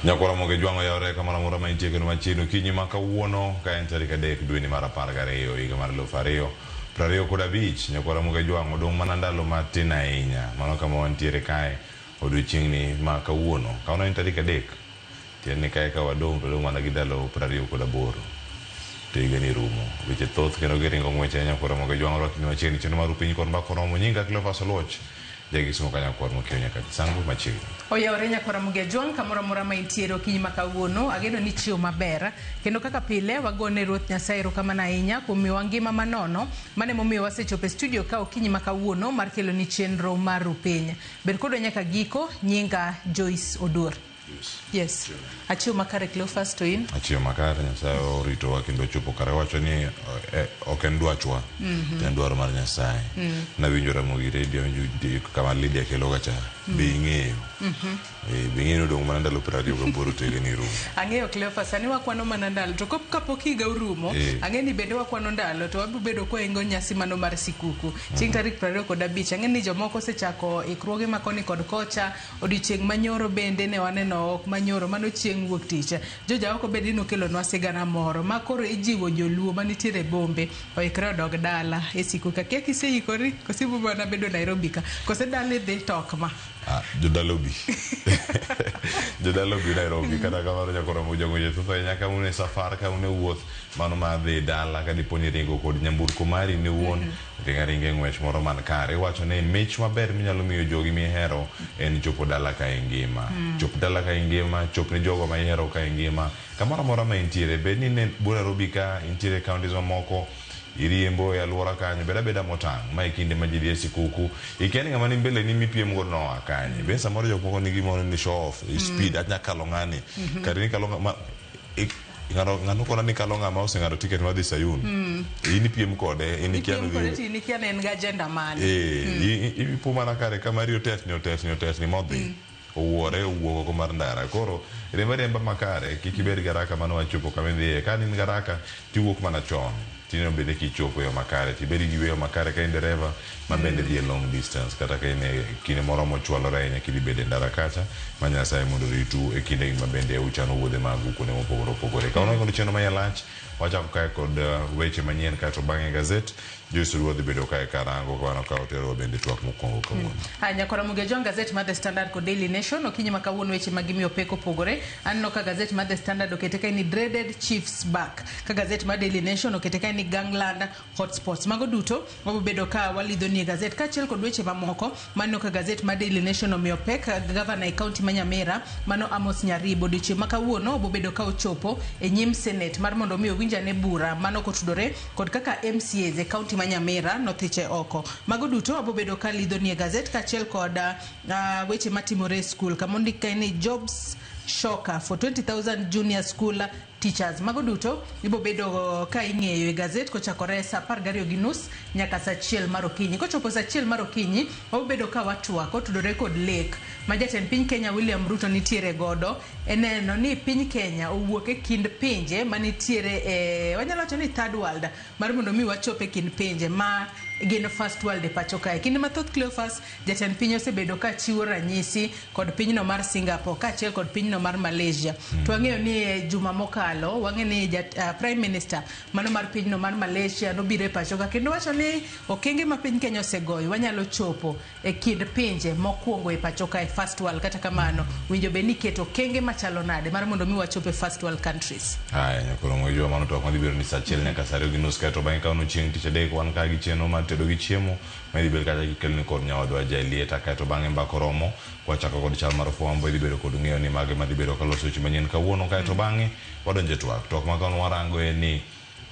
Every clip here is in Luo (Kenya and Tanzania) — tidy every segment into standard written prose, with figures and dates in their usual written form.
Nyakwar Ramogi Ojwang' oyawore kamoro amora ma intie kendo machiegni okinyi ma kawuono ka en tarik 3 dweni mar 12 higa mar 2025. Nyakwar Ramogi Ojwang' odong' mana ndalo matin ahinya. Mano kama wantiere kae odiochieng'ni ma kawuono. Kawuono en tarik 3. Tiende ni kae ka wadong' to wadong' mana gi ndalo 28 to higani rumo. Weche thoth kendo giringo ng'wech ahinya Nyakwar Ramogi Ojwang' orwakni machiegni chenro mar Upiny kod Mbaka Oromo. Nyinga Cleophas Oluoch. Jagismo ka nyakwar mokiewo nyaka Kisangu machiegni. Oyawore nyakwar Ramogi Ajwang' kamoro amora ma intiere okinyi ma kawuono. Ageno ni ichiew maber. Kendo kaka pile wagone Ruoth Nyasaye erokamano ahinya kuom miyowa ngima manono. Mano emomiyo wasechopo e studio ka okinyi ma kawuono mar keloni chenro mar Rupiny. Bed kodwa nyaka giko. Nyinga Joyce Oduor. Yes. Achiew makare Cleophas to in? Achiew makare, Nyasaye oritowa kendo ochopo kare. Wacho ni ok en dwachwa, to en dwaro mar Nyasaye. Nawinjo Ramogi Radio, awinjo kama Lydia keloga cha. Be ing'eyo? Be ing'eyo ni odong' mana ndalo 28 to higani rumo? Ang'eyo Cleophas, sani wakwano mana ndalo to kapok higa orumo, ang'e ni bende wakwano ndalo to wabiro bedo kwaingo nyasi mano mar sikuku. Chieng' tarik 25, ang'e ni jomoko osechako ikruoge ma koni kod kocha. Odiochieng' manyoro bende ne waneno ok manyoro, mano chieng' wuok tich. Joja oko bende nokelonwa sigana moro ma koro ijiwo joluo manitiere e bombe oikre odog dala e sikuku. Akia kiseikori koso ibo mana bedo Nairobi ka kose dala idhi to ok ma. Ah, jodala obi. Jodala obi Nairobi. Kata kamano nyakwar Ramogi Jang'wech thoth ahinya ka un e safar, ka un e wuoth, mano mar dhi dala ka dipo ni iringo kod nyamburko mari in iwuon, Ring aringa e ng'wech moro man kare. Iwacho ni mich maber minyalo miyo jogi mihero en chopo dala ka ingima. Chop dala ka ingima, chop ne jogo ma ihero ka ingima. Kamoro amora ma intiere, bed ni in e bwo Nairobi ka, intiere e counties mamoko, iriembo e alwora kanyo, bed abeda motang'. Ma e kinde ma ji dhi e sikuku. Ikia ni ng'ama ni mbele ni mipiem godo no oa kanye. Be samoro jok moko nigi gimoro ni show off, speed, anya kalo ng'ani. Kare ni kalo ng'ama, Ng'ano ng'ano kona ni kalo ng'ama oseng'ado tiket mar dhi Sayun. In ipiem kode, in ikia Ipiem kode to in ikia ni en gi agenda mane. Eh, ipo mana kare ka mari otetni otetni otetni modhi. Owuore owuok oko mar ndara. Koro riemb ariemba makare, kik ibed gi haraka mano wach chopo kama idhiye. Ka in gi haraka tiwuok mana chon. Tineno bende kichopo e yo makare, tibed gi yueyo makare ka in dereva ma bende dhi e long distance kata ka in e kinde moro mochwalore ahinya kidhi bedo e ndara kacha, ma Nyasaye mondo oritu e kindegi ma bende uchano wuodhe magu kuonde mopogore opogore. Kawuono kod chenro maiye lach, wachako kae kod weche manyien kaeto bang'e gazet, Joyce Oduor dhi bedo kae karango kamano ka oterowa bende twak mokwongo kawuono. Haya, Nyakora Ramogi Ojwang', gazet mar The Standard kod Daily Nation okinyi ma kawuono weche ma gimiyo pek opogore. Aneno ka gazet mar The Standard okete kae ni dreaded chiefs back, ka gazet mar Daily Nation okete kae ni gangland hotspots. Mago duto wabiro bedo ka walidhoni e gazet kaachiel kod weche mamoko. Maneno ka gazet mar Daily Nation omiyo pek gavana e kaunti ma Nyamira mano Amos Nyaribo. Odiochieng' ma kawuono obobedo ka ochopo e nyim Senate mar mondo mi owinj ane bura mano kotudore kod kaka MCAs e kaunti ma Nyamira nothiche oko. Mago duto wabobedo ka lidhoni e gazet kaachiel kod weche matimore e skul kama ondik kae ni jobs shocker for 20,000 junior school teachers. Mago duto ibobedo ka ing'eyo e gazet kochakore saa 12:30 nyaka saa 1 mar okinyi. Kochopo saa 1 mar okinyi, wabobedo ka watwak kotudore kod lek ma jatend piny Kenya William Ruto nitiere godo e neno ni piny Kenya owuok e kind pinje manitiere e wanyalo wacho ni third world mar mondo mi wachop e kind pinje ma gin first world e pacho kae. Kinde mathoth Cleophas, jatend piny osebedo ka chiwo ranyisi kod pinyno mar Singapore kaachiel kod pinyno mar Malaysia. To wang'eyo ni e juma mokalo, wang'eyo ni Prime Minister mano mar pinyno mar Malaysia nobiro e pacho ka kendo wacho ni okenge ma piny Kenya osegoyo wanyalo chopo e kind pinje mokwongo e pacho kae first world. Kata kamano, winjo bed ni iketo okenge machalo nade mar mondo mi wachop e first world countries. Haya, nyakoro Moijo, mano twak madhi bedo ni saa 1 nyaka saa 2:30 kaeto bang'e kawuono chieng' tich adek wan ka gi chenro mar tedo gi chiemo ma idhi bed kacha kikeloni kod nyawadwa Jaelieta kaeto bang'e mbaka oromo kwachako kod chal mar fwambo idhi bedo kod ng'eyo ni mage madhi bedo kaloso weche manyien kawuono kaeto bang'e wadonjo e twak. Twak ma kawuono warango en ni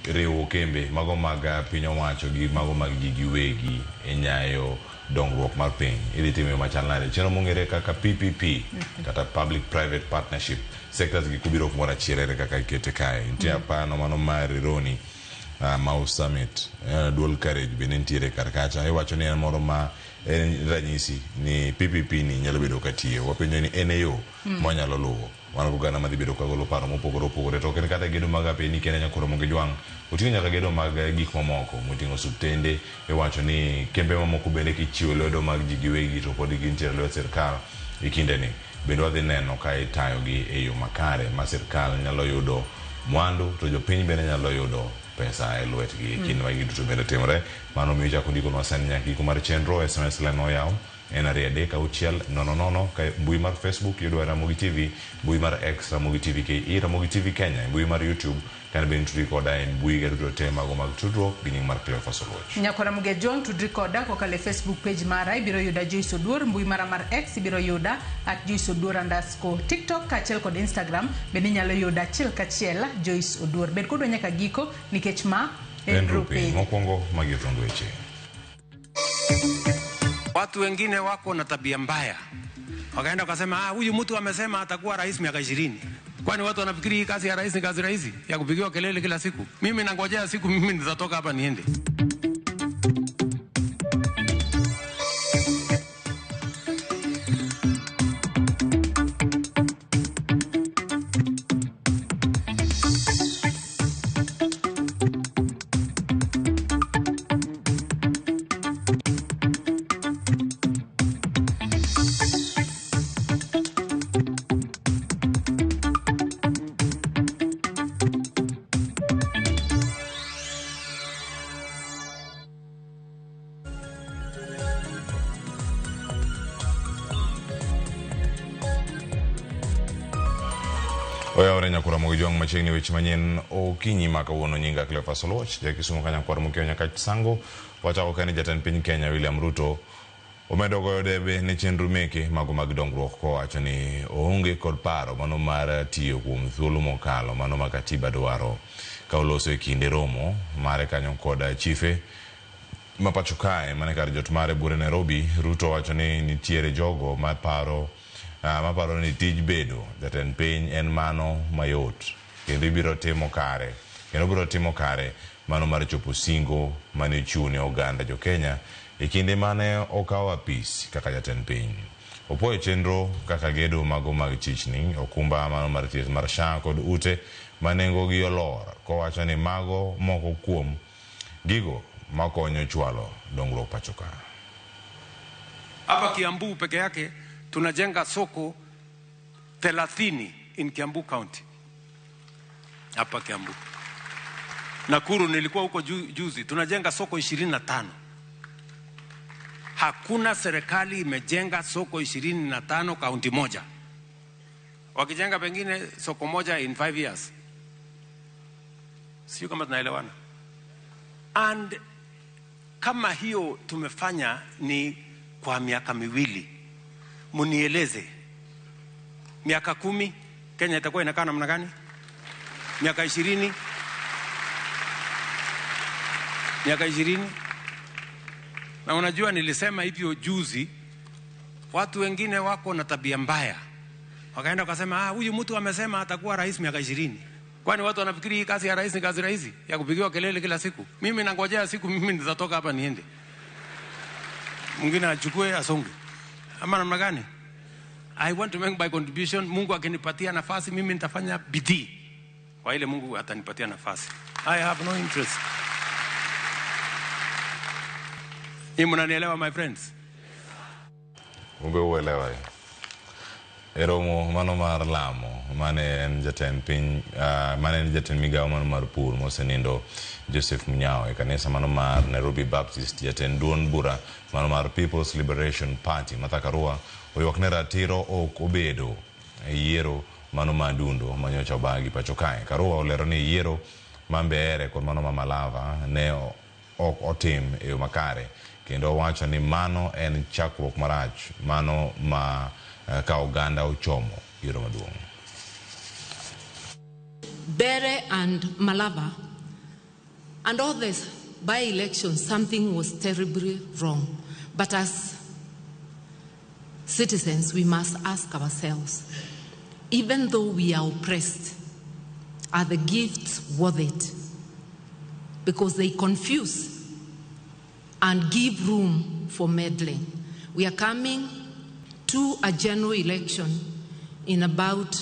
riwo kembe mago mag piny owacho gi mago mag ji giwegi e nyayo dongruok mar piny idhi tim e yo machal nade. Chenro mong'ere kaka PPP kata Public Private Partnership sectors gi kubiro kumoro achiel ere kaka ikete kae. Nitie apano mano mar Rironi Mau Summit, dual carriage bende nitiere kar kacha. Iwacho ni en moro ma en ranyisi ni PPP ni nyalo bedo katiyo. Wapenjo ni en e yo mwanyalo luwo. Wan gi oganda madhi bedo kagolo paro mopogore opogore to ok en kata gedo mag apeni kende nyakoro Ramogi Jwang'. Oting'o nyaka gedo mag gik mamoko moting'o osuptende. Iwacho ni kembe mamoko bende kichiwo lwedo mag ji giwegi to pod gintiere e lwet sirkal e kindeni. Bende wadhi neno ka itayogi e yo makare ma sirkal nyalo yudo mwandu to jopiny bende nyalo yudo pesa e lwetgi. Kinde ma gigi duto bende timore, mano miyo ichako ndikonwa sani nyaka giko mar chenro. SMS line oyaw en 23600 ka mbui mar Facebook yudo Ramogi TV, mbui mar X Ramogi TV KE, Ramogi TV Kenya, mbui mar YouTube kane bende tudri koda e mbui ga duto te mago mag tudruok gi nying mar Cleophas Oluoch. Nyakora Ramogi Ojwang' tudri koda kokalo e Facebook page mara ibiro yuda Joyce Oduor, mbui mara mar X ibiro yuda at Joyce Oduor underscore TikTok kaachiel kod Instagram bende inyalo yuda achiel kachiel Joyce Oduor. Bed kodwa nyaka giko nikech ma en Rupiny. Mokwongo magi thuond weche. Watu wengine wako na tabia mbaya, wakaenda wakasema, ah, huyu mtu amesema atakuwa rais miaka 20. Kwani watu wanafikiri hii kazi ya rais ni kazi rahisi ya kupigiwa kelele kila siku? Mimi nangojea siku mimi nitatoka hapa niende. Oyawore nyakura Ramogi Ojwang' machiegni weche manyien okinyi ma kawuono. Nyinga Cleophas Oluoch, ja Kisumu kanyakwar mokiewo nyaka Sango. Wachako ka ni jatend piny Kenya William Ruto omedo goyo debe ne chenro meke mago mag dongruok kowacho ni oonge kod paro mano mar tiyo kuom thuolo mokalo mano ma katiba dwaro. Ka oloso e kinde romo mare kanyo kod chife ma pacho kae mane kar jot mare buore Nairobi, Ruto wacho ni nitiere jogo maparo ni tij bedo jatend piny en mano mayot kendo ibiro timo kare kendo biro timo kare mano mar chopo singo mane ochiwo ne oganda jo Kenya e kinde mane okawo apis kaka jatend piny. Opuoyo chenro kaka gedo mago mag chichni, okumba mano mar thieth mar SHA kod ute ma nengogi olor, kowacho ni mago moko kuom gigo makonyo chwalo dongruok pacho ka. Hapa Kiambu peke yake tunajenga soko 30 in Kiambu County. Hapa Kiambu. Nakuru nilikuwa huko juzi, tunajenga soko 25. Hakuna serikali imejenga soko 25 kaunti moja. Wakijenga pengine soko moja in 5 years. Sio kama tunaelewana. And kama hiyo tumefanya ni kwa miaka miwili. Munieleze, miaka 10 Kenya itakuwa inakaa namna gani? Miaka 20? Miaka 20? Na unajua nilisema hivyo juzi, watu wengine wako na tabia mbaya. Wakaenda wakasema, ah, huyu mtu amesema atakuwa rais miaka 20. Kwani watu wanafikiri hii kazi ya rais ni kazi rahisi ya kupigiwa kelele kila siku? Mimi nangojea siku mimi nitatoka hapa niende. Mwingine achukue asonge. Ama namna gani? I want to make my contribution. Mungu akinipatia nafasi mimi nitafanya bidii. Kwa ile Mungu atanipatia nafasi. I have no interest. Ni mnanielewa my friends? Ube uelewa. Eromo mano mar lamo mane en jatend piny, mane en jatend migawo mano mar pur mosenindo Joseph Munyao e kanisa mano mar Nairobi Baptist. Jatend duond bura mano mar People's Liberation Party Martha Karua oywak ne ratiro ok obedo e yiero mano ma dundo manyocha obagi pacho kae. Karua olero ni yiero ma Mbeere kod mano ma Malava ne ok otim e yo makare kendo owacho ni mano en chakruok marach mano ma ka oganda ochomo yiero maduong'. Mbeere and Malava and all this by-election, something was terribly wrong. But as citizens, we must ask ourselves, even though we are oppressed, are the gifts worth it? Because they confuse and give room for meddling. We are coming to a general election in about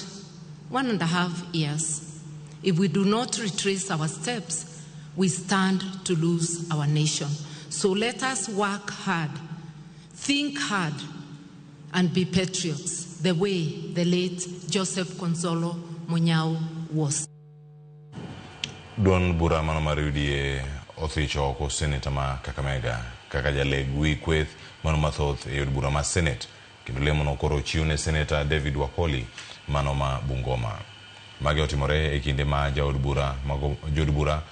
1.5 years. If we do not retrace our steps, we stand to lose our nation. So let us work hard, think hard, and be patriots. the way the late Joseph Konzolo Munyao was. Duond bura mano mar UDA othicho oko seneta ma Kakamega kaka jaleg wi kweth mano mathoth e od bura ma Senate kendo lemono koro ochiw ne Seneta David Wakoli mano ma Bungoma. Magi otimore e kinde ma jaod bura jood bura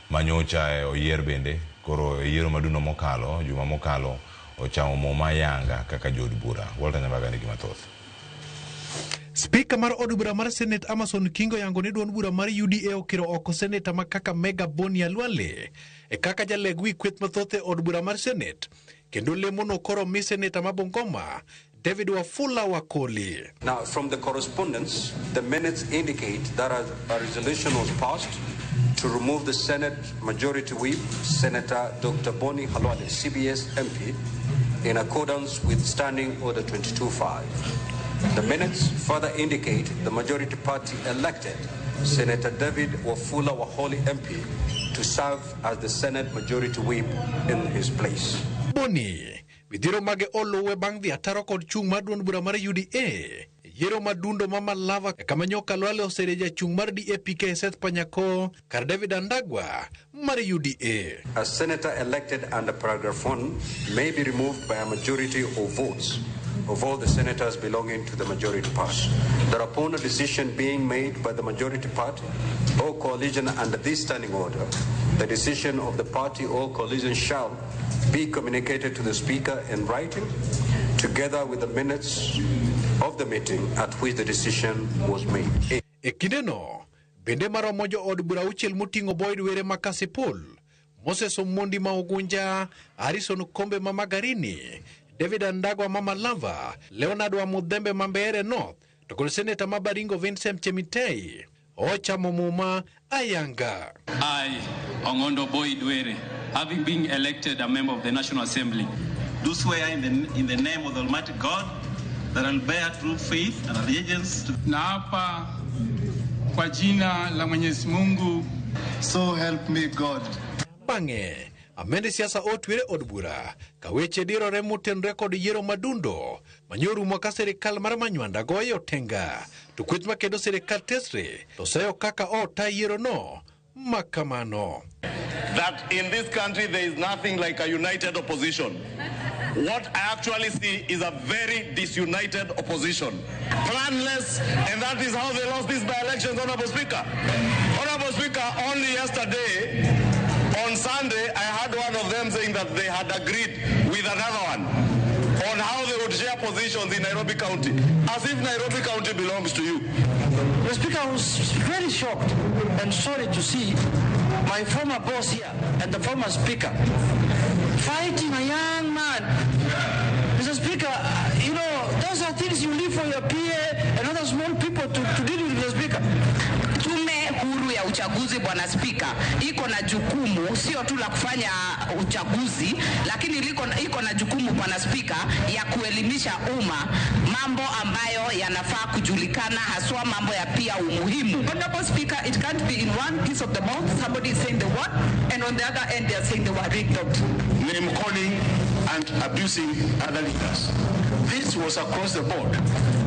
manyocha oyier bende koro e yiero madundo mokalo juma mokalo ochamo muma yanga kaka jood bura. Walter Nyambaga nigi mathoth. Spika mar od bura mar Senate Amason Kingo yango ni duond bura mar UDA okiro oko seneta ma Kakamega Boni Khalwale e kaka jaleg wi kweth mathoth e od bura mar Senate kendo lemono koro mi seneta ma Bungoma David Wafula Wakoli. Now, from the correspondence, the minutes indicate that a resolution was passed to remove the Senate Majority Whip, Senator Dr. Boni Khalwale, CBS MP, in accordance with Standing Order 22.5. The minutes further indicate the majority party elected Senator David Wafula Wakoli MP to serve as the Senate Majority Whip in his place. Boni midhiero mage oluwe bang' dhi ataro kod chung' mar duond bura mar UDA yiero madundo ma Malava kama nyoka Khalwale osere jachung' mar DAP-K Seth Panyako kar David Andagwa mar UDA. A senator elected under paragraph 1 may be removed by a majority of votes of all the senators belonging to the majority party. Thereupon a decision being made by the majority party or coalition under this standing order, the decision of the party or coalition shall be communicated to the Speaker in writing, together with the minutes of the meeting at which the decision was made. E kindeno, bende maromo jo od bura auchiel moting'o Boyd Were ma Kasipul, Moses Omondi ma Ugunja, Harrison Kombe ma Magarini, David Andagwa ma Malava, Leonard wa Mudhembe ma Mbeere North, to kod seneta ma Baringo Vincent Chemitei ochamo muma ayanga. I, Ong'ondo Boyd Were, having been elected a member of the National Assembly, do swear in the name of the Almighty God that I will bear true faith and allegiance to. Naapa kwa jina la Mwenyezi Mungu. So help me God. Bang'e, amende siasa otwere od bura ka weche dirore motenore kod yiero madundo manyorumo ka sirikal mar Manywanda goyo tenga to kweth makedo sirikal tesre to seyo kaka ota yiero no makamano. That in this country there is nothing like a united opposition. What I actually see is a very disunited opposition. Planless, and that is how they lost these by-elections, Honorable Speaker. Honorable Speaker, only yesterday, on Sunday, I had one of them saying that they had agreed with another one on how they would share positions in Nairobi County, as if Nairobi County belongs to you. Mr. Speaker, I was very shocked and sorry to see my former boss here and the former speaker fighting a young man. Mr. Speaker, you know, those are things you leave for your PA and other small people to deal with, Mr. Speaker. Tume huru ya uchaguzi, Bwana Spika, iko na jukumu sio tu la kufanya uchaguzi, lakini iko na jukumu, Bwana Spika, ya kuelimisha umma mambo ambayo yanafaa kujulikana, haswa mambo ya pia umuhimu. Honorable Speaker, it can't be in one piece of the mouth somebody is saying the word and on the other end they are saying they were rigged out. Name calling and abusing other leaders. This was across the board.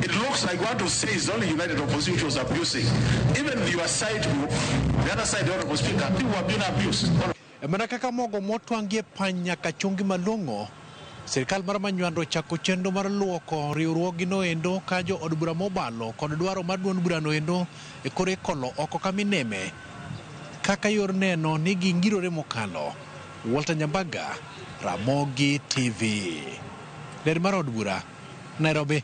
It looks like what to say is only united opposition which was abusing. Even your side group, the other side, the Honorable Speaker, people were being abused. Mana kaka mogo motwangie pany nyaka chungi malong'o, sirikal mar Manywanda ochako chenro mar luoko riwruogino endo ka jo od bura mobalo kod dwaro mar duond burano endo e kore ikolo oko kamineme kaka yor neno ni gingirore mokalo. Walter Nyambaga, Ramogi TV. Ler mar od bura, Nairobi.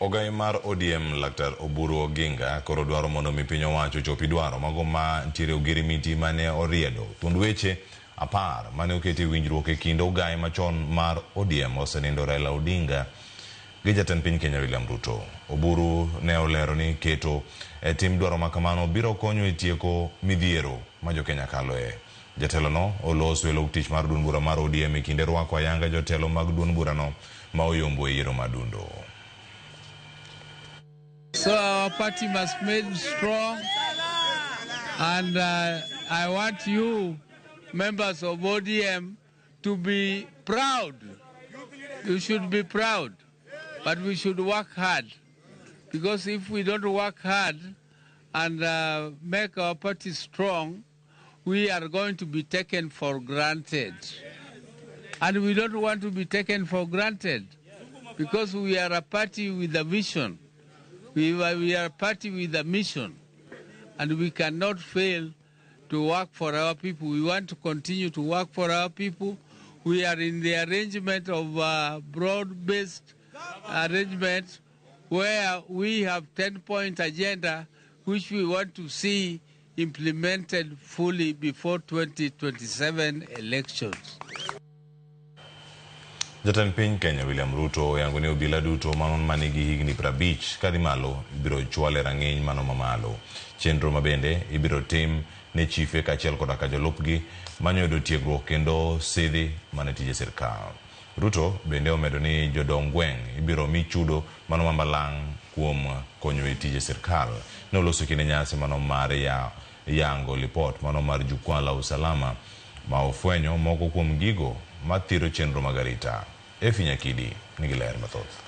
Ogai mar ODM Laktar Oburu Oginga koro dwaro mondo mi piny owacho ochopi dwaro mago ma ntiere ogirimiti mane oriedo thuond weche 10 mane oketi winjruok e kind ogai machon mar ODM osenindo Raila Odinga gi jatend piny Kenya William Ruto. Oburu ne olero ni keto e tim dwaro makamano biro konyo e tieko midhiero ma jokenya kaloe. Jatelo no oloso e lok tich mar duond bura mar ODM e kinde rwako ayanga jotelo mag duond burano ma oyombo e yiero madundo. So our party must be made strong, and I want you, members of ODM, to be proud. You should be proud But we should work hard, because if we don't work hard and make our party strong, we are going to be taken for granted. And we don't want to be taken for granted, because we are a party with a vision. We are a party with a mission. And we cannot fail to work for our people. We want to continue to work for our people. We are in the arrangement of broad-based arrangement where we have 10-point agenda, which we want to see implemented fully before 2027 elections. Jatend piny Kenya William Ruto oyango ni obila duto manigi higni 50 kadhi malo ibiro chwal e rang'iny mano mamalo. Chenro mabende ibiro tim ne chife kaachiel koda ka jolupgi manyo tiegruok kendo sidhi mane tije sirkal. Ruto bende omedo ni jodong gweng' ibiro mi chudo mano mabalang' kuom konyo e tije sirkal. Ne oloso kinde nyasi mano mar yango lipot mano mar jukwaa la usalama ma ofwenyo moko kuom gigo mathiro chenro mag arita. Efi Nyakidi nigi ler mathoth.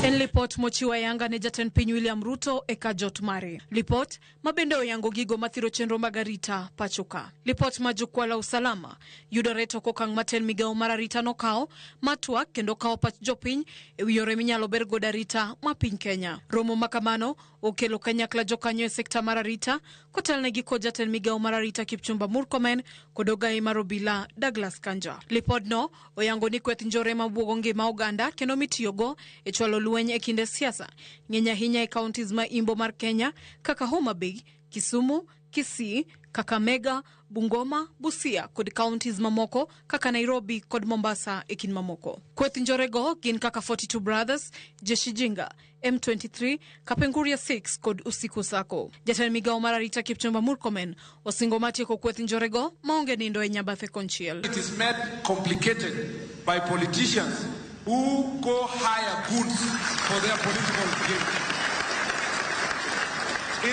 En lipot mochiwo ayanga ne jatend piny William Ruto e kajot mare. Lipot mabende oyango gigo mathiro chenro mag arita pacho ka. Lipot ma jukwaa la usalama yudore tok okang' matin migawo mar arita nokawo matwak kendo kawo pach jopiny e wi yore minyalo ber godo arita ma piny Kenya. Romo makamano okelo kanyakla jokanyo e sekta mar arita kotelnegi kod jatend migawo mar arita Kipchumba Murkomen kod ogayi mar obila Douglas Kanja. Lipodno oyango ni kweth njore mabuogo ngima oganda kendo mitiyogo e chwalo lweny e kinde siasa ng'eny ahinya e counties ma imbo mar Kenya kaka Homa Bay, Kisumu, Kisii, Kakamega, Bungoma, Busia kod counties mamoko kaka Nairobi kod Mombasa e kind mamoko. Kweth njorego gin kaka 42 Brothers, Jeshi Jinga, M23, Kapenguria 6 kod Usiku Sako. Jatend migawo mar arita Kipchumba Murkomen osingo matieko kweth njorego maonge nindo e nyabathe konchiel. It is made complicated by politicians who go hire goons for their political gain.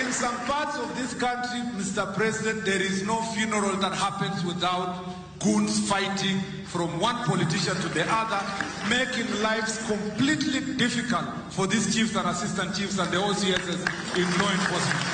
In some parts of this country, Mr. President, there is no funeral that happens without goons fighting from one politician to the other, making lives completely difficult for these chiefs and assistant chiefs and the OCSs in law enforcement.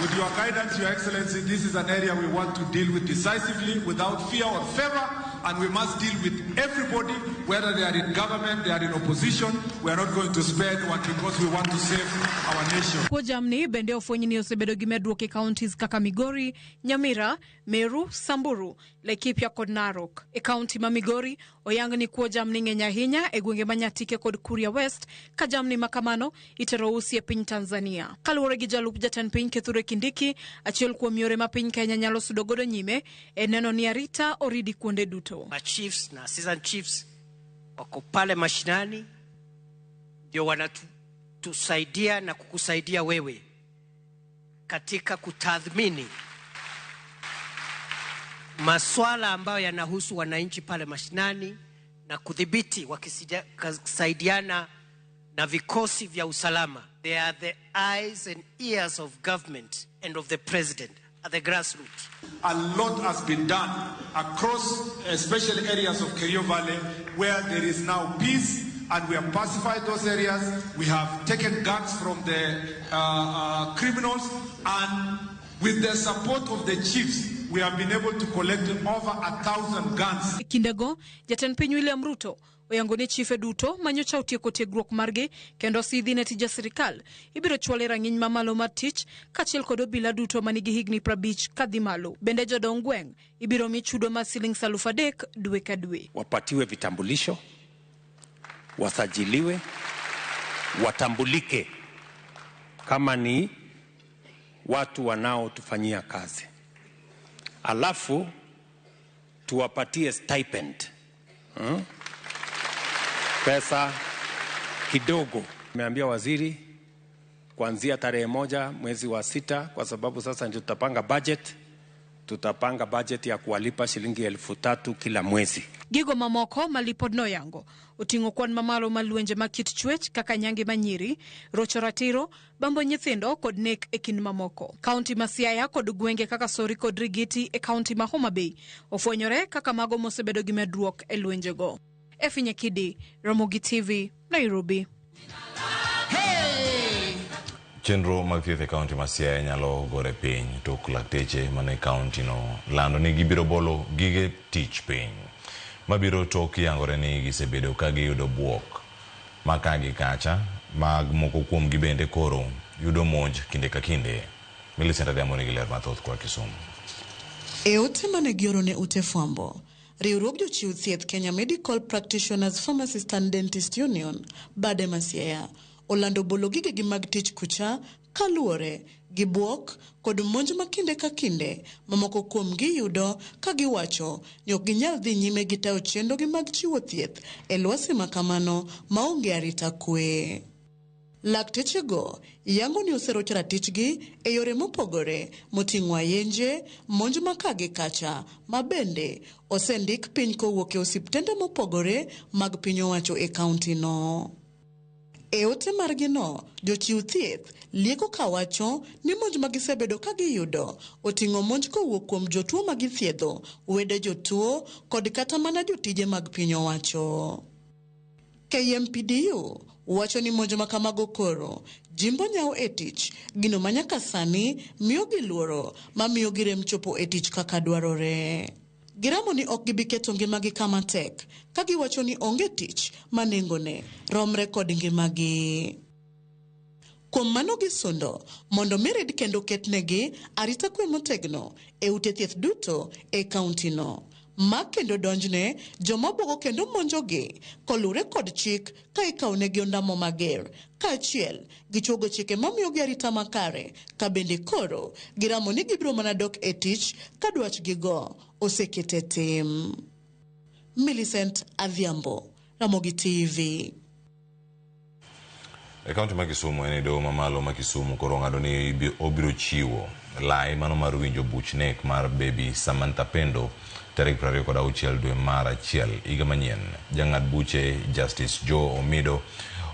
With your guidance, Your Excellency, this is an area we want to deal with decisively, without fear or favor, and we must deal with everybody, whether they are in government, they are in opposition. We are not going to spare anyone because we want to save our nation. Kuo jamni bende ofweny ni osebedo gi medruok e counties kaka Migori, Nyamira, Meru, Samburu, Laikipia kod Narok. E county ma Migori, oyang ni kuo jamni ng'eny ahinya e gwenge ma Nyatike kod Kuria West, ka jamni makamano itero usi e piny Tanzania. Kaluwore gi jalup jatend piny Kithure Kindiki, achiel kuom yore ma piny Kenya nyalo sudo godo nyime e neno ni arita oridi kuonde duto. Ma chiefs na assistant chiefs wako pale mashinani ndio wanatusaidia na kukusaidia wewe katika kutathmini maswala ambayo yanahusu wananchi pale mashinani na kudhibiti wakisaidiana na vikosi vya usalama. They are the eyes and ears of government and of the president at the grassroots. A lot has been done across especially areas of Kerio Valley where there is now peace, and we have pacified those areas. We have taken guns from the criminals, and with the support of the chiefs, we have been able to collect over 1,000 guns. Kindego, jatend piny William Ruto oyango ni chife duto manyocha otieko tiegruok margi kendo sidhi ne tije sirikal ibiro chwale rang'iny mamalo mar tich kaachiel kod obila duto manigi higni 50 kadhi malo. Bende jodong gweng' ibiro mi chudo mar siling 3,000 dwe ka dwe. Wapatiwe vitambulisho, wasajiliwe, watambulike kama ni watu wanaotufanyia kazi. Alafu tuwapatie stipend. Pesa kidogo. Nimeambia waziri kuanzia tarehe 1 mwezi wa 6, kwa sababu sasa ndio tutapanga budget. Tutapanga budget ya kuwalipa shilingi 3,000 kila mwezi. Gigo mamoko malipod noyango oting'o kwan mamalo mar lwenje mag kit chwech kaka nyange manyiri, rocho ratiro, bambo nyithindo kod nek e kind mamoko. Kaunti ma Siaya kod gwenge kaka Sori kod Rigiti e kaunti ma Homa Bay ofwenyore kaka mago mosebedo gi medruok e lwenjego. Effie Nyakidi, Ramogi TV, Nairobi. Chenro mag thieth e kaunti ma Siaya nyalo gore piny tok lakteche mane kaunti no lando ni gibiro bolo gige tich piny. Mabiro tok yangore ni gisebedo ka giyudo buok ma ka gi kacha mag moko kuom gi bende koro yudo monj kinde ka kinde. Millicent Adhiambo nigi ler mathoth kwa Kisumu. E ote mane gioro ne ute fwambo, riwruog jochiw thieth Kenya Medical Practitioners Pharmacists and Dentist Union bade ma Siaya olando bolo gigegi mag tich kucha kaluwore gi buok kod monj ma kinde ka kinde mamoko kuomgi yudo ka giwacho ni ok ginyal dhi nyime gi tayo chenrogi mag chiwo thieth e lwasi ma kamano maonge arita kwe. Laktechego yango ni oserocho ratichgi e yore mopogore moting'o ayenje, monj ma ka gi kacha ma bende osendik piny kowuok e osiptende mopogore mag piny owacho e kaunti no. E ote margi no, jochiw thieth lieko kawacho ni monj ma gisebedo ka giyudo oting'o monj kowuok kuom jotuo ma githiedho, wede jotuo kod kata mana jotije mag piny owacho. KMPDU wacho ni monj ma kamago koro jimbo nyawo e tich, gino ma nyaka sani miyo gi luoro ma miyo girem chopo e tich kaka dwarore. Giramo ni ok gibi keto ngimagi kama tek ka giwacho ni onge tich ma nengone romre kod ngimagi. Kuom mano gisundo mondo mi rid kendo ketnegi arita kwe motegno e ute thieth duto e kaunti no. Ma kendo donjne joma buogo kendo monjogi kolure kod chik ka ikawnegi ondamo mager kaachiel gi chuogo chike mamiyogi arita makare ka bende koro giramo ni gibiro mana dok e tich ka dwachgigo oseket e tim. Millicent Adhiambo, Ramogi TV. E kaunti ma Kisumu en doho mamalo ma Kisumu koro ong'ado ni obiro chiwo lai mano mar winjo buch nek mar Baby Samantha Pendo tarik 26 dwe mar achiel higa manyien. Jang'ad buche Justice Joe Omido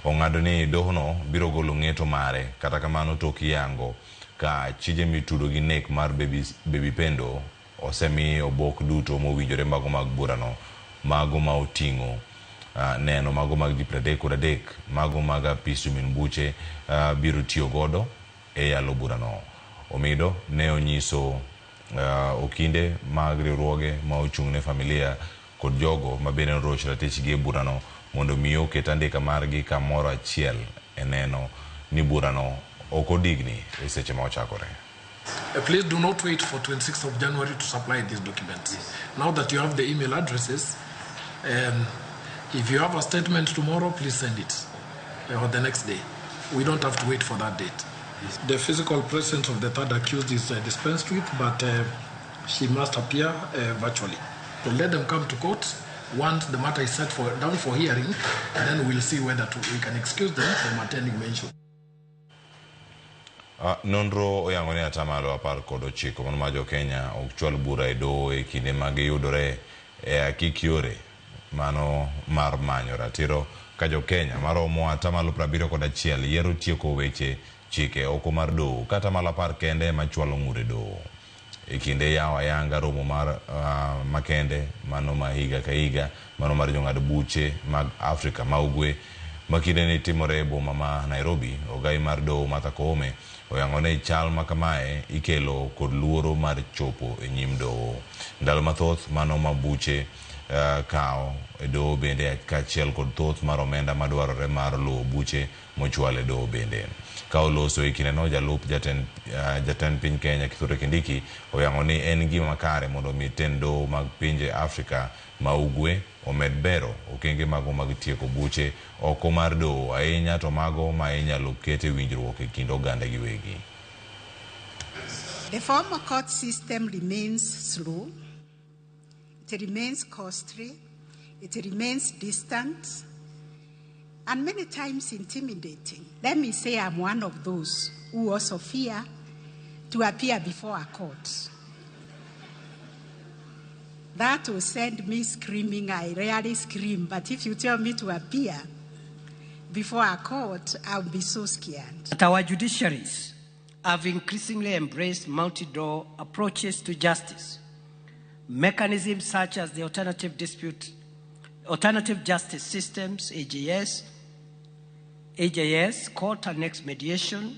ong'ado ni dohono biro golo ng'eto mare kata kamano tok yango ka chije mitudo gi nek mar Baby Pendo osemi obok duto mowinjore mago mag burano, mago ma oting'o neno mago mag ji 33 mago mag apis jomin buche biro tiyo godo e yalo burano. Omido ne onyiso okinde mag riwruoge ma ochung' ne familia kod jogo ma bende norocho ratichgi e burano mondo mi oket andika margi kamoro achiel e neno ni burano ok odigni e seche ma ochakore. Please do not wait for 26th of January to supply these documents. Yes. Now that you have the email addresses, if you have a statement tomorrow, please send it, or the next day. We don't have to wait for that date. Yes. The physical presence of the third accused is dispensed with, but she must appear virtually. So let them come to court. Once the matter is set down for hearing, then we'll see whether we can excuse them from attending mention. Nonro oyango ni atamalo 19 mano ma jo Kenya ok chwal bura e doho e kinde ma giyudore e akik yore mano mar manyo ratiro ka jo Kenya maromo atamalo 71 yiero tieko weche chike oko mar doho kata malo 10 kende ema chwalo ng'ur e doho. E kinde yawo ayanga romo mar makende mano ma higa ka higa mano mar jong'ad buche mag Afrika ma Ugwe ma kinde ni timore e boma ma Nairobi, ogai mar doho Martha Koome oyango ni chal ma kamae ikelo kod luoro mar chopo e nyim doho. Ndalo mathoth mano ma buche kawo e doho bende kaachiel kod thoth mar omenda madwarore mar luwo buche mochwal e doho bende. Ka oloso e kindeno, jalup jatend piny Kenya Kithure Kindiki oyango ni en gima makare mondo mi tend doho mag pinje Afrika ma Ugwe omed bero okenge mago mag tieko buche oko mar doho ahinya to mago ma inyalo ket e winjruok e kind oganda giwegi. The formal court system remains slow, it remains costly, it remains distant, and many times intimidating. Let me say I'm one of those who also fear to appear before a court. That will send me screaming. I rarely scream, but if you tell me to appear before a court, I'll be so scared. That our judiciaries have increasingly embraced multi-door approaches to justice. Mechanisms such as the Alternative Dispute Alternative justice systems, AJS, court annex mediation,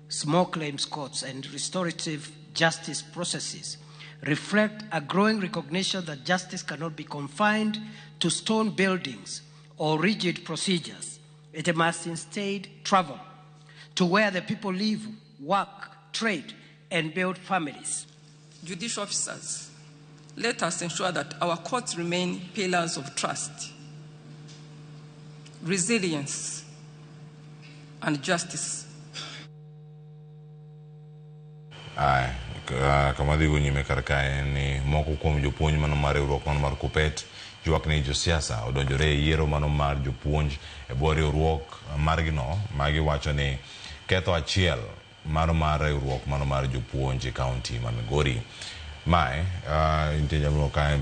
small claims courts, and restorative justice processes reflect a growing recognition that justice cannot be confined to stone buildings or rigid procedures. It must instead travel to where the people live, work, trade, and build families. Judicial officers, let us ensure that our courts remain pillars of trust, resilience, and justice. Aye, kama dhigo nyime kar kae ni moko kuom jopuonj mano mar riwruok mano mar Kuppet ywak ni josiasa odonjore e yiero mano mar jopuonj e bwo riwruok margino ma giwacho ni ketho achiel mano mar riwruok mano mar jopuonj e kaunti ma Migori. Mae nitie jamno kae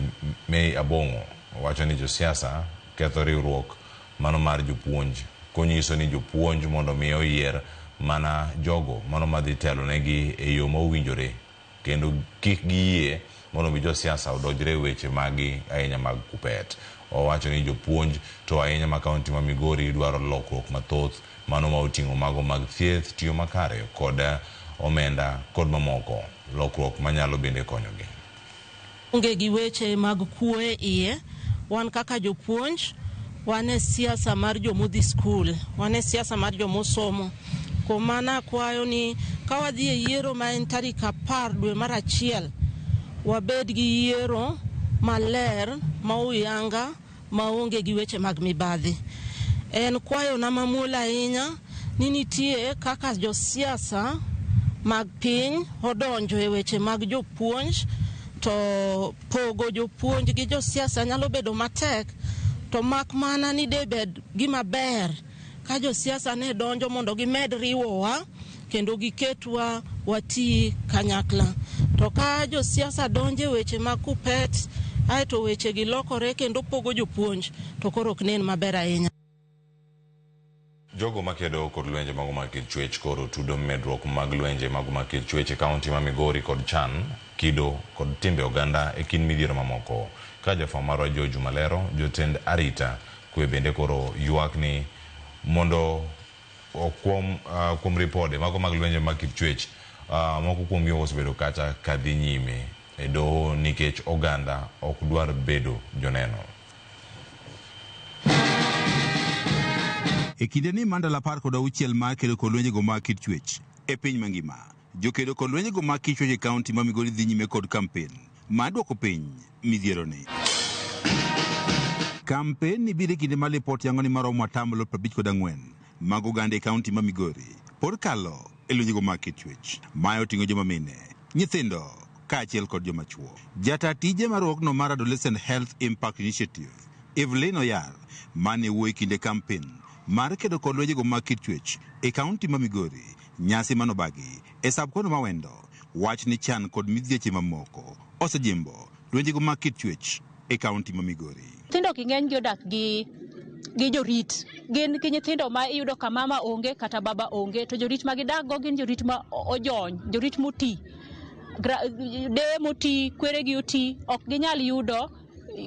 May Abong'o wacho ni josiasa ketho riwruok mano mar jopuonj konyiso ni jopuonj mondo mi oyier mana jogo mano madhi telo negi e yo mowinjore kendo kik giyie mondo mi josiasa odonjre e weche magi ahinya mag Kuppet. Owacho ni jopuonj to ahinya ma kaunti ma Migori dwaro lokruok mathoth mano ma oting'o mago mag thieth, tiyo makare kod omenda kod mamoko, lokruok manyalo bende konyogi. Onge gi weche mag kuo e iye, wan kaka jopuonj, wan e siasa mar jomodhi skul, wan e siasa mar jomosomo. Kuom mano akwayo ni ka wadhi e yiero ma en tarik 10 dwe mar 1, wabed gi yiero maler ma oyanga maonge gi weche mag mibadhi. En kwayo na mamuol ahinya ni nitie kaka josiasa mag piny odonjo e weche mag jopuonj, to pogo jopuonj gi josiasa nyalo bedo matek, to mak mana ni debed gima ber ka josiasa ne donjo mondo gimed riwowa kendo giketwa wati kanyakla. To ka josiasa donjo e weche mag Kuppet aeto weche gi lokore kendo pogo jopuonj, to koro ok nen maber ahinya. Jogo makedo kod lwenje mago mag kit chwech koro tudo medruok mag lwenje mago mag kit chwech e kaunti ma Migori kod chan, kido kod timbe oganda e kind midhiero mamoko. Ka jafwambo marwa George Malero, jotend arita kwe bende koro ywak ni mondo kuom ripode mago mag lwenje mag kit chwech, moko kuomgi osebedo kata kadhi nyime e doho nikech oganda ok dwar bedo joneno. E kinde ni mandala 16 mar kedo kod lwenjego mag kit chwech e piny mangima, jokedo kod lwenjego mag kit chwech e kaunti ma Migori dhi nyime kod kampen mar duoko piny midhieroni. Kampen ni biro e kinde ma lipot yango ni maromo 54% mag oganda e kaunti ma Migori pod kalo e lwenjego mag kit chwech. Mae oting'o joma mine, nyithindo kaachiel kod joma chuo. Jata tije mar riwruogno mar Adolescent Health Impact Initiative, Evelyn Oyar, mane wuoyo e kinde kampen mar kedo kod lwenjego mag kit chwech e kaunti ma Migori, nyasi manobagi e sab kono ma Wendo, wach ni chan kod midhieche mamoko osejimbo lwenjego mag kit chwech e kaunti ma Migori. Nyithindo king'eny gi odak gi jorit, gin gi nyithindo ma iyudo ka mama onge kata baba onge, to jorit ma gidak go gin jorit ma ojony, jorit moti, deye moti, kweregi oti, ok ginyal yudo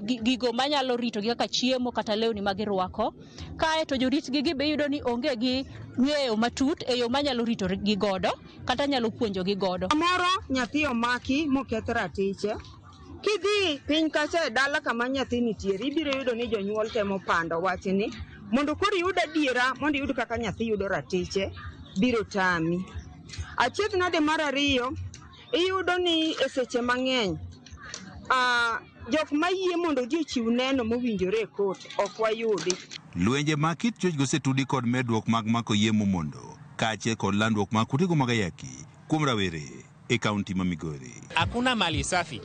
gigo manyalo ritogi kaka chiemo kata lewni ma girwako. Kae to joritgi gi be iyudo ni onge gi ng'eyo matut e yo manyalo ritogi godo kata nyalo puonjogi godo. Samoro nyathi omaki moketh ratiche, kidhi piny kacha e dala kama nyathi nitiere, ibiro yudo ni jonyuol temo pando wachni mondo koro iyud adiera, mondo iyud kaka nyathi yudo ratiche, biro tami. Achiedh nade mar ariyo, iyudo ni e seche mang'eny jok mayie mondo odhi ochiw neno mowinjore e kot ok wayudi. Lwenje mag kit chwech osetudi kod medruok mag mako yie mondo kaachiel kod landruok mag kutego mag ayaki kuom rawere e kaunti ma Migori. Hakuna mali safi.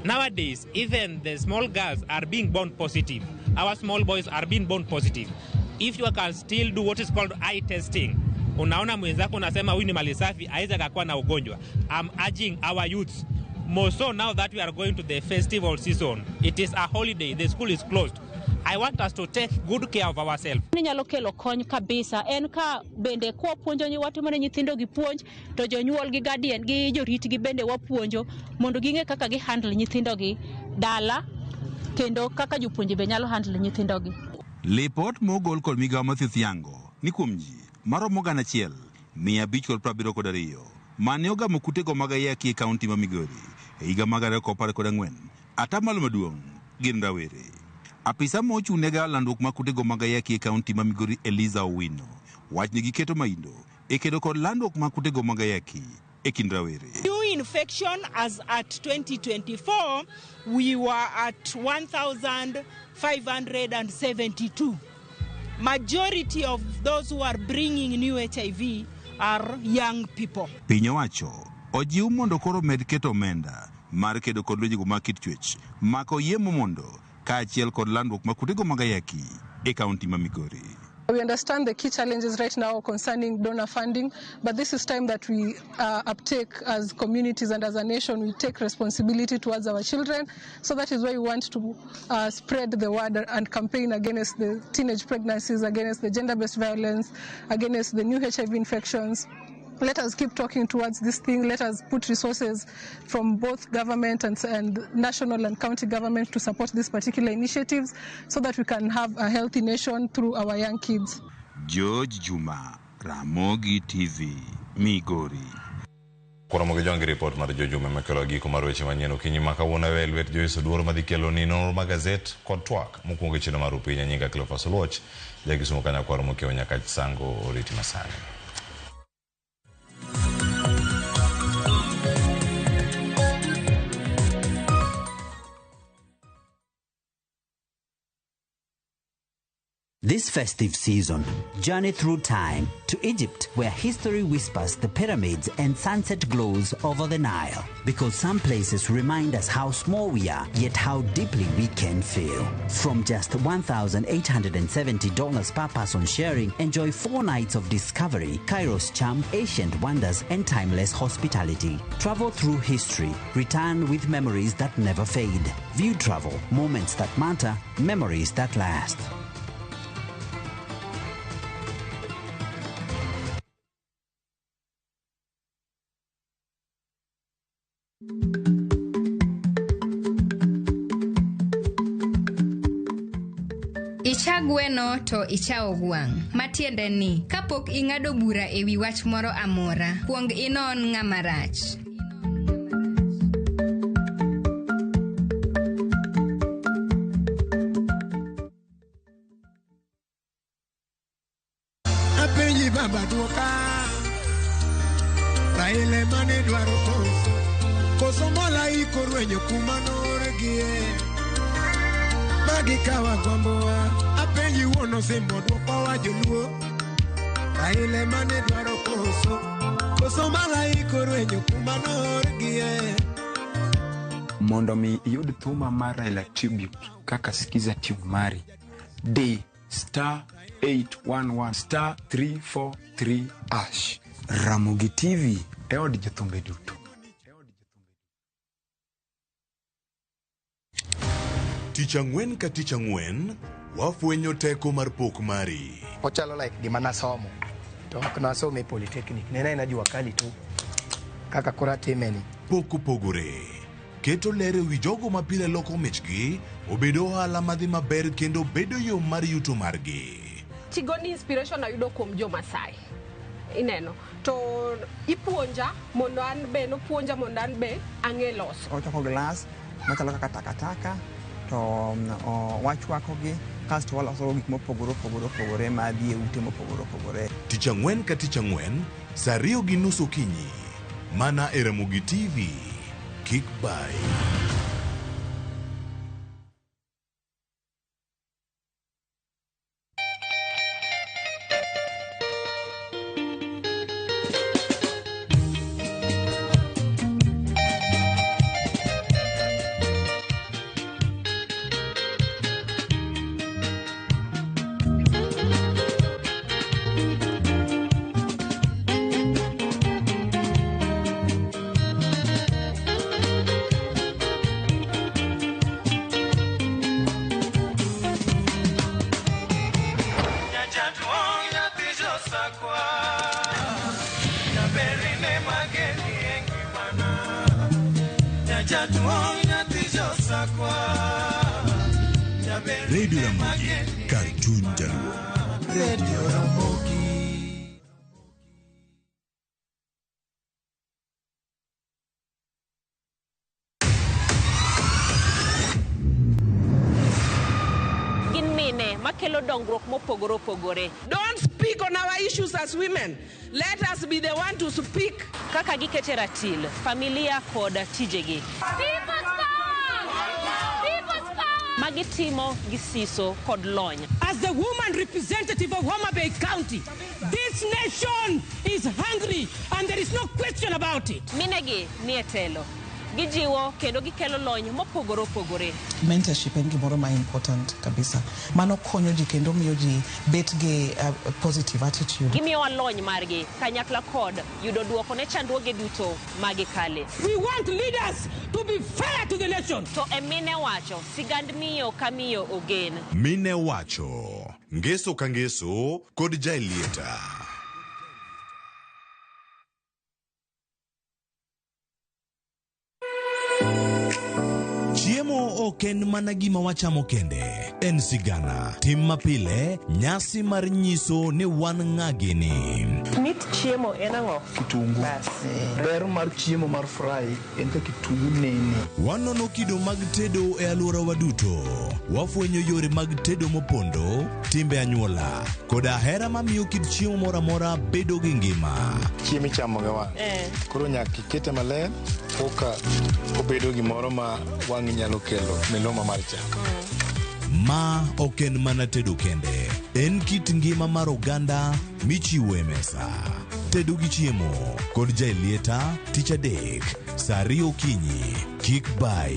Nowadays, even the small girls are being born positive. Our small boys are being born positive. If you can still do what is called eye testing, unaona mwenzako unasema huyu ni mali safi, aweza akakuwa na ugonjwa. I'm urging our youths, more so now that we are going to the festival season. It is a holiday, the school is closed. I want us to take good care of ourselves. Nyalo kelo kony kabisa en ka bende kwapuonjo watimo ne nyithindo gi puonj, to jonyuol gi guardian gi joritgi bende wapuonjo mondo ging'e kaka gi handle nyithindo gi dala. kendo kaka jopuonje be nyalo handle nyithindogi. Lipot mogol kod migawo mar thieth yango ni kuom ji maromo 1572 mane ogamo kutego mag ayaki e kaunti ma Migori e higa mag 2014, atamalo maduong' gin rawere. Apisa ma ochung' ne gayo landruok mag kutego mag ayaki e kaunti ma Migori Eliza Owino wach ni giketo maindo e kedo kod landruok mag kutego mag ayaki e kind rawere. New infection as at 2024, we were at 1,572. Majority of those who are bringing new HIV are young people. Piny owacho ojiw mondo koro med keto omenda mar kedo kod lwenjego mag kit chwech, mako yemo mondo kaachiel kod landruok mag kutego mag ayaki e kaunti ma Migori. We understand the key challenges right now concerning donor funding, but this is time that we uptake as communities and as a nation, we take responsibility towards our children. So that is why we want to spread the word and campaign against the teenage pregnancies, against the gender-based violence, against the new HIV infections. Let us keep talking towards this thing. Let us put resources from both government and national and county government to support these particular initiatives so that we can have a healthy nation through our young kids. George Juma, Ramogi TV, Migori. Koro gi jongi report mar Jojume mekelo giko mar weche manyien okinyi ma kawuono e lwet Joyce Oduor madhi kelo ni nonro mag gazet kod twak mokwongo e chenro mar Upiny. Nyinga Cleophas Oluoch, ja Kisumu kanyakwaro mokiewo nyaka Sango oriti masani. This festive season, journey through time to Egypt, where history whispers the pyramids and sunset glows over the Nile. Because some places remind us how small we are, yet how deeply we can feel. From just $1,870 per person sharing, enjoy 4 nights of discovery, Cairo's charm, ancient wonders, and timeless hospitality. Travel through history, return with memories that never fade. View travel, moments that matter, memories that last. Icha gweno to ichawo gwang'. Matiende ni, kapok ing'ado bura e wi wach moro amora, kuong inon ng'ama rach. Apenji baba duoka Raila mane dwaro koso koso malaika orwenyo kuma noorgie magikawa gombowa apenji wuon osimbo dwokowa joluo Raila mane dwaro koso koso malaika orwenyo kuma noorgie. Mondo mi iyud thuma mar Raila Tribute kaka Skiza tune mari, di star 811 star 343 hash. Ramogi TV e od jothumbe duto. Tich ang'wen ka tich ang'wen, wafwenyo teko mar pok mari. Ochalo like gima nasomo to ok nasomo e polytechnic, ne en jua kali tu kaka koro atimeni. Pok opogore. Keto ler e wi jogo ma pile loko michgi obedo ohala madhi maber kendo bedo yo mar yuto margi. Tigoni inspiration ayudo kuom jo Masai. Ineno to ipuonja mondo an be nopuonja mondo an be ang'e loso. Ochoko glass machalo kaka takataka to wachwakogi kasto waloso gik mopogore opogore opogore madhi e ute mopogore opogore. Tich ang'wen ka tich ang'wen, saa 2:30 okinyi, mana e Ramogi TV. Kik bai. Jaduong' nyathi josakwa. Radio Ramogi, kar chuny Jaluo. Radio Ramogi. Gin mine makelo dongruok mopogore opogore. Don't speak on our issues as women. Let us be the one to speak. Kaka gikete ratil, familia kod tijegi. Magitimo gi siso kod lony. As the woman representative of Homa Bay County, this nation is hungry and there is no question about it. Minegi nie telo. Gijiwo kendo gikelo lony mopogore opogore. Mentorship en gimoro ma important kabisa. Mano konyo ji kendo miyo ji bet gi positive attitude. Gimiyowa lony margi kanyakla kod yudo duoko ne chandruoge duto magikale. We want leaders to be fair to the nation. To e mine wacho, sigand miyo ka miyo ogen. Mine wacho, ngeso ka ngeso kod Jaelieta. Chiemo ok en mana gima wachamo kende, en sigana, tim mapile, nyasi mar nyiso ni wan ng'a gini. Mit chiemo en ang'o? Kitungu. Ber mar chiemo mar fry en ka kitungu nene. Wanono kido mag tedo e alworawa duto. Wafwenyo yore mag tedo mopondo, timbe anyuola, koda hera mamiyo kit chiemo moro amora bedo gi ngima. Chiemo ichamo gi wang'. Koro nyaka ikete maler koka obedo gimoro ma wang'i nyalo kelo miluma mar chak. Ma ok en mana tedo kende, en kit ngima mar oganda michiwo e mesa. Tedo gi chiemo kod Jaelieta tich adek saa 2 okinyi. Kik bai.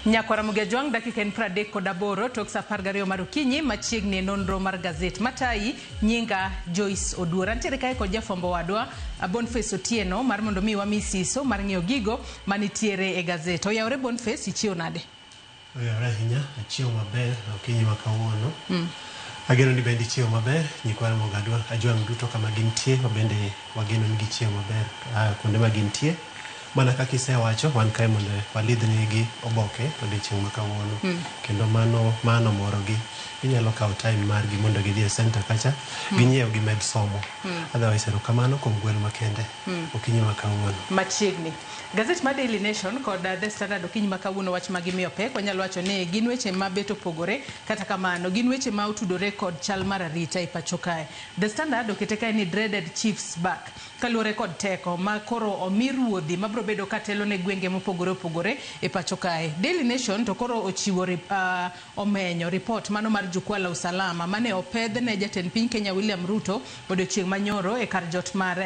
Nyakwara Mugejwang' dakika en 38 tok saa 12 mar okinyi machiegni e nonro mar gazet matayi nyinga Joyce Oduor. Antiere kae kod jafwambo wadwa Boniface Otieno mar mondo mi wami siso mar ng'iyo gigo manitiere e gazet. Oyawore Boniface, ichiew nade? Oyawore ahinya, achiew maber okinyi ma kawuono. Ageno ni bende ichiew maber, nyikwara Mogadwa Ajwang' duto kama gintie, wabende wageno ni gichiew maber kuonde ma gintie. Mana kaka isewacho, wan kae mondo walidhnigi oboke odiochieng' ma kawuono. Kendo mano morogi. Ginyalo kawo time margi mondo gidhi e center kacha, ginyiew gimed somo. Otherwise, erokamano kuom gwel makende okinyi ma kawuono. Machiegni. Gazet mar Daily Nation kod The Standard okinyi ma kawuono wach ma gimiyo pek, wanyalo wacho ni gin weche ma bet opogore, kata kamano gin weche ma otudore kod chal mar arita e pacho kae. The Standard okete kae ni dreaded chiefs back, kaluwore kod teko ma koro omi ruodhi mabiro bedo katelo ne gwenge mopogore opogore e pacho kae. Daily Nation to koro ochiwo omenyo report mano mar jukwaa la usalama mane opedh ne jatend piny Kenya William Ruto odiochieng' manyoro e kar jot mar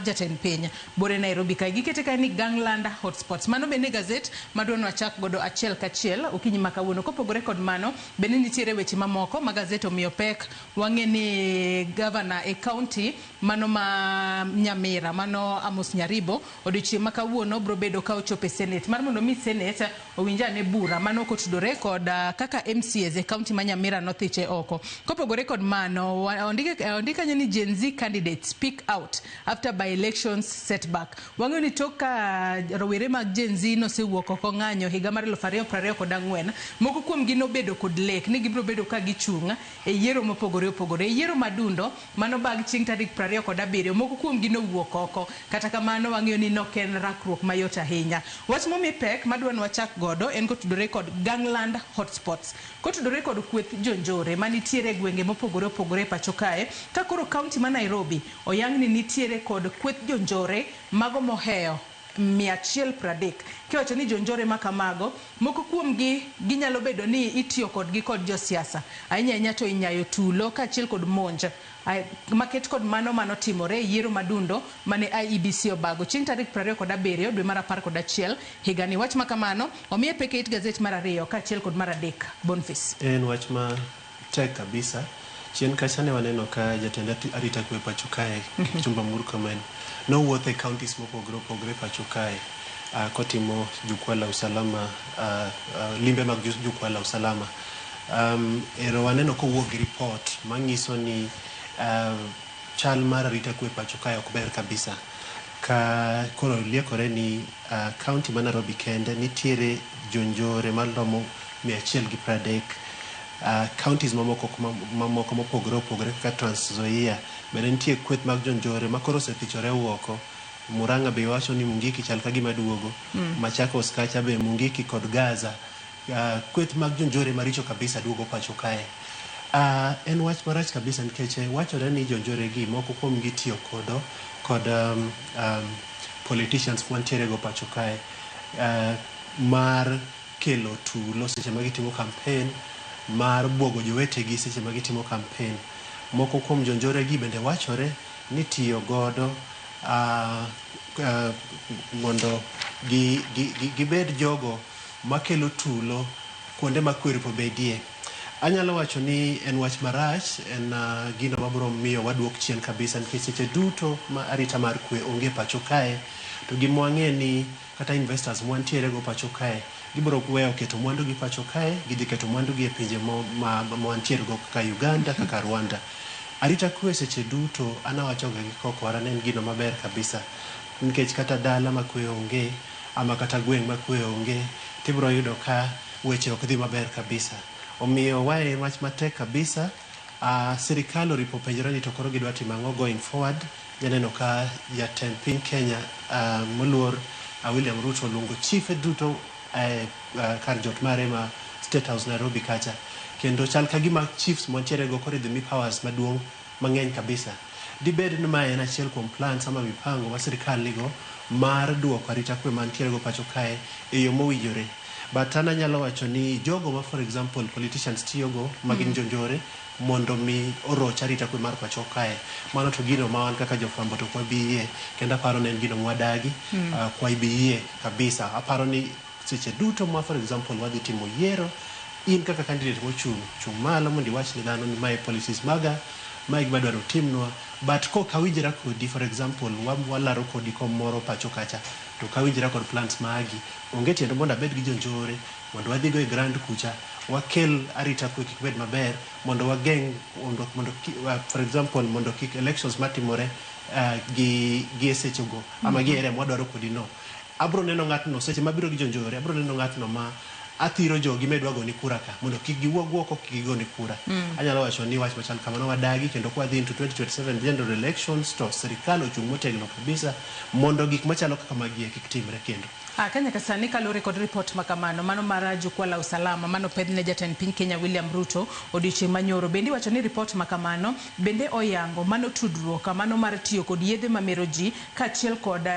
jatend piny bore Nairobi kae. Gikete kae ni gangland hotspots. Mano bende gazet madwa nwachak godo achiel kachiel okinyi ma kawuono. Kopogore kod mano, bende nitiere weche mamoko ma gazet omiyo pek. Wang'e ni gavana e county mano ma Nyamira mano Amos Nyaribo odiochieng' ma kawuono biro bedo ka ochopo e Senate mar mondo mi Senate owinj ane bura mano kotudore kod kaka MCAs e county ma Nyamira nothiche oko. Kopogore kod mano, ondik kanyo ni Gen Z candidates speak out after by elections setback. Wang'eyo ni tok ka rowere mag Gen Z nosewuok oko ng'anyo higa mar 2024, moko kuomgi nobedo kod lek ni gibiro bedo ka gichung' e yiero mopogore opogore. E yiero madundo mano bang' chieng' tarik 27, moko kuomgi nowuok oko. Kata kamano wang'eyo ni nok en rakruok mayot ahinya. Wach momi pek madwa ni wachak godo en kotudore kod gangland hotspots. Kotudore kod kweth jonjore manitiere e gwenge mopogore opogore e pacho kae, ka koro county ma Nairobi oyang ni nitiere kod kweth jonjore mago moheyo 130. Kiwacho ni jonjore ma kamago, moko kuomgi ginyalo bedo ni itiyo kodgi kod josiasa. Ahinya ahinya to inyayo tulo kaachiel kod monj. Maket kod mano manotimore e yiero madundo mane IEBC obago chieng' tarik 27 dwe mar 11 higani. Wach ma kamano omiye pek e it gazet mar 2 kaachiel kod mar 3. Boniface. En wach ma tek kabisa. Chien kacha ne waneno ka jatend arita kwe pacho kae, Kipchumba Murkomen, nowuotho e counties mopogore opogore pacho kae. Kotimo jukwaa la usalama, limbe mag jukwaa la usalama, ero waneno kowuok gi report manyiso ni chal mar arita kwe pacho kae ok ber kabisa. Ka koro liekore ni county ma Nairobi kende nitiere jonjore maromo 130. Counties mamoko mamoko mopogore opogore kaka Trans Nzoia bende nitie kweth mag jonjore ma koro osethichore oko. Murang'a be wacho ni Mungiki chal ka gima duogo. Machakos kacha be Mungiki kod Gaza. Kweth mag jonjore maricho kabisa duogo pacho kae. En wach marach kabisa nikech wachore ni jonjore gi moko kuom gi tiyo kodo kod politicians mantiere go pacho kae mar kelo tulo seche ma gitimo campaign, mar buogo jowetegi seche ma gitimo campaign. Moko kuom jonjore gi bende wachore ni tiyo godo mondo gibed jogo makelo tulo kuonde ma kwe oripo bedie. Anyalo wacho ni en wach marach, en gino mabiro miyo waduok chien kabisa nikech seche duto ma arita mar kwe onge pacho kae, to gima wang'e ni kata investors mwantiere go pacho kae gibiro weyo keto mwandu gi pacho kae, gidhi keto mwandu gi e pinje ma wantiere go kaka Uganda, kaka Rwanda. Arita kwe seche duto an awacho ga gi kokwara ni en gino maber kabisa nikech kata dala ma kwe onge ama kata gweng' ma kwe onge tibiro yudo ka weche ok dhi maber kabisa. Omiyo wae en wach matek kabisa. Sirikal oripo penjore ni to koro gidwa timo ang'o going forward. Janeno ka jatend piny Kenya, moluor William Ruto oluongo chife duto kar jot mare ma State House Nairobi kacha. Kendo chal ka gima chiefs mantiere go koro idhi mi powers maduong' mang'eny kabisa. Dibed ni mae en achiel kuom plans ama mipango ma sirikal nigo mar duoko arita kwe mantiere go pacho kae e yo mowinjore. But an anyalo wacho ni jogo ma, for example, politicians tiyogo ma gin jonjore mondo mi oroch arita kwe mar pacho kae, mano to gino ma wan kaka jofwambo to ok wabi yie, kendo aparo ni en gino mwadagi. Ok wabi yie kabisa. Aparo ni seche duto ma, for example, wadhi timo yiero, in kaka candidate mochung' chung' malo mondo iwach ne dhano ni mae policies maga, mae gima adwaro timnwa. But kok awinjra kodi, for example, walaro kodi kom moro pacho kacha, to ok awinjra kod plans magi, onge tiende mondo abed gi jonjore mondo wadhi go e ground kucha wakel arita kwe kik bed maber mondo wageng' mondo for example mondo kik elections matimore gi e sechego ama gi area mwadwaro kodi no. Abro neno ng'atno seche mabiro gi jonjore, abro neno ng'atno ma athiro jogi medwa goni kura ka mondo kik giwuog oko, kik gigoni kura. Anyalo wacho ni wach machal kamano wadagi, kendo kwadhi into 2027 general elections to sirikal ochung' motegno kabisa mondo gik machalo kaka magi kik timre kendo. Ka nyaka sani kaluwore kod ripot makamano mano mar jukwaa la usalama mano pedh ne jatend piny Kenya William Ruto odiochieng' manyoro, bende iwacho ni ripot makamano bende oyango mano tudruok mano mar tiyo kod yedhe mamero ji kaachiel kod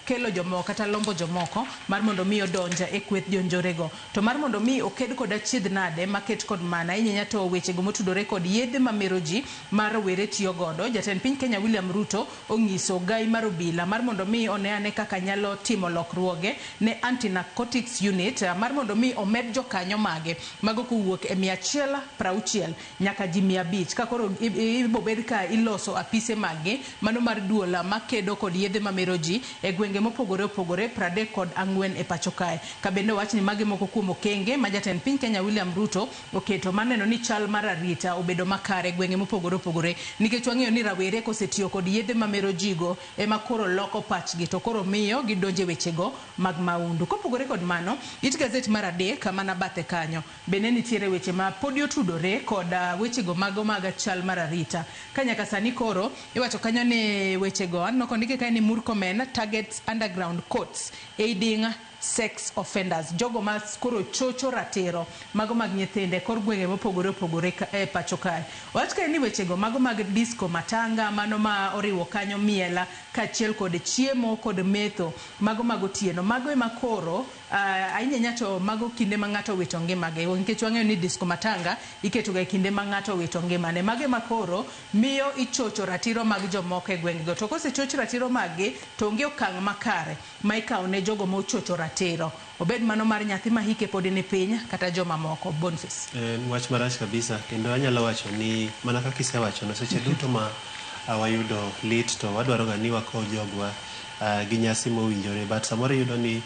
kelo jomoko kata lombo jomoko mar mondo mi odonj e kweth jonjorego, to mar mondo mi oked kod achiedh nade maket kod mana ahinya to wechego motudore kod yedhe mamero ji ma rowere tiyo godo. Jatend piny Kenya William Ruto onyiso gai mar obila mar mondo mi one ane kaka nyalo timo lokruoge ne anti-narcotics unit mar mondo mi omed jokanyo mage mago kowuok e 160 nyaka ji 500, ka koro ibobed ka iloso apise maggi mano mar duol makedo kod yedhe mamero ji e gwenge mopogore opogore 34 e pacho kae. Ka bende owach ni magi moko kuom okenge ma jatend piny Kenya William Ruto oketo mar neno ni chal mar arita obedo makare e gwenge mopogore opogore, nikech wang'eyo ni rawere kosetiyo kod yedhe mamero jigo ema koro loko pachgi to koro miyo gidonje wechego mag maundu. Kopogore kod mano, it gazet mar adek mana bathe kanyo bende nitiere weche ma podi otudore kod wechego mago mag chal mar arita. Ka nyaka sani koro iwacho kanyo ni wechego aneno kondike kae ni Murkomen targets underground courts aiding sex offenders, jogo ma koro chocho ratiro mago mag nyithindo e kor gwenge mopogore opogore e pacho kae. Wach kae ni wechego mago mag disco matanga mano ma oriwo kanyo miela kaachiel kod chiemo kod metho mago mag otieno, mago ema koro ahinya ahinya to mago kinde ma ng'ato owito ngimage, nikech wang'eyo ni disco matanga iketo ga e kinde ma ng'ato owito ngimane. Mago ema koro miyo ichocho ratiro mag jomoko e gwengego, to kosechoch ratiro mag gi to onge okang' makare ma ikawo ne jogo mochocho ratiro, obed mano mar nyathi ma hike pod ni piny kata joma moko. Boniface. En wach marach kabisa, kendo anyalo wacho ni mana kaka isewachono, seche duto ma wayudo lit to wadwaro ga ni wakow jogwa. gi nyasi mowinjore. But samoro iyudo ni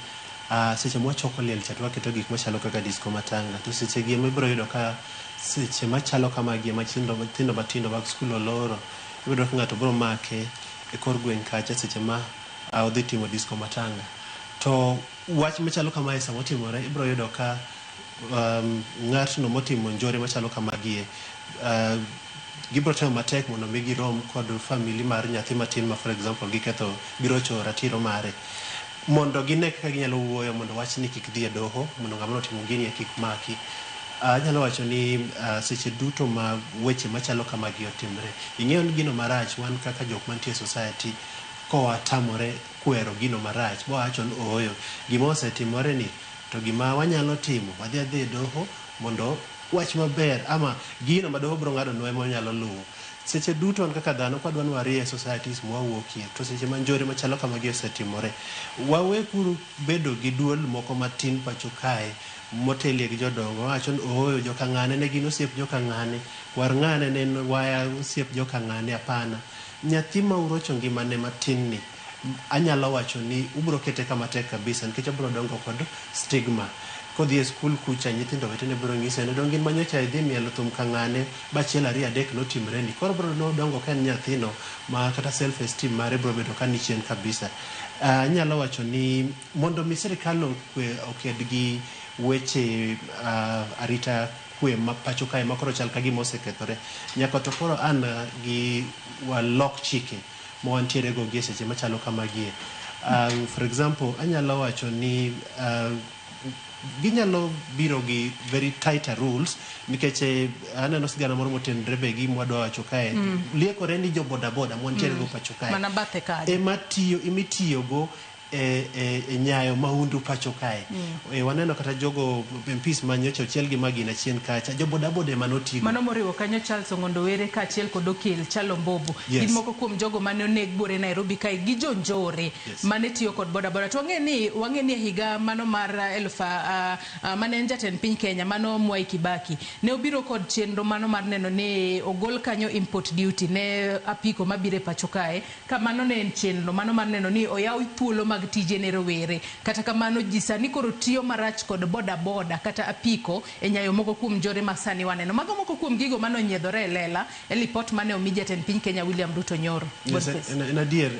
seche mwachoko liel cha to waketo gik machalo kaka disco matanga, to seche gi ema ibiro yudo ka seche machalo kamagi ema nyithindo matindo mag skul oloro, ibiro yudo ka ng'ato biro make e kor gweng' kacha seche ma odhi timo disco matanga. To wach machalo kamae sama otimore, ibiro yudo ka ng'atno motimo njore machalo kamagie, gibiro temo matek mondo mi girom kod family mar nyathi matin ma for example giketho, girocho ratiro mare, mondo gine kaka ginyalo wuoyo mondo wachni kik dhi e doho, mondo ng'ama notimo gini kik maki. Anyalo wacho ni seche duto ma weche machalo kamagi otimre, ing'eyo ni gino marach, wan kaka jok mantie e society kowatamore kwero gino marach, bwawacho ni ooyo, gima osetimore ni to gima wanyalo timo, wadhi adhi e doho mondo wach maber ama gino ma doho biro ng'adonwa ema wanyalo luwo. Seche duto wan kaka dhano kwadwa ni warie societies mwawuokie, to seche ma njore machalo kamagi osetimore, wawekuru bedo gi duol moko matin pacho kae motelie gi jodongo wacho ni ooyo, joka ng'ane ne gin osiep joka ng'ane, kwar ng'ane ne en waya osiep joka ng'ane. Hapana, nyathi ma urocho ngimane matin ni, anyalo wacho ni ubiro kete kama tek kabisa, nikech obiro dongo kod stigma. Kodhi e skul kucha, nyithindo wetene biro nyise ni dong' in manyocha idhi mielo thum ka ng'ane ba achiel ariyo adek notimre ni. Koro biro dongo ka en nyathino ma kata self esteem mare biro bedo ka ni chien kabisa. Anyalo wacho ni mondo mi sirikal oked gi weche arita kwe ma pacho kae ma koro chal ka gima osekethore, nyaka to koro an gi walok chike ma wantiere go gi e seche machalo kamagie. For example, anyalo wacho ni ginyalo biro gi very tighter rules, nikech aneno sigana moro motenore be gi mwadwa wacho kae. Liekore ni jo bodaboda mwantiere go pacho kae mana bathe kanyo ema tiyo imitiyogo e nyayo mahundu pacho kae. Waneno kata jogo MPs ma nyocha ochiel gi magina chien kacha, jo bodaboda ema notigo. Mano moriwo kanyo Charles Ong'ondo Were kaachiel kod okil Chalo Mbobu. Gin moko kuom jogo mane oneg buore Nairobi kae gi jonjore mane tiyo kod bodaboda. To wang'e ni e higa mano mar eluf mane en jatend piny Kenya mano Mwai Kibaki ne obiro kod chenro mano mar neno ni ogol kanyo import duty ne apiko mabiro e pacho kae, ka mano ne en chenro mano mar neno ni oyaw thuolo mag tije ne rowere. Kata kamano, ji sani koro tiyo marach kod bodaboda kata apiko e nyayo moko kuom njore ma sani waneno. Mago moko kuom gigo mane onyiedhore e lela e lipot mane omi jatend piny Kenya William Ruto nyoro. Yes, Boniface. en adier,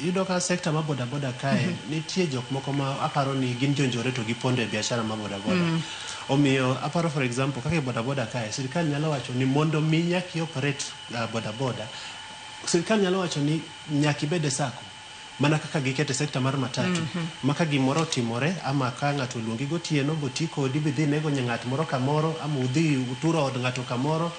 iyudo ka sector mar bodaboda kae nitie jok moko ma aparo ni gin jonjore to gipondo e biashara mar bodaboda. Omiyo aparo, for example, kaka e bodaboda kae, sirikal nyalo wacho ni mondo mi nyaka i operate bodaboda, sirikal nyalo wacho ni nyaka ibed e sacco, mana kaka giketo e sector mar matatu, ma ka gimoro otimore ama ka ng'ato oluongi gotieno boti kodi bidhi nego ng'at moro kamoro ama udhi uturo od ng'ato kamoro,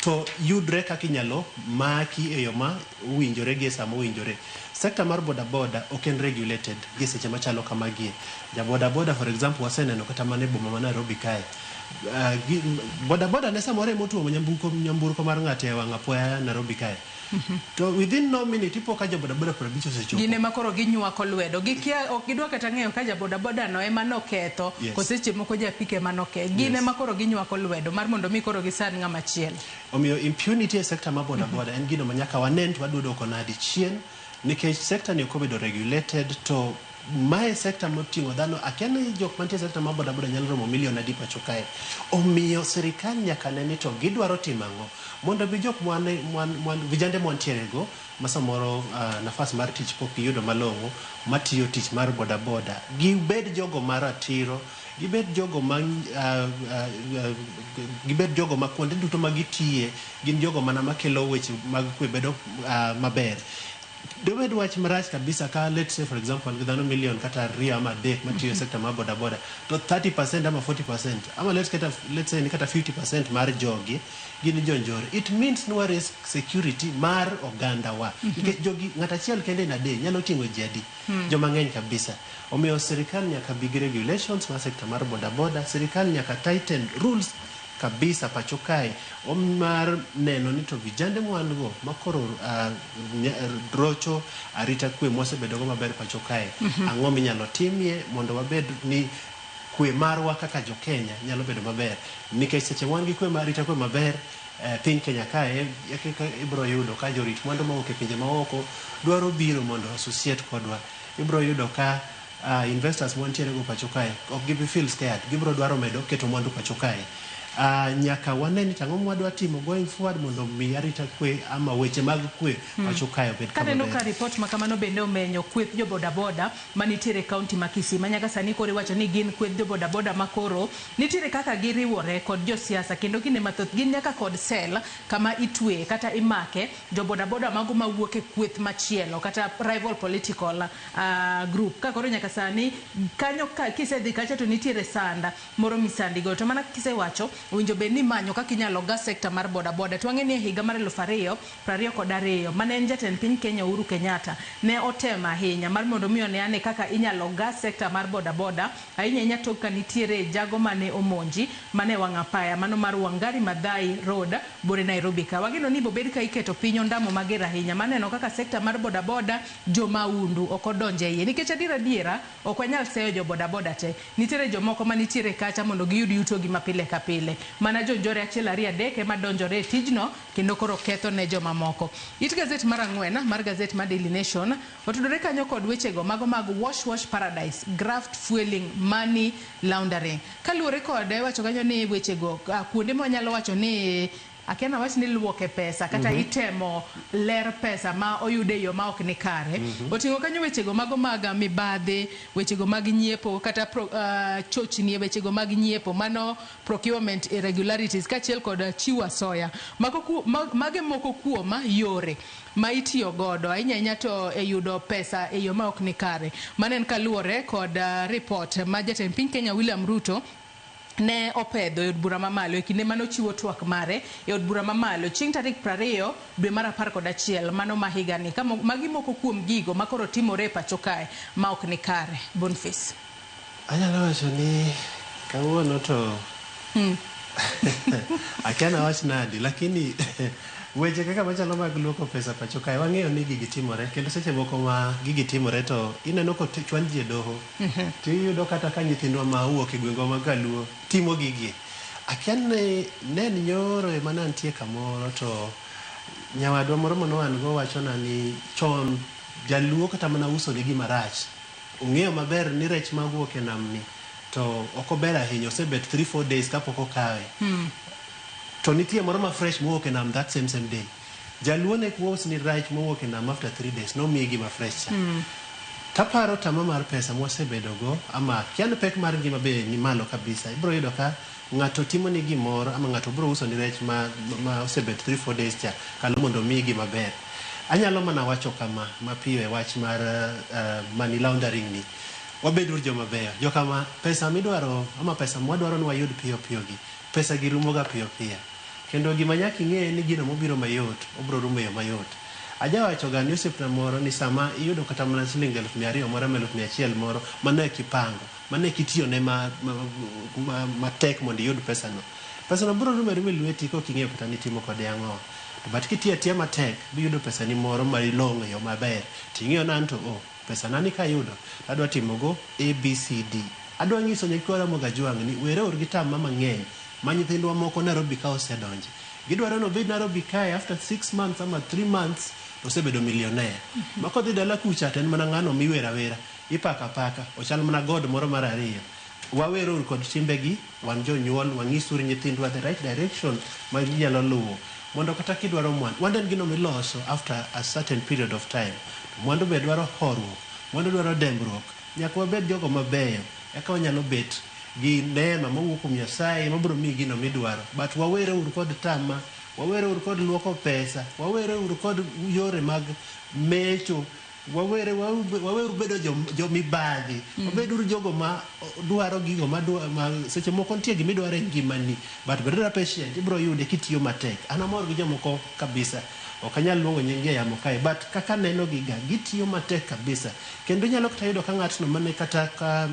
to yudre kaka inyalo maki e yo ma owinjore gi e sama owinjore. Sector mar bodaboda ok en regulated gi e seche machalo kamagie. Ja bodaboda, for example, waseneno kata mana e boma ma Nairobi kae, bodaboda ne samoro ema otuomo nyamburko mar ng'ato e wang' apoya Nairobi kae, to within no minute ipo ka jo bodaboda 50 osechopo. Gin ema koro ginywako lwedo, gikia, ok gidwa kata ng'eyo ka jabodaboda no ema noketho koso seche moko japiko ema noketho. Gin ema koro ginywako lwedo mar mondo mi koro gisand ng'ama chielo. Omiyo impunity e sector mar bodaboda en gino ma nyaka wanen to wadwa dwoko nadi chien, nikech sector ni ok obedo regulated, to mae sector moting'o dhano. Akia ni jok mantie e sector mar bodaboda nyalo romo milion adi pacho kae. Omiyo sirikal nyaka ne ni to gidwaro timo ang'o mondo mi jok mwan vijande mwantiere go ma samoro nafas mar tich pok giyudo malong'o, matiyo tich mar bodaboda, gibed jogo maratiro, gibed jogo ma kuonde duto ma gitiye gin jogo mana makelo weche mag kwe bedo maber. Dobed wach marach kabisa ka, let's say for example, gi dhano milion kata 2 ama 3 matiyo e sector mar bodaboda, to 30% ama 40% ama let's say ni kata 50% mar jogi gin jonjore. It means ni wa risk security mar oganda wa, nikech jogi, ng'at achiel kende in a day nyalo ting'o ji adi? Joma ng'eny kabisa. Omiyo sirikal nyaka bi gi regulations mar sector mar bodaboda. Sirikal nyaka tighten rules kabisa pacho kae mar neno ni to vijande mwan go makoro rocho arita kwe mwasebedo go maber pacho kae, ang'o minyalo timie mondo wabed ni kwe marwa kaka jo Kenya nyalo bedo maber, nikech seche wan gi kwe mar arita kwe maber piny Kenya kae kaka ibiro yudo ka jorit mwandu mawuok e pinje maoko dwaro biro mondo associate kodwa. Ibro yudo ka investors mwantiere go pacho kae ok gibi feel scared, gibro dwaro medo keto mwandu pacho kae. Nyaka wane ni tang'o mwadwa timo going forward mondo mi arita kwe ama weche mag kwe pacho kae obed kama Kaneno ber. ka ripot ma kamano bende omenyo kweth jo bodaboda manitiere e kaunti ma Kisii ma nyaka sani koro iwacho ni gin kweth jo bodaboda ma koro nitiere kaka giriwore kod josiasa kendo kinde mathoth gin nyaka kod sel kama itweye kata imake jo bodaboda mago mawuok e kweth machielo kata rival political group. Ka koro nyaka sani kanyo ka kisedhi kacha to nitiere sanda moro misandigo to mana kisewacho owinjo bed ni imanyo kaka inyalo ga sekta mar bodaboda. To wang'e ni e higa mar 2022 mane en jatend piny Kenya Uhuru Kenyatta ne otemo ahinya mar mondo mi one ane kaka inyalo ga sekta mar bodaboda ahinya ahinya tok ka nitiere jago mane omonji mane wang' apaya mano mar Wangari Maathai Road bore Nairobi ka. Wageno ni bobed ka iketo piny ondamo mager ahinya maneno kaka sekta mar bodaboda jomaundu ok odonjo e iye nikech adier adiera ok wanyal seyo jo bodaboda te. Nitiere jomoko manitiere kacha mondo giyud yutogi ma pile ka pile. Mana jonjore 1 2 3 ema donjore e tijno kendo koro ketho ne jomamoko. It gazet mar 4 mar gazet mar Daily Nation otudore kanyo kod wechego mago mag wash wash paradise, graft fueling, money laundering. Kaluwore kode wacho kanyo ni wechego kuonde ma wanyalo wacho ni akia nawach ni luoke pesa kata itemo ler pesa ma oyud e yo ma ok ni kare. Oting'o kanyo wechego mago mag mibadhi, wechego mag nyiepo kata chochni e wechego mag nyiepo, mano procurement irregularities kaachiel kod chiwo asoya. Mage moko kuom yore ma itiyo godo ahinya ahinya to e yudo pesa e yo ma ok ni kare. Mano en kaluwore kod report ma jatend piny Kenya William Ruto ne opedho e od bura mamalo e kinde mane ochiwo twak mare e od bura mamalo chieng' tarik 20 dwe mar 11 mano ma higani. Ka magi moko kuom gigo ma koro timore e pacho kae ma ok ni kare. Boniface. Anyalo wacho ni kawuono to akia nawach nadi, lakini weche kaka machalo mag luoko pesa pacho kae wang'eyo ni gigi timore kendo seche moko ma gigi timore to ineno kochwal ji e doho. Tiyudo kata ka nyithindwa ma owuok e gwengwa mag Kaluo timo gigi. Akia ni ne en nyoro ema ne antie kamoro to nyawadwa moro mane wan go wachona ni chon jaluo kata mana uso ne gima rach. Ong'eyo maber ni rech mawuok e nam ni to ok ober ahinya, osebet 3-4 days kapok okawe. To nitie moro ma fresh mowuok e nam that same day. Jaluo ne ok ni rech mowuok e nam after 3 days nomiyi gima fresh cha. Taparo tama mar pesa mwasebedo go ama akia ni pek mar ngima be ni malo kabisa. Ibiro yudo ka ng'ato timo ni gimoro ama ng'ato biro uso ni rech ma osebet 3-4 days cha kalo mondo omiyi gima ber. Anyalo mana wacho kama mapiyo e wach mar money laundering ni. Wabed uru joma beyo. Jokama pesa midwaro ama pesa mwadwaro ni wayud piyo piyo gi. Pesa gi rumo ga piyo piyo. Kendo gima nyaka ing'e ni gino mobiro mayot, obiro rumo e yo mayot. Ajawacho ga ni osiepna moro ni sama iyudo kata mana siling 200,000 moro ama 100,000 moro, mano eki pango, mano eki tiyone matek mondo iyud pesano. Pesano biro rumo aruma e lweti kok ing'eyo kata ni itimo kode ang'o. But kitiyo atiya matek, biyudo pesani moro ma ilong'o e yo maber. Ting'eyo ni anto pesa na ni kayudo, adwa timogo A, B, C, D. Adwa nyiso nyikwa Ramogi Ajwang' ni were uru gi tama mang'eny ma nyithindwa moko Nairobi ka osedonje. Gidwaro ni obed Nairobi kae after 6 months ama 3 months to osebedo millionaire. Ma kodhi dala kucha to en mana ng'ano miwero awera, ipako apaka, ochal mana god moro mar ariyo. Wawere uru kod timbegi, wan jonyuol, wanyisuru nyithindwa the right direction ma ginyalo luwo. Mondo kata kidwaro mwandu, mwandu en gino miloso after a certain period of time. To mwandu be dwaro horuok, mwandu dwaro dembruok. Nyaka wabed jogo mabeyo, eka wanyalo bet gi neema mowuok kuom Nyasaye mabiro miyi gino midwaro. But wawere uru kod tama, wawere uru kod luoko pesa, wawere uru kod yore mag mecho, wawere waweuru bedo jo mibadhi. Wabed uru jogo ma dwaro gigo ma seche moko nitie gimidwaro e ngimani, but bed patient, ibiro yude kitiyo matek. An amor gi jomoko kabisa. Ok anyal luongo nying gi e yamo kae, but kaka aneno gi ga, gitiyo matek kabisa. Kendo inyalo kata yudo ka ng'atno mane kata ka,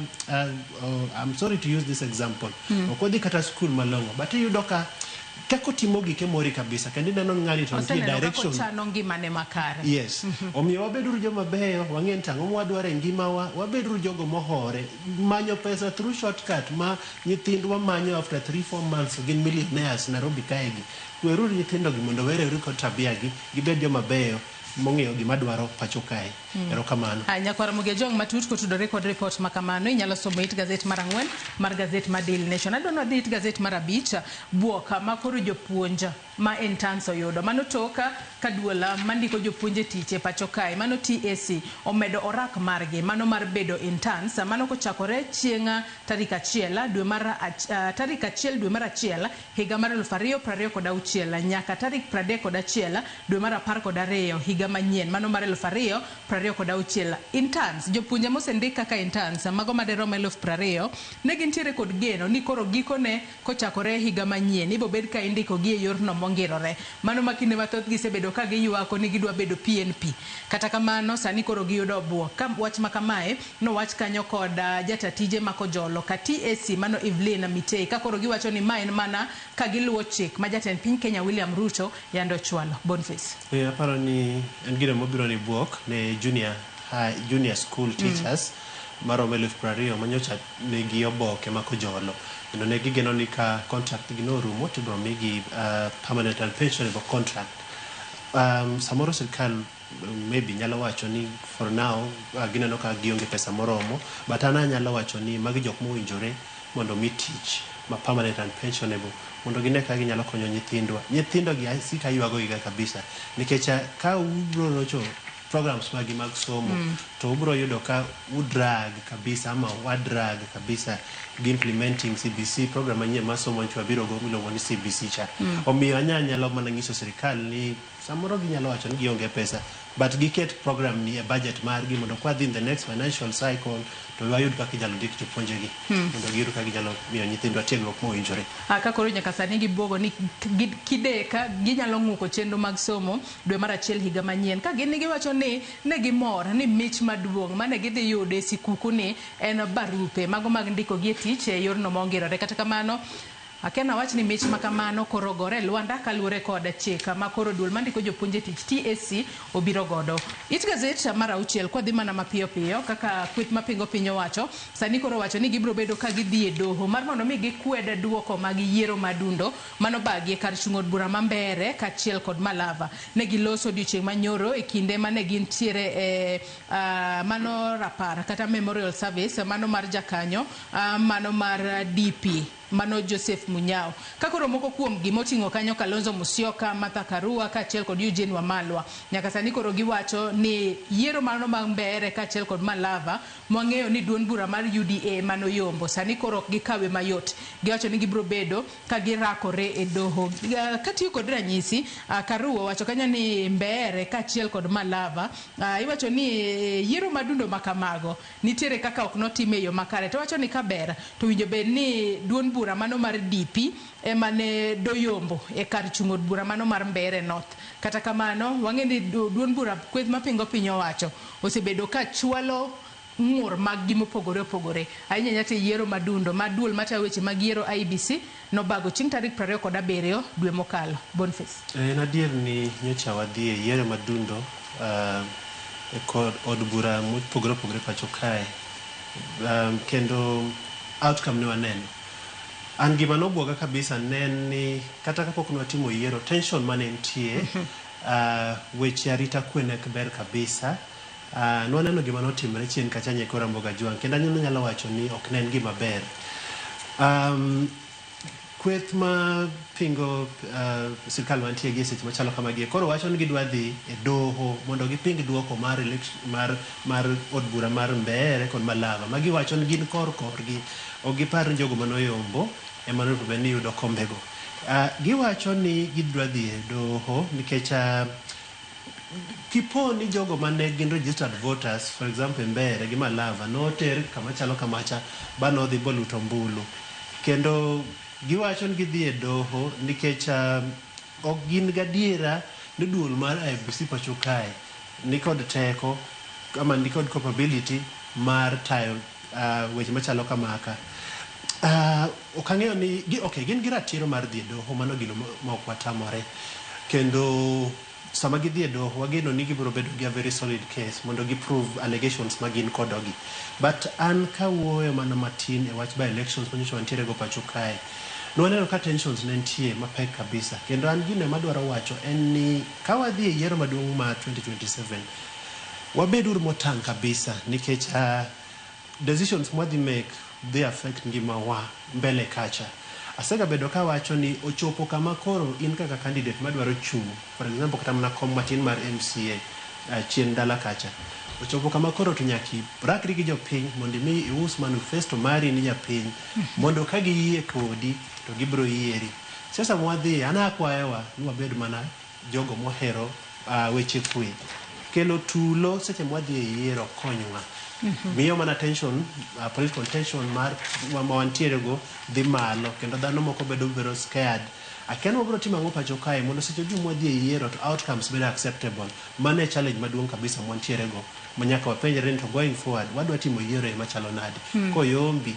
I'm sorry to use this example, ok odhi kata school malong'o, but iyudo ka kako timo gike mori kabisa, kendo ineno ni ng'ani to nitie Oseneno kaka direction. ochano ngimane makare. Yes. Omiyo wabeduru joma beyo, wang'e ni tang'o mwadwaro e ngimawa, wabeduru jogo mohore. Manyo pesa through shortcut ma nyithindwa manyo after 3-4 months gin millionaires Nairobi kae gi. Kweruru nyithindo gi mondo were kod tabia gi, gibed joma beyo. mong'eyo gima dwaro pacho kae. Erokamano. Nyakwar Ramogi Ajwang', matut kotudore kod report ma kamano inyalo somo it gazet mar 4 mar gazet mar Daily Nation. Adwa ni wadhi it gazet mar 5, buok ma koro jopuonj ma interns oyudo. Mano tok ka duol mandiko jopuonj e tich e pacho kae, mano TSC, omedo orak margi mano mar bedo interns, mano kochakore chieng' tarik 1 dwe mar tarik 1 dwe mar 1 higa mar 2026 nyaka tarik 31 dwe mar 12 higa manyien mano mar 2026. Interns, jopuonje mosendik kaka interns mago maderom 20,000, ne gintiere kod geno ni koro gikone kochakore higa manyien ibo bed ka indiko gi e yorno mongirore, mano ma kinde mathoth gisebedo ka giywako ni gidwa bedo PNP. Kata kamano sani koro giyudo buok ka wach ma kamae nowach kanyo kod jata tije makojolo ka TSC, mano Evelyn Mitei, ka koro giwacho ni ma en mana ka giluwo chik ma jatend piny Kenya William Ruto yando ochwalo. Boniface. Aparo ni en gino mobiro ni buok ne junior high, junior school teachers maromo 20,000 manyocha nigi oboke ma kojolo, kendo ne gigeno ni ka contract gi norumo to ibiro migi permanent and pensionable contract. Samoro sirikal maybe nyalo wacho ni for now gineno ka gionge pesa moromo, but an anyalo wacho ni magi jok mowinjore mondo mi tich ma permanent and pensionable, mondo gine ka ginyalo konyo nyithindwa. Nyithindo gi asika ywago giga kabisa, nikech ka ubro rocho programs magi mag somo to ubro yudo ka udrag kabisa, ama wadrag kabisa gi implementing CBC program manyien mar somo manyocha wabiro go miluongo ni CBC cha. Omiyo anyalo mana nyiso sirikal ni samoro ginyalo wacho ni gionge pesa, but giket program ni e budget margi, mondo kwadhi in the next financial cycle to wayud kaka inyalo ndik jopuonjegi mondo giyud kaka ginyalo miyo nyithindwa tiegruok mowinjore. Ka koro nyaka sani gibuogo ni kideka ginyalo ng'uko chenro mag somo dwe mar 1 higa manyien, ka gin giwacho ni ne gimor ni mich maduong' mane gidhi yudo e sikuku ni en barupe mago mag ndiko gi e tich e yorno mongirore. Kata kamano akia nawach ni mich ma kamano koro gore e lwanda kaluwore kod chik ma koro duol mandiko jopuonj e tich TSC obiro godo. It gazet mar 6, kwadhi mana mapiyo piyo, kaka kweth mapingo piny owacho sani koro wacho ni gibiro bedo ka gidhi e doho mar mondo mi gikwed duoko mag yiero madundo mano bagi e kar chung' od bura ma Mbeere kaachiel kod Malava. Ne giloso odiochieng' manyoro e kinde mane gintiere e mano rapar kata memorial service mano mar jakanyo mano mar DP mano Joseph Munyao. Ka koro moko kuom gi moting'o kanyo Kalonzo Musyoka, Martha Karua kaachiel kod Eugene Wamalwa. Nyaka sani koro giwacho ni yiero mano mar Mbeere kaachiel kod Malava mwang'eyo ni duond bura mar UDA mano yombo sani koro ok gikawe mayot. Giwacho ni gibiro bedo ka girakore e doho. Katiyo kod ranyisi, Karua owacho kanyo ni Mbeere kaachiel kod Malava, iwacho ni yiero madundo makamago nitiere kaka ok notim e yo makare. To wacho ni kaber to winjo bed ni duond bura mano mar DP ema ne doyombo e kar chung' od bura mano mar Mbeere North. Kata kamano wang'e ni duond bura kweth mapingo piny owacho osebedo ka chwalo ng'ur mag gi mopogore opogore ahinya ahinya to e yiero madundo ma duol matayo weche mag yiero IEBC nobago chieng' tarik 27 dwe mokalo. Boniface. En adier ni nyocha wadhi e yiero madundo e kod od bura mopogore opogore pacho kae, kendo outcome ne waneno. An gima nobwoga kabisa ne en ni kata kapok ne watimo yiero, tension mane nitie, weche arita kwe ne ok ber kabisa. Nwaneno gima notimre chien kacha Nyeko Ramogi Ajwang', kendo anyalo wacho ni ok ne en gima ber. Kweth ma pingo sirikal mantie gi e seche machalo kamagi koro wacho ni gidwa dhi e doho mondo giping duoko mar election mar od bura mar Mbeere kod Malava, ma giwacho ni gin kor korgi ok gipar ni jogo manoyombo ema onego bed ni yudo kombego. Giwacho ni gidwa dhi e doho nikech kipo ni jogo mane gin registered voters, for example Mbeere gi Malava, noter kama chalo kamacha ba nodhi boluto ombulu, kendo giwacho ni gidhi e doho nikech ok gin gadiera ni duol mar IEBC pacho kae nikod teko ama nikod capability mar tayo weche machalo kamaka. Ok ang'eyo ni okay, gin gi ratiro mar dhi e doho, mano gino ma ok watamore, kendo Sama gidhi e doho, wageno ni gibiro bedo gi a very solid case mondo gi prove allegations ma gin kodogi. But an kawuoyo mana matin e wach by elections manyocha wantiere go pacho kae, nwaneno ka tensions ne nitie mapek kabisa. Kendo an gino madwaro wacho en ni ka wadhi e yiero maduong' mar 2027, wabeduru motang' kabisa nikech decisions mwadhi make dhi affect ngimawa mbele kacha. Asegabedo kawacho ni ochopo kama koro in kaka candidate madwaro chung', for example kata mana kom matin mar MCA chien dala kacha, ochopo kama koro to nyaka irakri gi jopiny mondo imi ius manifesto mari ni japiny mondo ka giyie kodi to gibiro yieri. Siasa mwadhiye, an akwayowa ni wabed mana jogo mohero weche kwe. Kelo tulo seche mwadhi e yiero konywa. Miyo mana tension, political tension mar ma wantiere go dhi malo kendo dhano moko bedo very scared. Akia ni wabiro timo ang'o pacho kae mondo seche duto mwadhi e yiero to outcomes bedo acceptable. Mano e challenge maduong' kabisa mwantiere go ma nyaka wapenjre ni to going forward wadwa timo yiero e machalo nade. Koyombi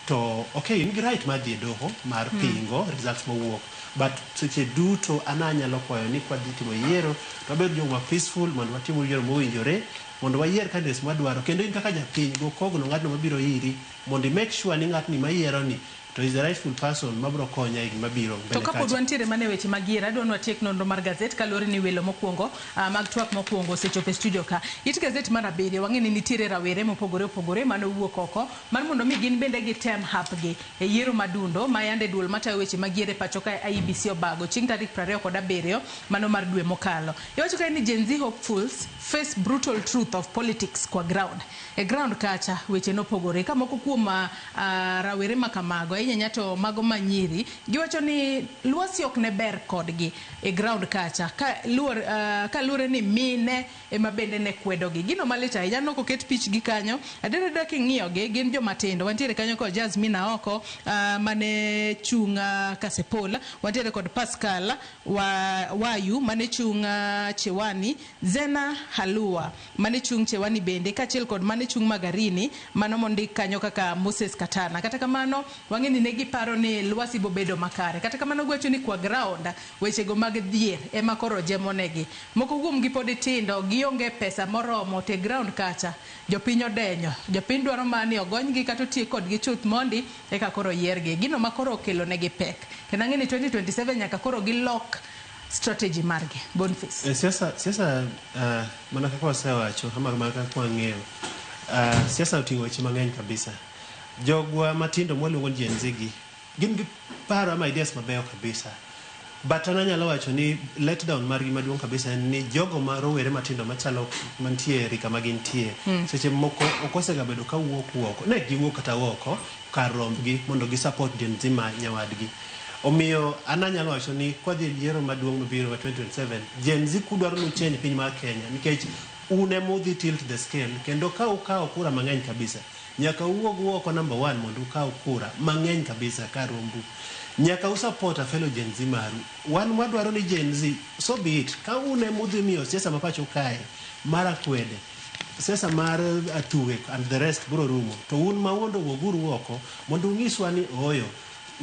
to okay in gi right mar dhi e doho mar pingo results mowuok, but seche duto an anyalo kwayo ni kwadhi timo yiero to wabed joma peaceful mondo watim yiero mowinjore mondo wayier candidates mwadwaro. Kendo in kaka japiny go kogno ng'atno mabiro iri mondo i make sure ni ng'atni mayiero ni to is the rightful person mabiro konya e gima biro To mbele kapod kacha. wantiere mana e weche mag yiero, adwa ni watiek nonro mar gazet kaluwore ni welo mokwongo mag twak mokwongo osechopo e studio ka. It gazet mar abiriyo, wang'e ni nitiere rawere mopogore opogore mane owuok oko mar mondo mi gin bende gitem hapgi e yiero madundo ma yande duol matayo weche mag yiero e pacho kae IEBC obago chieng' tarik 27 mano mar dwe mokalo. Iwacho kae ni Gen Z hopefuls face brutal truth of politics kwa ground. E ground kacha weche nopogore ka moko kuom rawere ma kamago ahinya ahinya to mago manyiri giwacho ni lwasi ok ne ber kodgi e ground kacha ka luwore ni mine ema bende ne kwedogi. Gino malit ahinya aneno koket pichgi kanyo, adier adiera king'iyogi gin joma tindo. Wantiere kanyo kod Jasmine Aoko mane chung' Kasipul, wantiere kod Pascal Wayu mane chung' Chewani, Zena Halua mane chung' Chewani bende, kaachiel kod mane chung' Magarini mano mondik kanyo kaka Moses Katana. Kata kamano wang'e ni ne giparo ni lwasi bobedo makare. Kata kamano giwacho ni kwa ground wechego mag dhier ema koro jemonegi. Moko kuomgi pod tindo, gionge pesa moromo te ground kacha. Jopiny odenyo, jopiny dwaro mana ni ogonygi kata otiek kodgi chuth mondi eka koro yiergi. Gino ma koro okelo negi pek. Kendo ang'e ni 2027 nyaka koro gilok strategy margi. Boniface. Siasa mana kaka wasewacho ama mana kaka wang'eyo, siasa oting'o weche mang'eny kabisa. Jogwa matindo mwaluongo ni Gen Z gi gin gi paro ama ideas mabeyo kabisa. But an anyalo wacho ni letdown margi maduong' kabisa en ni jogo ma rowere matindo machalo mantie e rika ma gintie seche moko ok osegabedo ka wuok oko, ne giwuok kata oko kar rombgi mondo gi support Gen Z ma nyawadgi. Omiyo an anyalo wacho ni kwadhi e yiero maduong' mabiro ma 2027, Gen Z kudwaro ni uchange piny mar Kenya nikech un ema udhi tilt the scale kendo ka ukawo kura mang'eny kabisa nyaka uwuog oko number one mondo ukaw kura mang'eny kabisa kar rombu. Nyaka u support a fellow Gen Z maru. Wan wadwaro ni Gen Z, so be it, ka un ema udhi miyo siasa ma pacho kae mar akwede, siasa mar athuwe and the rest biro rumo. To un ma mondo wuoguru oko mondo unyiswa ni ooyo,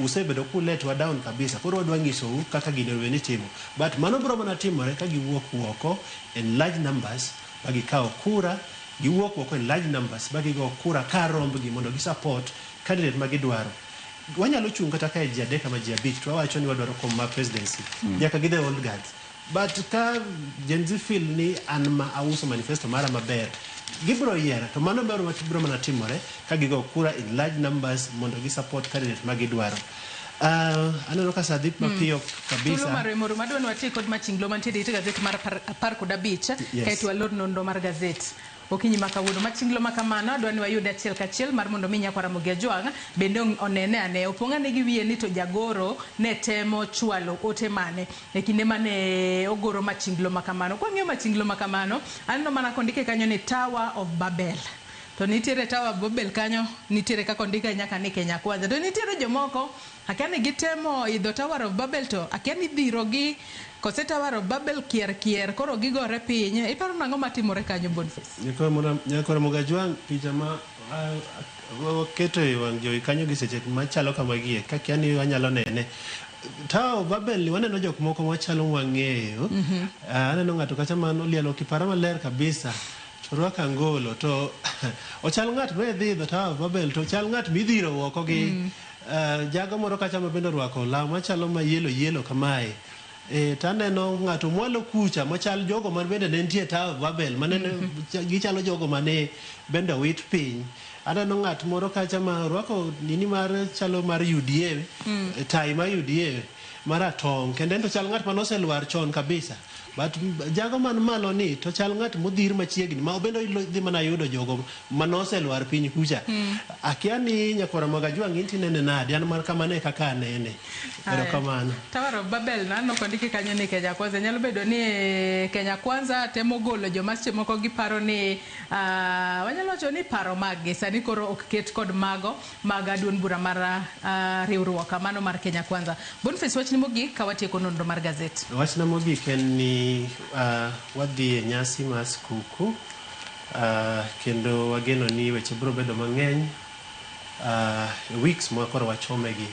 usebedo kuletwa down kabisa, koro wadwa nyisou kaka gini onego bed ni itimo. But mano biro mana timore ka giwuok oko in large numbers ba gikawo kura, giwuok oko in large numbers ba gigo kura kar rombgi mondo gi support candidate ma gidwaro. Wanyalo chung' kata kae ji adek ama ji abich to wawacho ni wadwaro kom mar presidency. Nyaka gi the old guards. But ka Gen Z feel ni an ma auso manifesto mara maber, gibiro yiera. To mano biro mana timore ka gigo kura in large numbers mondo gi support candidate ma gidwaro. Aneno ka saa dhi mapiyo kabisa. Thuolo mar moro madwa ni wati kod machinglo mantiere e gazet mar 15 kaeto walor nonro mar gazet okinyi ma kawuono. Machinglo ma kamano adwa ni wayude achiel kachiel mar mondo mi nyakwar Ramogi Ajwang' bende onene ane. Opong' ane gi wiye ni to jagoro ne temo chwalo ote mane e kinde mane ogoro machinglo ma kamano. Kwang'iyo machinglo ma kamano, aneno mana kondike kanyo ni Tower of Babel. To nitiere Tower of Babel kanyo, nitiere kaka ondike nyaka ni Kenya Kwanza. To nitiere jomoko, akia ni gitemo idho Tower of Babel to akia ni dhiro gi kose Tower of Babel kier kier koro gigore piny. Iparo nang'o matimore kanyo Boniface? Nyakwar Ramogi Ajwang', picha ma waketo e wang' jowi kanyo gi seche machalo kamagie, kakia ni wanyalo nene. Tower of Babel ni waneno jok moko machalo mwang'eyo. Aneno ng'ato kacha man olielo kipara maler kabisa to orwako angolo to ochal ng'at ma dhi idho Tower of Babel to ochal ng'at midhiro oko gi jago moro kacha ma bende orwako law machalo ma yellow yellow kamae. To aneno ng'ato mwalo kucha machal jogo man bende ne nitie e Tower of Babel manene gichalo jogo mane bende owit piny. Aneno ng'at moro kacha ma orwako nini mar chalo mar UDA, tai mar UDA maratong' kendo en to chal ng'at manoselwar chon kabisa. But jago man malo ni to chal ng'at modhir machiegni ma bende dhi mana yudo jogo manoselwar piny kucha. Akia ni nyakwara Magajwang' in tinene nade an mar kamano e kaka anene. Erokamano. Tower of Babel naneno kondiki kanyo ni Kenya Kwanza. Nyalo bedo ni Kenya Kwanza temo golo joma seche moko giparo ni wanyalo wacho ni paro mag-gi sani koro ok ket kod mago mag duond bura mar riwruok mano mar Kenya Kwanza. Boniface, wachni mogik ka watieko nonro mar gazet. Wachna mogik en ni wadhi e nyasi mar skuku kendo wageno ni weche biro bedo mang'eny weeks ma koro wachomegi.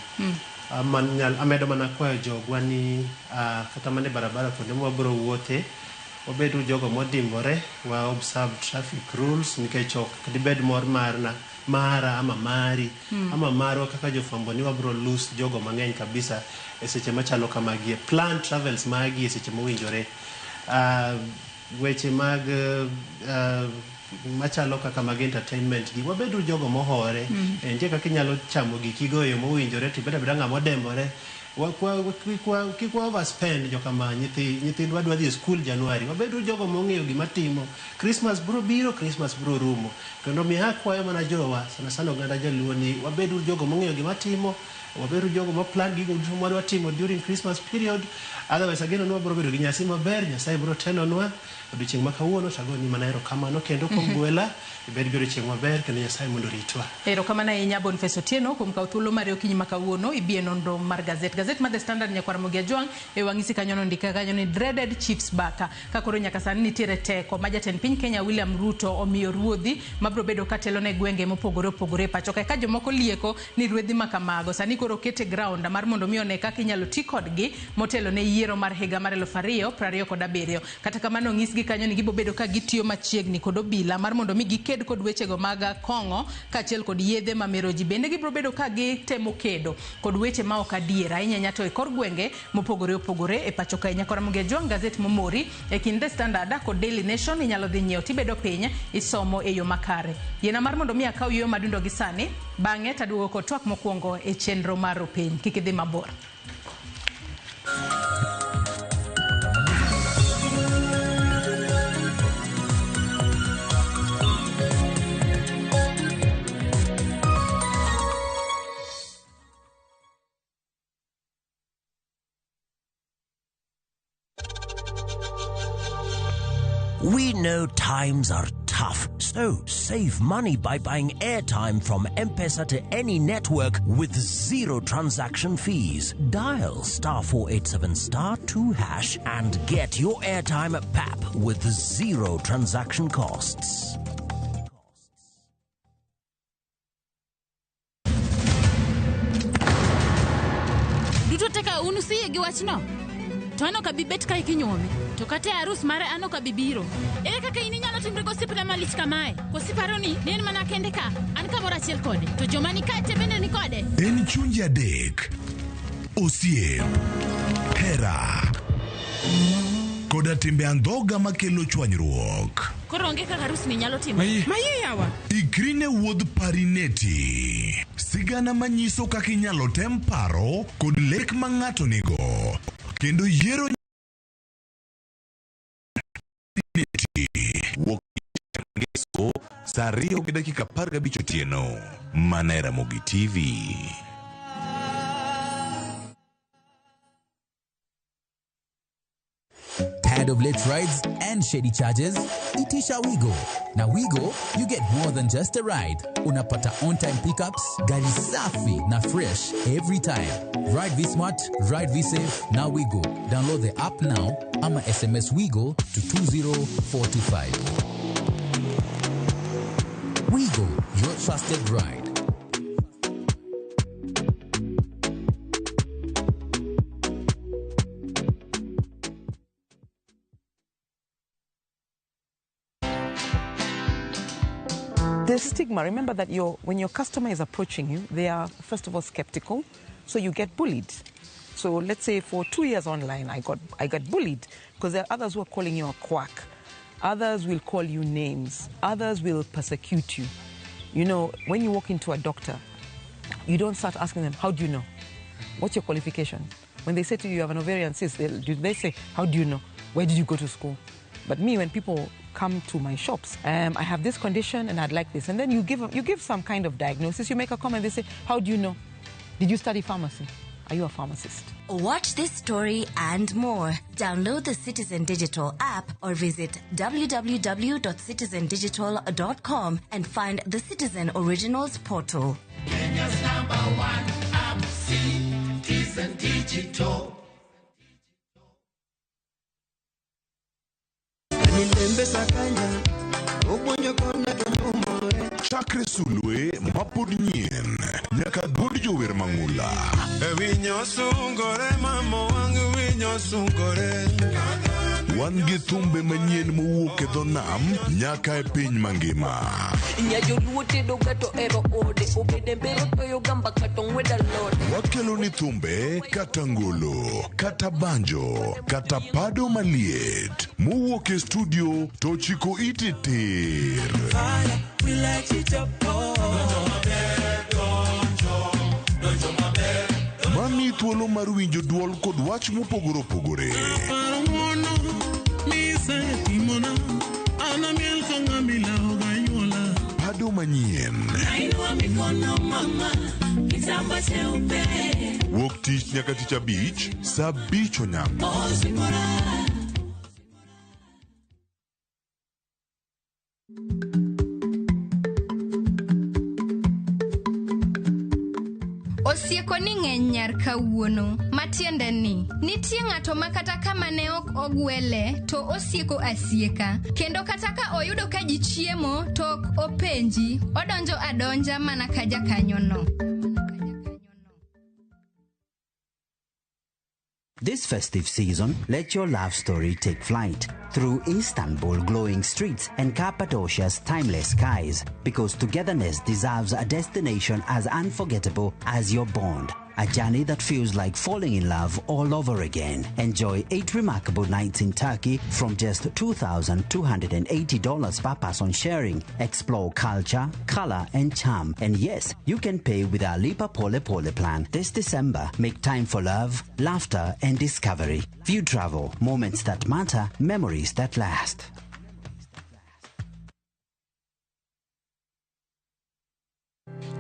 Amedo mana kwayo jogwa ni kata mana e barabara kuonde ma wabiro wuothe wabedo jogo modimbore wa observe traffic rules nikech ok dibed mor marna mara ama mari ama marwa kaka jofwambo ni wabiro lose jogo mang'eny kabisa e seche machalo kamagie. Plan travels magi e seche mowinjore. Weche mag machalo kaka mag entertainment gi wabedo jogo mohore. Nitie kaka inyalo chamo gikigo e yo mowinjore to ibedo abeda ng'ama odembore. Kik wa overspend jokama nyithindwa dwa dhi e skul January. Wabedo jogo mong'eyo gima timo. Christmas biro biro, Christmas biro rumo. Kendo miyo akwayo mana jowa, sana sana oganda joluo ni wabedo jogo mong'eyo gima timo, wabedo jogo ma plan gigo duto mwadwa timo during Christmas period. Otherwise ageno ni wabiro bedo gi nyasi maber, Nyasaye biro telonwa. Odiochieng' ma kawuono to agoni mana erokamano kendo kuom gwela, ibed gi odiochieng' maber kendo Nyasaye mondo oritwa. Erokamano ahinya Boniface Otieno kuom kawo thuolo mari okinyi ma kawuono ibi e nonro mar gazet. Gazet mar The Standard nyakwar Ramogi Ajwang' e wang'isi kanyo nondika kanyo ni dreaded chiefs back. Ka koro nyaka sani nitiere teko ma jatend piny Kenya William Ruto omiyo ruodhi mabiro bedo katelo ne gwenge mopogore opogore e pacho kae. Ka jomoko lieko ni ruedhi ma kamago sani koro okete ground mar mondo mi one kaka inyalo ti kodgi motelo ne yiero mar higa mar 2027. Kata kamano onyisgi kanyo ni gibo bedo ka gitiyo machiegni kod obila mar mondo mi giked kod wechego mag kong'o kaachiel kod yedhe mamero ji. Bende gibiro bedo ka gitemo kedo kod weche ma ok adier ahinya ahinya to e kor gwenge mopogore opogore e pacho kae. Nyakora Ramogi Ajwang' gazet momori e kind The Standard kod Daily Nation inyalo dhi nyiewo tibedo piny isomo e yo makare. Yiena mar mondo mi akaw yueyo madundo gi sani bang'e taduogo kod twak mokwongo e chenro mar Rupiny. Kik idhi mabor. We know times are tough, so save money by buying airtime from M-Pesa to any network with zero transaction fees. Dial star 487 star 2 hash and get your airtime at PAP with zero transaction costs. Duto te ka un usiyie gi wachno? To an ok abi bet kae kinyuome. To kata e arus mare an ok abi biro. Ere kaka in inyalo timri gosiepna malich kamae? Koso iparo ni en mana kende ka? An kamoro achiel kode. To joma ni kae te bende ni kode? En chunje adek, osiep, hera, koda timbe andhoga makelo chwanyruok. Koro onge kaka arusni nyalo timore. Maye yawa. Ikri ne wuodh Parineti. Sigana manyiso kaka inyalo tem paro kod lek ma ng'ato nigo. Kendo yiero Wuok Ngeso saa 2:15 otieno. Mana e Ramogi TV. Tired of late rides and shady charges? Itisha Wigo. Now Wigo, you get more than just a ride. Unapata on-time pickups, gari safi na fresh every time. Ride V-Smart, ride V-Safe, now Wigo. Download the app now ama SMS Wigo to 20425. Wigo, your trusted ride. There's stigma. Remember that when your customer is approaching you, they are, first of all, skeptical, so you get bullied. So let's say for 2 years online, I got bullied because there are others who are calling you a quack. Others will call you names. Others will persecute you. You know, when you walk into a doctor, you don't start asking them, how do you know? What's your qualification? When they say to you, you have an ovarian cyst, they say, how do you know? Where did you go to school? But me, when people come to my shops, I have this condition and I'd like this. And then you give some kind of diagnosis, you make a comment, they say, how do you know? Did you study pharmacy? Are you a pharmacist? Watch this story and more. Download the Citizen Digital app or visit www.citizendigital.com and find the Citizen Originals portal. Kenya's number one app, Citizen Digital. Chakre sulwe mapod nyien nyaka duond jower mang'ula. Wan gi thumbe manyien mowuok e dho nam nyaka e piny mangima. Wakelo ni thumbe kata ngolo, kata banjo, kata pado maliet mowuok e studio to chiko ite tir. Mami thuolo mar winjo duol kod wach mopogore opogore. Pado manyien. Wuok tich nyaka tich abich, saa 5 onyango. Osieko ni ng'eny nyar kawuono, matiende ni nitie ng'ato ma kata kama ne ok ogwele to osieko asieka, kendo kata ka oyudo ka ji chiemo to ok openji, odonjo adonja mana ka jakanyono. This festive season, let your love story take flight through Istanbul glowing streets and Cappadocia's timeless skies, because togetherness deserves a destination as unforgettable as your bond. A journey that feels like falling in love all over again. Enjoy 8 remarkable nights in Turkey from just $2,280 per person sharing. Explore culture, color, and charm. And yes, you can pay with our Lipa Pole Pole plan. This December, make time for love, laughter, and discovery. View Travel, moments that matter, memories that last.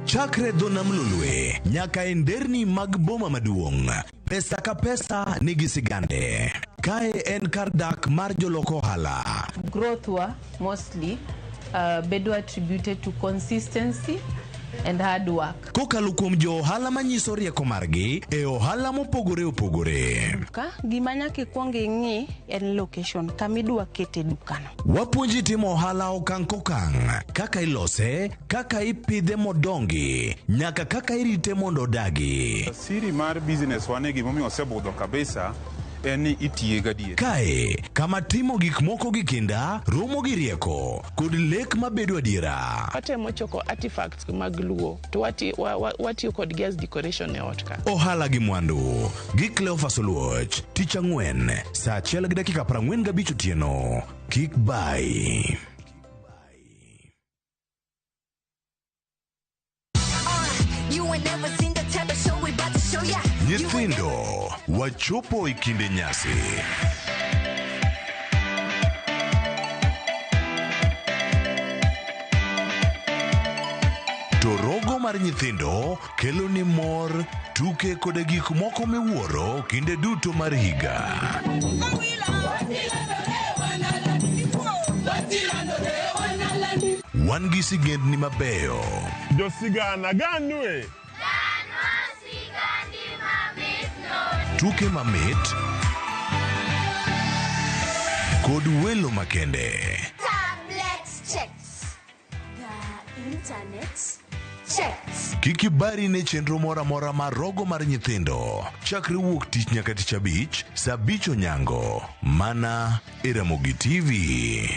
Chakre dho nam lolwe nyaka e nderni mag boma maduong', pesa ka pesa nigi sigande. Kae en kar dak mar jolok ohala. Growth wa mostly bedo attributed to consistency and hard work. Kokalo kuom jo ohala manyiso rieko margi e ohala mopogore opogore. Ka gima nyaka ikwong ing'i en location kama idwa kete dukano. Wapuonji timo ohala okang' kokang', kaka ilose, kaka ipidhe modongi, nyaka kaka irite mondo odagi. Siri mar business wane gimomiyo osebudho kabisa en ni itiye gadier. Kae, kama timo gik moko gi kinda, romo gi rieko, kod lek mabedo adiera. Watemo choko artifacts mag Luo, to watiyo kodgi as decoration e ot ka. Ohala gi mwandu, gi Cleophas Oluoch, tich ang'wen, saa 1:45 otieno. Kik bai. Nyithindo, wachopo e kinde nyasi. To rogo mar nyithindo kelo ni mor, tuke kod gik moko miwuoro kinde duto mar higa. Wan gi sigendni mabeyo. Josigana ganue. Tuke mamit kod welo makende. Tablet checks. The internet checks. Kik ibari ne chenro moro amora mar rogo mar nyithindo. Chakre wuok tich nyaka tich abich, saa 5 onyango. Mana e Ramogi TV.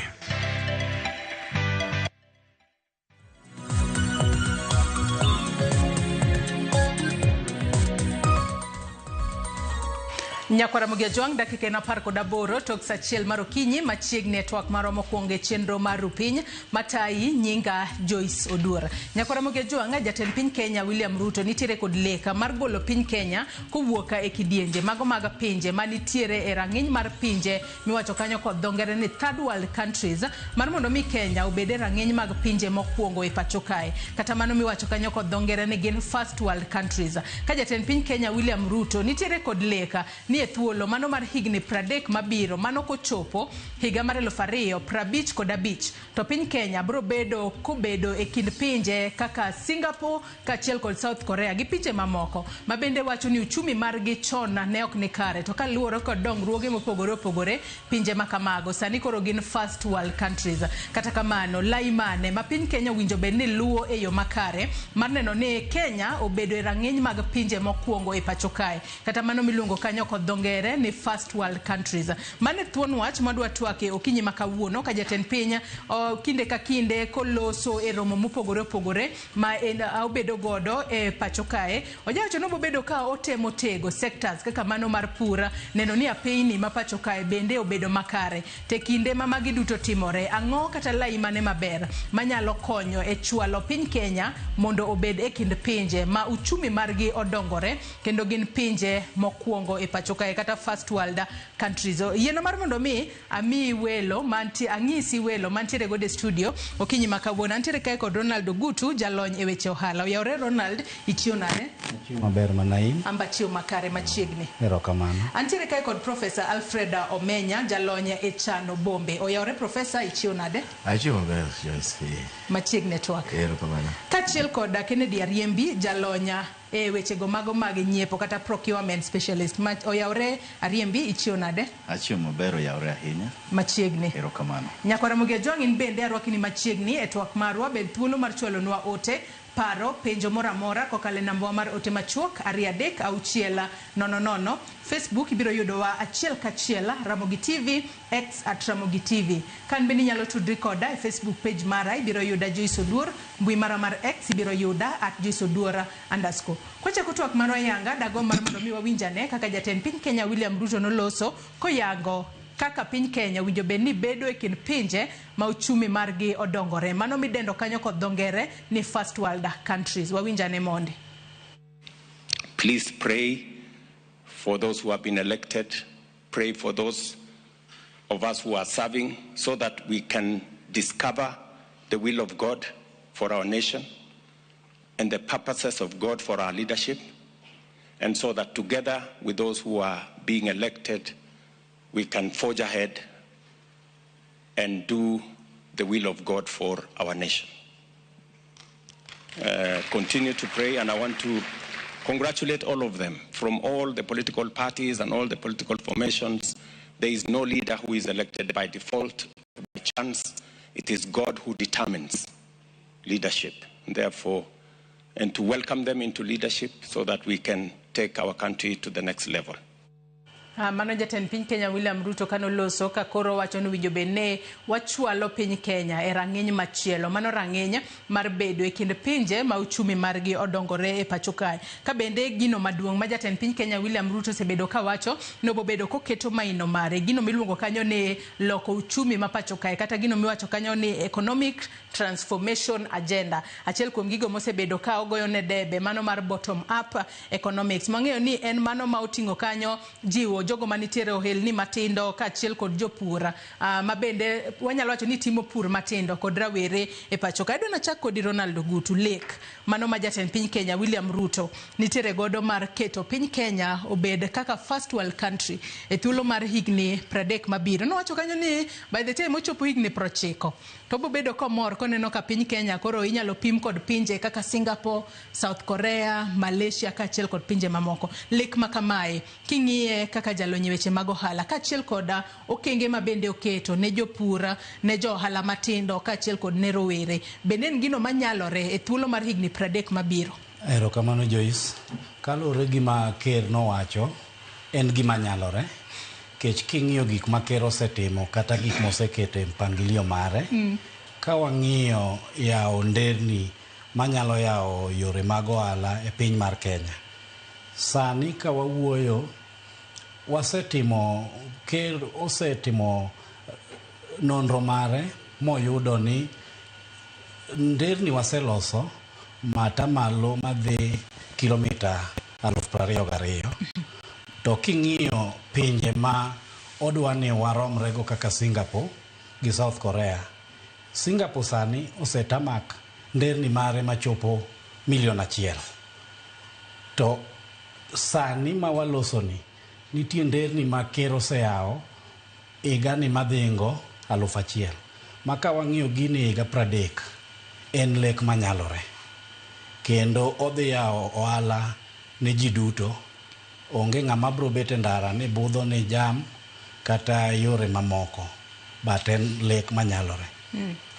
Nyakwara Ramogi Ajwang', dakika en 18 tok sa 1 mar okinyi machiegni e twak marwa mokwongo e chenro mar Rupiny matayi nyinga Joyce Oduor. Nyakwara Ramogi Ajwang', jatend piny Kenya William Ruto nitiere kod lek mar golo piny Kenya kowuok e kidienje mago mag pinje manitiere e rang'iny mar pinje miwacho kanyo kod dho ngere ni third world countries mar mondo mi Kenya obed e rang'iny mag pinje mokwongo e pacho kae. Kata mano miwacho kanyo kod dho ngere ni gin first world countries. Ka jatend piny Kenya William Ruto nitiere kod lek ni e thuolo mano mar higni 30 mabiro mano kochopo higa mar 2055 to piny Kenya biro bedo kobedo e kind pinje kaka Singapore kaachiel kod South Korea gi pinje mamoko ma bende wacho ni uchumi margi chon ne ok ni kare to kaluwore kod dongruoge mopogore opogore pinje ma kamago sani koro gin first world countries. Kata kamano lai mane ma piny Kenya owinjo bed ni luwo e yo makare mar neno ni Kenya obedo e rang'iny mag pinje mokwongo e pacho kae kata mano miluongo kanyo kod dho ngere ni first world countries. Mano e thuon wach mwadwa twake okinyi ma kawuono ka jatend piny kinde ka kinde koloso e romo mopogore opogore ma en obedo godo e pacho kae. Ojawacho ni obobedo ka otemo tego sectors kaka mano mar pur neno ni apeyni ma pacho kae bende obedo makare. Te kinde ma magi duto timore, ang'o kata lai mane maber manyalo konyo e chwalo piny Kenya mondo obed e kind pinje ma uchumi margi odongore kendo gin pinje mokwongo e pacho kae kata first world countries. Yieno mar mondo mi ami welo mantie ang'isi welo mantiere godo e studio okinyi ma kawuono. Antiere kae kod Ronald Ogutu, jalony e weche ohala. Oyawore Ronald, ichieo nade? Chiemo maber mana in. Amba chieo makare machiegni. Erokamano. Antiere kae kod Professor Alfred Omenya, jalony e chano bombe. Oyawore Professor, ichieo nade? Achiemo maber Joyce. Machiegni e twak. Erokamano. Kaachiel kod Kennedy Ariembi, jalonya e wechego mago mag nyiepo kata procurement specialist. Oyawore Ariembi, ichieo nade? Achiemo maber, oyawore ahinya. Machiegni. Erokamano. Nyakwara Ramogi Ajwang', in bende arwakini machiegni e twak marwa. Bed thuolo mar chwalonwa ote, paro, penjo moro amora kokalo e namba mar ote machuok 2 3 6 0 0. Facebook ibiro yudowa achiel kachiel Ramogi TV, X at Ramogi TV. Kan bende inyalo tudri koda e Facebook page mara, ibiro yuda Joyce Oduor, mbui mara mar X ibiro yuda at Joyce Oduor _. Kwachako twak marwa yanga, dago mar mondo mi wawinjane kaka jatend piny Kenya William Ruto noloso koyango kaka piny Kenya winjo bed ni bedo e kind pinje ma uchumi margi odongore. Mano midendo kanyo kod dho ngere ni first world countries. Wawinjane mondi. Please pray for those who have been elected. Pray for those of us who are serving so that we can discover the will of God for our nation and the purposes of God for our leadership, and so that together with those who are being elected, we can forge ahead and do the will of God for our nation. Continue to pray, and I want to congratulate all of them from all the political parties and all the political formations. There is no leader who is elected by default, by chance. It is God who determines leadership. Therefore, and to welcome them into leadership so that we can take our country to the next level. Mano jatend piny Kenya William Ruto kanoloso ka koro wacho ni winjo bed ni wachwalo piny Kenya e rang'iny machielo. Mano rang'iny mar bedo e kind pinje ma uchumi margi odongore e pacho kae. Ka bende gino maduong' ma jatend piny Kenya William Ruto osebedo kawacho ni obobedo koketo maino mare gino miluongo kanyo ni loko uchumi ma pacho kae kata gino miwacho kanyo ni economic transformation agenda. Achiel kuom gigo mosebedo ka ogoyo ne debe mano mar bottom up economics. Mang'eyo ni en mano ma oting'o kanyo jiwo jogo manitiere ohelni matindo kaachiel kod jopur ma bende wanyalo wacho ni timo pur matindo kod rawere e pacho ka. Adwa nachak kodi Ronald Ogutu, lek mano ma jatend piny Kenya William Ruto nitiere godo mar keto piny Kenya obed kaka first world country e thuolo mar higni 30 mabiro. Nowacho kanyo ni by the time ochopo higni 90 to obobedo komor koneno ka piny Kenya koro inyalo pim kod pinje kaka Singapore, South Korea, Malaysia kaachiel kod pinje mamoko. Lek ma kamae king'iye kaka jalony e weche mag ohala kaachiel kod okenge ma bende oketo ne jopur, ne jo ohala matindo kaachiel kod ne rowere, bende en gino manyalore e thuolo mar higni 30 mabiro? Erokamano Joyce. Kaluwore gi ma ker nowacho, en gima nyalore. Kech king'iyo gik ma ker osetimo kata gik moseketo e mpangilio mare, ka wang'iyo yawo nderni manyalo yawo yore mag ohala e piny mar Kenya. Sani ka wawuoyo, Wasetimo, ker osetimo nonro mare moyudo ni nderni waseloso matamalo madhi kilomita 22,000. To king'iyo pinje ma odwa ni waromrego kaka Singapore gi South Korea, Singapore sani osetamak nderni mare machopo 1,000,000. To sani ma walosoni nitie nderni ma ker oseyawo higani madhingo 1,000. Ma ka wang'iyo gini higa 30 en lek manyalore. Kendo odhi yawo ohala ne ji duto. Onge ng'ama biro bet e ndara ni budho ni jam kata yore mamoko. But en lek manyalore.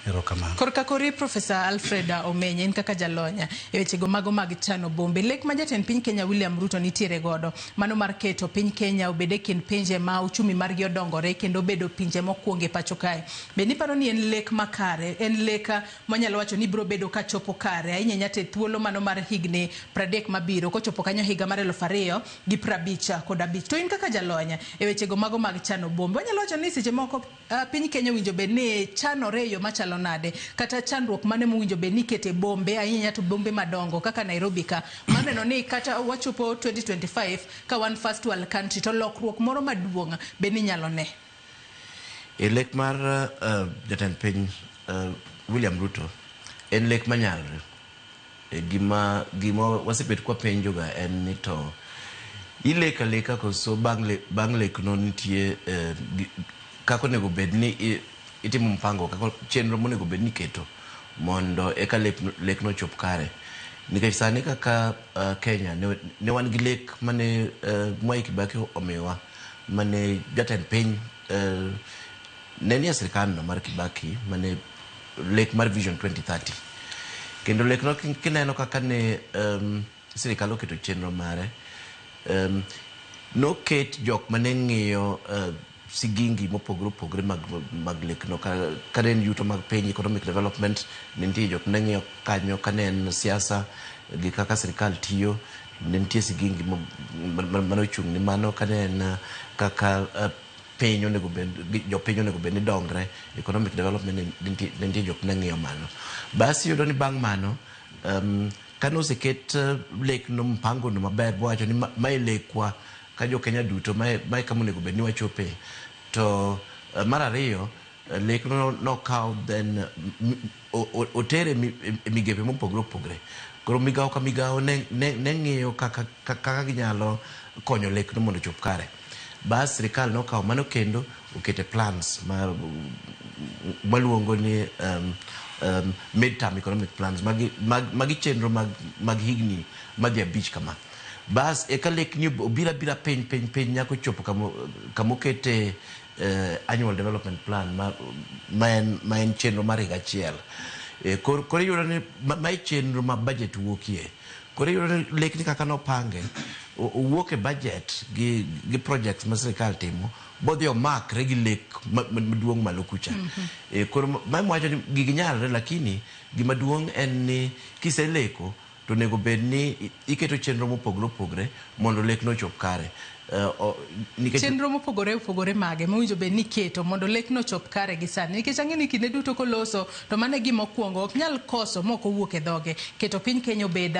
Erokamano. Korka kori Professor Alfred Omenye in kaka jalony e wechego mago mag chano bombe. Lek ma jatend piny Kenya William Ruto nitiere godo mano mar keto piny Kenya obed e kind pinje ma uchumi margi odongore kendo bedo pinje mokwongo e pacho kae. Be niparo ni en lek makare, en lek mwanyalo wacho ni biro bedo kachopo kare ahinya ahinya te thuolo mano mar higni 30 mabiro kochopo kanyo higa mar 2055. To in kaka jalony e wechego mago mag chano bombe, wanyalo wacho ni seche moko piny Kenya owinjo bed ni chanore e yo machalo nade kata chandruok mane mowinjo bed ni ikete bombe ahinya to bombe madongo kaka Nairobi ka maneno ni kata wachopo 2025 ka wan first world country to lokruok moro maduong' be ni inyalo ne. E lek mar jatend piny William Ruto en lek manyalre. Gima wasebet kwapenjoga en ni to ilek aleka koso bang' lekno nitie kaka onego bed ni itimo mpango kaka chenro monego bed ni iketo mondo eka lekno chop kare. Nikech sani kaka Kenya ne wan gi lek mane Mwai Kibaki omiyowa mane jatend piny ne nie sirkal no mar Kibaki mane lek mar Vision 2030. Kendo lek no kineno kaka ne sirikal oketo chenro mare, noket jok mane ng'iyo sigingi mopogore opogore mag lekno ka ne en yuto mag piny, economic development, ne nitie jok mane ng'iyo kanyo, ka ne en siasa gi kaka sirikal tiyo, ne nitie sigingi mane ochung' ni mano, ka ne en kaka piny onego bed, jopiny onego bed ni dongre, economic development, ne nitie jok mane ng'iyo mano. Bas iyudo ni bang' mano kane oseket lekno mpango no maber bowacho ni mae lekwa ka jo Kenya duto mae kama onego bed ni wachope. To mar ariyo lekno nokaw then otere e migepe mopogore opogore. Koro migawo ka migawo ne ng'iyo kaka ginyalo konyo lekno mondo ochop kare. Bas sirikal nokawo mano kendo okete plans maluongo ni mid-term economic plans magi chenro mag higni madhi 5 kama. Bas eka lekni obiro abira piny piny piny nyaka ochopo kamokete annual development plan ma en chenro mar higa achiel. Koro iyudo ni mae chenro ma budget wuokie. Koro iyudo ni lekni kaka nopange owuok e budget gi projects ma sirikal timo bodhi omakre gi lek maduong' malo kucha. Koro mae wacho ni gigi nyalre, lakini gima duong' en ni kiseleko to onego bed ni iketo chenro mopogore opogore mondo lekno ochop kare. Chenro mopogore opogore mage mowinjo bed ni iketo mondo lekno ochop kare gi sani, nikech ang'e ni kinde duto koloso to mano e gima okwongo ok nyal koso mok owuok e dhoge keto piny Kenya obed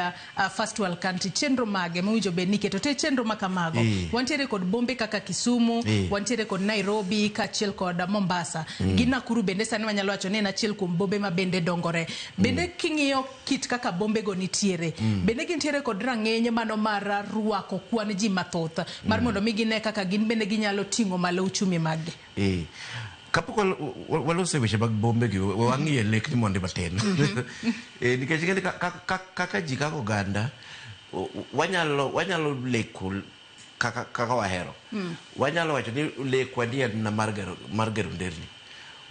first world country. Chenro mage mowinjo bed ni iketo te chenro ma kamago wantiere kod bombe kaka Kisumu, wantiere kod Nairobi kaachiel kod Mombasa gi Nakuru bende sani wanyalo wacho ni en achiel kuom bombe ma bende dongore. Bende king'iyo kit kaka bombego nitiere, bende gintiere kod rang'iny mano mar rwako kwan ji mathoth mar mondo mi gine kaka gin bende ginyalo ting'o malo uchumi maggi. Kapok waloso weche mag bombe gi, wang'iye lekni mondi matin. Nikech kaka ji kaka oganda wanyalo leko kaka wahero. Wanyalo wacho ni lekwa ni en mar gero nderni.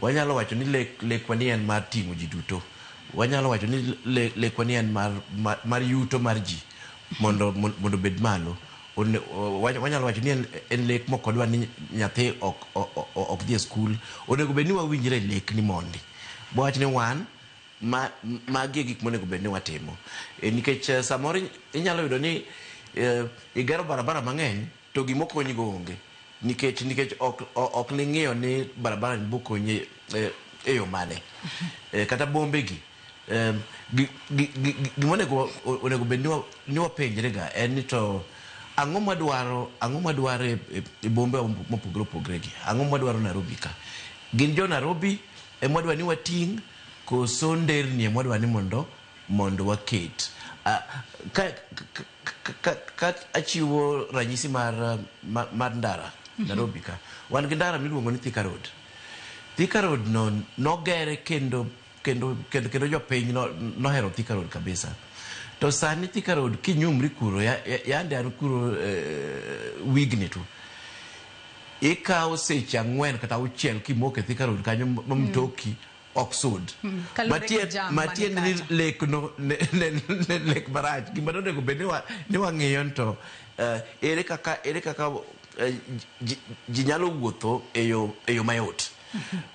Wanyalo wacho ni lekwa ni en mar ting'o ji duto. Wanyalo wacho ni lekwa ni en mar yuto mar ji mondo bed malo. Wanyalo wacho ni en lek mok odwa ni nyathi ok dhi e skul. Onego bed ni wawinjre lek ni mondi. Bawach ni wan magi e gik monego bed ni watimo. Nikech samoro inyalo yudo ni igero barabara mang'eny to gima okonyigo onge. Nikech ok ning'iyo ni barabara ni bokonyi e yo mane. Kata bombe gi gima onego bed ni wapenjre ga en ni to ang'o madwaro e bombe mopogore opogore gi, ang'o madwaro Nairobi ka? Gin jo Nairobi emwadwa ni wating' koso nderni emwadwa ni mondo waket. Ka achiwo ranyisi mar ndara Nairobi ka, wan gi ndara miluongo ni Thika Road. Thika Road no nogere kendo jopiny nohero Thika Road kabisa. To sani Thika Road kinyumri kuro, yande an kuro wigni tu, ikawo seche 4 kata 6 kimoko e Thika Road kanyo ma mtoki ok sud. Matiende ni lek no ne lek marach. Gima onego bed ni wang'iyo to ere kaka ji nyalo wuotho e yo mayot.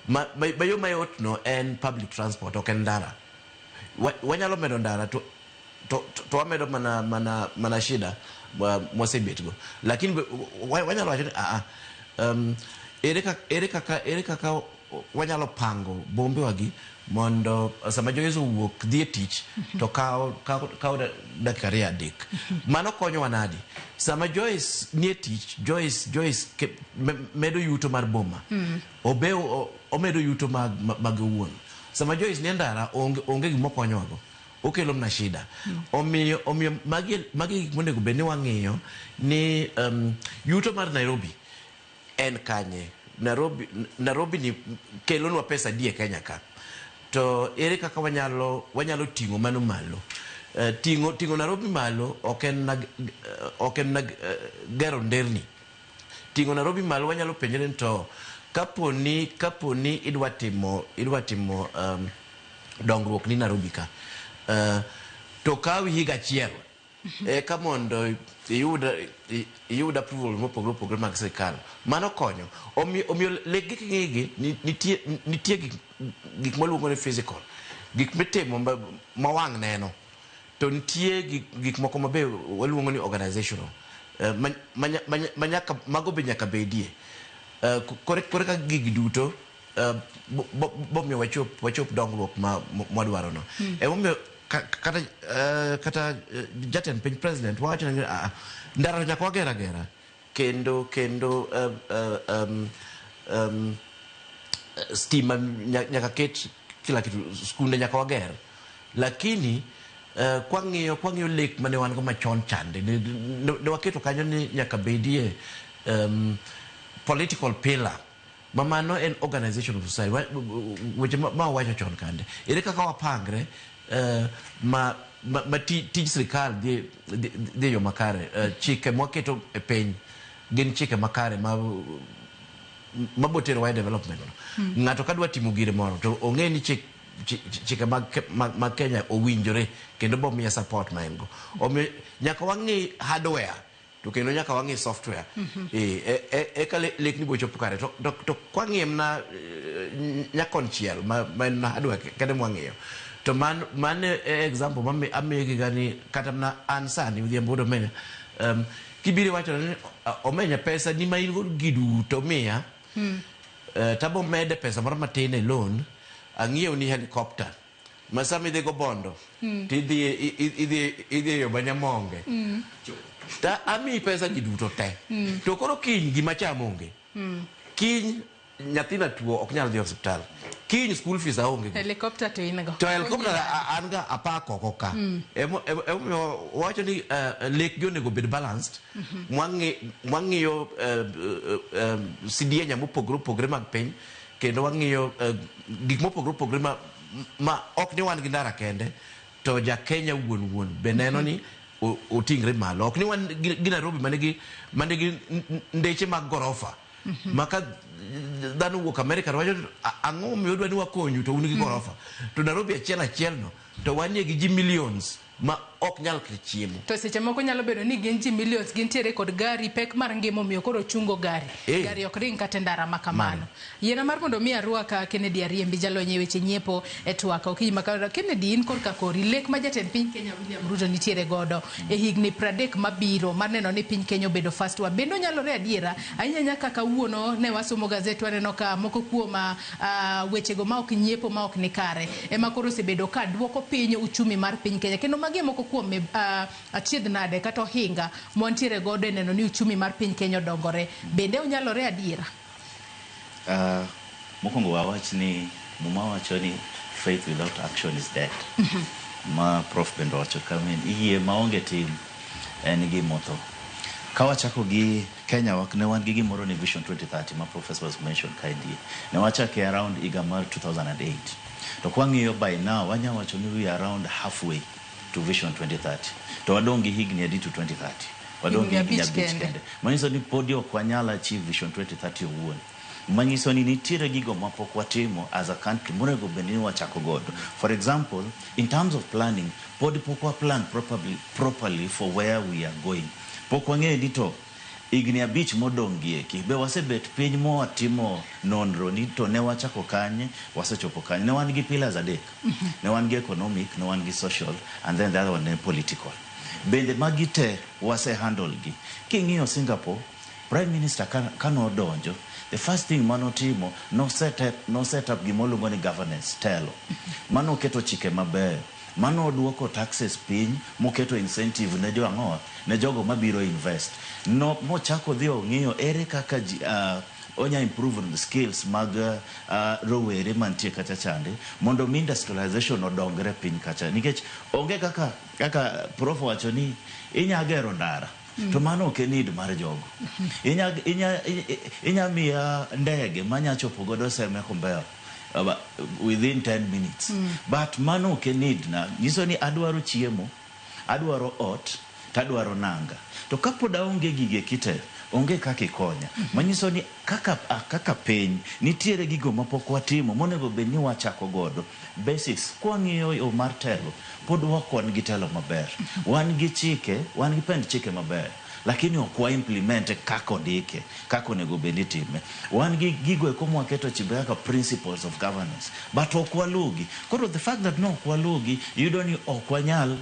Ma yo mayot no en public transport, ok en ndara. Wanyalo medo ndara to wamedo mana shida mwasebetgo. Lakini wanyalo wacho ni ere kaka wanyalo pango bombe wagi mondo sama Joyce owuok dhi e tich to kawo dakika 3. Mano konyowa nadi? Sama Joyce nie tich, Joyce medo yuto mar boma. Omedo yuto mag owuon. Sama Joyce nie ndara onge gima okonyowago, okelo mana shida. Omiyo magi gik monego bed ni wang'iyo ni yuto mar Nairobi en kanye. Nairobi ni kelonwa pesa di e Kenya ka. To ere kaka wanyalo ting'o mano malo? Ting'o Nairobi malo ok en gero nderni. Ting'o Nairobi malo wanyalo penjore ni to kaponi idwa timo dongruok ni Nairobi ka, to kawi higa achiel eka mondo iyud approval mopogore opogore mag sirikal. Mano konyo. Omiyo lek gi king'igi nitie gik maluongo ni physical, gik mitimo ma wang' neno, to nitie gik moko mabe waluongo ni organizational, mago be nyaka bedie. Kore ka gigi duto bomiyo wachop dongruok ma mwadwaro no. Emomiyo kata jatend piny president wacho ni ndara nyaka wager agera kendo stima nyaka ket kila kitu, skunde nyaka wager. Lakini kwang'iyo lek mane wan go machon chande ne waketo kanyo ni nyaka bedie political pillar. Mano en organization of society weche ma wacho chon kande. Ere kaka wapangre ma tij sirikal dhi yo makare. Chike mwaketo e piny gin chike makare ma boterowa e development no. Ng'ato kadwa timo gire moro to ong'e ni chike mag Kenya owinjore kendo bomiye support ma en go. Omiyo nyaka wang'i hardware to kendo nyaka wang'i software. Eka lekni bochopo kare. To kwang'iye mana nyakonchiel ma en hardware kende mwang'iyo. To man example amiyogi ga ni kata mana an sani odhiambo wuod Omenya, kibiro iwacho ni Omenya pesa ni ma in go gi duto miya, tabo mede pesa moro matin e loan, ang'iew ni helicopter ma sama idhi go Bondo to idhi e yo Manyamonge, ta amiyi pesa gi duto te. To koro kiny gima cham onge. Kiny nyathina tuo ok nyal dhi osiptal. Kiny school fees aonge go. Helicopter to in go. To helicopter an ga apako oko ka. Emomiyo wacho ni lek gi onego bed balanced. Mwang'iyo sidienya mopogore opogore mag piny, kendo wang'iyo gik mopogore opogore ma ok ni wan gi ndara kende, to ja Kenya wuon be neno ni oting're malo. Ok ni wan gi Nairobi manigi ndeche mag gorofa. Maka dhano wuok Amerika to wacho ang'o momiyo udwa ni wakonyu to un gi gorofa. To Nairobi achiel achiel no to wanie gi ji millions ma ok nyal kata chiemo. To seche moko nyalo bedo ni gin ji millions gintiere kod gari, pek mar ngima omiyo koro chungo gari. Gari ok ring kata e ndara ma kamano. Yiena mar mondo mi arwaka Kennedy Ariembi, jalony e weche nyiepo e twak okinyi ma kawuono. Kennedy, in korka kori, lek ma jatend piny Kenya William Ruto nitiere godo e higni 30 mabiro mar neno ni piny Kenya obedo first world. Bende onyalore adiera? Ahinya ahinya ka kawuono ne wasomo gazet waneno ka moko kuom wechego ma ok nyiepo ma ok ni kare ema koro osebedo ka duoko piny uchumi mar piny Kenya. Kendo magi e moko kuom achiedh nade kata ohinga mwantiere godo e neno ni uchumi mar piny Kenya odongore. Bende onyalore adiera? Mokwongo wawach ni Muma wacho ni faith without action is dead. Ma Prof bende owacho ka yie maonge tim en gima otho. Ka wachako gi Kenya ne wan gi gimoro ni Vision 2030 ma Professor was mentioned kaendi. Ne wachake around higa mar 2008. To kwang'iyo by now wanya wacho ni we are around halfway to Vision 2030. To wadong' gi higni adi to 2030? Wadong' gi Higni higni 5 5 kende. Kende. Manyiso ni podi ok wanyal achieve Vision 2030 owuon. Manyiso ni nitiere gigo mapok watimo as a country monego bed ni wachako godo. For example, in terms of planning, pod pok wa plan properly for where we are going. Pok wang'eyo ni to higni 5 modong' gi eki be wasebet piny mowatimo nonro ni to ne wachako kanye, wasechopo kanye. Ne wan gi pillars adek. Ne wan gi economic, ne wan gi social, and then the other one ne political. Bende magi te wase handle gi. King'iyo Singapore, Prime Minister kanodonjo, the first thing manotimo, no set up gimoluongo ni governance, telo. Mano oketo chike mabeyo. Mano oduoko taxes piny, moketo incentive ne jo ang'o, ne jogo mabiro invest. No, mochako dhi ong'iyo ere kaka ji, onya improve skills mag rowere mantie kacha chande mondo mi industrialization odongre piny kacha, nikech onge kaka prof wacho ni inya gero ndara to mano ok en need mar jogo. Inya miya ndege manya chopo godo Seme Kombeo within 10 minutes, but mano ok en need na. Nyiso ni adwaro chiemo, adwaro ot, tadwaro nanga, to kapod aonge gige kite, onge kaka ikonya. Manyiso ni kaka piny nitiere gigo mapok watimo monego bed ni wachako godo basics. Kwang'iyo yo mar telo, pod ok wan gi telo maber. Wan gi chike, wan gi pend chike maber, lakini ok wa implement kaka ondike, kaka onego bed ni itime. Wan gi gigo eko mwaketo chike kaka principles of governance, but ok walugi. Koro the fact that no ok walugi, iyudo ni ok wanyal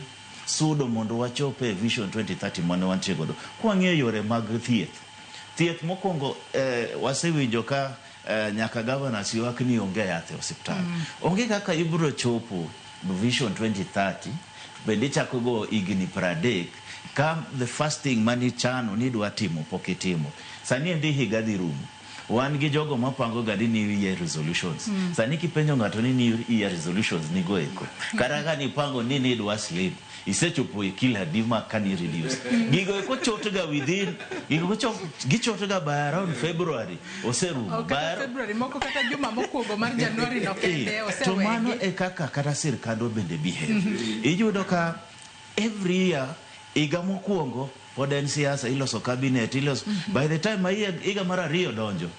sudo mondo wachop e Vision 2030 mane wantie godo. Kwang'iyo yore mag thieth mokwongo, wasewinjo ka nyaka governors ywak ni onge yath e osiptal. Onge kaka ibiro chopo Vision 2030 bende ichako go higni 30 ka the first thing manichano ni idwa timo pok itimo. Sani endi higa dhi rumo, wan gi jogo mapango ga ni new year resolutions. Sani kipenjo ng'ato ni new year resolutions nigo eko, kata ka nipango ni nidwa sleep, isechopo e kilo adi ma kani reduce gigo eko chot ga within gigo gichot ga by around February oserumo. Ok kata February, moko kata juma mokwongo mar January no kende To mano osewegi. e kaka kata sirkandwa bende behave. Iyudo ka every year, higa mokwongo pod en siasa, iloso cabinet, iloso. By the time ma higa mar ariyo donjo,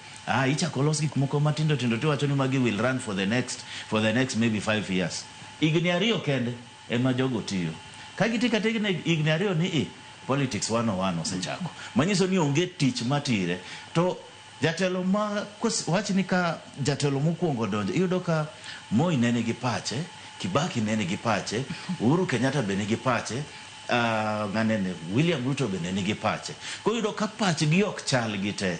ichako los gik moko matindo tindo tiwacho ni magi will run for the next maybe 5 years. Higni 2 kende ema jogo tiyo. Ka gitiyo kata higni 2 ni i politics 101 osechako, manyiso ni onge tich matire. To jatelo ma wach ni ka jatelo mokwongo donjo, iyudo ka Moi ne nigi pache, Kibaki ne nigi pache, Uhuru Kenyatta be nigi pache, ng'anene William Ruto bende nigi pache. Koro iyudo ka pachgi ok chal gi te.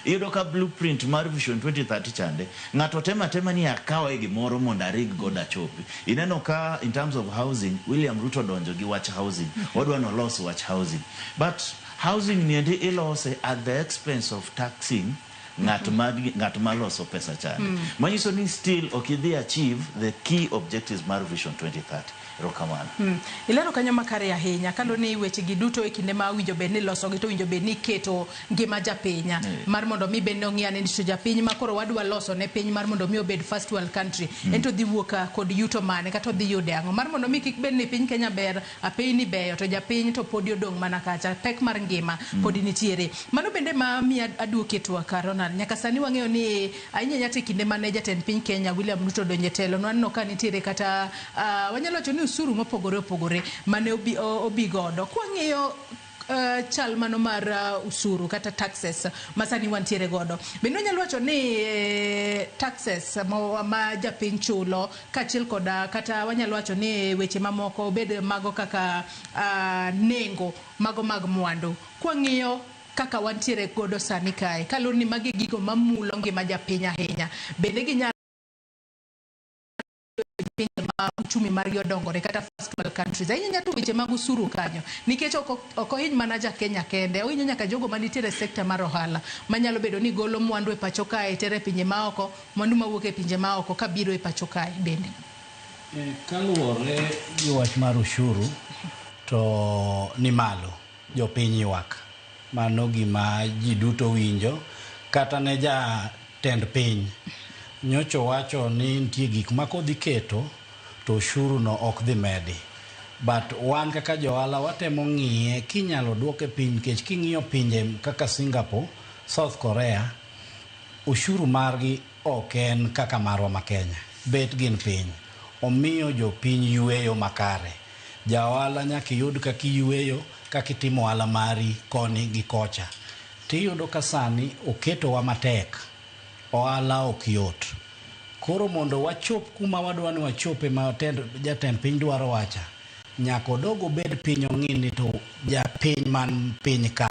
Iyudo ka blueprint mar Vision 2030 chande ng'ato temo atema ni akawe gimoro mondo arig godo achopi. Ineno ka in terms of housing, William Ruto donjo gi wach housing, odwa nolos wach housing, but housing niendi ilose at the expense of taxing ng'at ma loso pesa chande. Manyiso ni still ok idhi achieve the key objectives mar Vision 2030. Erokamano. Ilero kanyo makare ahinya kalo ni weche gi duto e kinde ma winjo bed ni losogi to winjo bed ni keto ngima japinya mar mondo mi bed ni ong'i ane ni to japiny ma koro wadwa loso ne piny mar mondo mi obed first world country ento dhi wuok kod yuto mane kata odhi yude ang'o mar mondo mi kik bed ni piny Kenya ber apeyni beyo to japiny to podi odong' mana kacha, pek mar ngima podi nitiere. Mano bende ma miya aduoki e twak, Ronald. Nyaka sani wang'eyo ni ahinya ahinya to e kinde mane jatend piny Kenya William Ruto odonjo e telo, nwaneno ka nitiere kata wanyalo wacho ni osuru mopogore opogore mane obi, obi godo. Kwang'iyo chal mano mar usuru kata taxes ma sani wantiere godo, bende wanyalo wacho ni taxes ma japiny chulo kaachiel koda kata wanyalo wacho ni weche mamoko bed mago kaka nengo mago mag mwandu, kwang'iyo kaka wantiere godo sani kae, kaluwore ni magi gigo mamulo ngima japiny ahinya, bende ginyalo pinje ma uchumi margi odongore kata first world countries ahinya to weche mag usuru kanyo, nikech ok ohiny mana ja Kenya kende, ohinyo nyaka jogo manitiere e sekta mar ohala manyalo bedo ni golo mwandu e pacho kae tere e pinje maoko, mwandu mawuok e pinje maoko kabiro e pacho kae bende. Kaluwore gi wach mar ushuru to ni malo, jopiny ywak. Mano gima ji duto winjo, kata ne jatend piny nyocha owacho ni nitie gik ma kodhi keto to ushuru no ok dhi medi. But wan kaka johala watemo ng'iye kinyalo duoke piny, nikech king'iyo pinje kaka Singapore, South Korea, ushuru margi ok en kaka marwa ma Kenya, bet gin piny. Omiyo jopiny yweyo makare. Ja ohala nyaka iyud kaka iyweyo, kaka itimo ohala mari koni gi kocha. Tiyudo ka sani oketowa matek, ohala ok yot. Koro mondo wachop kuma wadwa ni wachope ma jatend piny dwaro wacha, nyaka odog obed piny ong'i ni to japiny man piny ka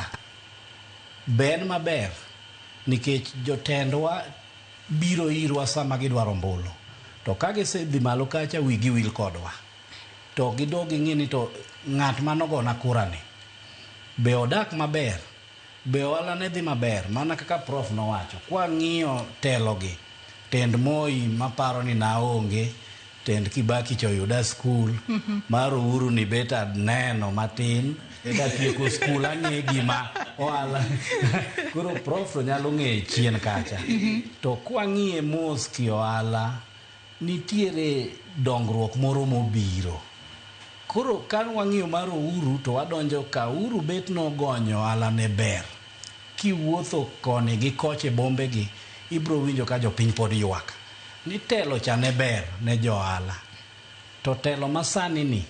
be en maber, nikech jotendwa biro irwa sama gidwaro ombulu. To ka gisedhi malo kacha wigi wil kodwa. To gidog ging'i ni to ng'at manogona kura ni be odak maber, be ohala ne dhi maber, mana kaka Prof nowacho. Kwang'iyo telo gi, tend Moi maparo ni naonge, tend Kibaki cha oyuda skul, mar Uhuru ni bet aneno matin, katieko skul ang'e gima ohala. Koro Prof to nyalo ng'eyo chien kacha. To kwang'iye mos ki ohala, nitiere dongruok moro mobiro. Koro ka wang'iyo mar Uhuru to wadonjo ka Uhuru bet nogonyo ohala ne ber. Kiwuotho koni gi kocha e bombe gi, ibro winjo ka jopiny pod ywak. Ni telo cha ne ber ne jo ohala. To telo masani ni,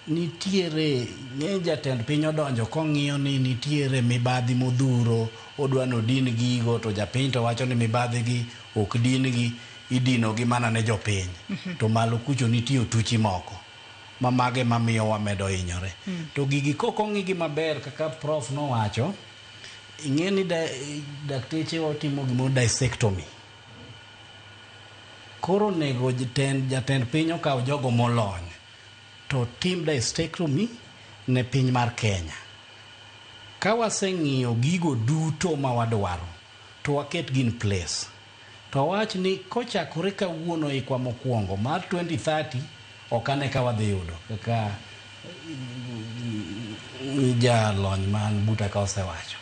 nitiere ng'eny jatend piny odonjo kong'iyo ni nitiere mibadhi modhuro, odwa ni odin gigo to japiny to wacho ni mibadhi gi ok din gi, idino gi mana ne jopiny. To malo kucho nitie otuchi moko ma mage mamiyo wamedo hinyore. To gigi kok ong'i gi maber kaka Prof nowacho, ing'e ni dakteche otimo gimoro dissectomy. Koro onego jatend piny okaw jogo molony to tim dissectomy ne piny mar Kenya. Ka waseng'iyo gigo duto ma wadwaro, to waket gi in place. To wach ni kochakore kawuono ikwa mokwongo mar 2030 ok ane ka wadhi yudo kaka jalony man buta ka osewacho.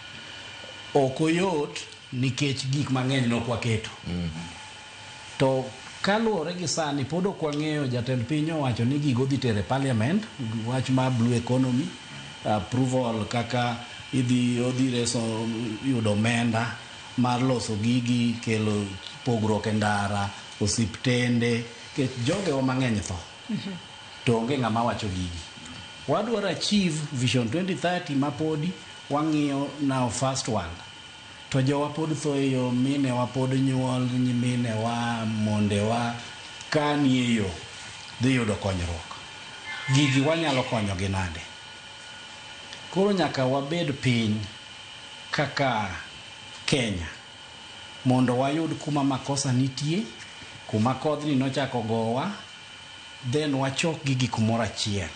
Ok oyot nikech gik mang'eny nok waketo. To kaluwore gi sani pod ok wang'eyo, jatend piny owacho ni gigo dhi tero e parliament, wach mar blue economy, approval kaka idhi odhi reso yudo omenda mar loso gigi, kelo pogruok e ndara, osiptende, nikech jogewa mang'eny tho. To onge ng'ama wacho gigi. Wadwaro achieve Vision 2030 ma podi wang'iyo now first world. To jowa pod tho e yo, minewa pod nyuol, nyiminewa, mondewa ka nie yo dhi yudo konyruok. Gigi wanyalo konyogi nade? Koro nyaka wabed piny kaka Kenya mondo wayud kuma makosa nitie, kuma kodhni nochako gowa, then wachok gigi kumoro achiel.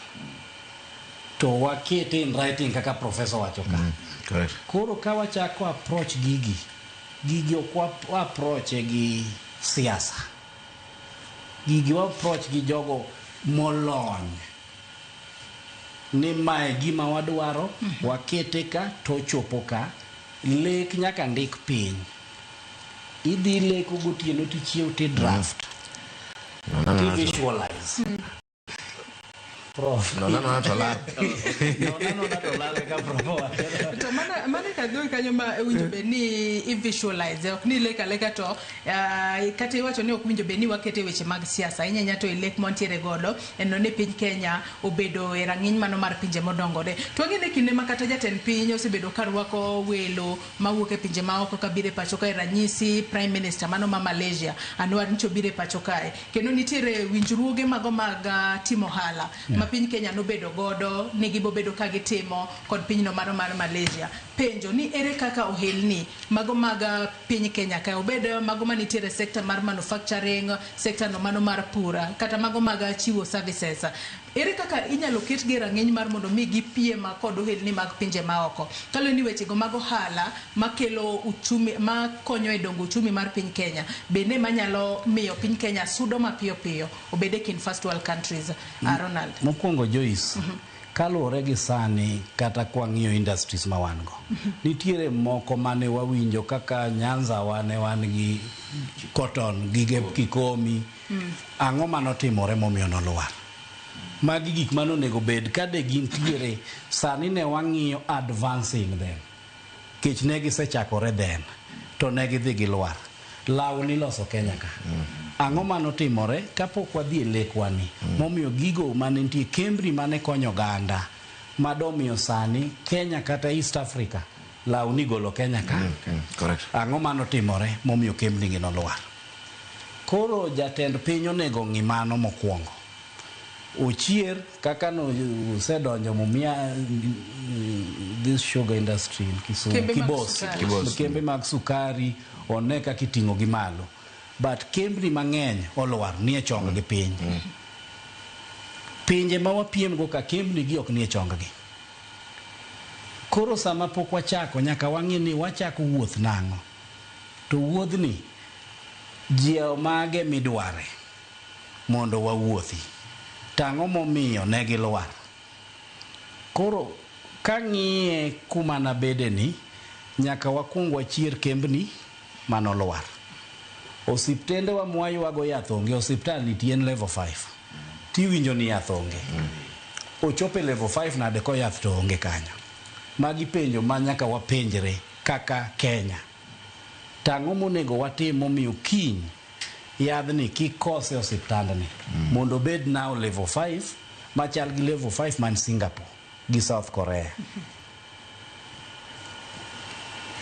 To wakete in writing kaka professor wacho ka. Correct. Koro ka wachako approach gigi, gigi ok wa approach gi siasa. Gigi wa approach gi jogo molony. Ni mae gima wadwaro, wakete ka to chopo ka. Lek nyaka ndik piny. Idhi leko gotieno tichiew ti draft. Ti visualize. Prof. No, no, no, to lal. No, no, no, to lal kaka prof owacho. To mana ka kanyo ma owinjo bed ni i visualize ok ni lek aleka to kata iwacho ni ok winjo bed ni wakete weche mag siasa ahinya ahinya to e lek mwantiere godo en no ni piny Kenya obedo e rang'iny mano mar pinje modongore. To wang'e ni kinde ma kata jatend piny osebedo ka rwako welo mawuok e pinje maoko kabiro e pacho kae ranyisi Prime Minister mano ma Malaysia Anwar nyocha obiro e pacho kae kendo nitiere winjruoge mago mag timo ohala ma piny Kenya nobedo godo ni gibobedo ka gitimo kod pinyno mano mar Malaysia. Penjo ni ere kaka ohelni mago mag piny Kenya kae obed mago manitiere e sector mar manufacturing, sector no mano mar pur kata mago mag chiwo services. Ere kaka inyalo ketgi e rang'iny mar mondo mi gipiem kod ohelni mag pinje maoko? Kaluwore ni wechego mag ohala makelo uchumi makonyo e dongo uchumi mar piny Kenya bende manyalo miyo piny Kenya sudo mapiyo piyo obed e kind first world countries. Ronald. Mokwongo Joyce, kaluwore gi sani kata kwang'iyo industries ma wan go, nitiere moko mane wawinjo kaka Nyanza wane wan gi cotton, gige kikomi. Ang'o manotimore momiyo nolwar? Magi gik manonego bed ka de gintiere sani ne wang'iyo advancing them. Kech ne gisechakore then to ne gidhi gilwar. Law niloso Kenya ka. Ang'o manotimore kapok wadhi e lekwa ni momiyo gigo mane nitie kembni mane konyo oganda madomiyo sani Kenya kata East Africa law ni golo Kenya ka. Correct. Ang'o manotimore momiyo kembni gi nolwar? Koro jatend piny onego ng'i mano mokwongo. Ochier kaka no osedonjo momia this sugar industry in Kisumu, Kembe mag Kibos, sukari. Kibos. Kembe mag sukari one kaka iting'o gi malo. But kembni mang'eny olwar nie chong gi piny. Pinje ma wapiem go ka kembni gi ok nie chong gi. Koro sama pok wachako nyaka wang'i ni wachako wuoth nang'o. To wuodhni jiewo mage midware mondo wawuothi. Tang'o momiyo ne gilwar. Koro kang'iye kuma nabede ni, nyaka wakwong wachier kembni manolwar. Osiptende wa mwaywago yath onge, osiptal nitie en level 5. Tiwinjo ni yath onge. Ochopo e level 5 nade ko yath to onge kanyo. Magi penjo ma nyaka wapenjre kaka Kenya. Tang'o monego watim momiyo kiny yadhni kik kose osiptandni mondo obed now level 5 machal gi level 5 man Singapore gi South Korea.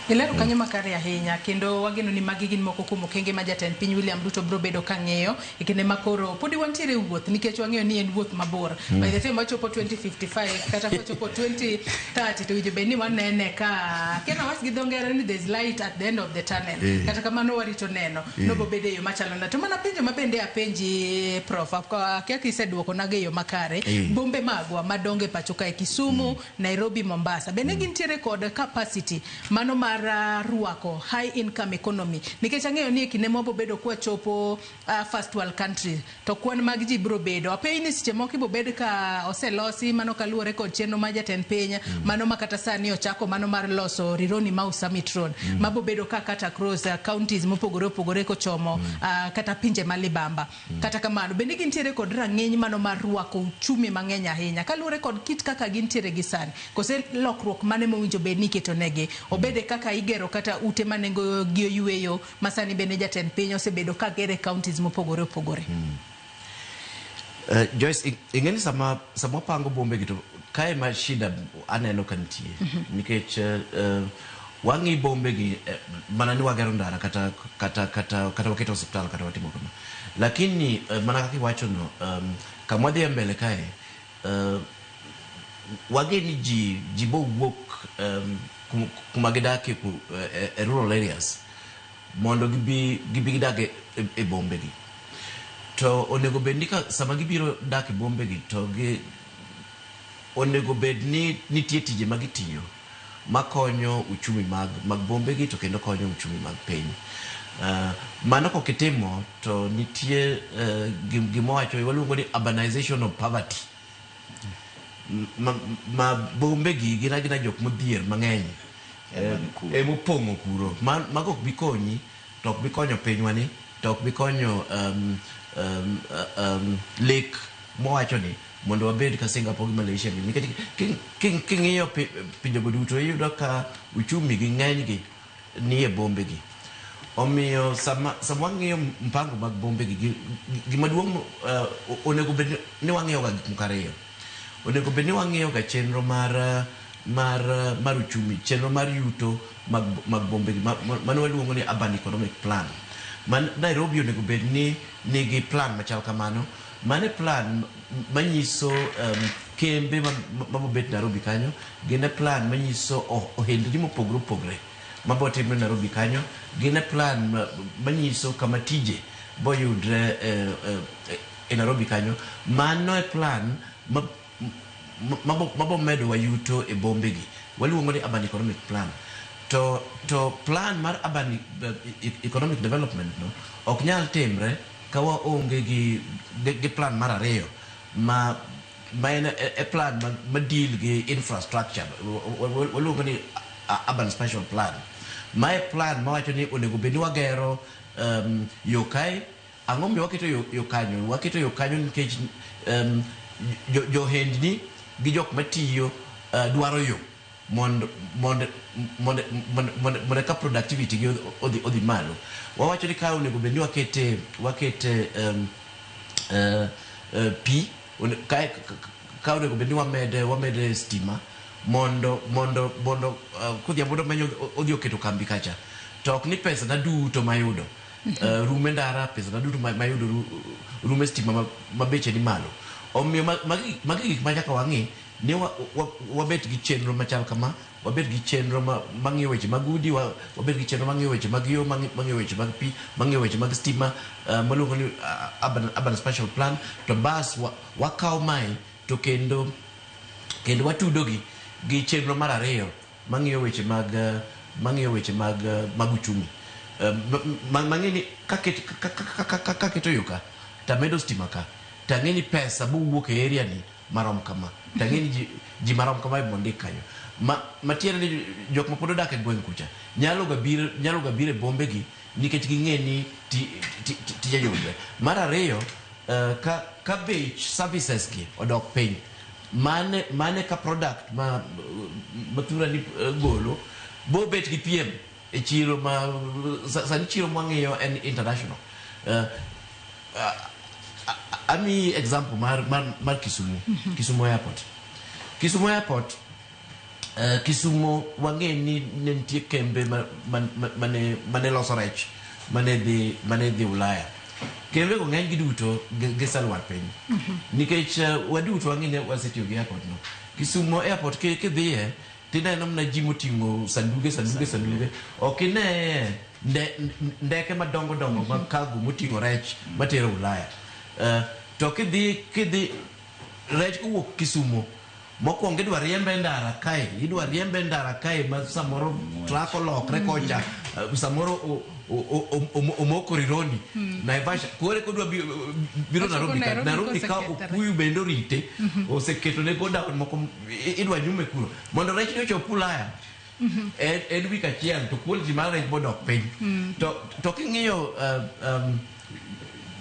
Ilero kanyo makare ahinya kendo wageno ni magi gin moko kuom okenge ma jatend piny William Ruto biro bedo ka ng'iyo e kinde ma koro podi wantiere e wuoth nikech wang'eyo ni en wuoth mabor. By the time wachopo 2055 kata kochopo 2030 to winjo bed ni wanene ka kena wach gi dho ngere ni there's light at the end of the tunnel. Kata kamano warito neno nobo bedo e yo machalo nade. To mana penjo ma bende apenji Prof, akia kiseduokonago e yo makare. Bombe magwa madongo e pacho kae Kisumu, Nairobi, Mombasa bende gintiere kod capacity mano mar rwako high income economy nikech ang'eyo ni e kinde mwabo bedo kwachopo first world countries to kwan mag ji biro bedo apei ni seche moko ibo bed ka oselosi mano kaluwore kod chenro mar jatend piny mano ma kata sani ochako mano mar loso Rironi Mau Summit Road mabo bedo ka cut across counties mopogore opogore kochomo kata pinje ma libamba. Kata kamano bende gintiere kod rang'iny mano mar rwako uchumi mang'eny ahinya kaluwore kod kit kaka gintiere gi sani kose lokruok mane mowinjo bed ni iketo negi obede kaka igero kata ute ma nengo gi oyweyo ma sani bende jatend piny osebedo ka gere counties mopogore opogore. Joyce, ing'e ni sama wapango bombe gi to kae ma shida aneno ka nitie. Nikech wang'i bombe gi mana ni wagero ndara kata kata kata kata waketo osiptal kata watimo kama. Lakini mana kaka iwacho no, kama wadhi e mbele kae, wageni ji bowuok kuma gidakie e rural areas mondo gibi gidag e bombe gi. To onego bed ni ka sama gibiro dak e bombe gi to gi onego bed ni nitie tije ma gitiyo makonyo uchumi mag bombe gi to kendo konyo uchumi mag piny. Mano kokitimo to nitie gima wacho waluongo ni urbanization of poverty. Ma bombe gi gin agina jok modhier mang'eny emopong'o kuro. Mago ok bi konyi to ok bi konyo pinywa ni to ok bi konyo lek mowacho ni Mondo wabed ka Singapore gi Malaysia gi. Nikech king'iyo pinjego duto iyudo ka uchumi gi ng'enygi nie bombe gi. Omiyo sama wang'iyo mpango mag bombe gi, gima duong' onego bed ni wang'iyo ga gik moko ariyo. Onego bed ni wang'iyo ga chenro mar uchumi, chenro mar yuto mag bombe gi, mano waluongo ni urban economic plan. Man Nairobi onego bed ni nigi plan machal kamano. Mane plan manyiso kembe mabobet Nairobi kanyo, gin e plan manyiso ohendni mopogore opogore mabotimre Nairobi kanyo, gin e plan manyiso kama tije boyudre e Nairobi kanyo. Mano e plan mabomedo wayuto e bombe gi. Waluongo ni urban economic plan. To plan mar urban economic development no ok nyal timre ka waonge gi plan mar ariyo ma en e plan ma deal gi infrastructure. Waluongo ni urban spatial plan. Ma e plan mawacho ni onego bed ni wagero yo kae. Ang'o momiyo waketo yo kanyo? Waketo yo kanyo nikech johendni gi jok matiyo dwaro yo mondo ka productivity gi odhi malo. Wawacho ni ka onego bed ni wakete pi, ka onego bed ni wamede stima mondo kodhiambo menyo odhi oketo kambi kacha. To ok ni pesa na duto mayudo rume ndara, pesa na duto mayudo rume stima ma beche ni malo. Omiyo magi gik ma nyaka wang'i ni wabet gi chenro machal kama, wabet gi chenro mang'iyo weche mag udi, wabet gi chenro mang'iyo weche mag yo, mang'iyo weche mag pi, mang'iyo weche mag stima, maluongo ni urban spatial plan. To bas wakawo mae to kendo watudogi gi chenro mar ariyo mang'iyo weche mag uchumi. Mang'e ni kaketo yo ka tamedo stima ka, tang'e ni pesa mowuok e area ni marom kama, tang'e ni ji marom kama mondik kanyo. Matiende ni jok ma pod odak e gweng' kucha nyalo ga biro e bombe gi nikech ging'e ni tije yudre. Mar ariyo, ka bech services gi odok piny, mane ka product ma Mathura ni golo bo bet gi piem e chiro ma sani chiro mwang'iyo en international. Ami example mar Kisumu, Kisumu Airport. Kisumu Airport, Kisumu wang'e ni ne nitie kembe mane loso rech mane dhi Ulaya. Kembe go ng'eny gi duto giselwar piny. Nikech waduto wang'e ni wasetiyo gi airport no. Kisumu Airport kidhiye tineno mana ji moting'o sanduge. Ok ine ndeke madongo dongo mag cargo moting'o rech matero Ulaya. To kidhi rech kowuok Kisumu mokwongo idwa riembe ndara kae, ma samoro truck olokre kocha, samoro omoko Rironi, Naivasha, kore kodwa biro Nairobi ka. Nairobi ka Okuyu bende orite, oseketone godown moko idwa nyume kuro mondo rech ni ochop Ulaya. En wik achiel to quality mar rech bodok piny. To king'iyo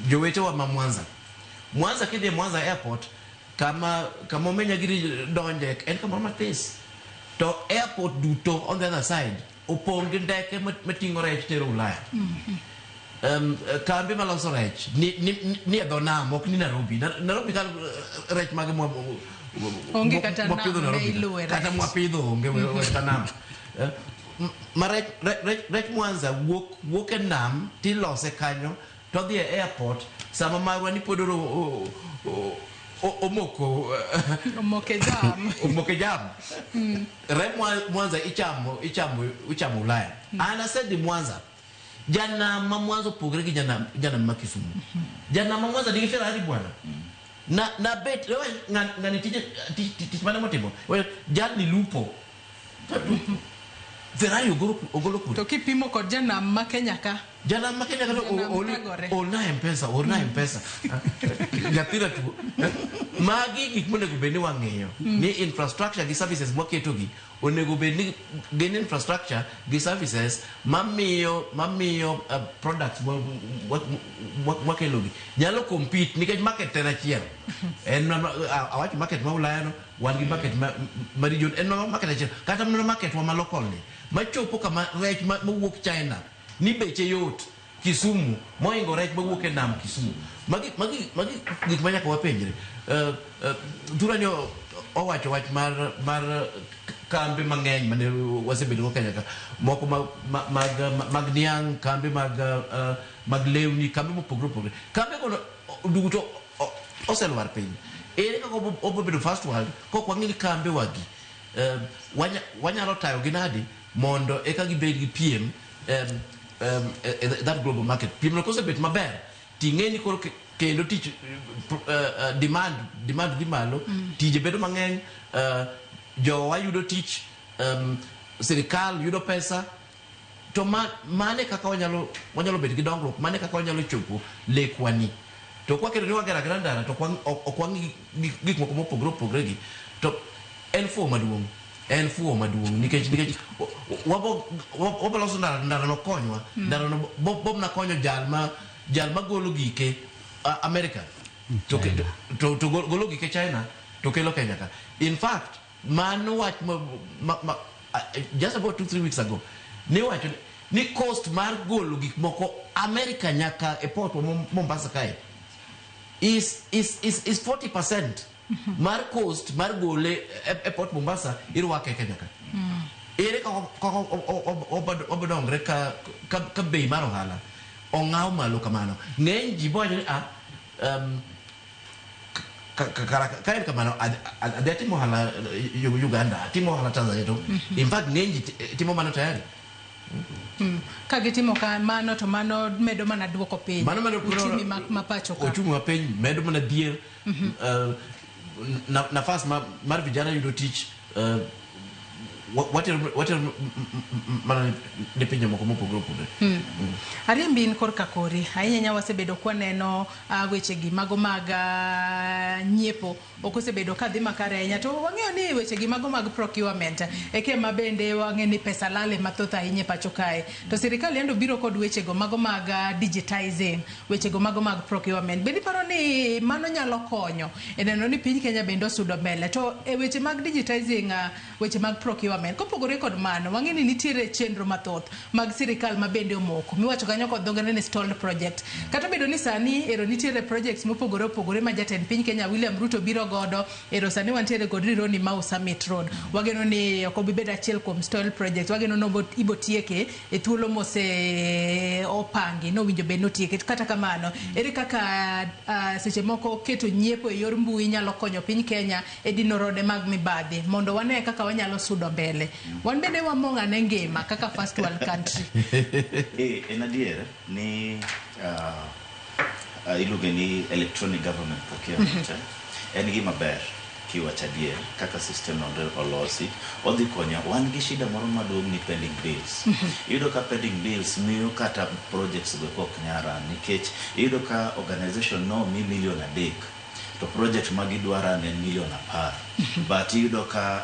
jowetewa ma Mwanza. Mwanza kidhi Mwanza Airport, kama omenya giri donje en kamoro matis. To airport duto on the other side opong' gi ndeke mating'o rech tero Ulaya. Kambi maloso rech ni e dho nam, ok ni Nairobi. Nairobi ka rech mage onge kata nam iluwe kata mwapidho onge kata nam. Ma rech Mwanza wuok e nam tilose kanyo to dhi e airport. Sama marwa ni pod omoko jam. Re Mwanza ichamo Ulaya. An asedhi Mwanza. Janam ma Mwanza opogre gi janam ma Kisumu. Janam ma Mwanza nigi Ferrari bwana. Na bet ng'ani tich mane motimo. Jalni lupo. Ferrari ogolo kure. To kipimo kod janam ma Kenya ka Janam ma Kenya kata Janam thagore. orna mpesa, orna mpesa. Nyathina tuo. Magi gik monego bed ni wang'iyo ni infrastructure gi services mwaketogi onego bed ni gin infrastructure gi services mamiyo products mwakelogi nyalo compete nikech market en achiel. En awacho market ma Ulaya no, wan gi market ma region, en mana market achiel. Kata mana market wa ma local ni machopo kama rech mawuok China ni beche yot Kisumu moingo rech mawuok e nam Kisumu. Magi gik ma nyaka wapenjre. Thurani owacho wach mar kambe mang'eny mane wasebedo go Kenya ka, moko mag niang', kambe mag lewni, kambe mopogore opogore. Kambe go duto oselwar piny. Ere kaka obo bedo first world kok wang'i ni kambe wagi wanyalo tayo gi nadi mondo eka gibed gi piem that global market. Piem no kosebet maber ting'e ni koro kendo tich demand dhi malo, tije bedo mang'eny, jowa yudo tich, sirikal yudo pesa. To mane kaka wanyalo bedo gi dongruok, mane kaka wanyalo chopo lekwa ni. To kwaketo ni wagero agera ndara to ok wang'i gik moko mopogore opogore gi, to en fuwo maduong', en fuwo maduong' nikech wabo loso ndara, ndara no konywa, ndara no bobna konyo jal ma golo gike America to golo gike China to kelo Kenya ka. In fact, mano wach ma just about 2-3 weeks ago ne wacho ni cost mar golo gik moko America nyaka e port wa Mombasa kae is 40% mar cost mar gole e port Mombasa irwake Kenya ka. Ere kaka obodongre ka bei mar ohala ong'aw malo kamano? Ng'eny ji bowacho ni ka en kamano adhi atimo ohala Uganda, atimo ohala Tanzania to in fact ng'eny ji timo mano tayari. Ka gitimo kamano to mano medo mana duoko piny Mano medo uchumi ma pacho ka. Ochumi ma piny medo mana dhier, nafas mar vijana yudo tich, watero mana ne pinje moko mopogore opogore. Ariembi in korka kori ahinya nya wasebedo kwaneno wechegi mago mag nyiepo ok osebedo kadhi makare ahinya, to wang'eyo ni wechegi mago mag procurement eke ma bende wang'e ni pesa lale mathoth ahinya e pacho kae, to sirikal yando biro kod wechego mago mag digitizing wechego mago mag procurement. Bende iparo ni mano nyalo konyo e neno ni piny Kenya bende osudo mbele to e weche mag digitizing weche mag procurement? Kopogore kod mano, wang'e ni nitiere chenro mathoth mag sirikal ma bende omoko miwacho kanyo kod dho ngere ni stalled project, kata obedo ni sani ero nitiere projects mopogore opogore ma jatend piny Kenya William Ruto biro godo. Ero sani wantiere kod Rironi Mau Summit Road, wageno ni ok obi bedo achiel kuom stalled project, wageno ni ibo tieke e thuolo mose opangi nowinjo bed notieke. Kata kamano, ere kaka seche moko keto nyiepo e yor mbui nyalo konyo piny Kenya e dino rode mag mibadhi mondo wane kaka wanyalo sudo mbele, wan bende wamong' ane ngima kaka first world country? En adier ni iluonge ni electronic government procurement, en gima ber kiwacho adier kaka system no olosi odhi konyo. Wan gi shida moro maduong' ni pending bills. Iyudo ka pending bills miyo kata projects go ok nyal run, nikech iyudo ka organization no mi milion 3 to project ma gidwa run en milion 10, but iyudo ka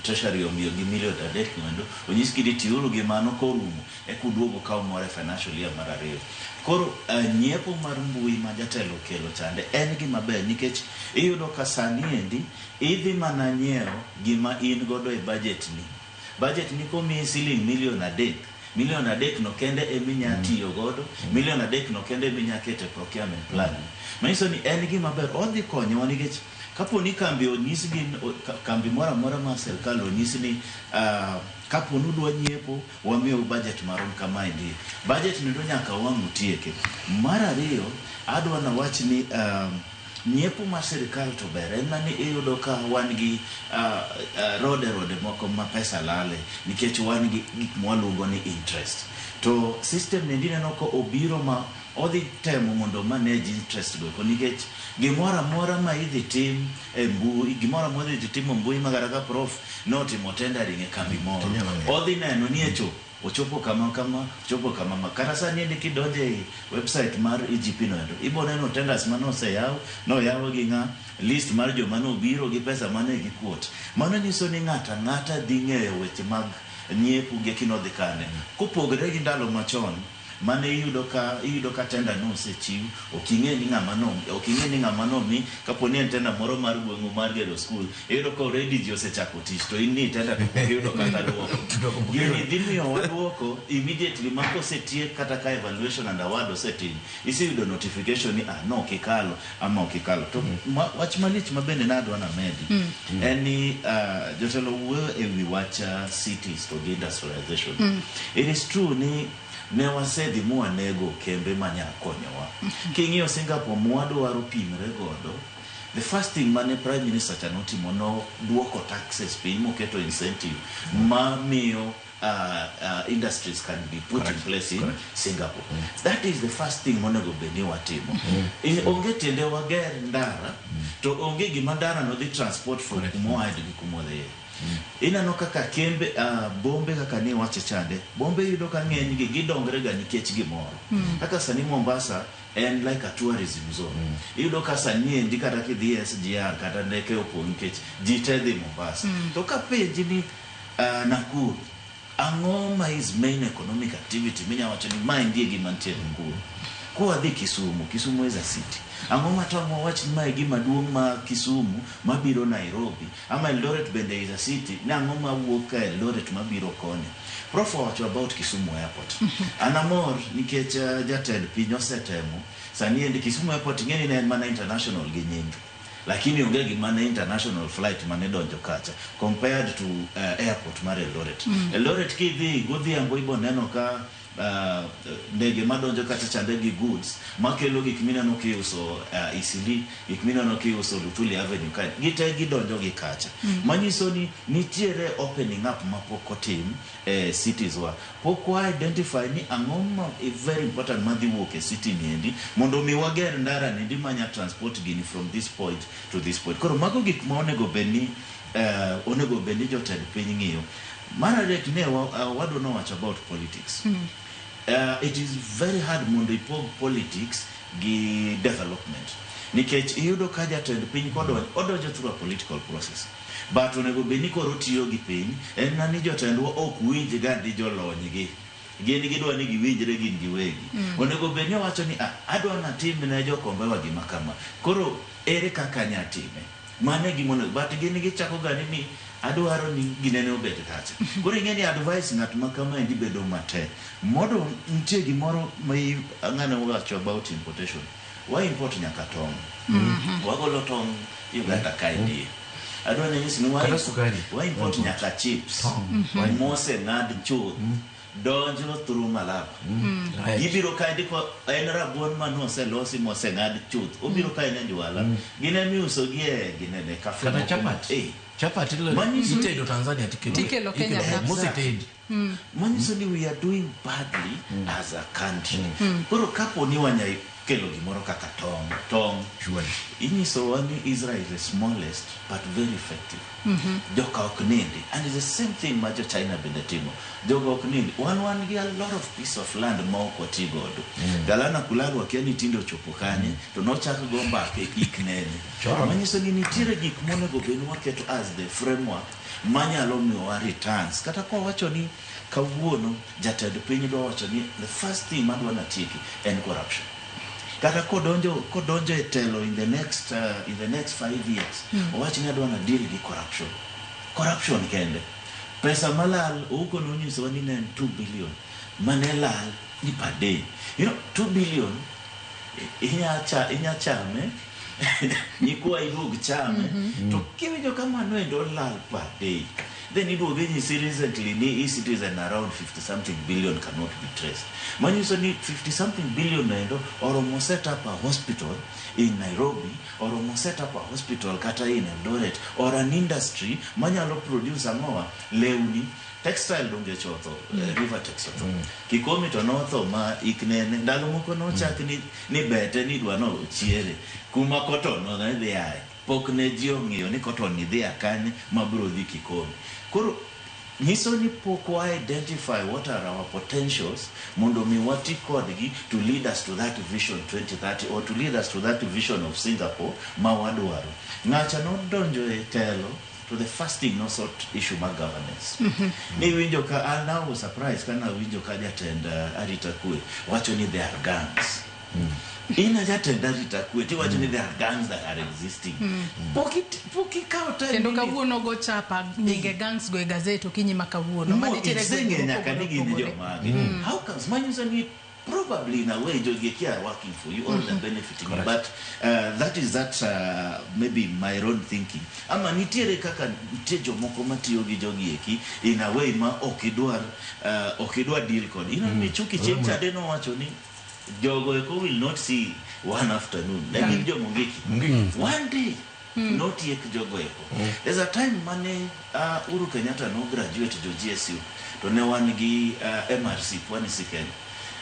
treasury omiyo gi milion 3 mondo onyisgi ni tiuru gi mano, korumo eka uduogo kaw moro e financial year mar ariyo. Koro nyiepo mar mbui ma jatelo okelo chande en gima ber, nikech iyudo ka sani endi idhi mana nyiewo gima in godo e budget ni. Budget ni komiyi siling milion 3, milion 3 no kende eminya tiyo godo, milion 3 no kende eminya keto e procurement plan. Manyiso ni en gima ber, odhi konyowa, nikech kapo ni kambi onyisgi, kambi moro amora mar sirkal onyis ni kapo ni udwa nyiepo, wamiyou budget marom kamaendi, budget ni to nyaka wang' utieke. Mar ariyo, adwa nawach ni nyiepo mar sirikal to ber, en mana ni iyudo ka wan gi rode moko ma pesa lale, nikech wan gi gik mwaluongo ni interest. To system ni ineno ka obiro ma odhi temo mondo manage interest go eko, nikech gimoro amora ma idhi tim e mbui, gimoro amora idhi tim e mbui, ma kata ka prof notimo tendering e kambi moro, odhi neno ni echo Ochopo kama kama, ochopo kama ma. Kata sani endi kidonjo e website mar EGP no endo, ibo neno tenders mane oseyaw, noyaw gi ng'a, list mar joma nobiro gi pesa mane gikuot. Mano nyiso ni ng'ato ang'ata dhi ng'eyo weche mag nyiepo gi kinodhi kane. Kopogore gi ndalo machon, mane iyudo ka iyudo ka tender no osechiw, ok ing'e ni ng'ama no ok ing'e ni ng'ama nomi kapo ni en tender moro mar gweng'u mar gero skul, iyudo ka already ji osechako tich to in ni tender to pok iyudo kata duoko. Gini dhi miyowa duoko immediately ma kosetiek kata ka evaluation and award osetim, iseyudo notification ni ah no ok ikalo ama ok ikalo. To wach malich ma bende nadwa namedi en ni jotelo wuoyo e wi wach cities to gi industrialization. It is true ni ne wasedhi mwanego kembe manya konyowa. King'iyo Singapore mwadwaro pimre godo, the first thing mane Prime Minister cha notimo noduoko taxes piny moketo incentive mamiyo industries can be put in place in Singapore. That is the first thing monego bed ni watimo. Onge tiende wager ndara to onge gima ndara no dhi transport from kuma oae to gi kuma odhiye. Ineno kaka kembe bombe kaka ni wache chande, bombe iyudo ka ng'eny gi gidongre ga nikech gimoro. Kaka sani Mombasa en like a tourism zone. Iyudo ka sani endi kata kidhi SGR kata ndeke opong' nikech ji te dhi Mombasa. To kapenji ni Nakuru, ang'o ma is main economic activity minya wacho ni maendi e gima nitie Nakuru? Kwadhi Kisumu, Kisumu is a city. Ang'o ma tang' wawach ni mae e gima duong' ma Kisumu mabiro Nairobi ama Eldoret bende is a city ni ang'o mawuok ka Eldoret mabiro koni? Prof owacho about Kisumu Airport. An amor nikech jatend piny osetemo sani endi Kisumu Airport ing'e ni ne en mana international gi nying. Lakini onge gima ne international flight mane donjo kacha compared to airport mar Eldoret. Eldoret kidhi godhiambo ibo neno ka ndege madonjo kacha chande gi goods makelo gik mineno kiuso Eastleigh, gik mineno kiuso Luthuli Avenue ka gite gidonjo gi kacha. Manyiso ni nitiere opening up mapok otim e cities wa. Pok wa identify ni ang'o ma very important madhi wuok e city ni endi mondo mi wager ndara ni endi manya transport gini from this point to this point. Koro mago gik ma onego bed ni onego bed ni jotend piny ng'iyo. Mar adek ne wadwa nowacho about politics. It is very hard mondo ipog politics gi development. Nikech iyudo ka jatend piny kodonjo, odonjo through a political process. But onego bed ni koro otiyo gi piny, en na ni jotendwa ok winj ga ni jolony gi. Gin gidwa ni giwinjre gin giwegi. Onego bed ni owacho ni ah, adwa natim ne jokombewa gima kama. Koro ere kaka anya time? Mano e gima onego, but gin gichako ga ni adwaro ni ginene obed kacha. Koro ing'e ni advice ng'at ma kama endi bedo matek. Modo nitie gimoro ma ng'ane wacho about importation. Wa import nyaka tong'. Wagolo tong' Uganda kaendi. Adwa ni anyisi ni Kata sukari. wa import nyaka chips. Moseng'ad chuth. Donjo through Malaba. Gibiro kaendi ko en rabuon manoselosi moseng'ad chuth. Obiro kae ne juala. Gin emiuso gi e ginene cafe. Kata moko. chapat. Chapat itedo Tanzania tikelo. Tikelo Kenya kabisa. Mosetedi. Manyiso ni we are doing badly as a country. Koro kapo ni wanya kelo gimoro kaka tong', inyisowa ni Israel is the smallest but very effective. Joka ok nindi. And it's the same thing ma jo China bende timo. Jogo ok nindi. Wan gi a lot of piece of land ma ok wati godo. Galana Kulalu akia ni tinde ochopo kanye, to nochak go mbaka e ik nene. Manyiso ni nitiere gik monego bed ni waketo as the framework manyalo miyowa returns. Kata kwa wacho ni kawuono jatend piny dwa wacho ni the first thing madwa natieki en corruption. Kata kodonjo e telo in the next 5 years, owach ni adwa na deal gi corruption. Corruption kende. Pesa malal Ouko nonyisowa ni ne en 2 billion mane lal ni per day. You know, 2 billion inya chame nyikwa iduog chame to kiwinjo kamano endo lal per day. Then iduogo inyisi recently ni e-citizen around 50 something billion cannot be traced. Manyiso ni 50 something billion endo oromo set up a hospital in Nairobi, oromo set up a hospital kata in Eldoret, or an industry manyalo produce ang'owa lewni, textile donge chotho, river tex otho. Kikomi to notho ma iknene, ndalo moko nochak ni bete ni idwa no chiere, kuma cotton no ne dhi ae. Pok ne ji ong'iyo ni cotton ni dhi a kanye mabiro dhi Kikomi. Koro Nyiso ni pok wa identify what are our potentials mondo mi wati kodgi to lead us to that vision 2030 or to lead us to that vision of Singapore ma wadwaro. Ng'acha nodonjo e telo to the first thing nosort issue mar governance. Niwinjo ka an I was surprised ka nawinjo ka jatend arita kwe wacho ni there are gangs. In a jatend arita kwe tiwacho ni there are gangs that are existing. Pok ikawo time Kendo ni- kawuono go chapa nyinge gangs go e gazet okinyi ma kawuono. No, Manitiere iseng'e gwenge nyaka ni gin mopogore jomage. opogore. How comes? Manyiso ni probably in a way jogi eki are working for you or they're benefiting you. But that is that maybe my own thinking. Ama nitiere kaka nitie jomoko matiyo gi jogi eki in a way ma ok idwar ok idwar deal kod. You know, Michuki chieng' chade nowacho ni jogo eko will not see one afternoon. Ne gin jo Mungiki. One day notiek jogo eko. There's a time mane Uhuru Kenyatta no graduate jo GSU to ne wan gi MRC Pwani si Kenya.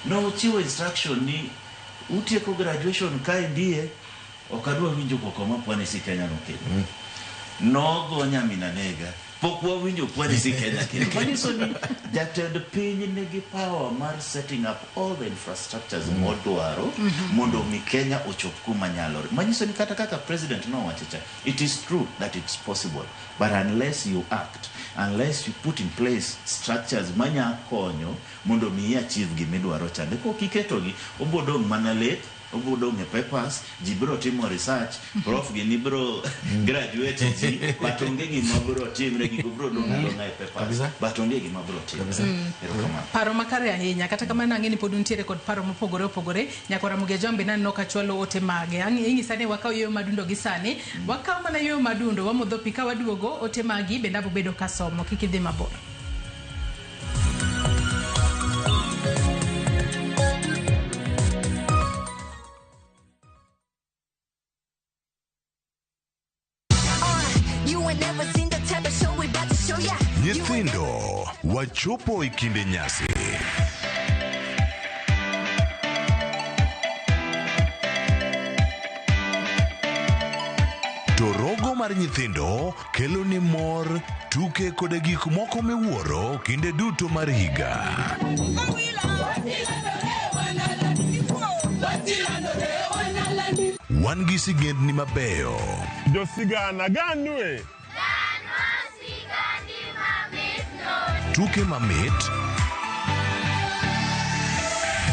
Nochiwo instruction ni utieko graduation kae ndie ok adwa winjo koko ma Pwani si Kenya nokelo. Nogo nyamina nega pok wawinjo Pwani si Kenya kendo. Manyiso ni jatend piny nigi power mar setting up all the infrastructures modwaro mondo mi Kenya ochop kuma nyalore. Manyiso ni kata kaka president nowacho cha, it is true that it's possible, but unless you act, unless you put in place structures manya konyo mondo mi achieve gimidwaro chande, kok iketogi, obo dong' mana lek, obo dong' e papers, ji biro timo research, prof gini biro graduate ji, but onge gima biro timre, gigo biro dong' adong'a e papers, Kabisa. but onge gima biro timre. Erokamano. Paro makare ahinya kata kamano ang'e ni pod untiere kod paro mopogore opogore nyakora Mugia Jombi naneno ka chwalo ote mage. Ing'isa ni wakaw yueyo madundo gi sani wakaw mana yueyo madundo wamodho pi ka waduogo ote magi bende abo bedo kasomo kik idhi mabor. You ain't never seen the type of show we about to show ya. Nyithindo, wachopo e kinde nyasi. To rogo mar nyithindo kelo ni mor, tuke koda gik moko miwuoro kinde duto mar higa. Wan gi sigendni mabeyo. Josigana ganue. Tuke mamit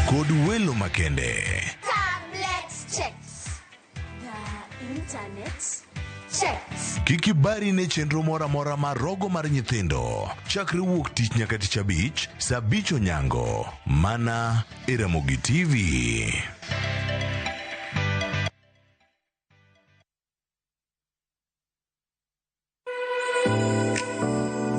kod welo makende. Tablet checks. The internet checks. Kik ibari ne chenro moro amora mar rogo mar nyithindo chakre wuok tich nyaka tich abich saa abich onyango mana e Ramogi TV.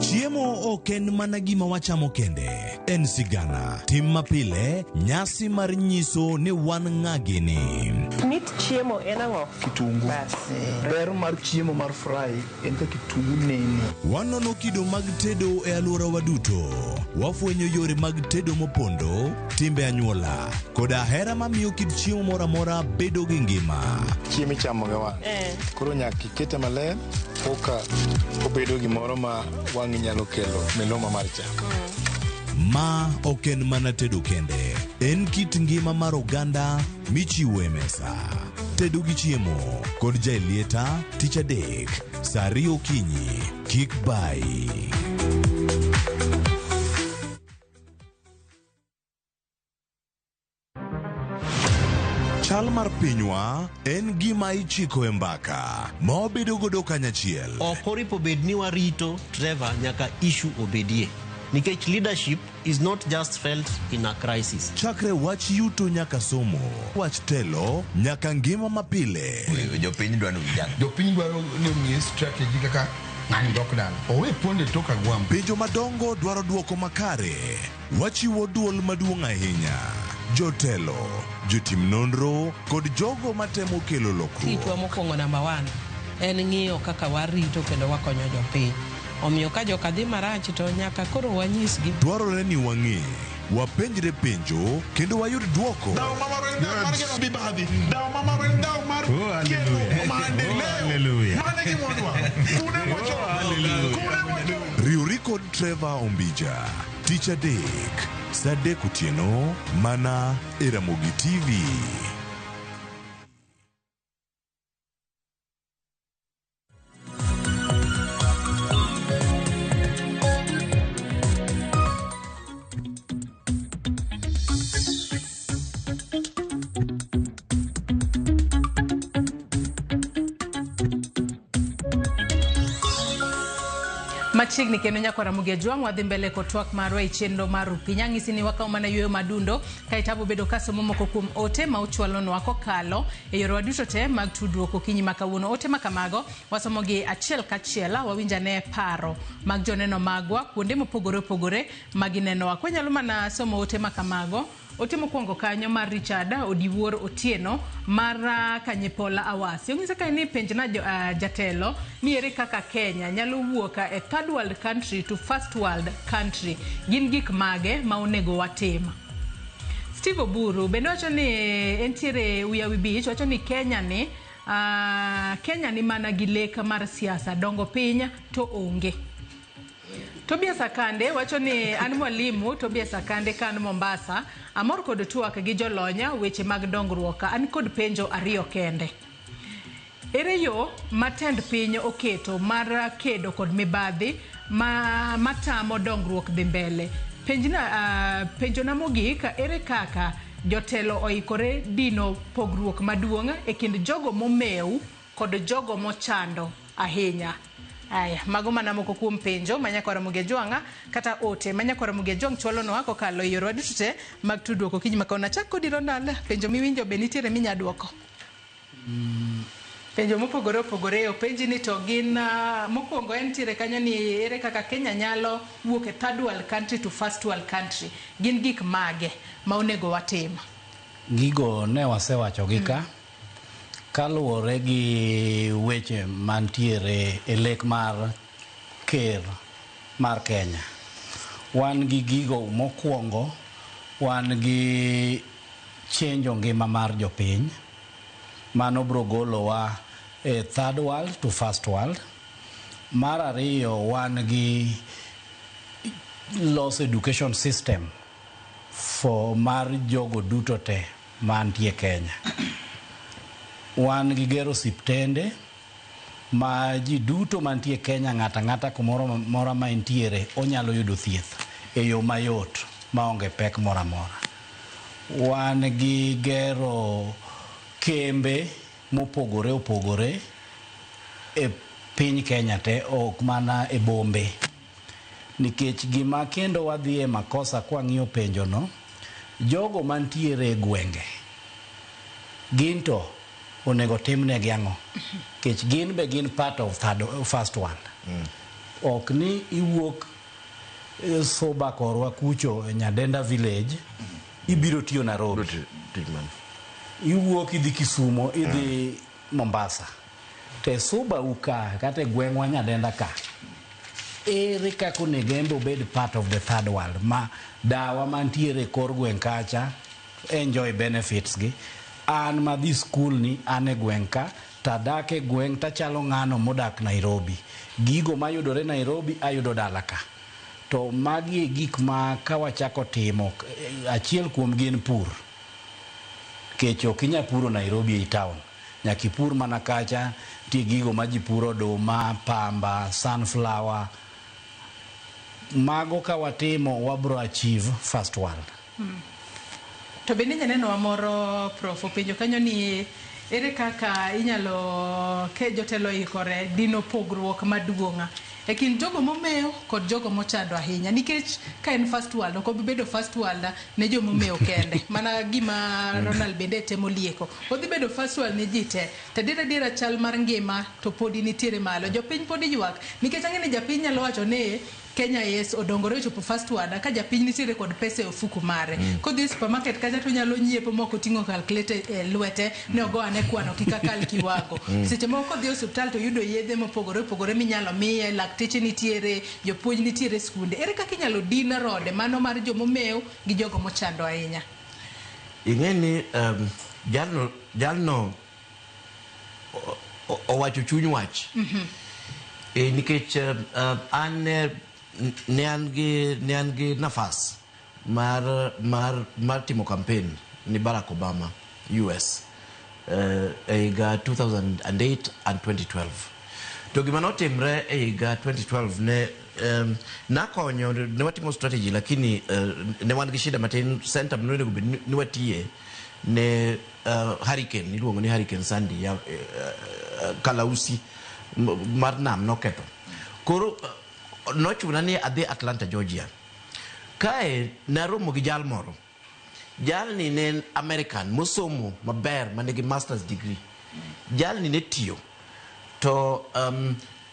Chiemo ok en mana gima wachamo kende, en sigana, tim mapile, nyasi mar nyiso ni wan ng'a gini. Mit chiemo en ang'o? Kitungu. Ber mar chiemo mar fry en ka kitungu neno. Wanono kido mag tedo e alworawa duto. Wafwenyo yore mag tedo mopondo, timbe anyuola, koda hera mamiyo kit chiemo moro amora bedo gi ngima. Chiemo ichamo gi wang'. Koro nyaka ikete maler koka obedo gimoro ma wang'i nyalo kelo miluma mar chak. Ma ok en mana tedo kende, en kit ngima mar oganda michiwo e mesa. Tedo gi chiemo kod Jaelieta tich adek saa ariyo okinyi. Kik bai. Chal mar pinywa en gima ichiko e mbaka ma wabedo godo kanyachiel. Ok oripo bed ni warito Trevor nyaka issue obedie nikech leadership is not just felt in a crisis. Chakre wach yuto nyaka somo, wach telo nyaka ngima mapile. Jopiny dwaro ni Jopiny dwaro ni omiye strategy kaka ng'ani dok dala. Owe pondo e tok agwambo. Penjo madongo dwaro duoko makare. Wachiwo duol maduong' ahinya. Jotelo, jotim nonro kod jogo matemo kelo lokruok. Tichwa mokwongo namba one en ng'iyo kaka warito kendo wakonyo jopiny. Omiyo ka joka dhi marach to nyaka koro wanyisgi. Dwarore ni wang'e Wapenjre penjo kendo wayud dwoko. Riwri kod Trevor Ombija tich adek saa 3 otieno mana e Ramogi TV. Machiegni kendo nyakwara Ramogi Ajwang' wadhi mbele kod twak marwa e chenro mar Rupiny. Ang'isi ni wakawo mana yueyo madundo kaeto abo bedo kasomo moko kuom ote ma uchwalonwa kokalo e yorewa duto te mag tudruok okinyi ma kawuono. Ote ma kamago wasomogi achiel kachiel, wawinj ane paro mag joneno magwa kuonde mopogore opogore ma ginenowa. Kwanyalo mana somo ote ma kamago. Ote mokwongo kanyo mar Richard Odiwuor Otieno mar Kanyipola Awasi. Ong'isa kae ni penjna jatelo ni ere kaka Kenya nyalo wuok e third world country to first world country. Gin gik mage ma onego watim? Steve Oburu bende wacho ni entiere Uyawi Beach, wacho ni Kenya ni Kenya ni mana gi lek mar siasa, dongo piny to onge. Tobias Akande wacho ni an mwalimu Tobias Akande ka an Mombasa, amor kod twak gi jolonya weche mag dongruok, an kod penjo ariyo kende. Ere yo ma tend piny oketo mar kedo kod mibadhi matamo dongruok dhi mbele? Penjona mogik, ere kaka jotelo oikore dino pogruok maduong' e kind jogo momew kod jogo mochando ahinya? Aya, mago mana moko kuom penjo ma nyakwara Ramogi Ajwang' kata ote ma nyakwara Ramogi Ajwang' chwalonwa kokalo e yorewa duto te mag tudruok okinyi ma kawuono. Achak kodi Ronald, penjo miwinjo be nitiere minya duoko? Penjo mopogore opogore openji ni to gin mokwongo entiere kanyo ni ere kaka Kenya nyalo wuok e third world country to first world country. Gin gik mage ma onego watim? Gigo ne wasewacho gi ka. Kaluwore gi weche mantiere e lek mar ker mar Kenya, wan gi gigo mokwongo, wan gi chenjo ngima mar jopiny. Mano biro golowa e third world to first world. Mar ariyo, wan gi loso education system for mar jogo duto te mantie Kenya. Wan gi gero osiptende ma ji duto mantie Kenya, ng'ato ang'ata kumoro mora ma entiere onyalo yudo thieth e yo mayot maonge pek moro amora. Wan gi gero kembe mopogore opogore e piny Kenya te, ok mana e bombe. Nikech gima kendo wadhiye makosa kwang'iyo penjono, jogo mantiere e gwenge gin to onego timnegi ang'o? Nikech gin be gin part of third, first world. Ok ni iwuok Suba korwa kucho e Nyadenda village ibiro tiyo Nairobi. Iwuok idhi Kisumo, idhi Mombasa. To e Suba u ka kata e gweng'wa Nyadenda ka, ere kaka onego en be obed part of the third world ma dawa mantiere e kor gweng' kacha enjoy benefits gi? An madhi skul ni an e gweng' ka tadak e gweng' tachalo ng'ano modak Nairobi. Gigo mayudore Nairobi ayudo dala ka. To magi e gik ma kawachako timo, achiel kuom gi en pur. Kech ok inyal puro Nairobi ei town. Nyaka ipur mana kacha, nitie gigo ma ji puro, oduma, pamba, sunflower. Mago ka watimo wabro achieve first world. To bende janenowa moro Prof openjo kanyo ni ere kaka inyalo ke jotelo ikore dino pogruok maduong' e kind jogo momewo kod jogo mochando ahinya, nikech ka en first world ok obi bedo first world ne jomomewo kende, mana gima Ronald bende temo lieko, odhi bedo first world ne ji te. To adier adiera chal mar ngima to podi nitiere malo, jopiny podi ywak, nikech ang'e ni japiny nyalo wacho ni Kenya yes odongore ochopo first world ka japiny nitiere kod pesa e ofuku mare. Kodhi e supermarket kacha to onyalo nyiepo mok oting'o calculator e lwete ni ogo ane kwano kik akal kiwango. Seche moko kodhi e osiptal to yudo yedhe mopogore opogore minyalo miye, lakteche nitiere, jopuonj nitiere e skunde. Ere kaka inyalo din rode mano mar jomomew gi jogo mochando ahinya? Ing'e ni jalno, jalno owacho chuny wach. E, nikech an ne, ne an gi ne an gi nafas mar mar mar timo campaign ni Barack Obama US e higa 2008 and 2012. To gima notimre e higa 2012 ne nakonyo ne watimo strategy lakini ne wan gi shida matin center monego bed ni watiye ne hurricane iluongo ni Hurricane Sandy ya kalausi mar nam noketho. Koro nochuna ni adhi Atlanta, Georgia. Kae naromo gi jal moro. Jalni ne en American mosomo maber manigi masters degree. Jalni ne tiyo. To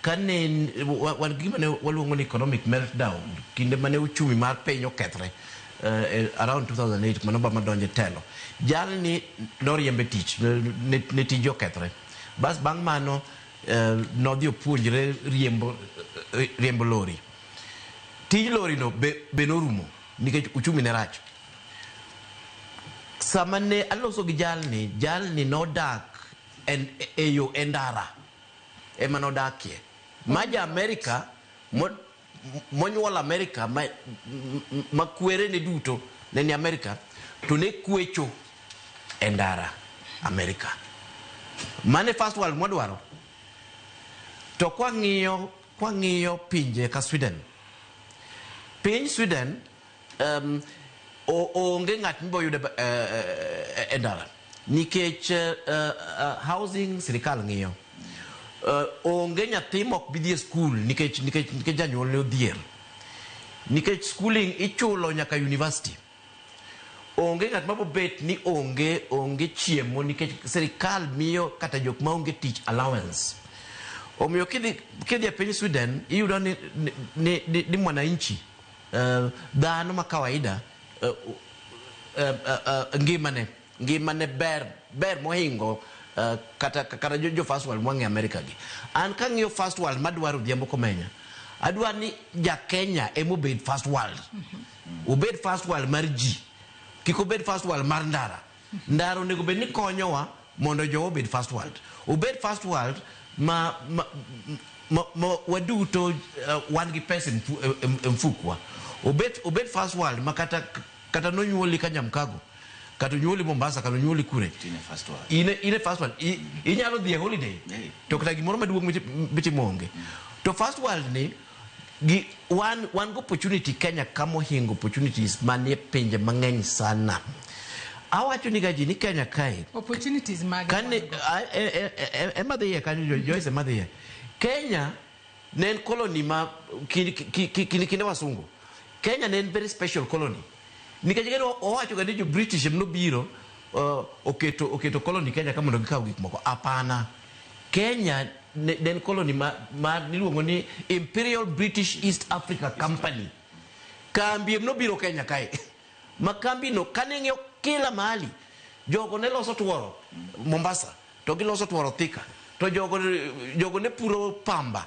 kane wan gi gima ne waluongo ni economic meltdown, kinde mane uchumi mar piny okethre around 2008 mane Obama donjo e telo. Jalni noriembe tich, ne tije okethre. Bas bang' mano nodhi opuonjre riembo, riembo lori. Tij lori no be norumo nikech uchumi ne rach. Sama ne aloso gi jalni, jalni nodak en, e yo e ndara ema nodakie. Ma ja Amerika monyuol Amerika ma kwerene duto ne ni Amerika to ne kwecho e ndara Amerika. Mane first world mwadwaro. To kwang'iyo kwang'iyo pinje ka Sweden. Piny Sweden onge ng'at miboyudo e ndara nikech housing sirikal ng'iyo. Onge nyathi mok bi dhi e skul nikech janyuolne odhier. Nikech schooling ichulo nyaka university. Onge ng'at mabobet ni onge chiemo nikech sirikal miyo kata jok maonge tich allowance. Omiyo kidhi e piny Sweden iyudo ni mwananchi dhano ma kawaida ngimane ber mohingo kata jo first world mwang'e Amerika gi. An kang'iyo first world madwaro Odhiambo Komenya, adwaro ni ja Kenya emobed first world. Obed first world mar ji. Kik obed first world mar ndara. Ndara onego bed ni konyowa mondo jowa obed first world. Obed first world ma waduto wan gi pesa e mfukwa. Obed first world ma kata nonyuoli Kanyamkago, kata onyuoli Mombasa, kata onyuoli kure. Ine first world. Ine first world. Inyalo dhi e holiday. To kata gimoro maduong' mitimo onge. To first world ni gi wan go opportunity Kenya kama ohingo opportunities manie pinje mang'eny sana. Awacho ni ga ji ni Kenya kae Opportunities mage? Kane ema dhiye kanyo Joyce ema dhiye. Kenya ne en colony ma kinde wasungu. Kenya ne en very special colony. Nikech geno owacho ga ni jo British em nobiro oketo colony Kenya ka mondo gikaw gik moko. Hapana. Kenya ne en colony ma niluongo ni Imperial British East Africa Company. Kambi em nobiro Kenya kae. Ma kambi no kane ng'iyo kila mahali jogo ne loso tuoro Mombasa to giloso tuoro Thika to jogo ne puro pamba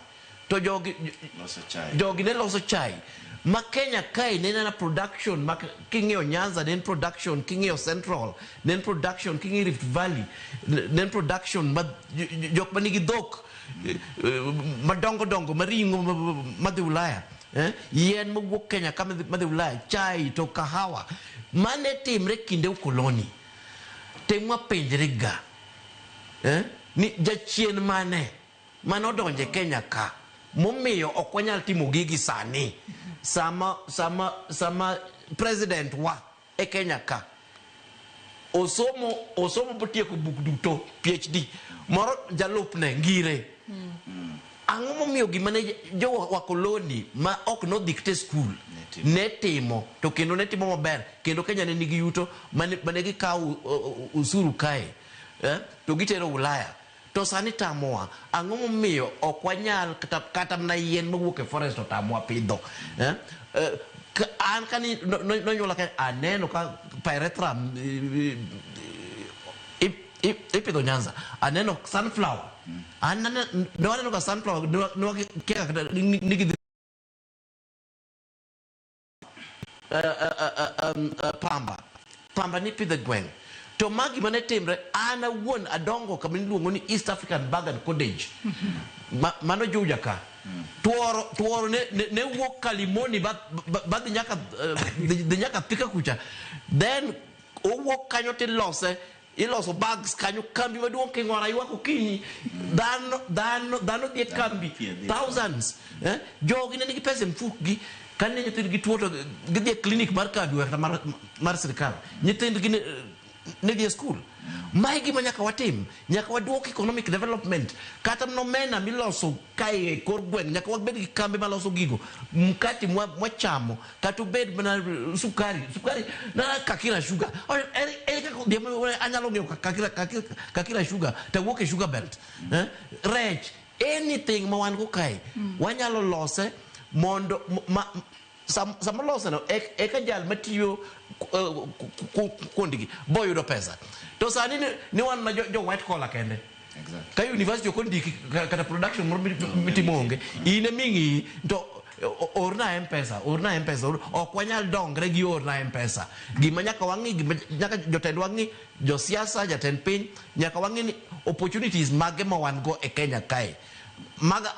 to loso chai. Jogi ne loso chai. Ma Kenya kae ne en production ma king'iyo Nyanza ne en production, king'iyo Central ne en production, king'iyo Rift Valley ne en production ma jok manigi dhok madongo dongo maringo madhi Ulaya. Yien mowuok Kenya ka madhi Ulaya, chai to kahawa. Mane timre kinde ukoloni. Temwa penjre ga. Ni jachien mane manodonje Kenya ka momiyo ok wanyal timo gigi sani. Sama president wa e Kenya ka osomo botieko buk duto PhD moro jalupne ngire. Ang'o momiyo gima ne jo wakoloni ma ok nodhi kata e skul ne timo to kendo ne timo maber kendo Kenya ne nigi yuto mane gikawo usuru kae to gitero Ulaya. To sani tamowa. Ang'o momiyo ok wanyal kata, kata mana yien mawuok e forest otamowa pidho? Eh? An kani nonyuola ka aneno ka pyrethrum ipidho Nyanza. Aneno sunflower. An ne waneno ka sunflower ne wakia kata ni gidhi pamba. Pamba ni pidho e gweng'. To magi mane timre, an awuon adongo kama iluongo ni East African Bag and Cottage. Mano Juja ka. Tuoro ne wuok Kalimoni ba dhi nyaka dhi nyaka Thika kucha. Then owuok kanyo tilose, iloso bags kanyo, kambi maduong' King'ora ywak okinyi. Dhano dhi e kambi thousands. Jogi ne nigi pesa e mfukgi. Kane nyithindgi tuo to gidhi e klinik mar kambi kata mar sirkal. Nyithindgi ne dhi e skul. Mae gima nyaka watim. Nyaka waduok economic development. Kata nomena miloso kae e kor gweng', nyaka wabed gi kambi maloso gigo. Mkati mwachamo, kata obed mana sukari. Sukari, na Kakira sugar. Ere kaka odhiambo anyalo ng'iewo Kakira sugar, to awuok e sugar belt. Rech, anything ma wan go kae, wanyalo lose mondo sama lose no, eka jal matiyo kuondgi boyudo pesa. To sani ni wan na jo white collar kende. Ka university ok ondiki kata production moro mitimo onge, in eming'i to orna M-Pesa, orna M-Pesa, ok wanyal dongre gi orna M-Pesa. Gima nyaka wang'i, gima nyaka jotend wang'i, josiasa, jatend piny, nyaka wang'i ni opportunities mage ma wan go e Kenya kae. Maga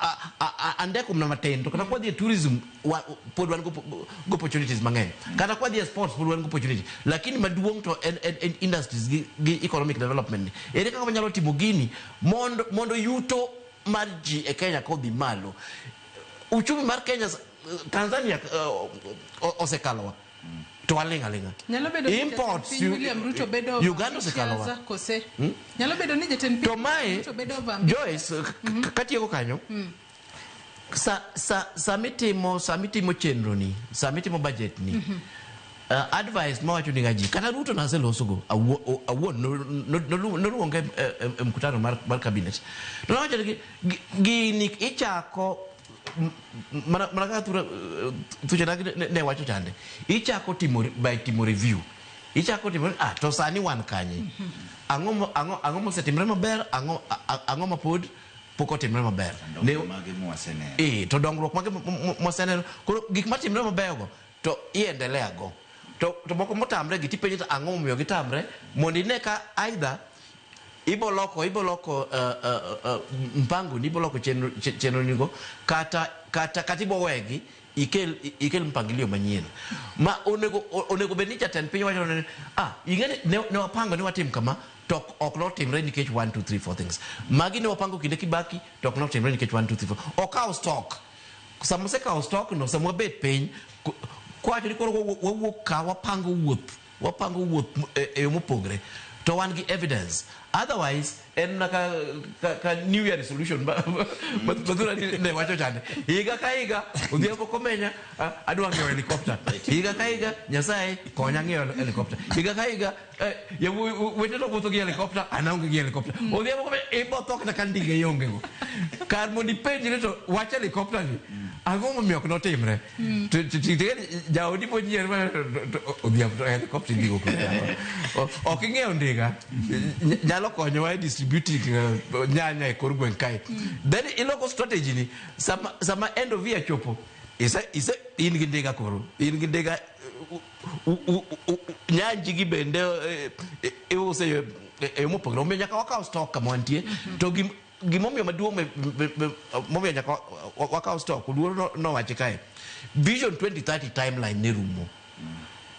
andeko mna matin, to kata kwa dhi e tourism, pod wan go opportunities mang'eny. Kata kwa dhi e sports, pod wan go opportunity. Lakini maduong' to en industries gi economic development ni. Ere kaka wanyalo timo gini mondo yuto mar ji e Kenya kodhi malo. Uchumi mar Kenya, Tanzania osekalowa. To waling' aling'a. Nyalo bedo ni jatend Imports, piny William Ruto bedo Uganda osekalowa. ambitious kose? Nyalo bedo ni jatend piny To mae, Ruto bedo over ambitious. Joyce, katieko kanyo, samitimo chenro ni, samitimo budget ni, advice mawacho ni gaji, kata Ruto naselosogo, awuon noluonge e mkutano mar cabinet. To nawacho ni gini ichako mana kaka thuchena ne wacho chande, ichako timo by timo review. Ichako timo, to sani wan kanye? Ang'o mosetimre maber? Ang'o ma pod pok otimre maber? Dongruok mage mwaseneno. To dongruok mage mwaseneno. Koro gik matimre mabeyogo to iendelea go. To moko motamre gi tipenjo to ang'o momiyo gitamre, mondo ine ka either iboloko mpango ni, iboloko chenro nigo, kata ibowegi ikel mpangilio manyien. Ma onego bed ni jatend piny wacho ni, ing'e ni ne wapango ni watim kama, to ok notimre nikech 1 2 3 4 things. Magi ne wapango kinde Kibaki, to ok notimre nikech 1 2 3 4. Okawo stock. Sama osekawo stock no, sama wabet piny, kwacho ni koro wawuok ka wapango wuoth e yo mopogre, to wan gi evidence. Otherwise, en na ka New Year resolution ma ne wacho chande. Higa ka higa, Odhiambo Komenya, adwa ng'iewo helicopter. Higa ka higa, Nyasaye konya ng'iewo helicopter. Higa ka higa, yawuoyi wetena wuotho gi helicopter, an aonge gi helicopter. Odhiambo Komenya, ibo tho kata ka ndike ionge go. Kar mondo ipenjri to wach helicopter ni, ang'o momiyo ok notimre? To jaodi monyier ma Odhiambo to helicopter idhigo kure? Ok ing'iewo ndiga. Nyalo konyowa e distributing nyanya e kor gweng' kae. Then iloko strategy ni, sama end of year chopo, in gi ndiga koro. In gi ndiga, nyanji gi bende iuse e yo mopogore. Omiyo nyaka wakaw stock kama wantie. To gimomiyo maduong' momiyo nyaka wakaw stock, Oluoro nowache kae. Vision 2030 timeline ne rumo.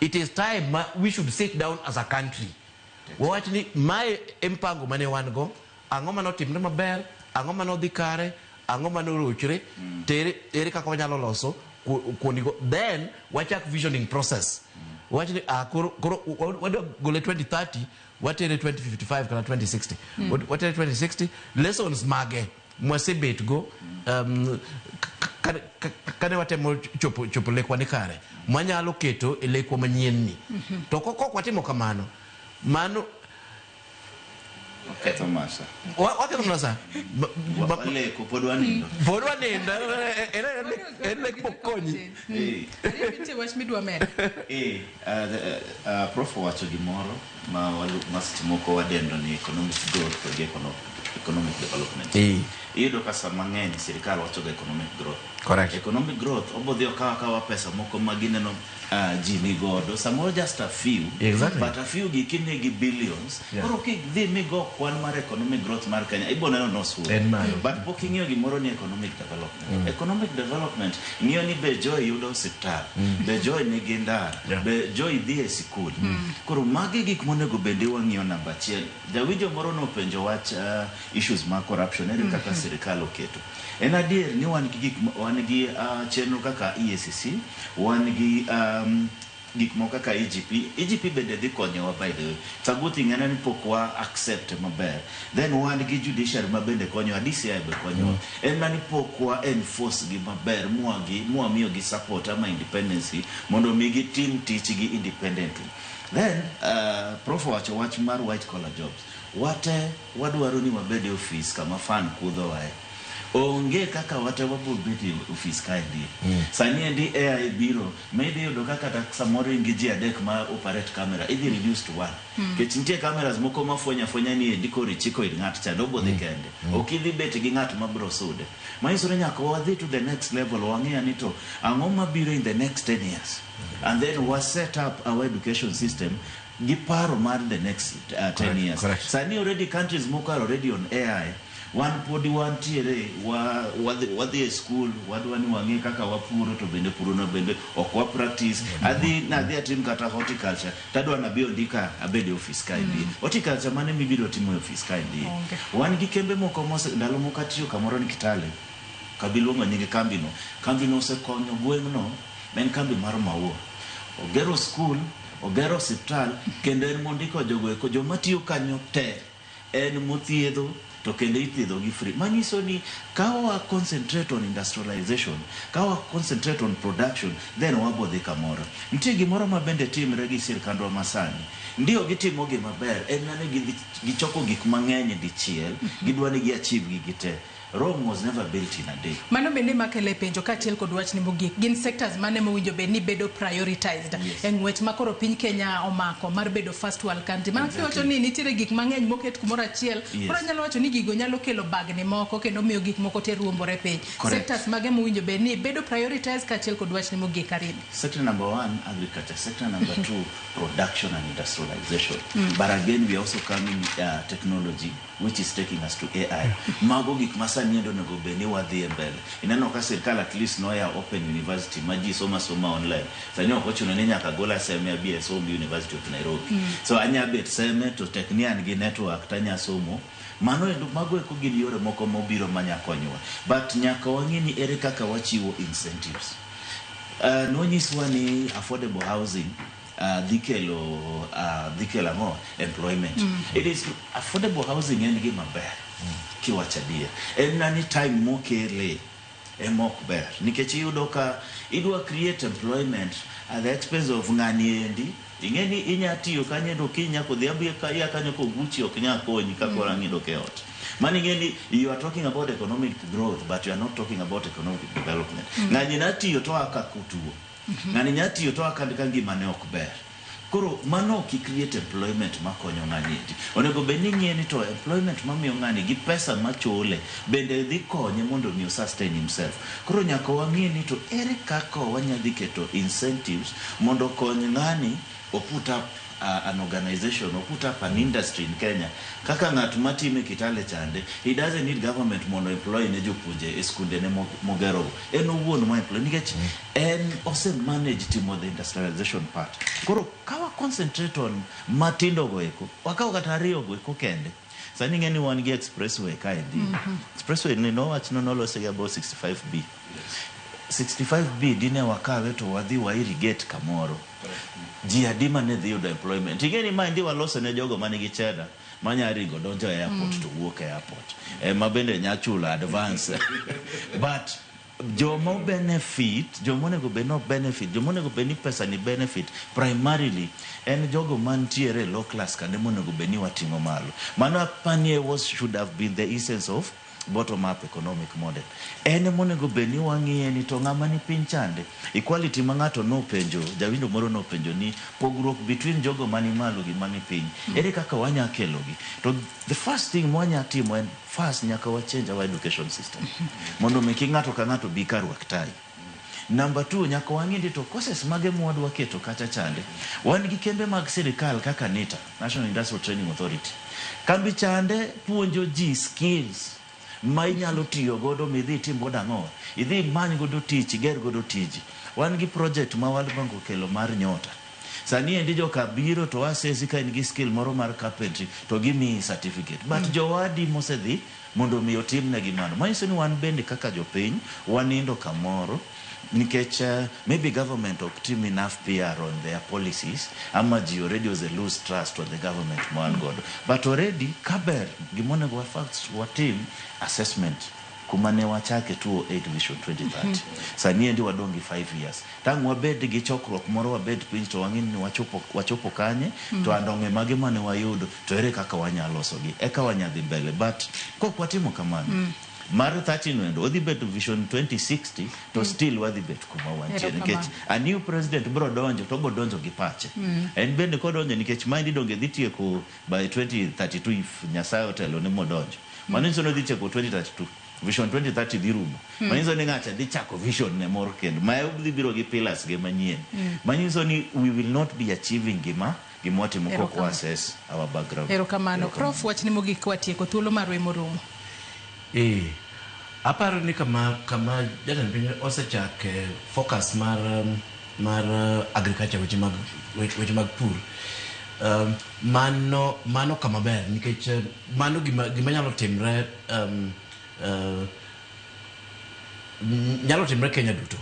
It is time ma we should sit down as a country. Wawach ni mae e mpango mane wan go, ang'o mane otimre maber, ang'o mane odhi kare, ang'o mane orochre, tere kaka wanyalo loso kuondigo. Then wachak visioning process. Wach ni, koro wadwa gole 2030, watere 2055 kata 2060. Watere 2060, lessons mage mwasebet go, kane watemo chopo lekwa ni kare, mwanyalo keto e lekwa manyien ni. To kok watimo kamano, mano Waketho masa. Waketho mana sa. Waleko pod wanindo. Pod wanindo. En lek pok konyi. Nitie wach midwa medo. Prof owacho gimoro ma seche moko wadendo ni economic growth kod economic development. Iyudo ka sama ng'eny sirikal wacho ga economic growth. Correct. Economic growth obodhi okawa pesa moko ma gineno ji ni godo. Samoro just a few. Exactly. But a few gi kinegi billions. Koro kidhi migo kwan mar economic growth mar Kenya, ibo neno nosuo. En malo. But pok ing'iyo gimoro ni economic development. Economic development ng'iyo ni be Joy yudo osiptal, be Joy nigi ndara, be Joy dhi e sikul. Koro magi gik monego bende wang'iyo namba achiel. Jawinjo moro nopenjo wach issues mag corruption, ere kaka sirikal oketo. En adier ni wan gi gik wan gi chenro kaka EACC, wan gi gik moko kaka EGP. EGP bende dhi konyowa by the way. It's a good thing en ni pok wa accept maber. Then wan gi judiciary ma bende konyowa, DCI be konyowa. En mana ni pok wa enforce gi maber mwamiyo gi support ama independency mondo mi gitim tichgi independently. Then Prof owacho wach mar white collar jobs. Wate wadwaro ni wabed e ofis kama fan kudhowae. Onge kaka wate wabiro bet e ofis kaendi. Sani endi AI biro, ma idhi yudo ka kata samoro in gi ji adek ma operate camera, idhi reduce to one. Nikech nitie cameras moko ma fwenyo afwenya ni endi koro ichiko ir ng'at cha, obiro dhi kende. Ok idhi bet gi ng'at ma biro sude. Manyiso ni nyaka wadhi to the next level, wang'eya ni to ang'o mabiro in the next 10 years. And then wa set up our education system gi paro mar the next 10 years. Sani already countries moko are already on AI. Wan podi wantiere wadhi e school, wadwa ni wang'e kaka wapuro to bende puro no bende ok wa practice. Adhi nadhi atim kata horticulture, tadwa nabi ondika abed e office kaendi. Horticulture mane mibiro timo e office kaendi. Wan gi kembe moko mose ndalo moko atiyo kamoro ni Kitale. Kabiluongo nying kambino. Kambino osekonyo gweng'no, ma en kambi mar maua. Ogero school, ogero osiptal, kendo en mondiko jogo eko joma tiyo kanyo te. En mothiedho to kendo ithiedho gi free. Manyiso ni ka wa concentrate on industrialization, ka wa concentrate on production, then wabo dhi kamoro. Nitie gimoro ma bende timre gi sirkandwa masani. Ndio gitimo gima ber, en mana ni gichoko gik mang'eny dichiel, gidwa ni gi achieve gigi te. Rome was never built in a day. Mano bende makele penjo kaachiel kod wachni mogik. Gin sectors mane mowinjo bed ni bedo prioritized e ng'wech ma koro piny Kenya omako mar bedo first world country. Mana kiwacho ni nitiere gik mang'eny moket kumoro achiel, koro anyalo wacho ni gigo nyalo kelo bagni moko kendo miyo gik moko te ruombore piny. Sectors mage mowinjo bed ni bedo prioritized kaachiel kod wachni mogik Aribi. Sector number 1, agriculture. Sector number 2, production and industrialization. But again, we are also coming technology, which is taking us to AI. Mago gik masani endo onego bed ni wadhi e mbele. Ineno ka sirkal at least noya open university ma ji somo asoma online. Sani ok ochuno ni nyaka gola Seme abi e som University of Nairobi. So anya bet Seme to tek ni an gi network tanya somo. Mano endo mago eko gin yore moko mobiro manya konyowa. But nyaka wang'e ni ere kaka wachiwo incentives. Nonyiswa ni affordable housing dhi kelo ang'o? Employment. It is affordable housing en gima ber. Kiwacho adier. En na ni time mokele ema ok ber. Nikech iyudo ka idwa create employment at the expense of ng'ani endi. Ing'e ni inya tiyo kanyo endo okinyi nyaka odhiambo iya kanyo koguchi ok nyal konyi ka koro ang' idok e ot. Mano ing'e ni you are talking about economic growth but you are not talking about economic development. Ng'ani nya tiyo to aka kotuo. Ng'ani nya tiyo to aka ka ngimane ok ber. Koro mano ok create employment makonyo ng'ani endi. Onego bed ni ing'iye ni to employment mamiyo ng'ani gi pesa machule bende dhi konye mondo mi sustain himself. Koro nyaka wang'e ni to ere kaka wanya dhi keto incentives mondo okony ng'ani o put up an organization or put up an industry in Kenya. Kaka ng'at matime Kitale chande, he doesn't need government mondo employ ne jopuonje e skunde ne mogero. En owuon ma employ nikech en ose manage timo the industrialization part. Koro ka wa concentrate on matindo go eko, wakaw kata ariyo go eko kende. Sani ing'e ni wan gi expressway kaendi. Expressway ni nowach ni nolose gi about 65B. 65B dine wakawe to wadhi wa irrigate kamoro. Ji adi mane dhi yudo employment. Ing'e ni maendi waloso ne jogo manigi cheddar manya ringo donjo e airport to wuok e airport. Ema bende nya chulo advance. But Jomo benefit, jomo onego bed no benefit, jomo onego bed ni pesa ni benefit primarily en jogo mantiere low class kande monego bed ni wating'o malo. Mano apanie was should have been the essence of bottom up economic model. En monego bed ni wang'iye ni to ng'ama ni piny chande. Equality ma ng'ato nopenjo, jawinjo moro nopenjo ni pogruok between jogo mani malo gi mani piny. Ere kaka wanya kelogi? To the first thing mwanya timo en first nyaka wa change our education system. Mondo mi kik ng'ato ka ng'ato bi ka rwak tai. Number 2, nyaka wang'i ni to courses mage mwadwa keto kacha chande. Wan gi kembe mag sirikal kaka NITA, National Industrial Training Authority. Kambi chande puonjo ji skills ma inyalo tiyo godo midhi itim godo ang'o? Idhi imany godo tich, iger godo tiji. Wan gi project ma World Bank okelo mar Nyota. Sani endi joka biro to assess ka in gi skill moro mar carpentry to gimiyi certificate. But jowadi mosedhi mondo mi otimnegi mano. Manyiso ni wan bende kaka jopiny wanindo kamoro nikech maybe government ok tim enough PR on their policies ama ji already ose lose trust on the government ma wan godo. But already kaber gimonego watim assessment kuma ne wachake 2008 Vision 2030. Sani endi wadong' gi 5 years. Tang' wabed gi chokruok moro wabed piny to wang'i ni wachopo kanye to andong'e mage mane wayudo to ere kaka wanyalo losogi eka wanya dhi mbele. But kok watimo kamano mar 30 no endo odhi bedo Vision 2060 to still wadhi bet kuma wantie nikech a new president bro donjo to obro donjo gi pache. En bende kodonjo nikech maendi donge dhi tieko by 2032 if Nyasaye otelo ne modonjo. Mano nyiso ni odhi tieko 2032. Vision 2030 dhi rumo. Manyiso ni ng'acha dhi chako vision ne moro kendo. Ma dhi biro gi pillars ge manyien. Manyiso ni we will not be achieving gima watimo kok wa assess our background. Erokamano. Prof, wachni mogik watieko thuolo marwa moromo. Aparo ni kama jatend piny osechak focus mar agriculture weche mag pur. Mano kama ber nikech mano gima nyalo timre nyalo timre Kenya duto.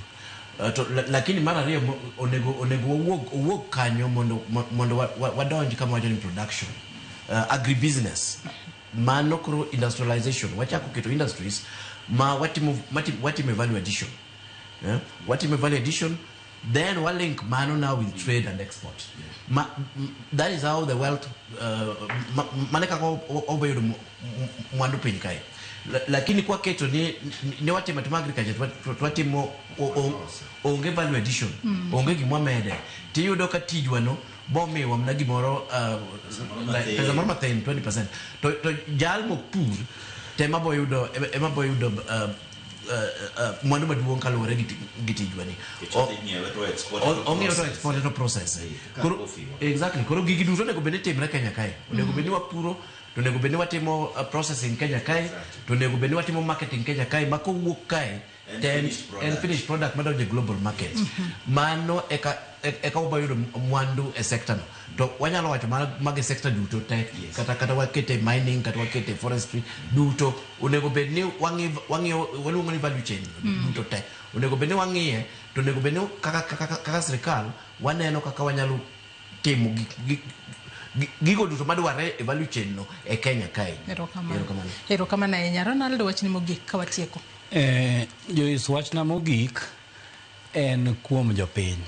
To lakini mar ariyo onego owuog kanyo mondo wadonj kama wacho ni production, agribusiness. Mano koro industrialization wachako keto industries ma watimo value addition. Watimo value addition, then we link mano now with trade and export. That is how the wealth mane kaka obedo mwandu piny kae. Lakini kwa keto ni watimo agriculture watimo onge value addition, onge gimwa mede tiyudo ka tijwa no bomiwa mana gimoro pesa moro mathin 20% to jal mok pur to ema boyudo mwandu maduong' kaluwore gi tijwa ni. Ong'iewe to export to process. Exactly. Koro gigi duto onego bed ni timre Kenya kae. Onego bed ni wapuro, to onego bed ni watimo processing Kenya kae, to onego bed ni watimo marketing Kenya kae, ma kowuok kae then en finished product madonjo e global market. Mano eka wabayudo mwandu e sector no. To wanyalo wacho mag e sector duto te, kata wakete mining, kata wakete forestry duto, onego bed ni wang'iyo waluongo ni value chain duto te. Onego bed ni wang'iye, to onego bed ni kaka sirikal waneno kaka wanyalo timo gigo duto madwarre e value chain no e Kenya kae. Erokamano. Erokamano ahinya. Ronaldo, wachni mogik ka watieko. Joyce, wachna mogik en kuom jopiny.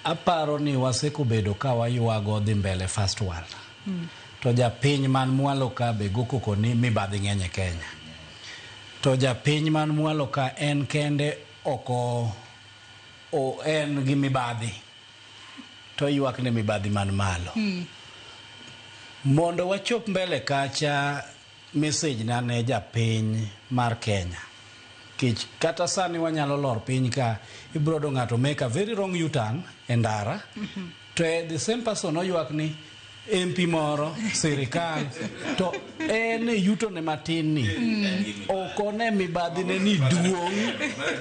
Aparo ni wasekobedo ka waywago dhi mbele first world. To japiny man mwalo ka be go koko ni mibadhi ng'eny e Kenya. To japiny man mwalo ka en kende oko en gi mibadhi. To ywak ne mibadhi man malo. Mondo wachop mbele kacha, message na ne japiny mar Kenya. Kech kata sani wanyalo lor piny ka ibrodo ng'ato make a very wrong U-turn e ndara, to the same person oywak ni MP moro, sirikal, to en e yuto ne matin ni ok one mibadhi ne ni duong'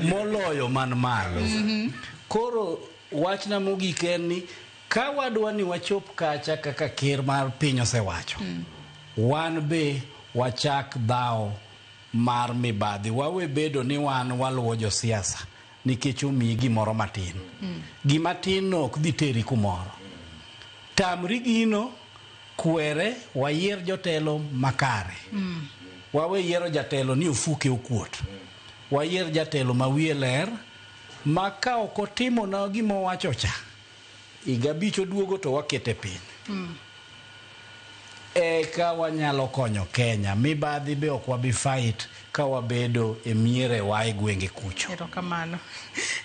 moloyo man malo. Koro wachna mogik en ni ka wadwa ni wachop kacha kaka ker mar piny osewacho, wan be wachak dhawo mar mibadhi. Wawe bedo ni wan waluwo josiasa nikech omiyi gimoro matin. Gima tin no ok dhi teri kumoro. Tamri gino, kwere, wayier jotelo makare. Wawe yiero jatelo ni ofuke okuot. Wayier jatelo ma wiye ler, ma ka ok otimo na gima owacho cha, higa abich oduogo to wakete piny. Eka wanyalo konyo Kenya. Mibadhi be ok wabi fight ka wabedo e mierewa e gwenge kucho. Erokamano.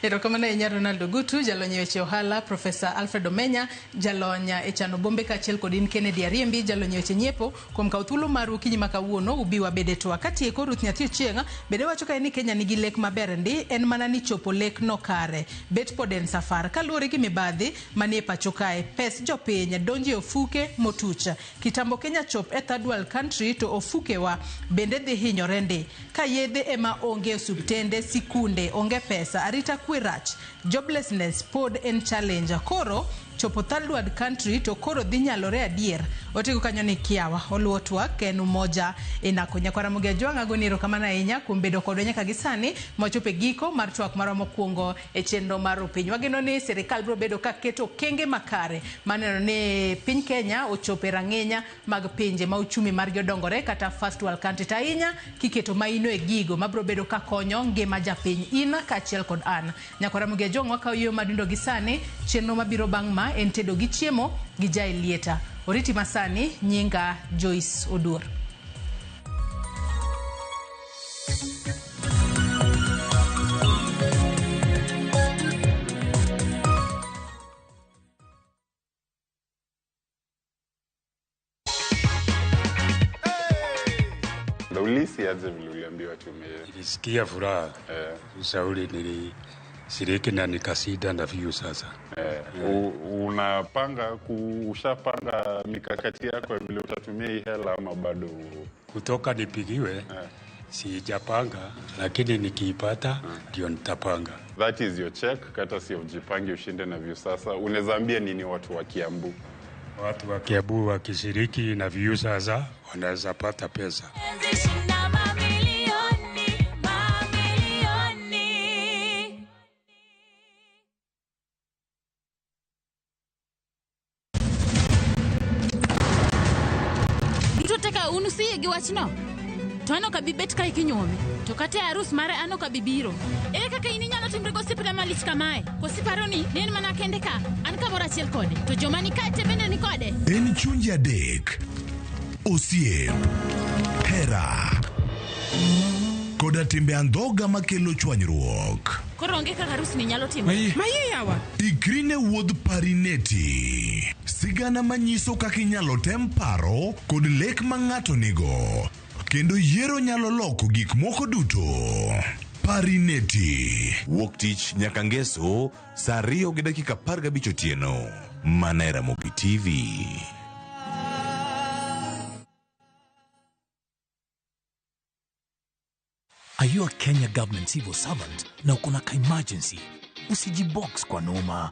Erokamano ahinya Ronald Ogutu, jalony e weche ohala, Professor Alfred Omenya, jalony e chano bombe kaachiel kod in Kennedy Ariembi, jalony e weche nyiepo, kuom kawo thuolo maru okinyi ma kawuono ubi wabed e twak. Katieko, Ruth Nyathi Ochieng' bende wacho kae ni Kenya nigi lek maber ndi, en mana ni chopo lek no kare. Bet pod en safar. Kaluwore gi mibadhi manie pacho kae, pes jopiny donjo e ofuke motuch. Kitambo Kenya chop e third world country to ofukewa bende dhi hinyore ndi. Ka yedhe ema onge e osuptende, sikunde, onge pesa, arita kwe rach, joblessness pod en challenge. Koro chopo third world country to koro dhi nyalore adier. Otigo kanyo ni kiawa. Oluwo twak en umoja inako. Nyakwar Ramogi Ajwang' agoni erokamano ahinya kuom bedo kodwa nyaka gi sani mwachopo e giko mar twak marwa mokwongo e chenro mar Rupiny. Wageno ni sirikal biro bedo ka keto okenge makare maneno ni piny Kenya ochopo e rang'inya mag pinje ma uchumi margi odongore kata first world country, to ahinya kiketo maino e gigo mabiro bedo ka konyo ngima japiny in kaachiel kod an. Nyakwar Ramogi Ajwang' wakawo yueyo madundo gi sani. Chenro mabiro bang' ma en tedo gi chiemo gi Jaelieta. Oriti masani, nyinga Joyce Oduor. Na ulihisi aje vile uliambiwa tume? Nilisikia furaha. Ushauri nilishiriki na nikashinda na Viusasa. Unapanga ushapanga mikakati yako ya vile utatumia hii hela ama bado? Kutoka nipigiwe sijapanga, lakini nikiipata ndio nitapanga. That is your check, kata si ujipange ushinde na Viusasa. Unaweza ambia nini watu wa Kiambu? Watu wa Kiambu wakishiriki na Viusasa wanaweza pata pesa. Mamilioni, mamilioni. Duto te ka un usiyie gi wachno? To an ok abi bet kae kinyuome. To kata e arus mare an ok abi biro. Ere kaka in inyalo timri gosiepna malich kamae? Koso iparo ni en mana kende ka? An kamoro achiel kode. To joma ni kae te bende ni kode. En chunje adek, osiep, hera, koda timbe andhoga makelo chwanyruok. Koro onge kaka arus ni nyalo timore. Maye yawa. Ikri ne wuodh Parineti. Sigana manyiso kaka inyalo tem paro kod lek ma ng'ato nigo. Kendo yiero nyalo loko gik moko duto. Parineti. Wuok tich nyaka ngeso saa 2:15 otieno. Mana e Ramogi TV. Are you a Kenya government civil servant na uko na ka emergency? Usijibox kwa noma.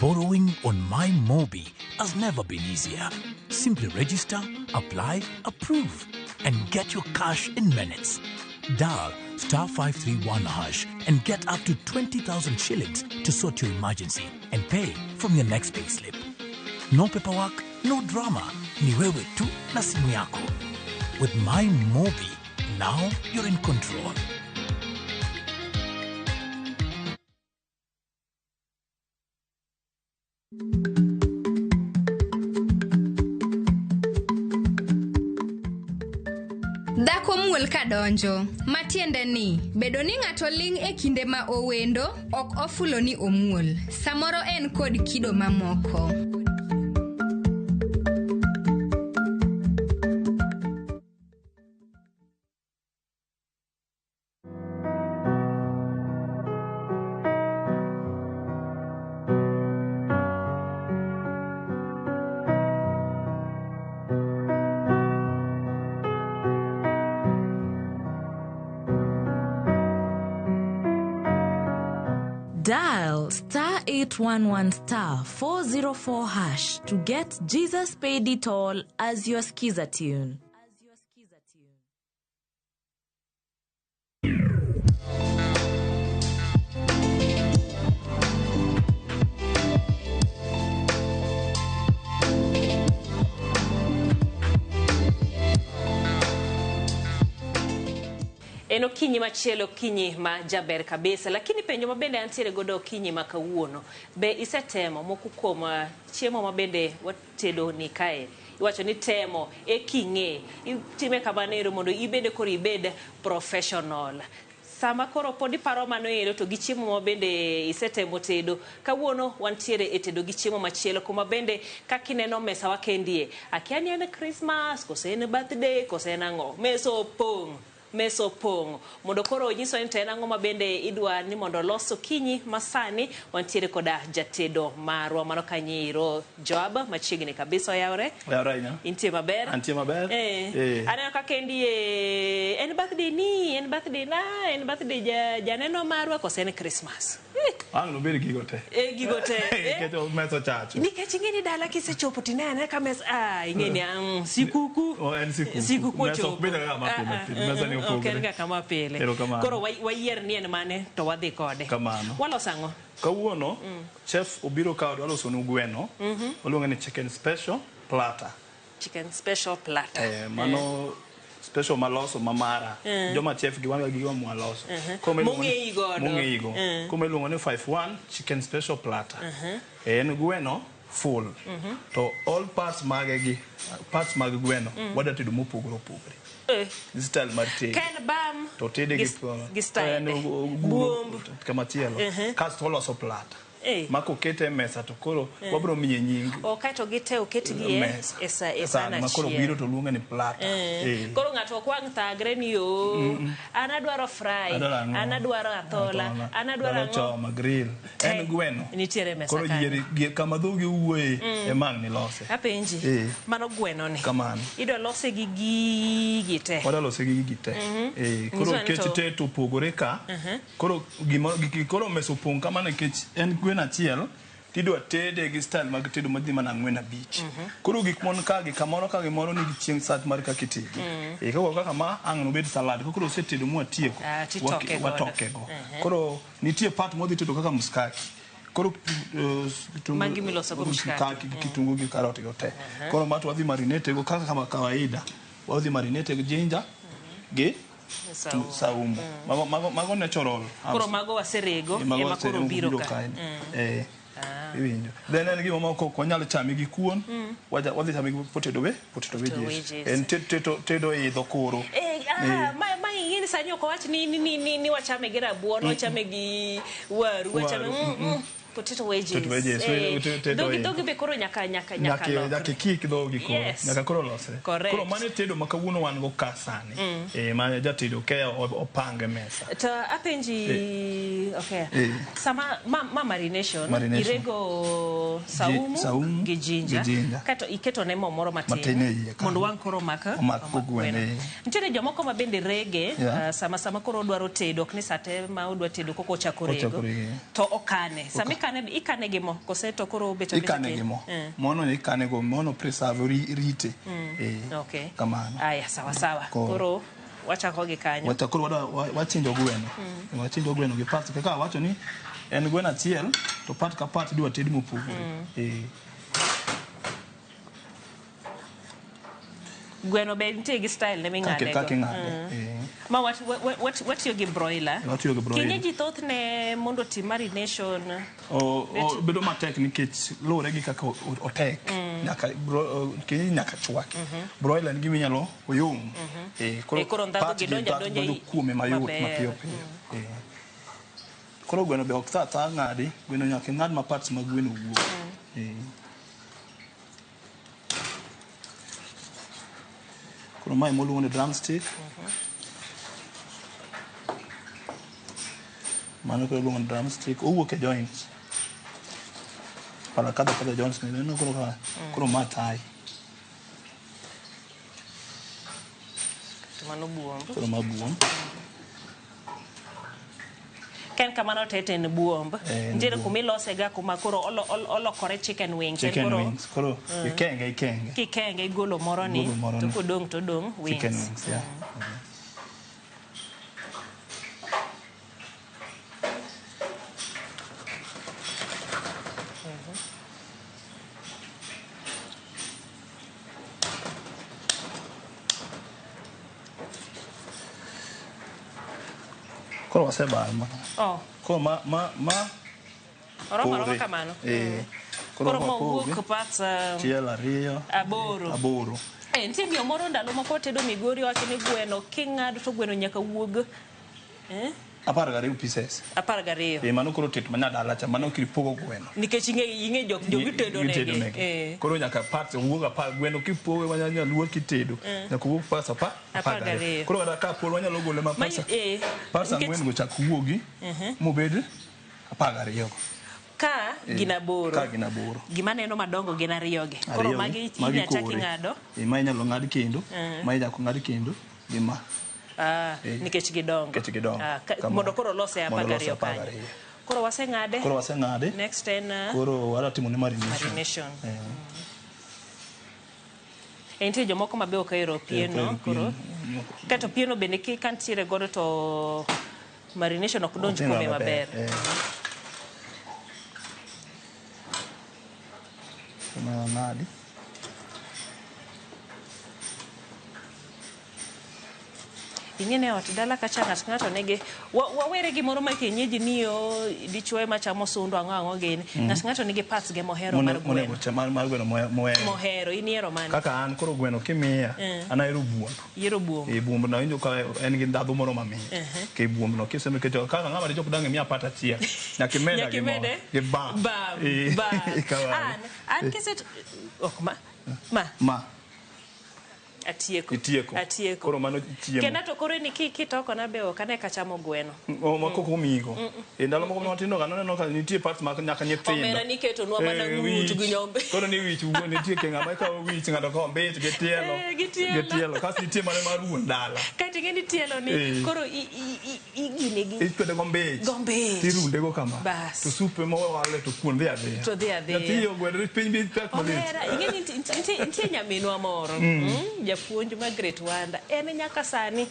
Borrowing on MyMobi has never been easier. Simply register, apply, approve, and get your cash in minutes. Dial star 531 hash and get up to 20,000 shillings to sort your emergency and pay from your next payslip. No paperwork, no drama. Ni wewe tu na simu yako. With MyMobi, now you're in control. Dhako muol kadonjo, matiende ni bedo ni ng'ato ling' e kinde ma owendo ok ofulo ni omuol. Samoro en kod kido mamoko. Dial star 811 star 404 hash to get Jesus Paid It All as your skiza tune. En okinyi machielo, okinyi ma jaber kabisa. Lakini penjo ma bende antiere godo okinyi ma kawuono, be isetemo moko kuom chiemo ma bende watedo ni kae? Iwacho ni temo e king'e, itime kamano ero mondo ibende koro ibed professional. Sama koro pod iparo mano ero to gi chiemo ma bende isetemo tedo, kawuono wantiere e tedo gi chiemo machielo kuma bende kakineno mesa wa kendie, akia ni en Christmas, kose en birthday, kose en ang'o. Mesa opong'. Mesa opong' mondo koro nyiso ni to en ang'o ma bende idwa ni mondo olos okinyi masani. Wantiere koda jatedo marwa mano kanyo Joab machiegni kabisa. Oyawre? Oyawre ahinya. Intie maber? Antie maber. Aneno ka kendi en birthday ni, en birthday na, en birthday janeno marwa kose en Christmas? Ang' nobed gigo te. Gigo te. Nikech mesa ochacho. Nikech ing'e ni dala kisechopo tinene ane ka mesa, ing'e ni sikuku. Oh, en sikuku. Sikuku Mesa ok ochopo. bed kaka mapile pile. Mesa ni Ok opogore. en ga kama pile. Erokamano. Koro wayier ni en mane to wadhi kode. Kamano. Waloso ang'o? Kawuono, chef obiro ka odwa losonu gweno. Waluonge ni chicken special platter. Chicken special platter. Mano special maloso mamara. Joma chef gi wan ga gigo mwaloso. Koro ma iluongo ni- Mong'eyi godo. Mong'eyigo. Koro ma iluongo ni 5-1 chicken special platter. En gweno full. To all parts mage gi parts mag gweno wadwa tedo mopogore opogore. Style mar tedo. Ken bam To tede gi gi style. en Buomb. kamachielo. Kasto oloso platter. Ma kokete e mesa to koro wabro miye nying. O kaeto gite oketgi e Mesa. e sa e Sani san ma koro achiel. biro to luonge ni platter. Koro ng'ato ok wang' thagre ni o an adwaro fry, Adwaro ang'o? an adwaro athola, an adwaro Adwaro ang'o. choma grill. En gweno. Nitiere e mesa Koro kanyo. yier kama dhogi wuoye ema ang' nilose. Apenji, mano gweno ni. Kamano. Idwa lose gi gigi te. Wadwa lose gi gigi te. Koro Nyiso ni nikech te to opogore ka. Koro gimoro koro mesa opong' kamano nikech en gweno achiel tidwa tede gi style mag tedo madhi mana 4 5. Koro gik mon ka gi kamoro ka gimoro nigi chieng' sat mar kaka itede. Kaka kaka ma ang' nobed salad. Koro osetedo mwatieko. Titoke godo. Watoke go. Koro nitie part modhi tedo kaka mskaki. Koro Magi miloso go mshikaki. gi kitungu gi karot go te. Koro ma to wadhi marinate go kaka kama kawaida. Wadhi marinate gi ginger gi saumu. Mago natural. Koro mago waserego Mago ema koro waserego biro ka. kae. Iwinjo. Then en gima moko ok wanyal chame gi kuon. Wadhi chame gi potato wedges. Wedges. En tedo idho koro. Ma ing'e ni sani ok owach ni wachame gi rabuon, wachame gi waru, wachame potato wedges. Potato wedges, tedo Dhogi be koro nyaka lokre. Nyaka ikik dhogi koro. Yes. Nyaka koro losre. Correct. Koro mano e tedo ma kawuono wan go ka sani. Ma jatedo ke opange mesa. To apenji, okay. Sama ma marination, irego saumu gi ginger. Kato iketo ne mo moro matin mondo wang' koro omak gweno. Nitiere jomoko ma bende rege sama koro odwaro tedo, ok ni sate ma odwa tedo koko ochako rego. To okane. Sama ikane gi mo kose to koro obet abeta Ikane gi mo. Mono ikane go, mono preserve rite. Okay. Kamano. Aya, sawa sawa. Koro wachako gi kanyo. Koro wachinjo gweno. Wachinjo gweno gi parts kaka awacho ni en gweno achiel to part ka part idwa ted mopogore. Gweno be nitie gi style ne ming'ade go. Kaka ing'ade. Ma watiyo gi broiler. Watiyo gi broiler. Kienyeji thothne mondo otim marination. Bedo matek nikech luwore gi kaka otek. Nyaka kienyeji nyaka chwaki. Broiler en gima inyalo oyom. Koro ndhadhu gi donjo adonja kuome mayot mapiyo piyo. Koro gweno be ok tha ng'adi. Gweno nyaka ing'ad ma parts mag gweno wuok. Koro mae moluongo ni drumstick. Mano koro iluongo ni drumstick. Owuok e joints. Para kadho joints ni neno koro ka koro ma thigh. To mano buomb. Koro ma buomb. Ken kamano tete en buomb. Nitiere kuma ilose ga kuma koro olokore chicken wings. Chicken wings. Koro ikenge. Kikenge igolo moro ni to kodong' to dong' wings. Chicken wings, yeah. Osebal ma. Oh. Koro ma Oromo aroma pore. kamano. Eh. Koro Koro mowuok wapoge. parts Achiel, ariyo, aboro. aboro. Nitie miyo moro ndalo moko tedo Migori owacho ni gweno king'ado to gweno nyaka wuog 12 pieces. 12. Mano koro tet manyadala cha, mano kipogo gweno. Nikech ing'e jok jogitedo Gitedo negi. negi. Koro nyaka parts owuog apar gweno kipoge manyaluo kitedo. Nyaka owuog parts 12. Koro kata ka pol wanyalo gole ma parts parts ang'wen go chak wuogi mobed 12 go. Ka gin aboro. Ka gin aboro. Gima neno madongo gin ariyo gi. Koro magi inya chak ing'ado. Ma inyalo ng'ad kendo, ma inyalo ng'ad kendo gi ma. Nikech gidongo. Nikech gidongo. Mondo koro lose 12 kanyo. Koro waseng'ade. Koro waseng'ade. Next en koro wadwa timo ne marination. Marination. Nitie jomoko ma be ok ohero pieno. Koro kato pieno bende ka nitiere godo to marination ok donj kuome maber. Ng'adi. Ing'e ot dala kacha ng'ato nigi wawere gimoro ma kienyeji ni yo dichuo ema chamo sundo ang'o gini. Ng'ato nigi parts ge mohero mar gweno. Mar gweno mohero. Mohero, in ihero mane? Kaka an koro gweno kimiya, an ahero buomb. Ihero buomb. Buomb no awinjo ka en gi ndhadhu moro mamit. Ke buomb no kiseme kecho kaka ng'ama dichwo dang' imiya pat achiel. Nyaka imeda gi moro. Gi bam. Bam. An kiset ok ma. Atieko. Itieko. Atieko. Koro mano chiemo. Kendo to koro ni kitoko na be ok ane ka chamo gweno. Moko kumigo. E ndalo moko matindo ga noneno ka nitie parts mag nyaka nyithindo. Omera niketo nwa mana ng'ut gi nyombe. Koro ni wich wuon nitie ke ng'ama ikawo wich ng'ato kawo mbich gi tielo. Gi tielo. Gi tielo. Kasto nitie mane mar wuon dala. Kaeto ing'e ni tielo ni koro igine gi. Ichwede gombich. Gombich. Tirunde go kama. Bas. To supe mowale to kuon dhi adhiya. To dhi adhiya. Nyathi ogwedore piny bi pek malich. Omera ing'e ni nitie nyaminwa moro. Japuonj ma Great Wanda en nyaka sani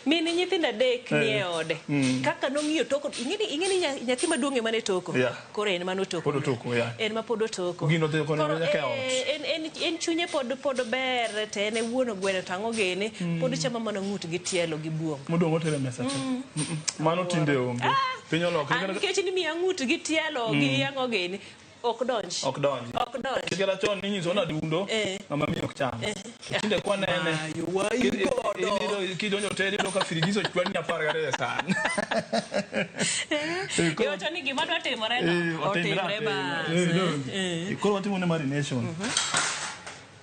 min nyithindo adek ni e ode. Kaka nong'iyo toko ing'e ni nyathi maduong' ema ne toko. Koro en mano toko. Pod otoko, yeah. En ma pod otoko. Gino dhi koro nyaka e ot. En chunye pod ber to en e wuon gweno to ang'o gene pod chamo mana ng'ut gi tielo gi buomb. Modong' otere mesa cha. Mano tinde onge. Piny olokre. Nikech ni miya ng'ut gi tielo gi ang'o gene. Ok donj. Ok donj. Ok donj. Kikera chon ninyiso na dundo, ng'ama miyo ok cham. Tinde kwa nene. Kidonjo teri iyudo ka firigiso chwani 12 e san. Iwacho ni gima dwa timore no, otimre bas. Koro watimo ne marination.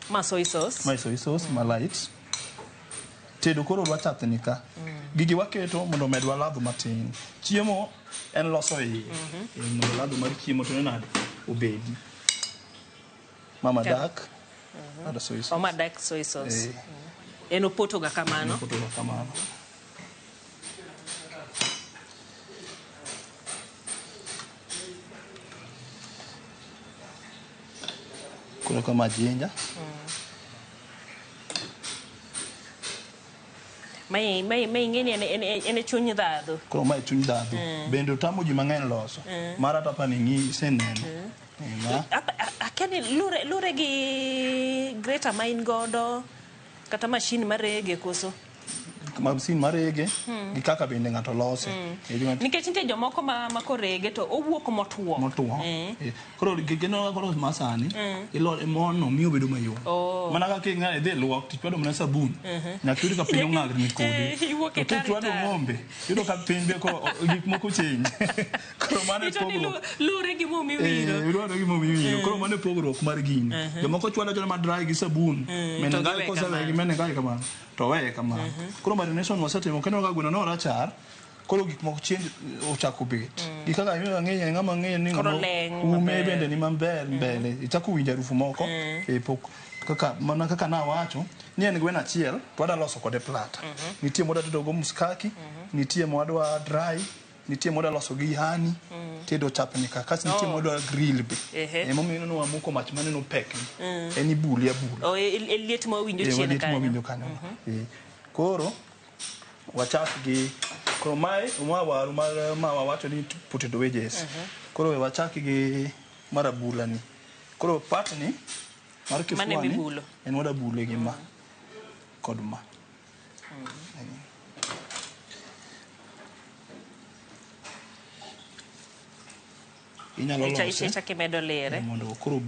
Ma soy sauce. Ma soy sauce, ma light. Tedo koro dwa chathni ka. Gigi waketo mondo omedwa ladho matin. Chiemo en loso iye. Mondo ladho mar chiemo to nade obedi. Mama dak. Ada soy sauce. Mama dak soy sauce. En opoto ga kamano. Opoto ga kamano. Koro kama jinja. Mae ing'e ni en e chuny ndhadhu. Koro mae chuny ndhadhu. Bende otamo ji mang'eny loso. Mara to apani ng'i iseneno. Akia ni lure gi grater ma in godo kata machine marege koso? Masin marege gi kaka bende ng'ato lose. Nikech nitie jomoko ma korege to owuok motwo. Motwo. Koro gino koro masani ilo mono miyo bedo mayom. Mana kaka ing'e idhi luok tichwado mana sabun. Nyaka iyud ka piny ong'agni kodi. To kichwado ng'ombe iyudo ka piny be koro gik moko change. Koro mano e pogruok. Lure gi mo miwiro. Lure gi mo miwiro. Koro mano e pogruok mar gini. Jomoko chwado achwada ma dry gi sabun. Mene ngai kosewegi mene ngai kamano. To weye kamano. Koro marination wasetimo kendo ka gweno no rachar koro gik moko chien ochako bet. Gi kaka ing'eyo ng'eny ng'ama ng'eyo ni ume bende ni maber mbele ichako winjo harufu moko pok kaka mana kaka nawacho ni en gweno achiel to wadwa loso kode platter. Nitie mwadwa tedo go mskaki, nitie mwadwa dry, nitie mwadwa loso gi honey, tedo chapni ka kasto nitie mwadwa grill be. Emomiyo ineno wamuko mach maneno pekni. En ibule abula. E liet mawinjo chien kanyo. Liet mawinjo kanyo. Koro wachak gi koro mae waru ma wawacho ni potato wedges. Koro wachak gi mar abula ni. Koro part ni mar kifua ni en wada bule gi ma kod ma. Inyalo lose. Ichako imedo lere. Mondo koro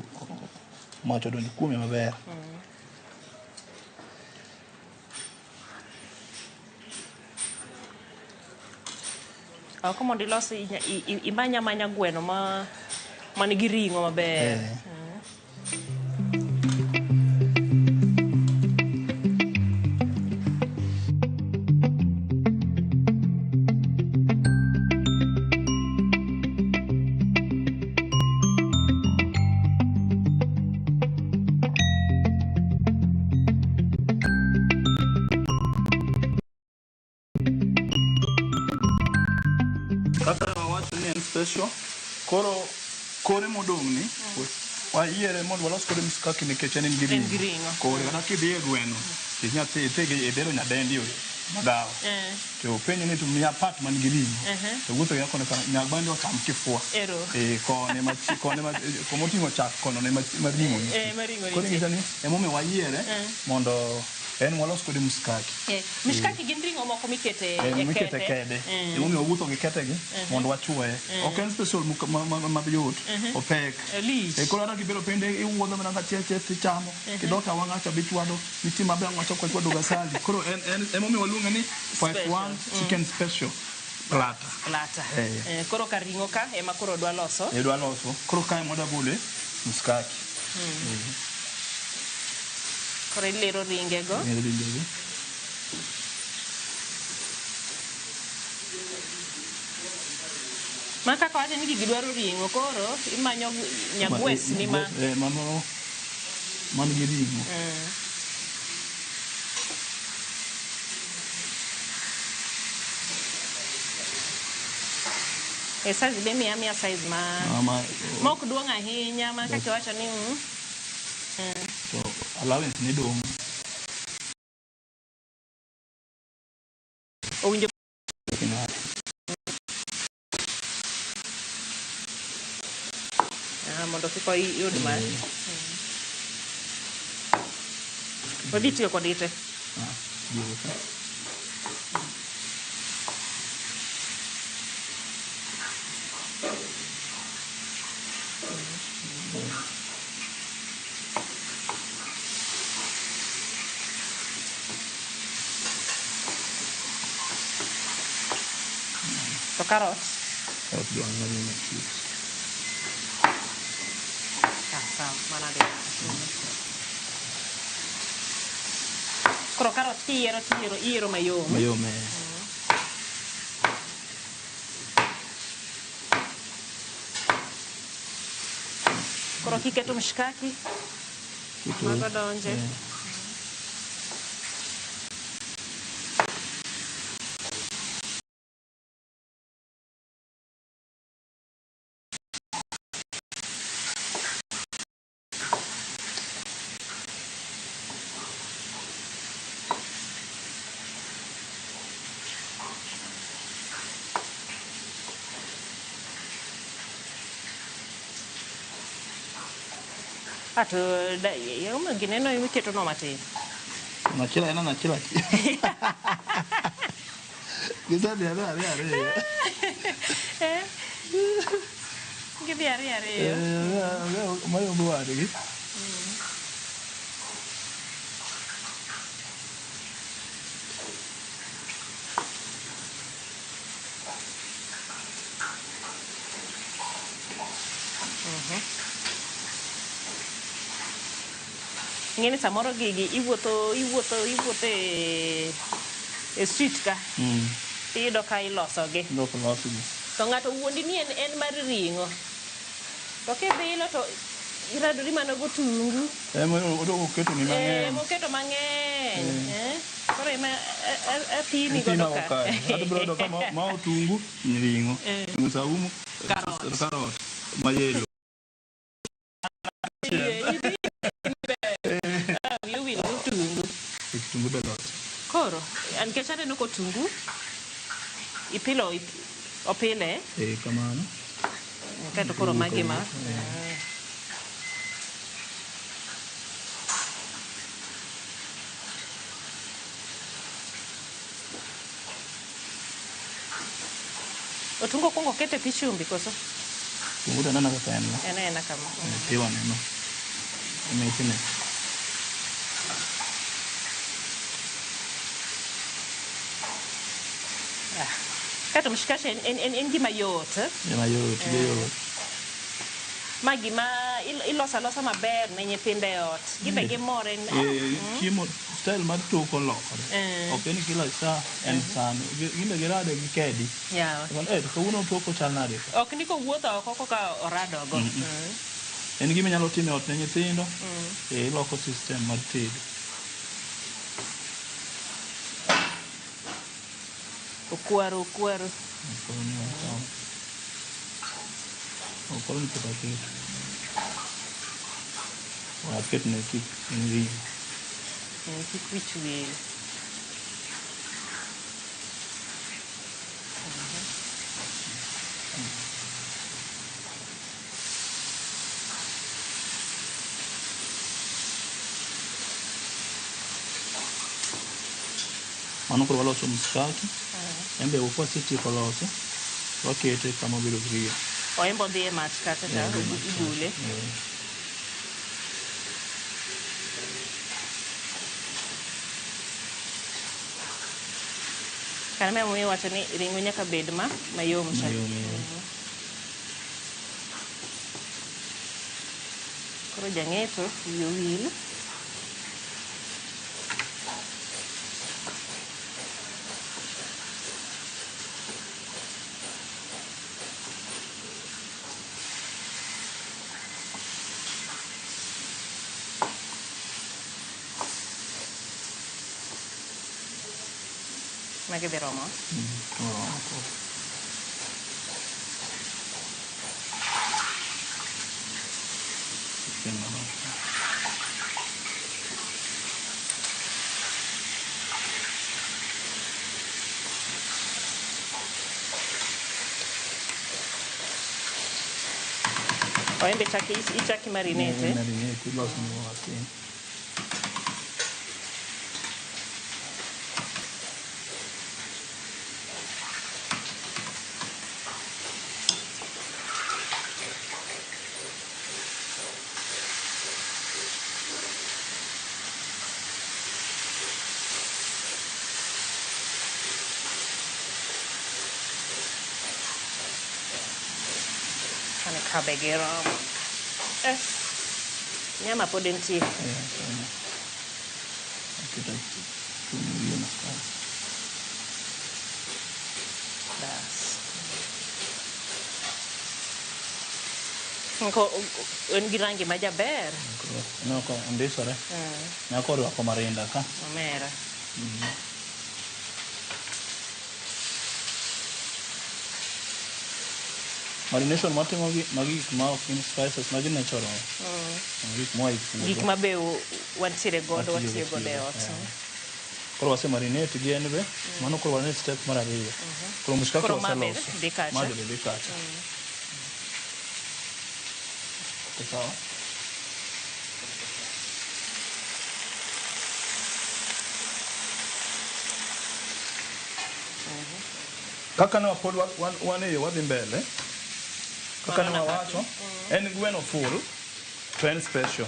mach odonj kuome maber. Oko mondo ilos imany amanya gweno ma manigi ring'o maber. Kaka wawacho ni en special, koro kore modong' ni wayiere mondo walos kode mshikaki nikech en gi En gi ring'o. Kore kata kidhi e gweno, tinyathi idhi idhero nyadendi magawa. To penjo ni to miya part man gi ring'o. To wuotho gi koni kama nyabandi ocham kifua. Ero. Koni ma koni ma komoting'o chak kono ne ma ring'o nitie. Ma ring'o Koro nitie. ing'iso ni emomiyo wayiere mondo en walos kode mshikaki. Mishkaki gin ring'o moko mikete e Mikete kede. Emomiyo wawuotho gi ketegi mondo wachuoye. Ok en special mayot, opek. Lich. Koro kata kibedo piny iwuodho mana kachiel achiel tichamo. Kidok awang'a cha be ichwado. Nitie mabe ang' wachako wachwado gasali. Koro en emomiyo waluonge ni 5-1 chicken special platter. Platter. Koro kar ring'o ka ema koro dwa loso. Dwa loso. Koro kae ema wadwa gole mshikaki. Koro ilero ringego. Ilero ringego. Ma kaka wacho ni gigi dwaro ring'o, koro imanyo nyagwes ni ma. Mano man gi ring'o. Size be miya miya size ma ma ok duong' ahinya ma kaka iwacho ni To allowance ni dong'. Owinjo mondo kik oyud ma. Wadhi tiyo kodgi te. To karot? Karot dwaro mana machiegni. Sawa, mano adhi. Koro karot kiyiero tiyiero iyiero mayom. Mayom. Koro kiketo mshikaki mago donje. Ato gineno iketo no matin. Achiel en achiel achiel. Gisedhi ariyo ariyo ariyo. Gidhi ariyo ariyo. Mayombo wadgi. Ing'eni samoro gigi iwuotho iwuotho iwuotho e street ka. Iyudo ka ilosogi. Iloko losgi. To ng'ato wuondi ni en mar ring'o. To kidhilo to iradori mana gotungu. Ema oketo ni mang'eny. Moketo mang'eny. Koro ema apimi godo ka. Ato biro yudo ka ma otungu ni ring'o. Otungu saumu. Karot. Mayelo. Kitungu be loso. Koro, nikech aneno kotungu, ipilo, opile. Kamano. Kaeto koro magi ma. Otungu okwongo kete pi chumbi koso? Kitungu to aneno kaka en no. En aena kama. Piwa neno. Mitne. Ah. Kato mshikashi en gima yot. Eh? Gima yot, tije yot. Ma gima iloso alosa maber ne nyithindo e ot. Gibe gimor en Chiemo style mar toko olokore. Ok en kila saa en san. Gimbe girade gi kedi. Yawa. To kawuono toko chal nade ka? Ok ni kowuotho oko koka oradogo. En gima inyalo timo e ot ne nyithindo. Iloko system mar tedo. Okwaru okwaru. Okwaru ni pok aketo. Aket ne kik ring'o. Kik wich wil. Mano koro waloso mshikaki. Embe kwasetieko lose, wakete kama obiro griyo. Oembe odhi e mach kacha cha ibule. Kar ma emomiyo iwacho ni ring'o nyaka bed ma mayom cha. Mayom. Koro jang'eto wiye owil. Magi dhi romo? Oromo koro. Oembe chaki ichaki marinate. Marinate iloso mo matin. Kabe gi romo. Nyama pod nitie. Bas. En gi rangi ma jaber. Noko ondisore. Nyako orwako marinda ka. Omera. Marination matimo gi magi gik ma ok gin spices, magi natural. Gik moa e puodho. Gik ma be wantiere godo, watiyo godo e ot. Koro wase marinate gi en be, mano koro wan e step mar ariyo. Koro mshikaki waseloso. Dhi kacha. Ma be dhi kacha. Sawa. Kaka ne wapod wan e yo wadhi mbele. Kaka ne wawacho, en gweno full to en special.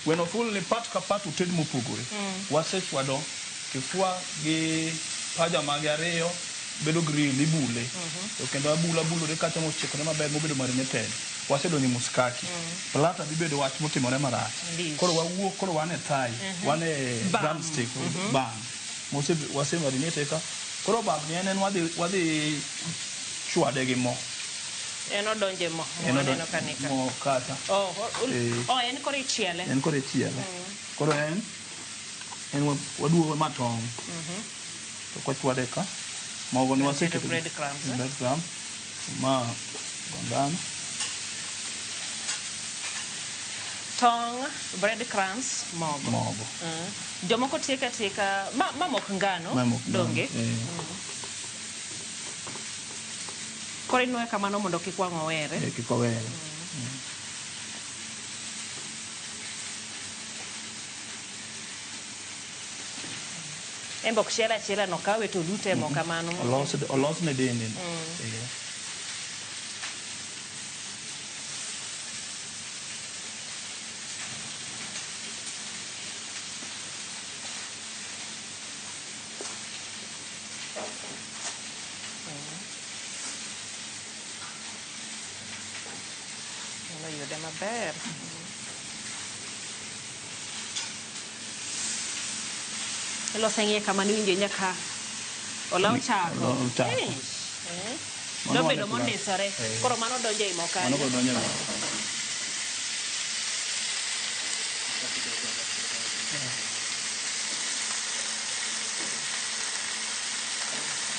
Gweno full ni part ka part oted mopogore. Wasechwado kifua gi paja mage ariyo bedo grill ibule. To kendo abula bulore kacha mochiekore maber mobedo marinated. Wasedonjo e mshikaki. Plata dhi bedo wach motimore marach. Koro wawuok koro wan e thigh, wan e drumstick, bam. Wase marinate ka. Koro bam ni en wadhi chwade gi mo. En odonje mo. Mo kanika. Mo kata. Oh, en koro ichiele. En koro ichiele. Koro en waduogo matong'. To kwachwade ka. Mogo ni waseketo. Bread crumbs. Bread crumbs. Ma gondano. Tong', bread crumbs, mogo. Mogo. Jomoko tieka tieka ma mok ngano donge. Koro inuoyo kamano mondo kik wang' owere. Kik owere. En be ok chiele achiela no kawe to olute e mo kamano. Olos ne dende. Ilose ng'iye kama niwinjo nyaka olaw chako. Olaw chako. Eh. Mano Nobedo wane mondisore. Eh. Koro mano donjo ei mo Mano kanyo. koro donjo e mo.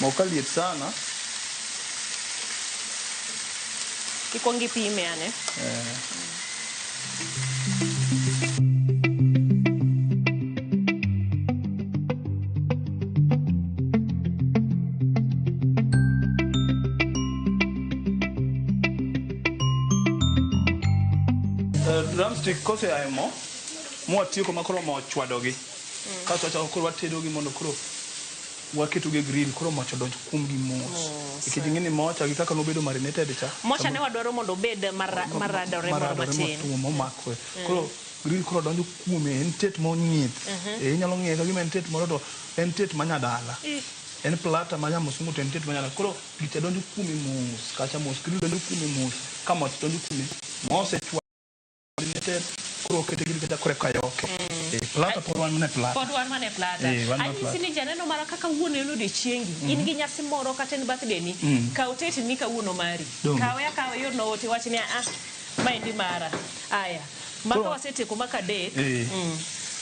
Mo ka liet sana. Ikwongo ipime ane. Eh. Drumstick kosea e mo mwatieko ma koro mo ochwadogi kasto wachako koro watedogi mondo koro waketogi e grill koro mocha odonj kuomgi mos Mos, nikech ing'e ni mocha gi kaka nobedo marinated cha Mocha ne wadwaro mondo obed maradore moro maradore matin. motuo momakore koro grill koro donjo kuome en tet mong'ith. Eh, inyalo ng'iye ka gima en tet moro to en tet manyadala. Ih. En plata ma nyamusungu to en tet manyadala koro gicha donjo kuome mos kacha mos grill donjo kuome mos ka moch donjo kuome mosechwak marinated koro okete grill kacha koro eka yoke. Eh, plata pod wan mana e plata. Pod wan mana e plata. Eh, wan mana e Anyisi plata. ni janeno mara kaka wuon en odiochiengi. In gi nyasi moro kata en birthday ni. Kaw tetni kawuono mari. Donge. Kawe akawa iorno ote wach ni ah maendi mara. Aya. Maka Koro- wasetieko maka adek. Eh.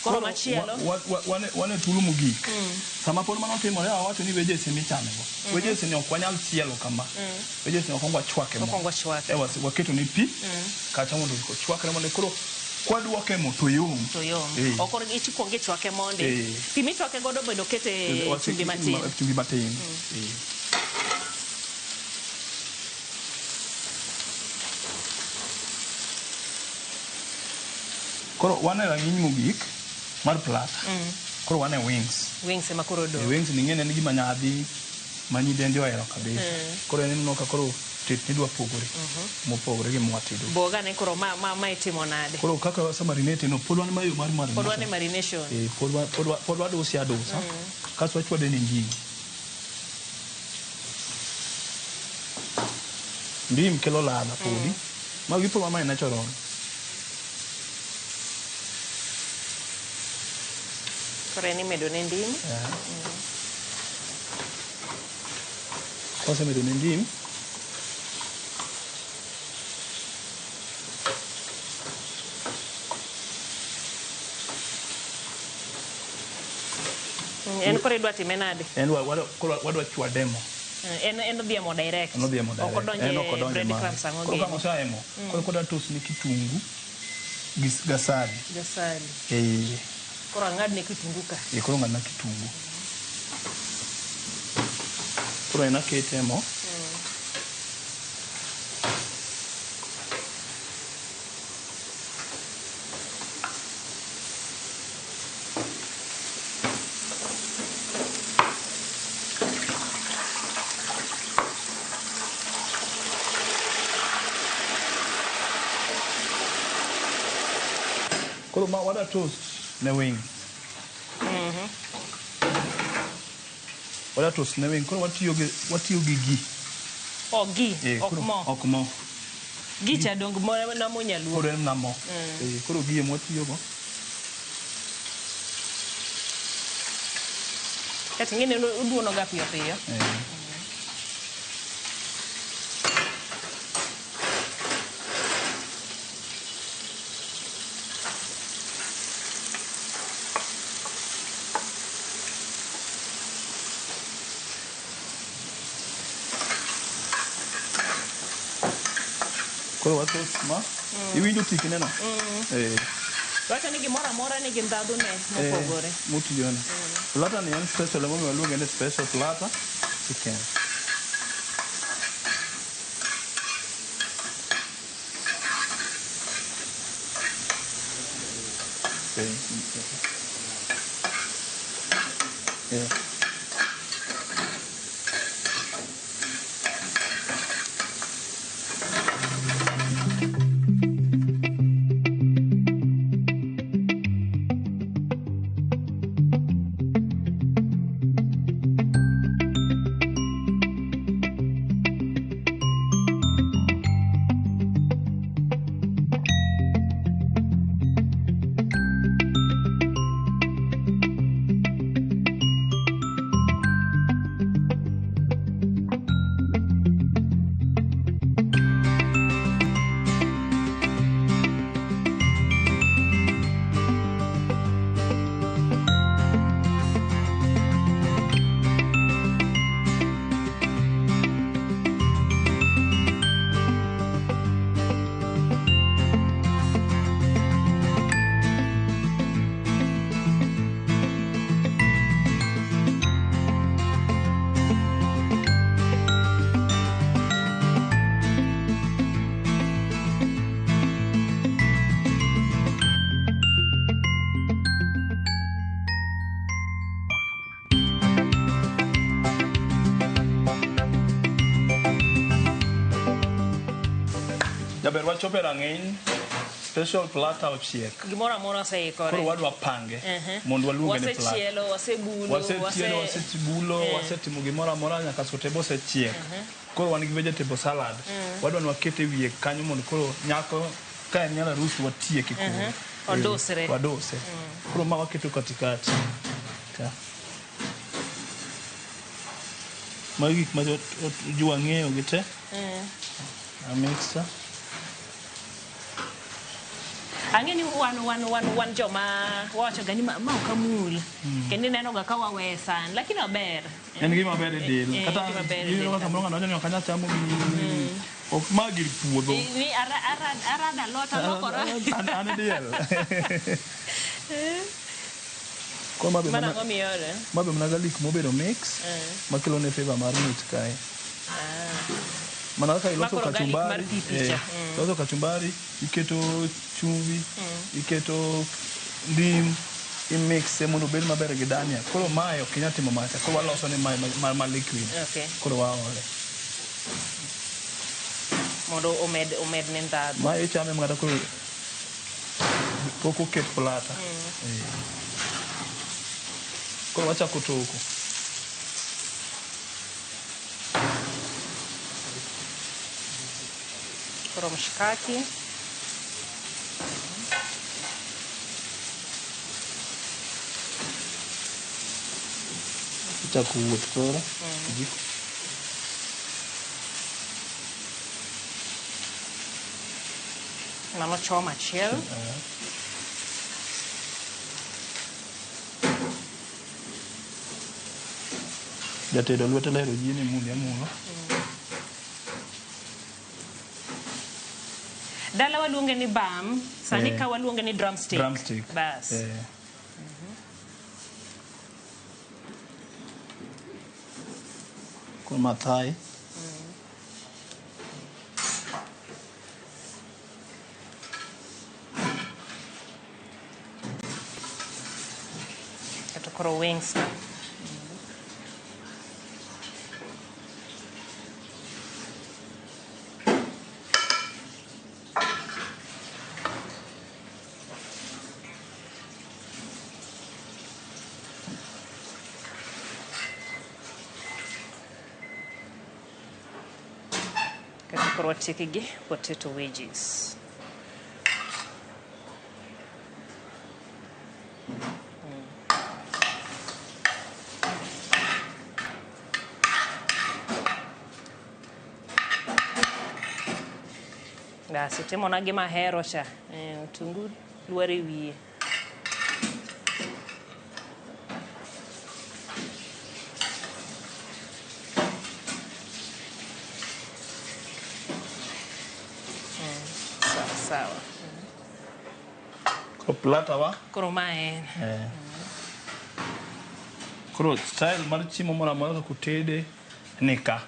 Koro machielo. Wan e thuolo mogik. Sama pod mano timore awacho ni wedges emichame go. Wedges ni ok wanyal chielo kama. Wedges ni okwongo wachwake mo. Okwongo wachwake. Eh, waketo ne pi kacha mondo ochwakre mondo koro kwadwoke mo to yom. To yom. Eh. Ok ikwongo ichwake mondi. Eh. Pi michwake godo bende okete chumbi matin. Chumbi matin. Eh. Koro wan e rang'iny mogik mar plata. Koro wan e wings. Wings ema koro E odong'. wings ni ing'e ni en gima nyadhi ma nyidendi ohero kabisa. Koro en ineno ka koro tet ni dwa pogore. Mopogore gi mwatedo. Boga ne koro ma itimo nade? Koro kaka wase marinate no pod wan ma yo mar marination. Pod wan e marination. Eh, pod waduse adusa. Kasto wachwade ne ndim. Ndim kelo ladha podi. Magi pod wan natural. Koro en imedo ne ndim. Eh. Kosemedo ne ndim, En koro idwa time nade? En koro wadwa chwade mo. En odhi e mo direct. En odhi e mo Ok direct. odonje En ok odonje bread mare. crumbs ang'o Koro gini. ka osea e mo, koro kodwa toast ne kitungu gi gasali. Gasali. Eh, Koro ang'adne kitungu ka. eh, koro ng'adna kitungu. Koro en akete e mo. Koro ma wadwa toast ne wings. Wadwa toast ne wing. Koro watiyo gi ghee. Oh, ghee, Eh, ok koro- mo. Ok mo. Ghee cha dong mo namo nyaluo. Koro en na mo. Eh, koro ghee ema watiyogo. Kata ing'e ni oduono ga piyo piyo. Eh. Koro watoast ma. Iwinjo tikne no? Eh. Wacho ni gimoro amora nigi ndhadhu ne mopogore. Eh, motiyone. Platter ni en special emomiyo waluonge ni special platter chicken. Eh. Eh. wachopo e rang'iny, special platter ochiek. Gimoro amora oseikore. Koro wadwa pange mondo waluonge ni platter. Wasechielo, wasebulo, Wasechielo, wasebulo, wasetimo gimoro amora nyaka sote be osechiek. Koro wan gi vegetable salad. Wadwa ni waket e wiye kanyo mondo koro nyako ka en nyar arus watieke koro. Wadusre. Waduse. Koro ma waketo katikati. Ka. Magi gik ma wang'eyo gi te. A mixer. Ang'e ni wan joma wawacho ga ni ma ok amul. Kendo ineno ga ka wawe san, lakini ober. En gima ber e del. Kata gima ber e iyudo del ka samoro ng'ato wacho ni ok anyal chamo gini. Ok ma gir puodho. Ni arada alot alokora. An diel. Koro ma be Mano mana ang'o miore? ma be mana garlic mobedo mix makelo ne flavor mar mit kae. Mana kaka iloso Ma koro garlic mar kachumbari, pi picha. Iloso kachumbari, iketo chumvi, iketo ndim, imixe mondo obed maber gi dania. Koro mae ok inyal timo macha. Koro waloso ne mae ma liquid. Koro waole. Mondo omed ne ndhadhu. Mae ichame makata koro pok oket platter. Koro wachako toko. Koro mshikaki. Ichako wuoth koro. Kijiko. Mano choma achiel. Jatedo lwete lero jieni muli amulo. Dala waluonge ni bam, sani ka waluonge ni drumstick. Drumstick. Bas. Koro mathai. Kato koro wings ka. Kato koro watieki gi potato wedges. Basi timona gima ahero cha. Otungu lwar e wiye. Sawa sawa. Koro platter wa. Koro ma en. Koro style mar chiemo moro amora kaka otede ni ka.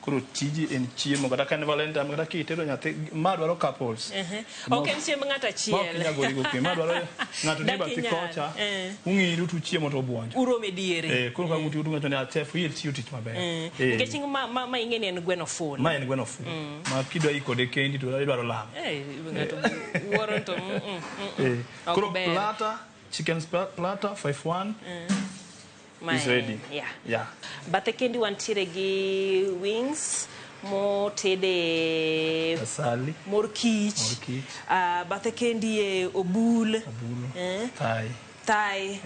Koro tiji en chiemo kata ka en Valentine kata kitedo nyathi ma dwaro couples. Ok en chiemb ng'ato achiel. Ma ok inyal gori gokinyi. Ma dwaro ng'ato ni bathi kocha. Ung'iru to uchiemo to ubuonjo. Uromo e diere. Koro ka utiyo to ng'ato ni chef il tiyo tich maber. Nikech ma ing'e ni en gweno full. Ma en gweno full. Ma kidwa iko kode kendi to idwaro lamo. Ng'ato wuoro to Koro platter, chicken platter 5-1. Is ready. Yeah. Bathe kendi wantiere gi wings motede asali, mor kich. Bathe kendi e obul, Thai.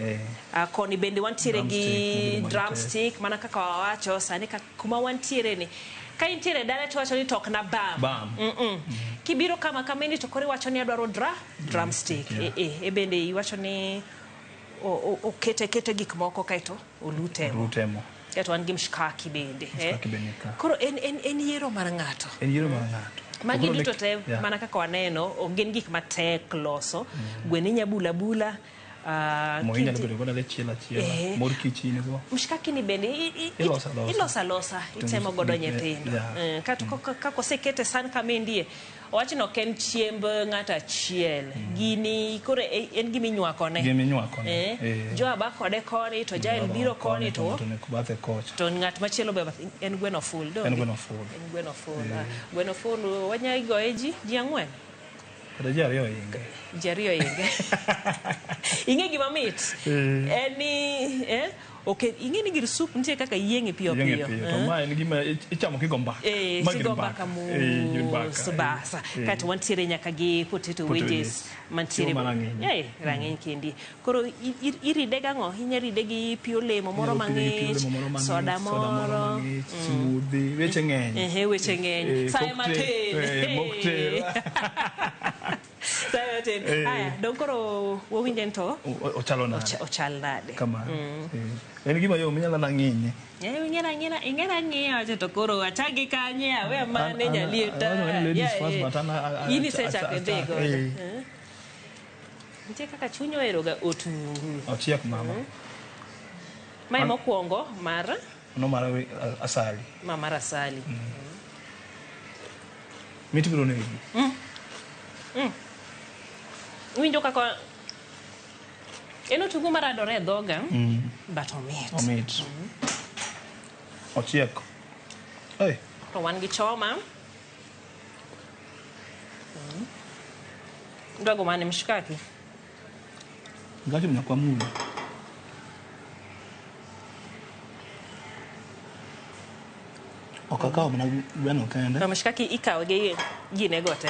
Koni bende wantiere gi drumstick mana kaka wawacho sani kuma wantiere ni. Ka intiere dala to wacho ni tok na bam. Kibiro kama kameni to koro iwacho ni adwaro drumstick. E bende iwacho ni okete kete gik moko kaeto olutemo. Kaeto wan gi mshikaki bende. Koro en yiero mar ng'ato. En yiero mar ng'ato. Magi duto te mana kaka waneno ok gin gik matek loso. Gweno inya bula bula, Mo inyalo bedo godo achiel achiel. Mor kich in go. Mshikaki ni bende iloso alosa itemo godo nyithindo. Kaka osekete san kama endie owach ni ok en chiemb ng'ato achiel. Gini koro en gima inywakone. Gima inywakone. Joab kode koni to Jael biro koni to bathe kocha. To ng'at machielo be en gweno full. En gweno full. En gweno full. Gweno full wanyalo goye ji ang'wen. Kata ji ariyo inge. Ji ariyo inge. Ing'e gima mit. En ni okay, ing'e ni gir soup nitie kaka yieng'e piyo piyo. To ma en gima ichamo kigo mbaka. Kigo mbaka mos basa. Kaeto wantiere nyaka gi potato wedges mantiere. Rang'iny kendi. Koro iride gang'o? Inya ride gi pi olemo moro mang'ich, soda moro, smoothie, weche ng'eny. Weche ng'eny. Saye matin. Mocktail. Saye matin. Aya, dong koro wawinje to ochalo nade? Ochal nade. Kamano. En gima yom inyalo mana ng'inye. Ing'era ng'iyo to koro achagi kanye awe mane nyalieta. In isechako idhi godo. Nitie kaka chuny oheroga otungu. Ochiek mama. Mae mokwongo mar? No mar asali. Ma mar asali. Mit biro negi. Iwinjo kaka en otungu maradore e dhoga, but omit. Omit. Ochiek. To wan gi choma. Idwago mane mshikaki? Mshikaki mnyakwa mulo. Ok akawo mana gweno kende. To mshikaki ikawo gi gine go te.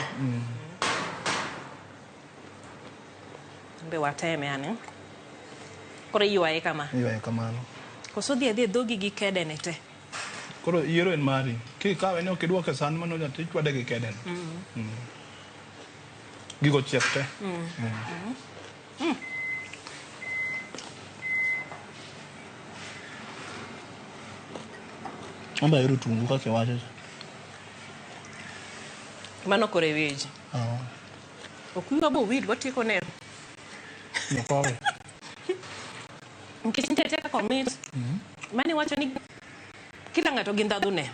Be wateme ane. Koro iywaye kama. Iywaye kamano. Koso dhi adhi e dhogi gi kedene te. Koro yiero en mari. Kikawe ni ok idwoke e san mano to ichwade gi kedeno. Gigo chiek te. Amba ahero otungu kaka iwacho cha. Mano koro e weji. Ok wiwa bo wil watieko neno. Nyokowe. Nikech nitie kaka omit. Mane wacho ni kila ng'ato gi ndhadhune.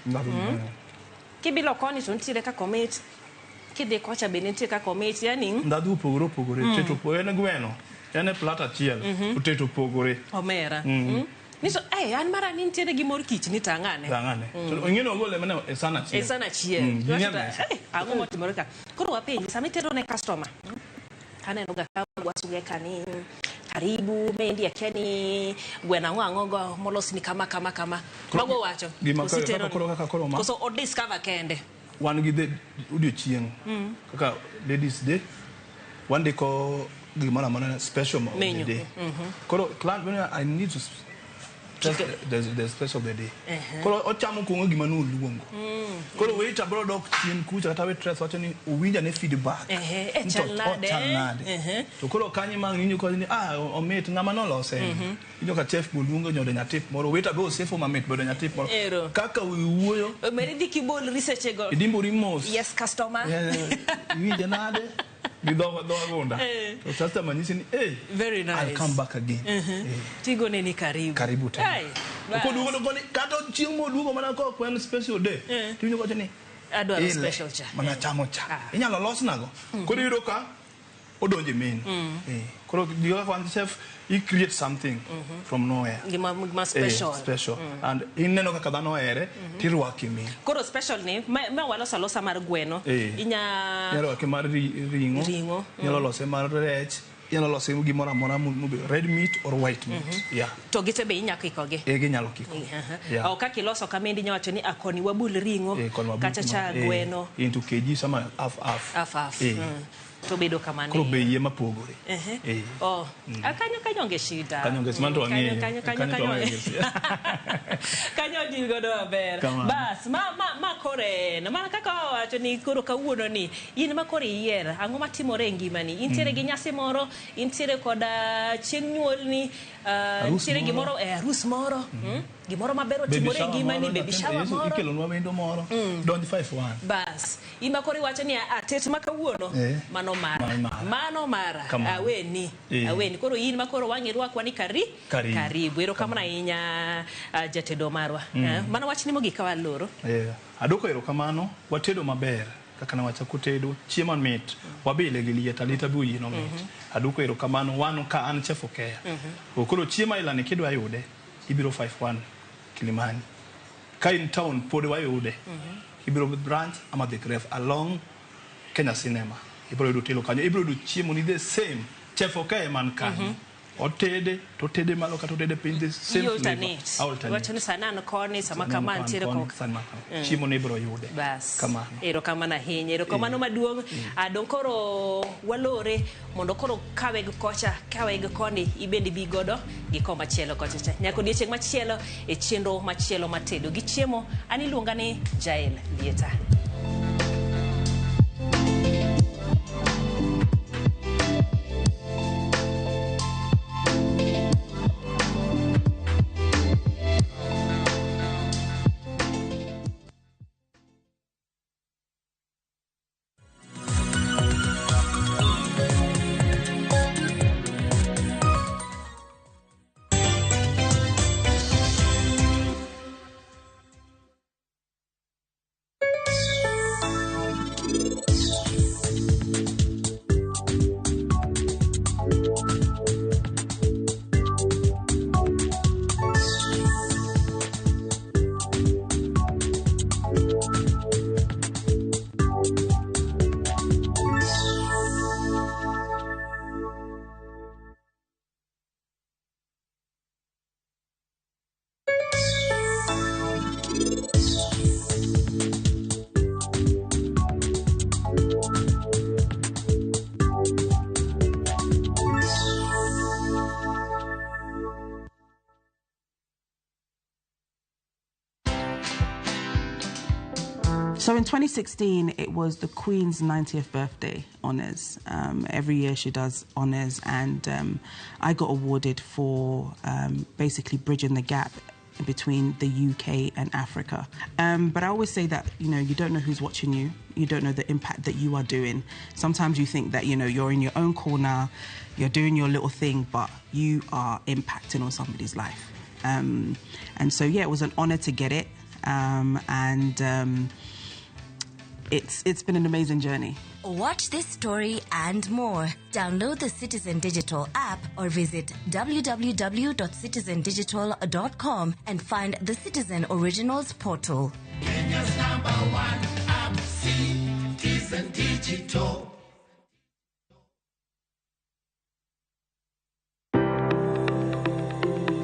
Kibilo koni to nitiere kaka omit. Kidhi kocha be nitie kaka omit. Yani ndhadhu opogore opogore. Teto opogore. En gweno. En e plat achiel. To teto opogore. Omera. Niso, an mara ni nitiere gi mor kich ni tang'ane. Tang'ane. To ing'e ni ogole mana e san achiel. E san achiel. Ang'o motimore ka? Koro wapenji, sama itero ne customer, aneno ga ka wasuge kani, karibu, mendi akia ni gweno ang'o ang'o go molos ni kama kama kama. Mago wacho. Gima koro kaka koro ma. Koso o discover kende. Wan gi odiochieng'. Kaka Ladies Day, wandiko gimoro amora special ma menu. Day. Koro client I need to the special of the day. Koro ochamo kuongo gima noluongo. Koro waiter bro dok chien kucha kata waitress wacho ni owinja ne feedback. Chal nade. To koro kanyo ma ng'injo kod ni omit ng'ama nolose. Injo ka chef boluongo nyodo nyatip moro waiter be osefo mamit bedo nyatip moro. Kaka wuoyo. Meri dhi kibol research go. Idimbori mos. Yes customer. Iwinje nade? Gi dho agunda. To customer nyisi ni very nice. I'll come back again. Tigo ne ni karibu. Karibu tena. Koduogo to koni kata chieng' moduogo mana ka ok en special day. Tiwinjo kowacho ni adwaro special cha. Mana chamo cha. Inyalo los nago. Koro iyudo ka odonjo e menu. Koro kaka wan chef, i create something from nowhere. Gima special. Special. And ineno kaka dhano ohere, tirwake e menu. Koro special ni, ma waloso alosa mar gweno. Inyalo rwake mar ring'o. Inyalo lose mar rech. Inyalo lose gimoro amora, red meat or white meat. Yeah. To gite be inyalo kikogi? Ginyalo kiko. Ok kaka iloso kamendi inyalo wacho ni akoni wabul ring'o, kata cha gweno. Into kg sama half half. Half half. To bedo kamano. Koro bei ema pogore. Kanyo kanyo onge shida. Kanyo onge shida, kanyo kanyo deal godo maber. Bas, ma kore en. Mana kaka wawacho ni koro kawuono ni in ma koro iyier ang'o matimore e ngimani. Intiere gi nyasi moro, intiere koda chieng' nyuolni, intiere gimoro e arus moro. Gimoro maber otimore e ngimani, baby shower moro. Ikelonwa wendo moro. Donj 5-1. Bas, in ma koro iwacho ni tet ma kawuono mano mara. Mano mara. Mano mara. Kamano. Aweni. Eh. Aweni. Koro in ma koro wang' irwakwa ni Karibu. Karibu. Erokamano ahinya jatedo marwa. Mano wachni mogik ka waloro. Adwoko erokamano, watedo maber kaka nawachako tedo, chiemo mit, wabile gi liet, alita be oyieno mit. Adwoko erokamano, wan ka an Chef Okeya. Koro chiemo ailani kidwa yude, ibiro 51 Kilimani. Ka in town pod wayude, ibiro branch ama The Grave along Kenya Cinema. Ibiro yudo telo kanyo, ibiro yudo chiemo ni the same. Chef Okeya man kanyo. Otede, to otede malo kata otede piny, the same I flavor. alternate. Alternate. Wacho ni sani an koni, sama Sani an kama koni, antiere koni, koka. sani ma kama. Chiemo ni ibiro yude. Bas. Kamano. Erokamano ahinya. Erokamano maduong'. Dong' koro walore mondo koro kawe gi kocha, kawe gi koni, ibende bi godo gi komachielo kocha cha. Nyaka odiechieng' machielo e chenro machielo matedo gi chiemo. An iluonga ni Jael Lieta. So in 2016, it was the Queen's 90th birthday honours. Every year she does honours, and I got awarded for basically bridging the gap between the UK and Africa. But I always say that, you know, you don't know who's watching you. You don't know the impact that you are doing. Sometimes you think that, you know, you're in your own corner, you're doing your little thing, but you are impacting on somebody's life. And so, yeah, it was an honour to get it. It's been an amazing journey. Watch this story and more. Download the Citizen Digital app or visit www.citizendigital.com and find the Citizen Originals portal. Kenya's number one app, Citizen Digital.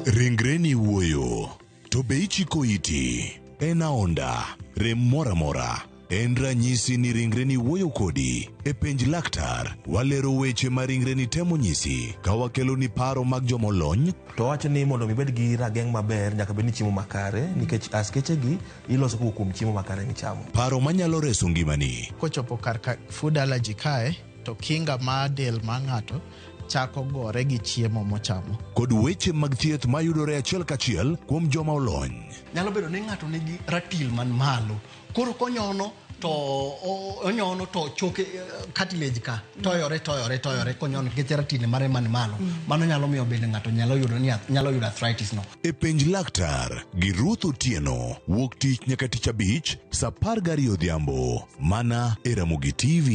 Ringreni wuoyo, to be ichiko iti, en aonda, rem moro amora. En ranyisi ni ringreni wuoyo kodi. E penj laktar, walero weche ma ringreni temo nyisi ka wakeloni paro mag jomolony. To wacho ni mondo mi ibed gi rageng' maber nyaka bed ni chiemo makare nikech askeche gi iloso kowuok kuom chiemo makare michamo. Paro manyalo reso ngimani. Kochopo kar ka food allergy kae to kinga mar del mar ng'ato chako gore gi chiemo mochamo. Kod weche mag thieth mayudore achiel kachiel kuom joma olony. Nyalo bedo ni ng'ato nigi ratil man malo. Koro konyono to onyono to choke cartilage ka toyore konyono nikech ratil mare man malo. Mano nyalo miyo bende ng'ato nyalo yudo arthritis no. E penj laktar gi Ruth Otieno wuok tich nyaka tich abich saa 12 odhiambo mana e Ramogi TV.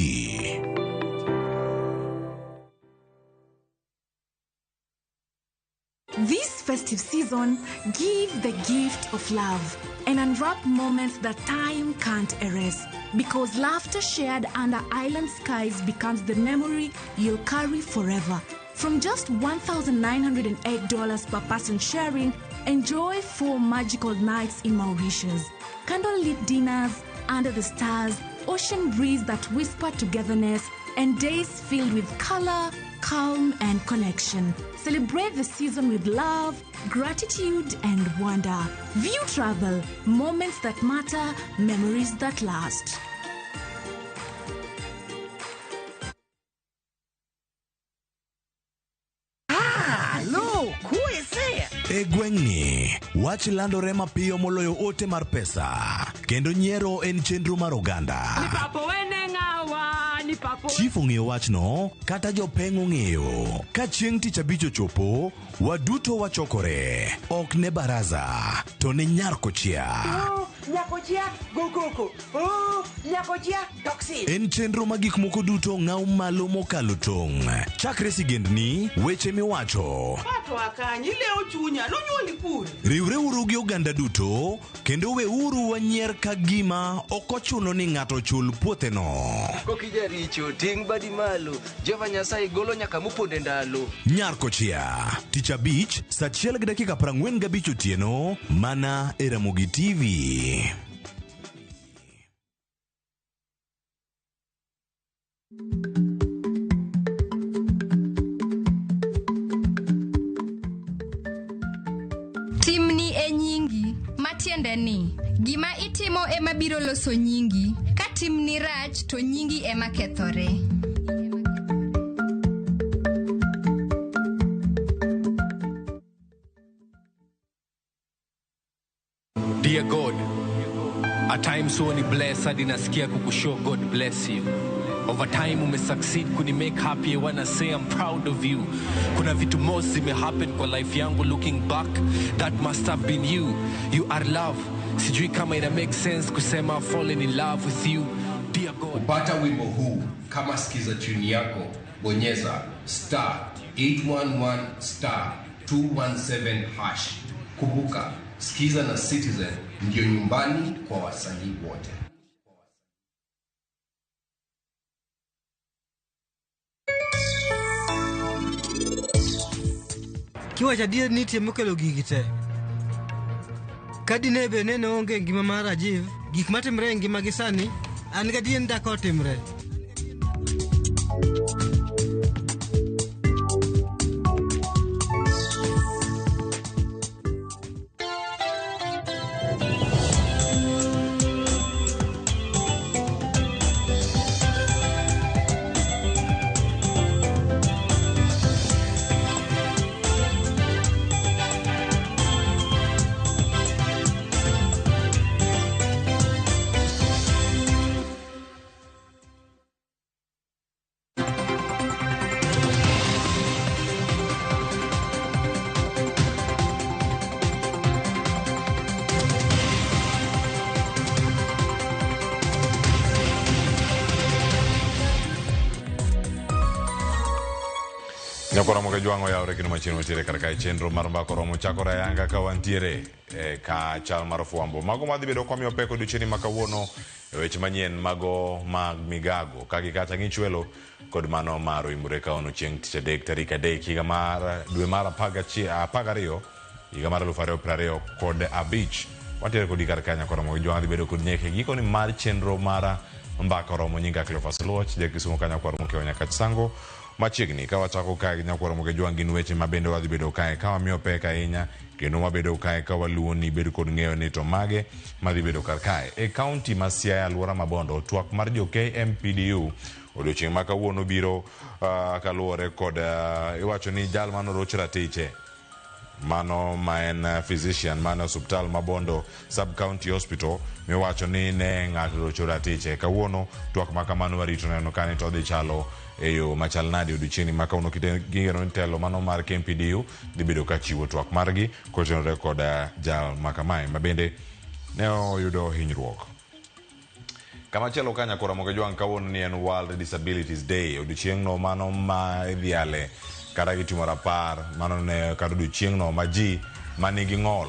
This festive season, give the gift of love and unwrap moments that time can't erase. Because laughter shared under island skies becomes the memory you'll carry forever. From just $1,908 per person sharing, enjoy 4 magical nights in Mauritius. Candlelit dinners under the stars, ocean breeze that whisper togetherness, and days filled with color, calm, and connection. Celebrate the season with love, gratitude, and wonder. View Travel, moments that matter, memories that last. Look, who is there? E gweng'ni, wach landore mapiyo moloyo ote mar pesa, kendo nyiero en chenro mar oganda. Ni papo wene ng'awa, ni papo. Chief ong'eyo wachno kata jopeng' ong'eyo. Ka chieng' tich abich ochopo, waduto wachokore. Ok ne baraza, to ne nyar kochia. Oh, nyakochia go koko. Oh, nyakochia toxin. En chenro ma gik moko duto ng'aw malo mokalo tong'. Chakre sigendni, weche miwacho. Pato akanyi ilewo chunya nonyuoli kure. Riwreuru gi oganda duto kendo weuru wanyier ka gima ok ochuno ni ng'ato chul puotheno. Kokijaricho ting' badi malo Jehova Nyasaye golo nyaka mopondo e ndalo. Nyar Kochia, tich abich, saa achiel gi dakika 45 otieno, mana e Ramogi TV. Timni e nyingi, matiende ni gima itimo ema biro loso nyingi. Ka timni rach to nyingi ema kethore. Dear God, at times huwa ni bless hadi nasikia kukushow God bless you. Over time umesucceed kuni make happy, I wanna say I'm proud of you. Kuna vitu most zimehappen kwa life yangu, looking back that must have been you. You are love. Sijui kama ina make sense kusema I've fallen in love with you. Dear God. Kupata wimbo huu kama skiza tune yako, bonyeza star 811 star 217 hash. Kumbuka, Skiza na Citizen ndiyo nyumbani kwa wasanii wote. Kiwacho adier nitie mokelo gigi te. Ka dine bed ni ne onge e ngima mar Rajiv, gik matimre e ngimagi sani, an gadier ni dak otimre. Nyakoromo ka jwang'o yawre kendo machiegni wantiere kar kae chenro mar mbaka oromo chakore ayanga ka wantiere e, ka chal mar fwambo mago madhi bedo kwamiyo pek odiochieng'ni ma kawuono e weche manyien mago mag migago ka gi kata ng'ichwelo kod mano mar oimore kaono chieng' tich adek tarik 3 higa mar dwe mar 12 higa mar 2025 wantiere kodi kar kae Nyakoromo gi jwang' dhi bedo kod nyeke gikoni mar chenro mar mbaka oromo nyinga Cleophas Luoch ja Kisumo ka nyakwar Mokeo Nyakach Sango machiegni ka wachako kae gi nyakwar Moke Jwang' gin weche ma bende wadhi bedo kae ka wamiyo pek ahinya kendo wabedo kae ka waluwo ni bed kod ng'eyo ni to mage madhi bedo kar kae e kaunti ma Siaya alwora ma Bondo twak mar jo KMPDU odiochieng' ma kawuono biro kaluwore kod iwacho ni jal manoroch ratiche mano ma en physician mane osuptal ma Bondo Sub County Hospital miwacho ni ne ng'ato orocho ratiche. Kawuono twak ma kamano warito neno kani to odhi chalo e yo machal nade odiochieng'ni ma kawuono kigeno ni telo mano mar KMPDU dhi bedo ka chiwo twak margi kotenore kod jal ma kamae ma bende ne oyudo hinyruok. Kamachielo ka Nyakora Moke Jwang' kawuono ni en World Disabilities Day, odiochieng'no mano ma idhiale kata gitimo rapar mano ne kata odiochieng'no ma ji manigi ng'ol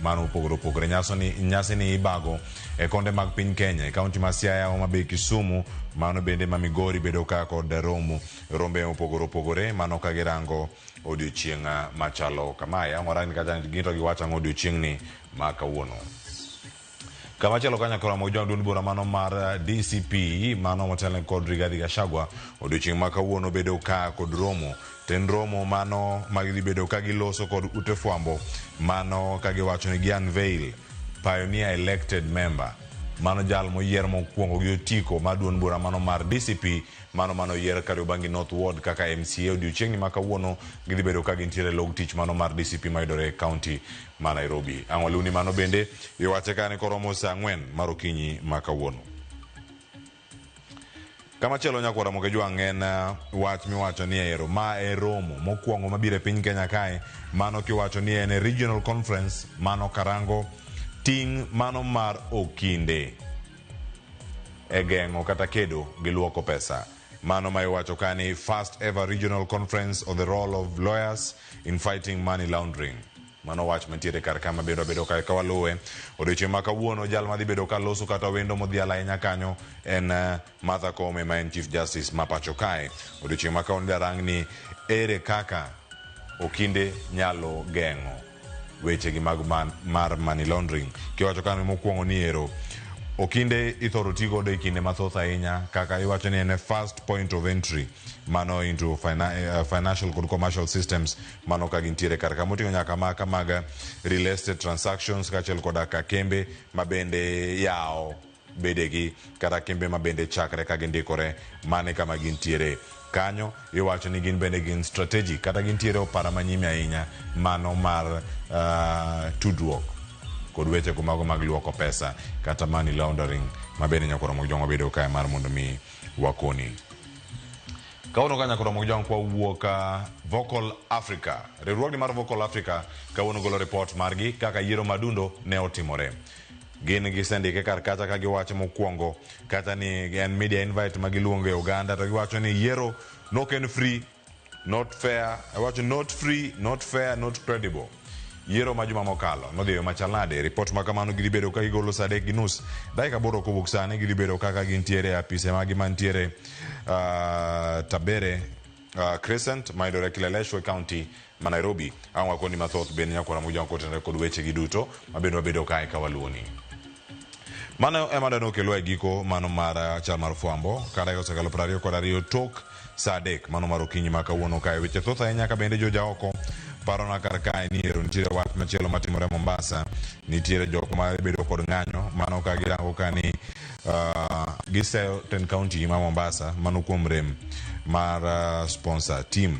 mano opogore opogore. Nyasi ni ibago e konde mag piny Kenya, e kaunti ma Siaya, Homa Bay, Kisumu, mano bende ma Migori bedo ka kod romo rombe mopogore opogore mano ka girango odiochieng' machalo kamae. Ang' warang kata gin to giwacho ang'o odiochieng'ni ma kawuono. Kamachielo ka Nyakora Moke Jwang' duond bura mano mar DCP mano motelne kod Rigathi Gachagua odiochieng' ma kawuono bedo ka kod romo. To en romo mano ma gidhi bedo ka giloso kod ute fwambo mano ka giwacho ni gi unveil pioneer elected member mano jal moyier mokwongo gi otiko mar duond bura mano mar DCP mano mano yier Kariobangi North Ward kaka MCA odiochieng'ni ma kawuono gidhi bedo ka gintiere e log tich mano mar DCP mayudore e kaunti ma Nairobi. Ang' waluni mano bende iwache kane koromo saa 4 mar okinyi ma kawuono. Kamachielo nyakwara Mokejwang' en wach miwacho ni ero ma e romo mokwongo mabiro e piny Kenya kae mano kiwacho ni en e regional conference mano karango ting' mano mar okinde e geng'o kata kedo gi luoko pesa. Mano ma iwacho ka ni first ever regional conference on the role of lawyers in fighting money laundering. Mano wach mantiere kar ka mabedo bedo kae ka waluwe. Odiochieng' ma kawuono jal madhi bedo ka loso kata wendo modhial ahinya kanyo en Martha Koome ma en Chief Justice ma pacho kae. Odiochieng' ma kawuono darang ni ere kaka okinde nyalo geng'o weche gi mag mar money laundering. Kiwacho kanyo mokwongo ni ero okinde ithoro ti godo e kinde mathoth ahinya kaka iwacho ni en e first point of entry mano into financial kod commercial systems mano ka gintiere kar ka moting'o nyaka maka mag real estate transactions kaachiel koda ka kembe ma bende yawo bedegi kata kembe ma bende chakre ka gindikore mane kama gintiere kanyo iwacho ni gin bende gin strategic kata gintiere opara manyime ahinya mano mar tudruok kod weche go mago mag luoko pesa kata money laundering ma bende nyakwara Mokjwang' wabedo kae mar mondo mi wakoni. Kawuono ka nyakwara Mokjwang' kwa wuok Vocal Africa. Riwruogni mar Vocal Africa kawuono golo report margi kaka yiero madundo ne otimore. Gin gisendike kar kacha ka giwacho mokwongo kata ni en media invite ma giluongo e oganda to giwacho ni yiero nok en free, not fair, iwacho not free, not fair, not credible. Yiero ma juma mokalo nodhi e yo machal nade? Report ma kamano gidhi bedo ka gigolo sa 3:30 dakika 8 kowuok sani gidhi bedo kaka gintiere e apise magi mantiere Tabere Crescent mayudore Kileleshwa County ma Nairobi. Ang' wakoni mathoth bende nyakwara Mokjwang' kotenore kod weche gi duto ma bende wabedo kae ka waluwoni. Mano ema dano okelwa e giko mano mar chal mar fwambo ka dakika osekalo 22 tok sa 3 mano mar okinyi ma kawuono kae. Weche thoth ahinya ka bende joja oko parona kar kae ni ero nitiere wach machielo matimore Mombasa. Nitiere jok ma bedo kod ng'anyo mano ka girango ka ni giseyo ten county ma Mombasa mano kuom rem mar sponsor team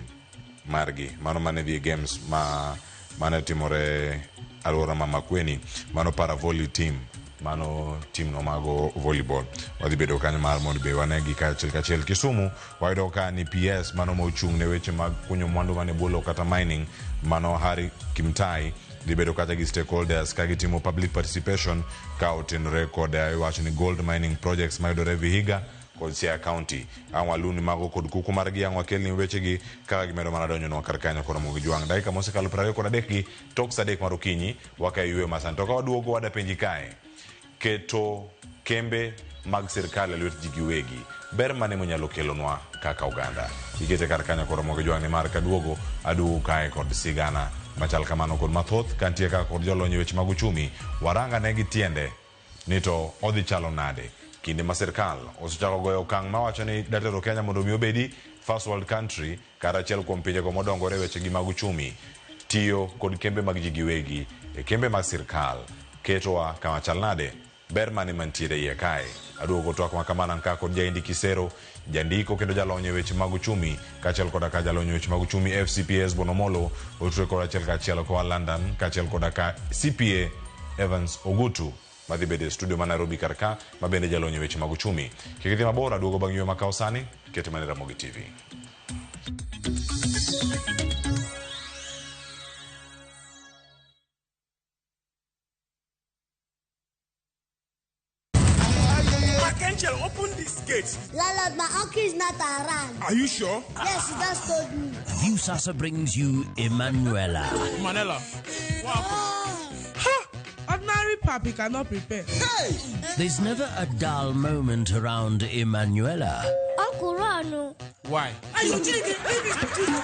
margi mano mane dhi e games ma mane timore alwora ma Makueni mano para volley team mano team no mago volleyball. Wadhi bedo kanyo mar mondo be wane gi kachiel kachiel. Kisumu wayudo ka ni PS mano mochung' ne weche mag kunyo mwandu mane bwo lowo kata mining mano Harry Kimtai dhi bedo kacha gi stakeholders ka gitimo public participation ka otenore kod iwacho ni gold mining projects mayudore Vihiga kod Siaya County. Ang' waluni mago kod kuku margi ang' wakelni wechegi kaka gimedo mana donjonwa kar kanyo koro Ramogi Jwang'. Dakika mosekalo 23 gi tok sa 3 mar okinyi wakayo yweyo masani. To ka waduogo wadapenji kae keto kembe mag sirkal e lwet ji giwegi ber mane monyalo kelonwa kaka oganda. Ikete kar kanyo koro Ramogi Jwang' ni mar kaduogo aduogo kae kod sigana machal kamano kod mathoth kantie kaka kod jolony e weche mag uchumi waranga ne gi tiende ni to odhi chalo nade kinde ma sirkal osechako goyo okang' mawacho ni datero Kenya mondo mi obedi first world country kata achiel kuom pinjego modongore e wechegi mag uchumi tiyo kod kembe mag ji giwegi e kembe mag sirkal ketowa kama chal nade ber mane mantiere iye kae. Aduogo twak ma kamano ka kod Jaindi Kisero jandiko kendo jalony e weche mag uchumi kaachiel koda ka jalony e weche mag uchumi FCPS Bonomolo otudore kod achiel kachiel koa London kaachiel koda ka CPA Evans Ogutu madhi bedo e studio ma Nairobi kar ka ma bende jalony e weche mag uchumi. Kik idhi mabor aduogo bang' yweyo makawo sani kete mana Ramogi TV. Angel, open this gate. Landlord, my uncle is not around. Are you sure? Yes, he just told me. Viusasa brings you Emanuela. Manela. What happened? Ha! Ordinary papi cannot prepare. Hey! There's never a dull moment around Emanuela. Uncle Rano. Why?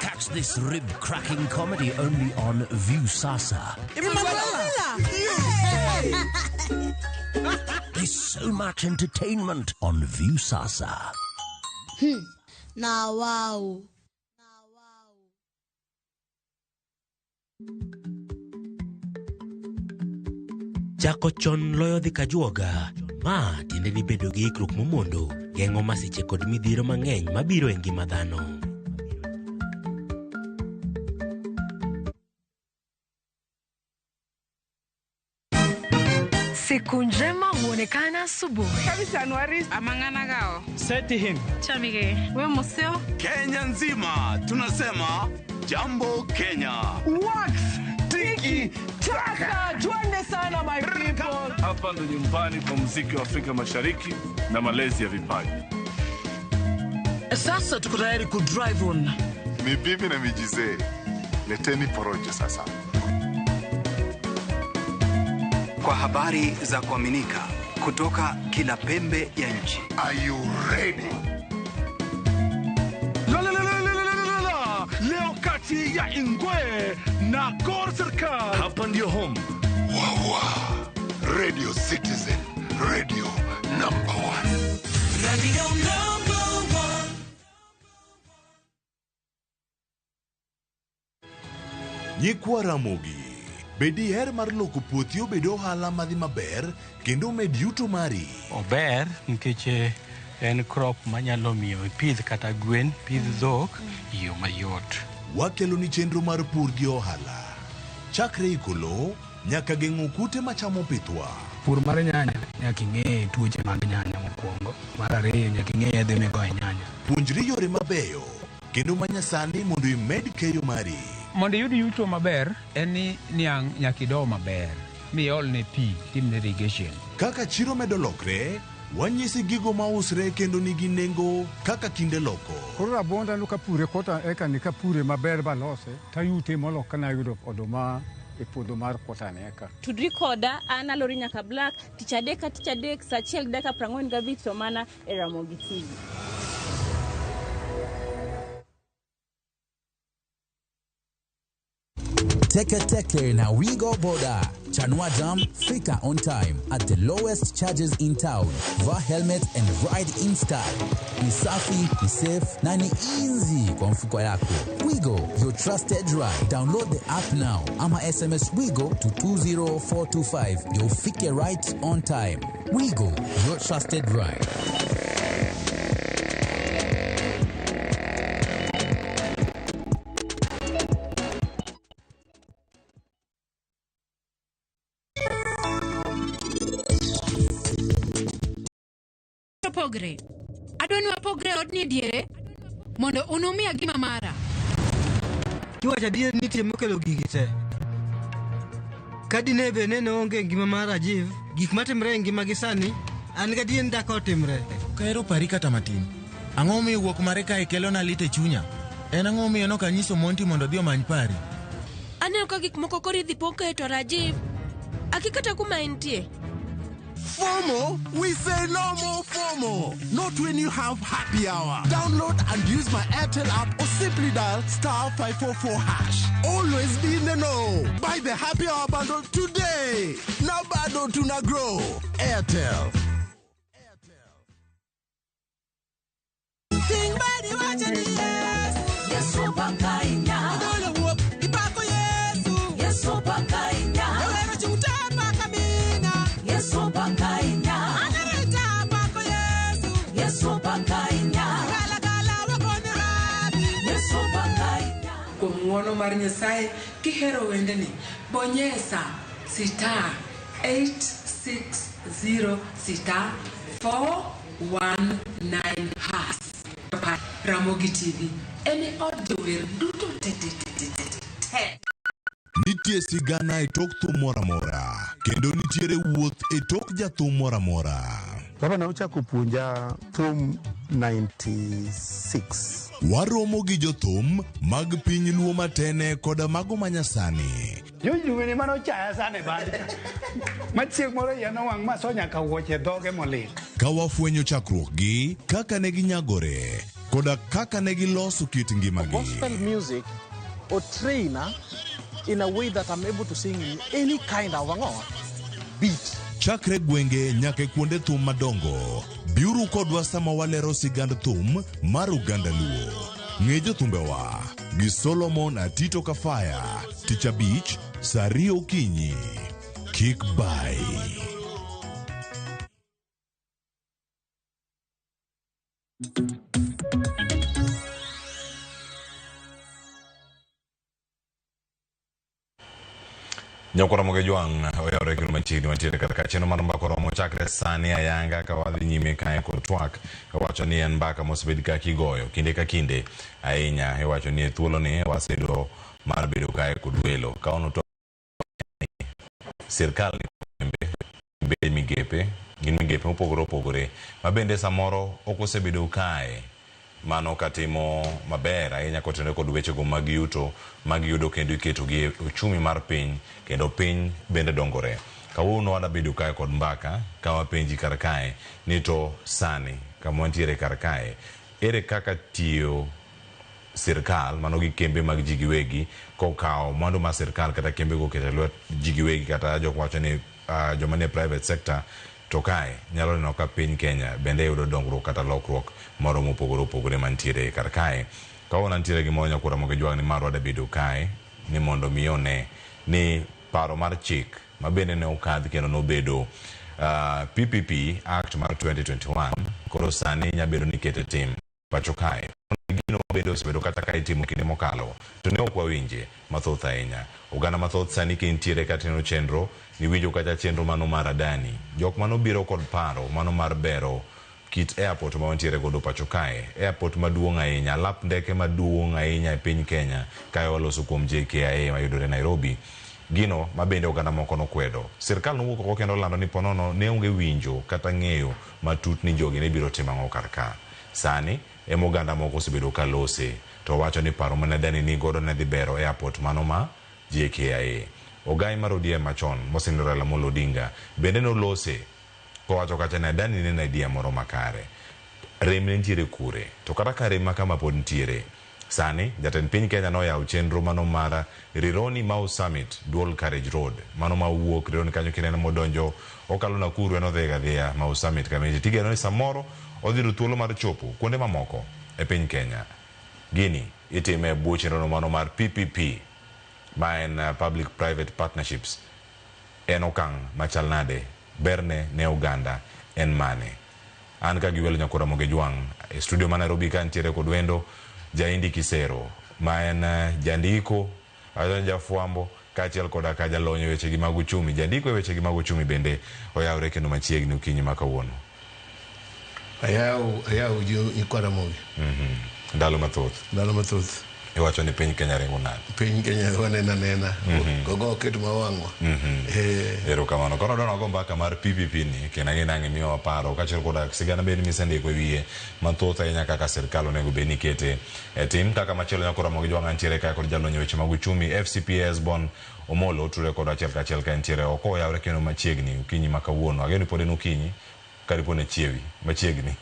Catch this rib-cracking comedy only on Viusasa. Emanuela! There's so much entertainment on Viusasa. Now, wow. Chako chon loyo dhi kajuoga. Ma tiende ni bedo gi ikruok momondo geng'o masiche kod midhiero mang'eny mabiro e ngima dhano. Siku njema huonekana asubuhi. Kabisa Anuari amang'ana gao. Seti him. Chamige, we museo. Kenya nzima tunasema jambo Kenya. Wax tiki taka, twende sana my people. Hapa ndo nyumbani kwa muziki wa Afrika Mashariki na malezi ya vipaji. Sasa tuko tayari ku drive on. Ni bibi na mijizee, leteni porojo sasa. Kwa habari za kuaminika kutoka kila pembe ya nchi. Are you ready? La, la, la, la, la, la, la, la. Leo kati ya Ingwe na Gor Serikal. Hapa ndio home. Wawa. Radio Citizen, radio number one. Radio number one. Nyikwa Ramogi, be diher mar loko puothi obed ohala madhi maber kendo med yuto mari? Ober nikech en crop manyalo miyo ipidh kata gwen, pidh dhok e yo mayot. Wakeloni chenro mar pur gi ohala. Chakre iko lowo nyaka geng'o kute machamo pithwa. Pur mar nyanya nyaka ing'e tuoche mag nyanya mokwongo. Mar ariyo nyaka ing'e yedhe migoyo e nyanya. Puonjri yore mabeyo kendo manyasani mondo imed keyo mari. Mondo iyud yuto maber en ni niang' nyaka ido maber miolne pi timne irrigation. Kaka chiro medo lokre, wanyisi gigo mausre kendo nigi nengo kaka kinde loko. Koro rabonda no kapure kota eka ni kapure maber balose tayute molo kana yudo oduma e puodho mar kota ne eka. Tudri koda an Alori Nyaka Black tich adek ka tich adek saa achiel gi dakika 45 to mana e Ramogi TV. Teke Teke na Wigo Boda. Chanua Jam, fika on time at the lowest charges in town. Vaa helmet and ride in style. Ni safi, ni safe na ni easy kwa mfuko yako. Wigo, your trusted ride. Download the app now ama SMS Wigo to 20425. You'll ufike right on time. Wigo, your trusted ride. Pogre. Adwa ni wapogre odni diere mondo unumiya gima mara. Kiwacho adier nitie mokelo gigi te. Ka dine be nene onge e ngima mar Rajiv, gik matimre e ngima gi sani, an gadier ni dak otimre. Ok ahero pari kata matin. Ang'o momiyo wuok mare kae kelona lit e chunya? En ang'o momiyo nok anyiso Monty mondo odhi omany pari? Aneno ka gik moko koro idhi pog kae to Rajiv. Akia kata kuma entie. FOMO? We say no more FOMO. Not when you have happy hour. Download and use my Airtel app or simply dial star 544 hash. Always be in the know. Buy the happy hour bundle today. Now bado tuna grow. Airtel. Ting badi wacha ni Yesu. Yesu pakainya. Idole wuok ipako Yesu. Yesu pakainya. Ewero chute pakamina. Yesu pakainya. Anereta pako Yesu. Yesu pakainya. Gala gala wakoni rabi. Yesu pakainya. Kuom ng'wono mar Nyasaye kihero wendeni, bonyesa star 860 star 419 hash. Ramogi TV en od jower duto te te te te te te. Nitie sigana e tok thum moro amora kendo nitiere wuoth e tok jathum moro amora. Baba ne ochako puonja thum 96. Waromo gi jothum mag piny Luo matene koda mago manyasani. Jojuweni mane ochaya sana e band cha. Ma chieng' moro iya nowang' maso nyaka wuoche dhoge molil. Ka wafwenyo chakruokgi, kaka ne ginyagore, koda kaka ne giloso kit ngimagi. Gospel music or trainer in a way that I'm able to sing in any kind of beat. Chakre gwenge nyaka e kuonde thum madongo, biuru kodwa sama walero sigand thum mar oganda Luo. Ng'e jothumbewa gi Solomon Atito Kafaya, tich abich, saa ariyo okinyi. Kik bai. Nyoko Ramogi Jwang' oyawre kendo machiegni wantiere kar ka chenro mar mbaka oromo chakre sani ayanga ka wadhi nyime kae kod twak iwacho ni en mbaka mosebed ka kigoyo kinde ka kinde ahinya iwacho ni e thuoloni waseyudo mar bedo kae kod welo kawono to sirkal ni bende migepe gin migepe mopogore opogore ma bende samoro ok osebedo kae mano katimo maber ahinya kotenore kod wechego mag yuto magiyudo kendo iketogi e uchumi mar piny kendo piny bende dongore. Kawuono wadwa bedo kae kod mbaka ka wapenji kar kae ni to sani kama wantiere kar kae ere kaka tiyo sirkal mano gi kembe mag ji giwegi kokawo mwandu mar sirkal kata kembego oketo e lwet ji giwegi kata jok wacho ni joma nie private sector to kae nyalo neno ka piny Kenya bende yudo dongruok kata lokruok moro mopogore opogore mantiere kar kae. Kawuono antiere gi mor Nyakwar Ramogi Jwang' ni mar wadabedo kae ni mondo mi one ni paro mar chik ma bende ne okadh kendo nobedo PPP Act mar 2021 koro sani nyabedo ni ikete tim pacho kae. Gino bende osebedo kata ka itimo kinde mokalo to ne ok wawinje mathoth ahinya. Oganda mathoth sani ka intiere kata ineno chenro niwinjo kata chenro mano mar Adani. Jok manobiro kod paro mano mar bero kit airport ma wantiere godo pacho kae. Airport maduong' ahinya, alap ndeke maduong' ahinya e piny Kenya kae waloso kuom JKIA mayudore Nairobi. Gino ma bende oganda moko nokwedo. Sirkal nowuok oko kendo olando ni ponono ne onge winjo kata ng'eyo matut ni jogi ne biro timo ang'o kar ka. Sani ema oganda moko osebedo ka lose to wacho ni paro mane Adani ni godo ne dhi bero airport mano ma JKIA. Ogai mar ODM machon mosenindo Raila Amolo Odinga bende nolose kowacho kacha ni Adani ne en idea moro makare. Rem ne nitiere kure? To kata ka rem ma kama pod nitiere, sani jatend piny Kenya noyawo chenro mano mar Rironi Mau Summit Dual Carriage Road. Mano ma wuok Rironi kanyo kineno modonjo okalo Nakuru en odhi ga dhiya Mau Summit kama entie. Tigeno ni samoro odhi yudo thuolo mar chopo kuonde mamoko e piny Kenya. Gini itime e bwo chenro mano mar PPP ma en Public Private Partnerships. En okang' machal nade? Berne ne oganda en mane? An ka gi welo Nyakwar Ramogi Jwang' e studio ma Nairobi ka nitiere kod wendo Jaindi Kisero ma en jandiko, jafwambo kaachiel koda ka jalony e wechegi mag uchumi. Jandiko e wechegi mag uchumi bende oyawre kendo machiegni okinyi ma kawuono. Ayaw ayaw ji nyikwa Ramogi. Ndalo mathoth. Ndalo mathoth. Iwacho ni piny Kenya ringo nade? Piny Kenya waneno anena. Gogo oket ma wang'wa. Erokamano. Koro adwa nago mbaka mar PPP ni kendo ang'e nang'e miyowa paro kaachiel koda sigana bende misendiko e wiye mathoth ahinya kaka sirkal onego bed ni kete e tim. Kaka machielo Nyakwar Ramogi Jwang' antiere kae kod jalony e weche mag uchumi FCPA Esbon Omolo tudore kodwa achiel kachiel ka entiere oko oyawre kendo machiegni okinyi ma kawuono. Ageno ni pod en okinyi kadipo ne chiewi machiegni.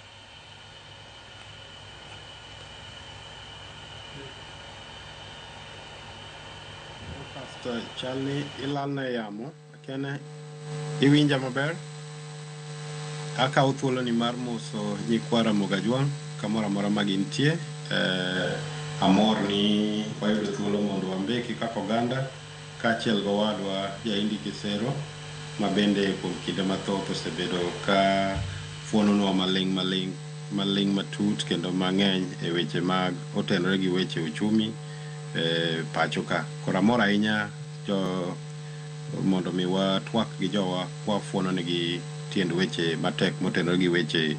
Pastor, chal ni ilalna e yamo, akiane iwinja maber? Akawo thuoloni mar moso nyikwa Ramogi Ajwang' kamoro amora ma gintie. Amor ni wayudo thuolo mondo wambeki kaka oganda kaachiel gowadwa Jaindi Kisero ma bende kuom kinde mathoth osebedo ka fuononwa maling' maling' maling' matut kendo mang'eny e weche mag otenore gi weche uchumi e pacho ka. Koro amor ahinya jo mondo mi watwak gi jowa kwafuono negi tiend weche matek motenore gi weche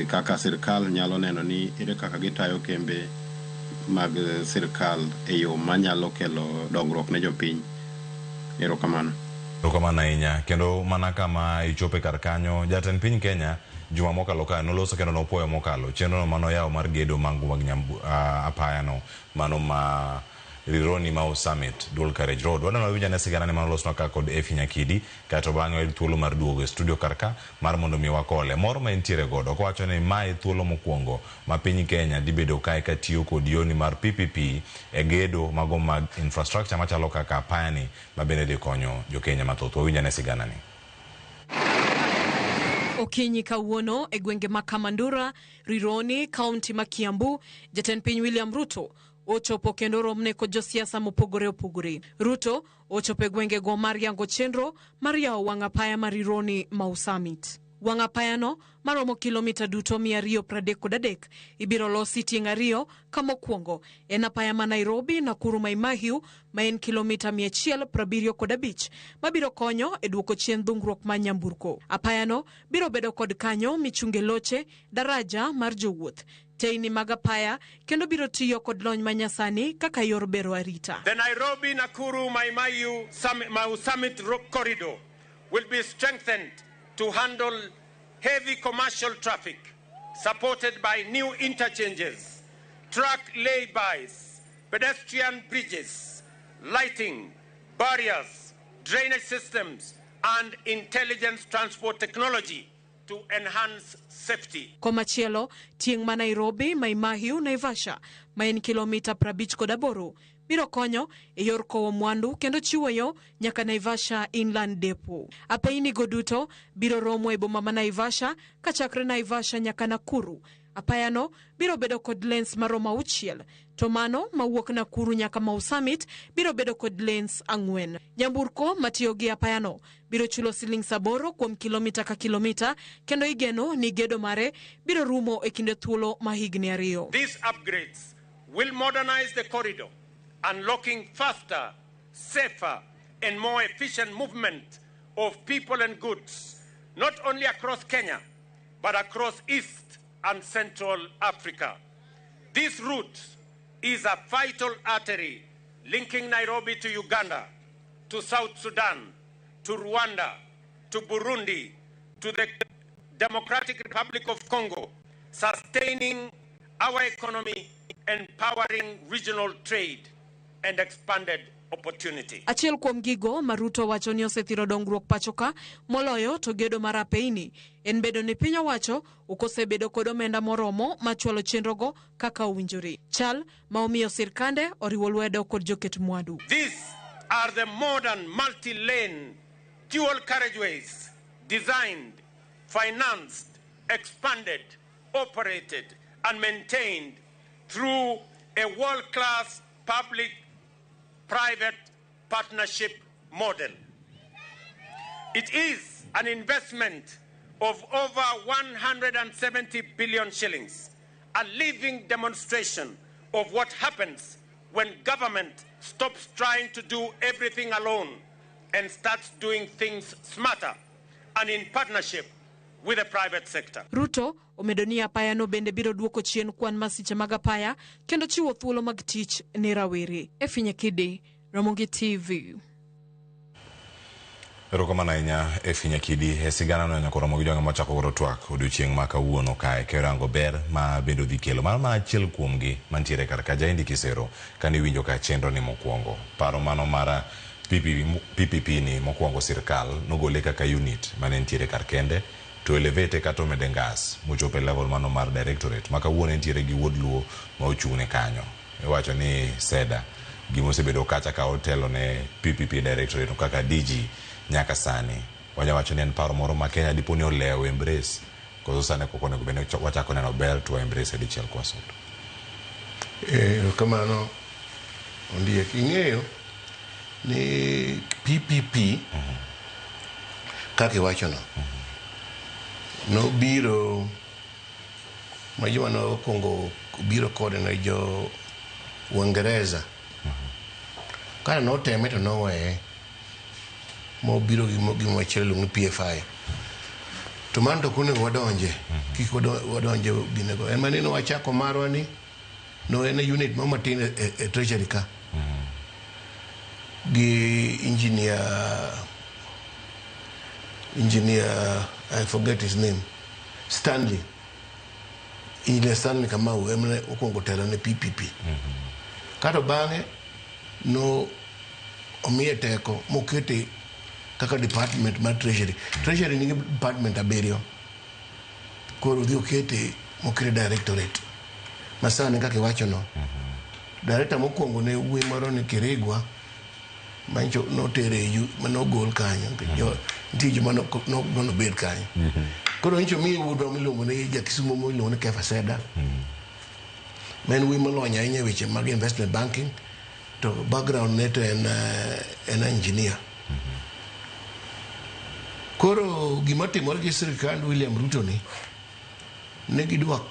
kaka sirkal nyalo neno ni ere kaka gitayo kembe mag sirkal e yo manyalo kelo dongruok ne jopiny. Erokamano. Erokamano ahinya. Kendo mana kama ichope kar kanyo, jatend piny Kenya juma mokalo kae noloso kendo nopuoyo mokalo chenro no manoyawo mar gedo mago mag apaya no mano ma Rironi Mau Summit Dual Carriage Road. Wadwa winjo ane sigana ni manolosnwa ka kod Effie Nyakidi kaeto bang'e wayud thuolo mar duogo e studio kar ka mar mondo mi wakole mor ma entiere godo kowacho ni mae thuolo mokwongo ma piny Kenya dhi bedo kae katiyo kod yoni mar PPP e gedo mago mag infrastructure machalo kaka apaya ni ma bende dhi konyo jo Kenya mathoth. Wawinj ane sigana ni. Okinyi kawuono e gwenge ma Kamandura, Rironi, kaunti ma Kiambu, jatend piny William Ruto ochopo kendo romne kod josiasa mopogore opogore. Ruto ochopo e gwengego mar yango chenro mar yawo wang' apaya mar Rironi Mau Summit. Wang' apayano maromo kilomita duto 233 ibiro losi tieng' ariyo ka mokwongo en apaya ma Nairobi Nakuru Mai Mahiu ma en kilomita 175 mabiro konyo e duoko chien dhungruok mar nyamburko. Apayano biro bedo kod kanyo michunge loche, daraja mar jowuoth, teyni mag apaya kendo biro tiyo kod lony manyasani kaka yor bero arita. The Nairobi Nakuru Mai Mahiu Mau Summit Road Corridor will be strengthened to handle heavy commercial traffic, supported by new interchanges, truck laybys, pedestrian bridges, lighting, barriers, drainage systems, and intelligent transport technology to enhance safety. Komachielo, tieng' ma Nairobi, Mai Mahiu, Naivasha, ma en kilomita 58 biro konyo e yor kowo mwandu kendo chiwo yo nyaka Naivasha Inland Depot. Apeyni go duto biro romo e boma ma Naivasha kachakre Naivasha nyaka Nakuru. Apayano biro bedo kod lanes maromo 6, to mano mawuok Nakuru nyaka Mau Summit biro bedo kod lanes 4. Nyamburko matiyo gi apayano biro chulo siling 8 kuom kilomita ka kilomita kendo igeno ni gedo mare biro rumo e kinde thuolo ma higni 2. These upgrades will modernize the corridor, unlocking faster, safer, and more efficient movement of people and goods, not only across Kenya, but across East and Central Africa. This route is a vital artery linking Nairobi to Uganda, to South Sudan, to Rwanda, to Burundi, to the Democratic Republic of Congo, sustaining our economy and powering regional trade and expanded opportunity. Achiel kuom gigo ma Ruto wacho ni osethiro dongruok pacho ka moloyo to gedo mar apeyni en bedo ni piny owacho ok osebedo kod omenda moromo machwalo chenrogo kaka owinjore. Chal ma omiyo sirkande oriwo lwedo kod joket mwandu. These are the modern multi-lane dual carriageways designed, financed, expanded, operated and maintained through a world-class public-private partnership model. It is an investment of over 170 billion shillings, a living demonstration of what happens when government stops trying to do everything alone and starts doing things smarter and in partnership with the private sector. Ruto omedo ni apayano bende biro duoko chien kwan masiche mag apaya kendo chiwo thuolo mag tich ne rawere. Efinya Kidi, Ramogi TV. Erokamano ahinya Efinya Kidi e sigana no nyaka Ramogi Jwang'e machako godo twak odiochieng' ma kawuono kae kerango ber ma bende odhi kelo. Mano mana achiel kuomgi mantiere kar ka Jaindi Kisero kane iwinjo ka chenro ni mokwongo. Paro mano mar PPP ni mokwongo sirkal nogole kaka unit mane nitiere kar kende to elevate kata omede ngas mochopo e level mano mar directorate ma kawuono entiere gi wuod Luo ma ochung'ne kanyo. Iwacho ni Seda gima osebedo kacha ka otelo ne PPP directorate kaka DG nyaka sani. Wanya wacho ni en paro moro ma Kenya dipo ni olewo embrace koso sani koko onego bed ni wachako neno ber to embrace dichiel kwa sudo. Kamano Ondiek, ing'eyo ni PPP kaka iwachono nobiro ma joma nokwongo biro kode ne jo Uingereza. Kane noteme to noweye mobiro gi gima chielo iluongo ni PFI. To mano to ok onego wadonje, kik wadonje ginego. En mana ni wachako marwa ni no en unit mo matin e treasury ka. Gi engineer I forget his name, Stanley. Engineer Stanley Kamau ema ne okwongo telo ne PPP. Kato bang'e no omiye teko mokete kaka department mar treasury. Treasury nigi department 7. Koro odhi okete mokete directorate. Masani kaka iwacho no. Director mokwongo ne wuoyi moro ni Kirigwa mancho notere e manogol kanyo. Nitie joma nobed kanyo. Koro nyicho miye wuodwa miluongo ni ja Kisumo miluongo ni Kefa Seda. Ma en wuoyi molony ahinya e weche mag investment banking to background ne to en engineer. Koro gima timore gi sirkand William Ruto ni ne gidwa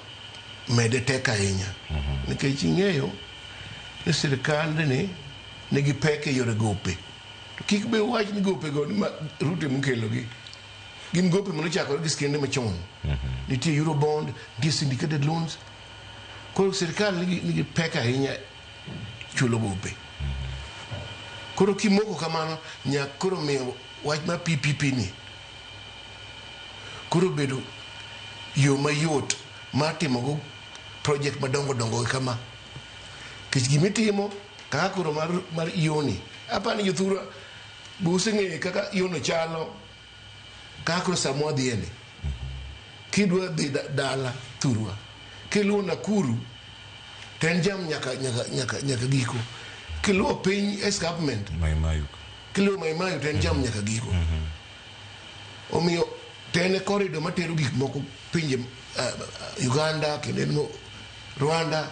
mede tek ahinya nikech ing'eyo ni sirkandni nigi pek e yore gope. To kik be wach ni gope go ni ma Ruto emokelogi. Gin gope manochakore gi skende machon. Nitie Eurobond, nitie syndicated loans. Koro sirkal nigi, nigi pek ahinya chulo gope. Koro kimoko kamano, nyak koro miyo wach mar PPP ni koro bedo yo mayot mar timogo project madongo dongo kama. Nikech gimitimo kaka koro mar, mar yoni, apani jothurwa be useng'eyo kaka yono chalo kaka koro sama wadhiye ni. Kidwa dhi dala thurwa, kiluwo Nakuru to en jam nyaka, nyaka, nyaka, nyaka giko. Kiluwo piny escarpment, Mai Mahiu. kiluwo Mai Mahiu to en jam nyaka giko. Omiyo to en e corridor matero gik moko pinje Uganda kendo en Rwanda.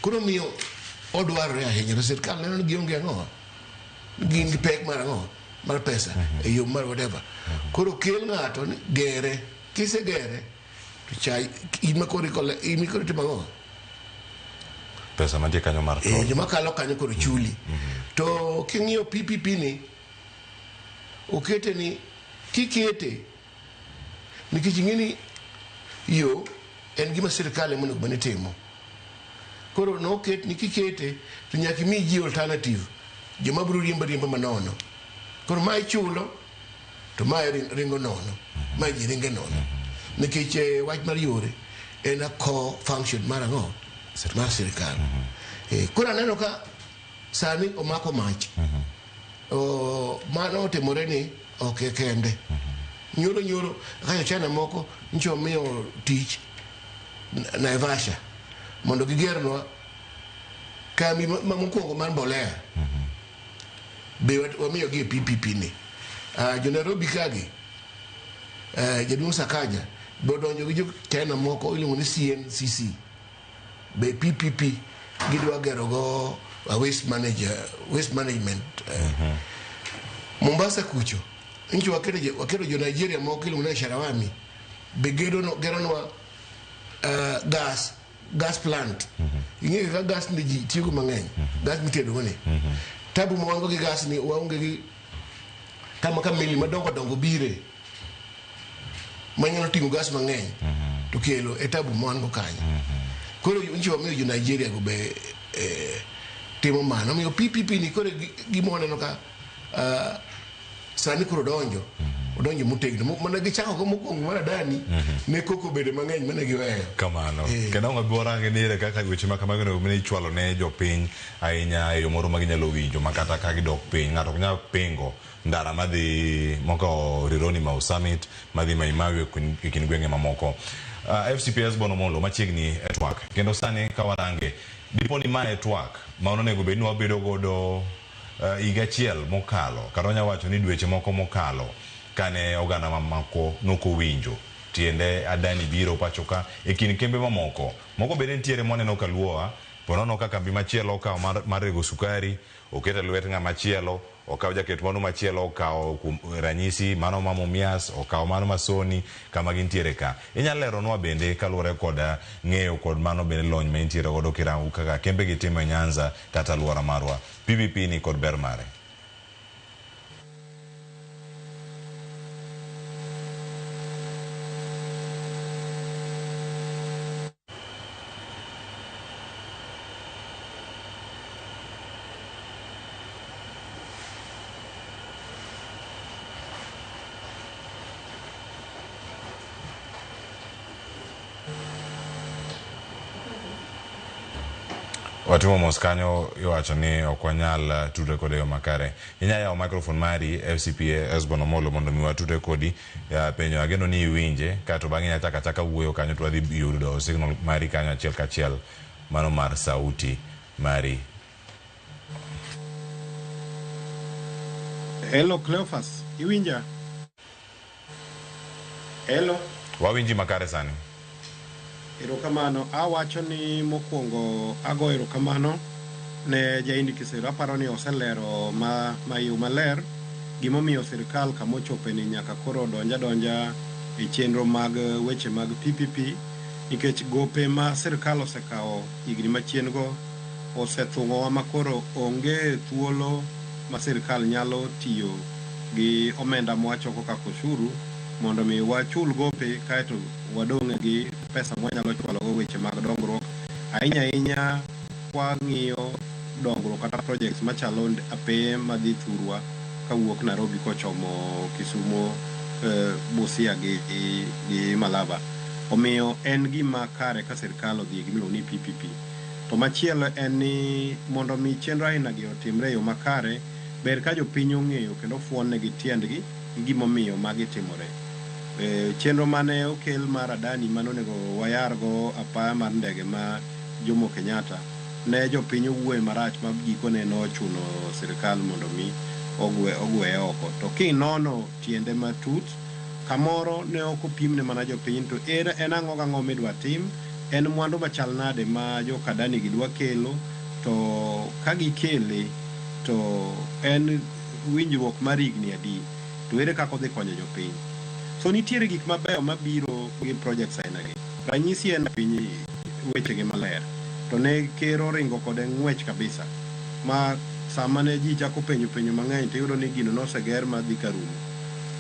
Koro omiyo odwarore ahinya to sirkal neno ni gionge ang'o, gin gi pek mar ang'o, mar pesa e yo mar whatever. Koro kel ng'ato ni gere, kisegere to cha in ma koro ikole, in koro itimo ang'o? Pesa mantie kanyo mar Eh, joma kalo kanyo koro chuli. To king'iyo PPP ni, okete ni kikete nikech ing'e ni yo en gima sirkal ema onego bed ni timo. Koro noket ni kikete to nyaka imi ji alternative, joma biro riembo ariemba manono. Koro ma ichulo to mae ringo nono, mae ji ringe nono. Nikech wach mar yore en a core function mar ang'o? Mar sirkal. Koro aneno ka sani omako mach. Mano otimore ni ok e kende. Nyoro nyoro kaka jo China moko nyicha omiyo tich Naivasha mondo gigernwa kambi ma mokwongo mar mbolea. Be wamiyogi e PPP ni. Jo Nairobi kagi, jaduong' Sakaja be odonjo gi jo China moko iluongo ni CNCC. Be PPP gidwa gero go waste manager, waste management. Mombasa kucho nyicha waketo jo Nigeria moko iluongo ni Sharawami be geronwa gas plant. Ing'eyo kaka gas ni ji tiyogo mang'eny, gas mitedo go ni. Tabu ma wan go gi gas ni waonge gi kama ka meli madongo dongo bire manyalo ting'o gas mang'eny to kelo e tabu ma wan go kanyo. Koro nyicha wamiyo jo Nigeria go be timo mano. Omiyo PPP ni koro gima waneno ka sani koro donjo odonjo motegno. Mana gichako go mokwongo mar Adani ne koko obedo mang'eny mane giweyo. Kamano. Kendo ang' wabi warange ni ere kaka weche ma kamago onego bed ni ichwalo ne jopiny ahinya e yo moro ma ginyalo winjo ma kata ka gidok piny ng'ato ok nyal pingo ndara madhi mokawo Rironi Mau Summit madhi Mai Mahiu e kind gwenge mamoko. FCPS Bono Molo machiegni e twak kendo sani ka warange dipo ni mae twak ma onego bed ni wabedo godo higa achiel mokalo kata wanyalo wacho ni dweche moko mokalo kane oganda mamako nokowinjo tiende Adani biro pacho ka e kind kembe mamoko moko bende nitiere mwaneno ka luowa ponono ka kambi machielo okawo mar rego sukari oketo e lwet ng'ama chielo okawo jaket mwandu machielo okawo kuom ranyisi mano ma Mumias okawo mano ma Sony kama gintiere ka inyalo leronwa bende kaluwore kod ng'eyo kod mano bende lony ma intiere godo kirango kaka kembe gi timo e Nyanza kata alwora marwa PPP ni kod ber mare. Watimo mos kanyo iwacho ni ok wanyal tudre kode e yo makare. Inyalo yawo microphone mari FCPA Esbon Omolo mondo mi watudre kodi. Penjo ageno ni iwinje kato bang'e inyalo chako achaka wuoyo kanyo to wadhi yudo signal mari kanyo achiel kachiel mano mar sauti mari. Hello Cleophas, iwinja? Hello. Wawinji makare sani. Erokamano. Awacho ni mokwongo ago erokamano ne Jaindi Kisero. Aparo ni oselero ma yo maler Gimomiyo sirkal kamochope ni nyaka koro donj adonja e chenro mag weche mag PPP nikech gope ma sirkal osekawo higni machien go osethung'owa ma koro onge thuolo ma sirkal nyalo tiyo gi omenda mwachoko kaka ushuru mondo mi wachul gope kaeto wadong' gi pesa mwanyalo chwalo go weche mag dongruok ahinya ahinya kwang'iyo dongruok kata projects machalo apeye madhi thurwa kawuok Nairobi kochomo Kisumo, Busia gi Malaba. Omiyo en gima kare ka sirkal odhi e gimiluongo ni PPP. To machielo en ni mondo mi chenro aina gi otimre e yo makare, ber ka jopiny ong'eyo kendo ofuon negi tiendgi gi gimomiyo magi timore. Chenro mane okel mar Adani mane onego wayar go apaya mar ndege ma Jomo Kenyatta, ne jopiny owuoye marach ma gikone nochuno sirkal mondo mi ogweye oko. To kinono tiende matut, kamoro ne ok opimne mana jopiny to en ang'o gang'o midwa tim, en mwandu machal nade ma jo Adani gi dwa kelo, to ka gikele to en winjruok mar higni adi, to ere kaka odhi konyo jopiny. So nitiere gik mabeyo mabiro gi projects aina gi. Ranyisi en piny wechegi maler. To ne ker oringo kode ng'wech kabisa. Ma sama ne ji chako penjo penjo mang'eny to iyudo ni gino noseger ma dhi karumo.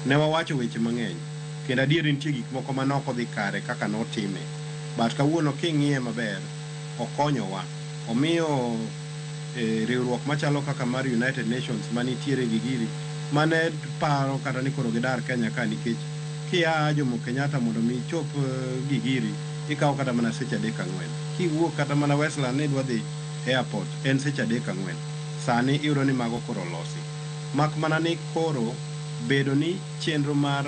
Ne wawacho weche mang'eny. Kendo adier nitie gik moko mane ok odhi kare kaka notime. But kawuono king'iye maber, okonyowa. Omiyo riwruok machalo kaka mar United Nations manitiere gi giri mane paro kata ni koro gidar Kenya ka nikech kia Jomo Kenyatta mondo mi ichop Gigiri ikawo kata mana seche 3 4. Kiwuok kata mana Westland ni idwa dhi airport en seche 3 4. Sani iyudo ni mago koro olosi. Mak mana ni koro bedo ni chenro mar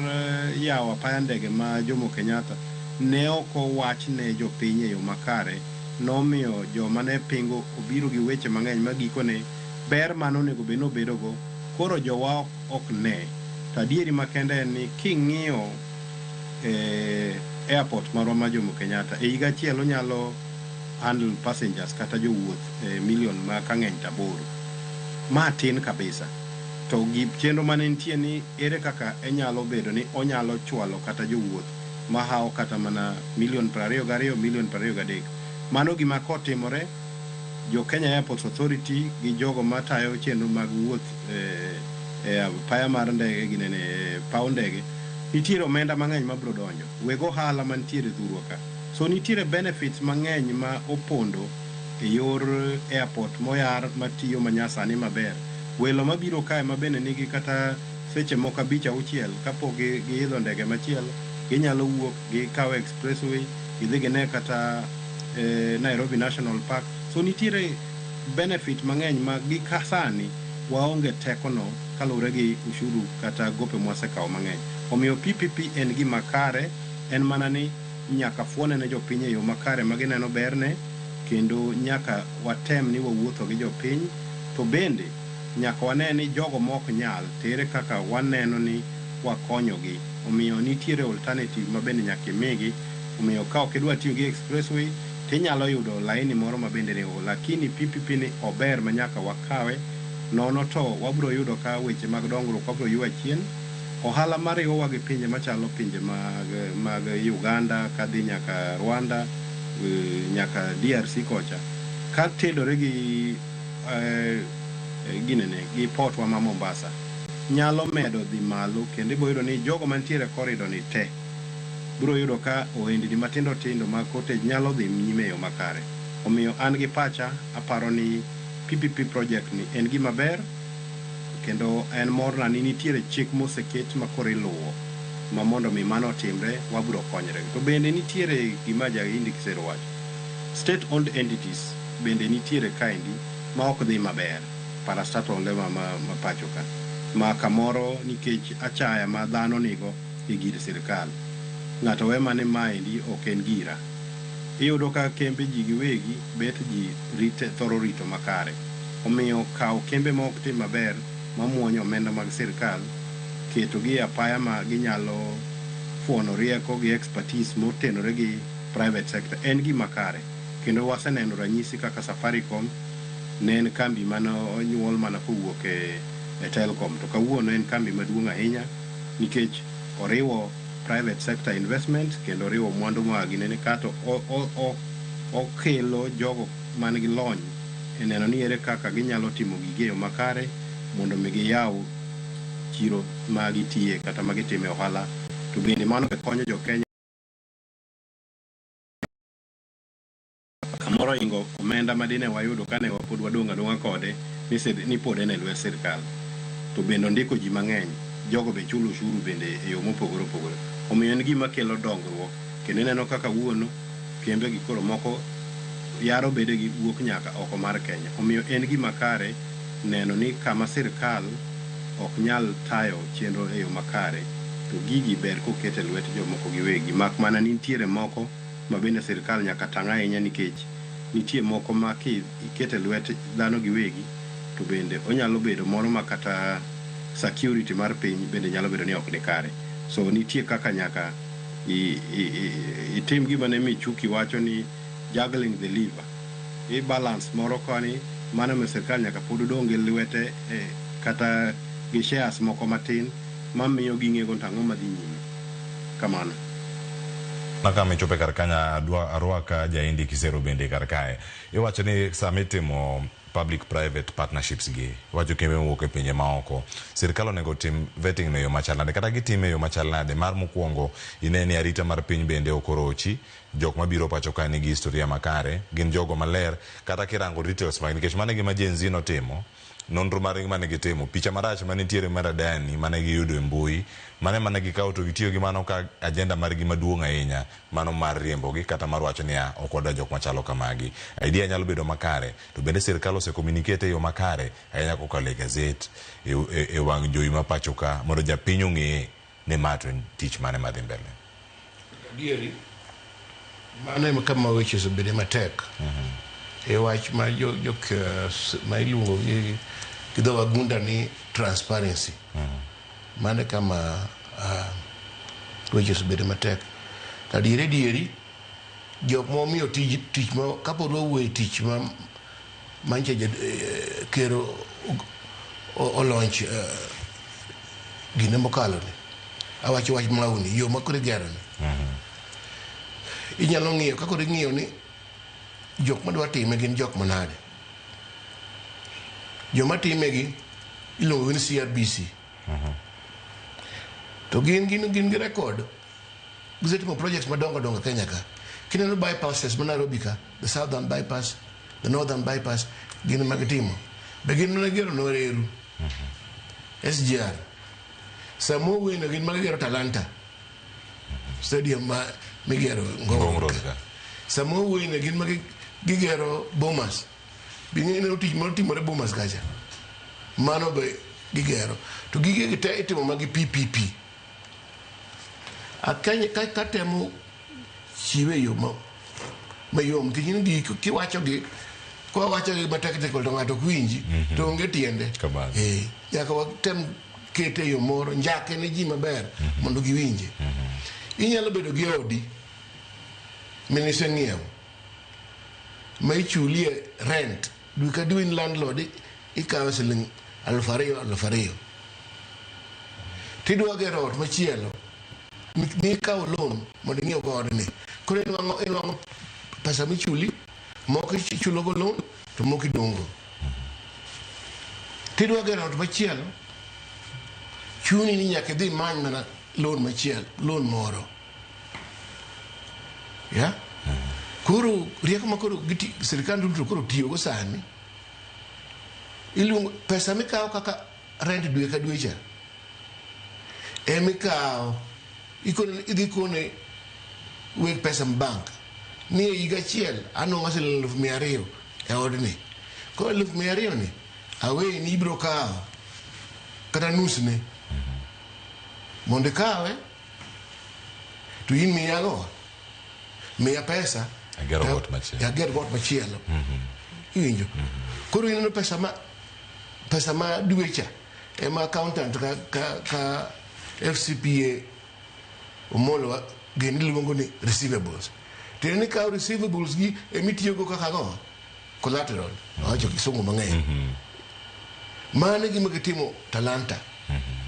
yawo apaya ndege ma Jomo Kenyatta ne ok owach ne jopiny e yo makare nomiyo joma ne pingo obiro gi weche mang'eny ma gikone ber mane onego bed ni obedogo koro jowa ok ne. To adieri makende en ni king'iyo airport marwa ma Jomo Kenyatta e higa achiel onyalo handle passengers kata jowuoth million ma kang'eny to 8. Ma tin kabisa. To gi chenro mane nitie ni ere kaka enyalo bedo ni onyalo chwalo kata jowuoth mahawo kata mana million 22, million 23. Mano gima kotimore, jo Kenya Airports Authority gi jogo matayo chenro mag wuoth apaya mar ndege ginene paw ndege, nitiere omenda mang'eny mabiro donjo. Weg ohala mantiere thurwa ka. So nitiere benefits mang'eny ma opondo e yor airport moyar matiyo manyasani maber. Welo mabiro kae ma bende nigi kata seche moko 5 6 kapok giidho ndege machielo, ginyalo wuok gikawo expressway, gidhi gine kata Nairobi National Park. So nitiere benefit mang'eny ma gi sani waonge tekono kaluwore gi ushuru kata gope mwasekawo mang'eny. Omiyo PPP en gima kare, en mana ni nyaka fuone ne jopiny e yo makare ma gineno berne, kendo nyaka watem ni wawuotho gi jopiny, to bende nyaka wane ni jogo mok nyal tere kaka waneno ni wakonyogi. Omiyo nitiere alternative ma bende nyaka imigi. Omiyo ka ok idwa tiyo gi expressway tinyalo yudo laini moro ma bende ringo, lakini PPP ni ober ma nyaka wakawe nono to wabiro yudo ka weche mag dongruok wabiro ywa chien. Ohala mariwowa gi pinje machalo pinje mag Uganda kadhi nyaka Rwanda, nyaka DRC kocha, ka tedore gi ginene gi portwa ma Mombasa nyalo medo dhi malo, kendo ibiro yudo ni jogo mantiere e corridor ni te biro yudo ka ohendni matindo tindo mag cottage nyalo dhi nyime e yo makare. Omiyo an gi pacha aparo ni PPP project ni en gima ber, kendo en morna ni nitiere chik moseket ma koro iluwo ma mondo mi mano otimre wabiro konyre. To bende nitiere gima Jahindi Kisero wacho, state owned entities bende nitiere kaendi ma ok dhi maber, parastatal ma pacho ka ma kamoro nikech achaya ma dhano nigo e gir sirkal, ng'ato we mane maendi ok en gira. Iyudo ka kembe ji giwegi bet ji thoro rito makare. Omiyo kawo kembe ma ok tim maber mamuonyo omenda mag sirkal, ketogi e apaya ma ginyalo fuono rieko gi expertise motenore gi private sector en gima kare. Kendo waseneno ranyisi kaka Safaricom ne en kambi mane onyuol mana kowuok e e Telkom. To kawuono en kambi maduong' ahinya nikech oriwo private sector investment kendo oriwo mwandu moa ginene kato okelo jogo man gi lony e neno ni ere kaka ginyalo timo gigi e yo makare mondo mi giyaw chiro ma gitiye kata ma gitime ohala. To bende mano be konyo jo Kenya kamoro ingo omenda ma dine wayudo kane pod wadong' adong'a kode ni pod en e lwet sirkal. To bende ondiko ji mang'eny, jogo be chulo ushuru bende e yo mopogore opogore. Omiyo en gima kelo dongruok kendo ineno kaka wuono kembe gi koro moko yaro bedegi wuok nyaka oko mar Kenya. Omiyo en gima kare neno ni kama sirkal ok nyal tayo chenro e yo makare to gigi ber koket e lwet jomoko giwegi. Mak mana nitiere moko ma bende sirkal nyaka tang' ahinya nikech nitie moko ma kiketo e lwet dhano giwegi to bende onyalo bedo moro ma kata security mar piny bende nyalo bedo ni ok ni kare. So nitie kaka nyaka itim gima ne Michuki wacho ni juggling the lever. I balance moro koni mano ma sirkal nyaka pod odong' gi lwete kata gi shares moko matin mamiyo ging'ego to ang'o madhi nyime. Kamano. Kama ichope kar kanyo adwa arwaka Jaindi Kisero bende kar kae. Iwacho ni sama itimo public private partnerships gi, iwacho kembe mowuok e pinje maoko, sirkal onego otim vetting no e yo machal nade kata gitime e yo machal nade? Mar mokwongo ine ni arita mar piny bende ok orochi, jok mabiro pacho ka nigi historia makare, gin jogo maler, kata kirango details mag nikech mano e gima Gen Z notimo, nonro margi mane gitimo, picha marach manitiere mar Adani mane giyudo e mbui, mane mane gikawo to gitiyo gi mano ka agenda margi maduong' ahinya, mano mar riembogi kata mar wacho niya ok wadwa jok machalo kamagi. Idea nyalo bedo makare, to bende sirkal ose communicate e yo makare ahinya kokalo e gazet, e wang' jowi ma pacho ka mondo japiny ong'e ni ma to en tich mane madhi mbele. Adieri, mano ema kama weche osebede matek. E wach ma jo, jo, ma iluongo gi dho wagunda ni transparency. Mano e kama weche osebede matek. Adieri adieri, jok momiyo tij tich ma kapod wawuoyo e tich ma manche ker olaunch gine mokalo ni awacho wach mauni yo ma koro igero ni inyalo ng'iyo ka koro ing'iyo ni jok madwa time gin jok manade. Joma time gi iluongo ni CRBC. To gin gi record. Gisetimo projects madongo dongo Kenya ka. Kineno bypasses ma Nairobi ka, the southern bypass, the northern bypass, gin ema gitimo. Be gin mana gigero no reru. SGR. Sama owuoyeno gin ma gigero Talanta. Stadium ma migero Ngong Road ka. Sama owuoyeno gin ma gigero Bomas. Be ing'eyo tich motimore Bomas kacha? Mano be gigero. To gige te itimo ma gi PPP. Akenya ka temo chiwe yo mayom nikech in gi kiwacho gi kwa wacho gi matek tek to ng'ato ok winji to onge tiende. Nyaka watem kete yo moro njake ne ji maber mondo giwinje. Inyalo bedo gi odi miniseng'iewo ma ichulie rent dwe ka dwe in landlord ikawo siling 2,000 2,000. Tidwa gero ot machielo mikawo loan mondo ing'iew go odni. Koro inwang'o pesa michuli moko ichulogo loan to moko idong'go. Tidwa gero ot machielo chuni ni nyaka idhi imany mana loan machielo, loan moro. Ya? Koro rieko ma koro sirkal duto koro tiyogo sani iluongo pesa mikawo kaka rent dwe ka dwe cha emikawo idhi kone weg pesa bank ni e higa achiel anwang'o siling 200,000 e odni. Koro 200,000 ni aweni ibiro kawo kata nusne mondo ikawe to in miyago miya pesa agero got machielo. Ager got machielo. Iwinjo? Koro ineno pesa ma dwe cha ema accountant ka FCPA Omolo gin iluongo ni receivables. Tiende ni kawo receivables gi emitiyogo kaka go collateral. Awacho kisungu mang'eny. Mano e gima gitimo Talanta.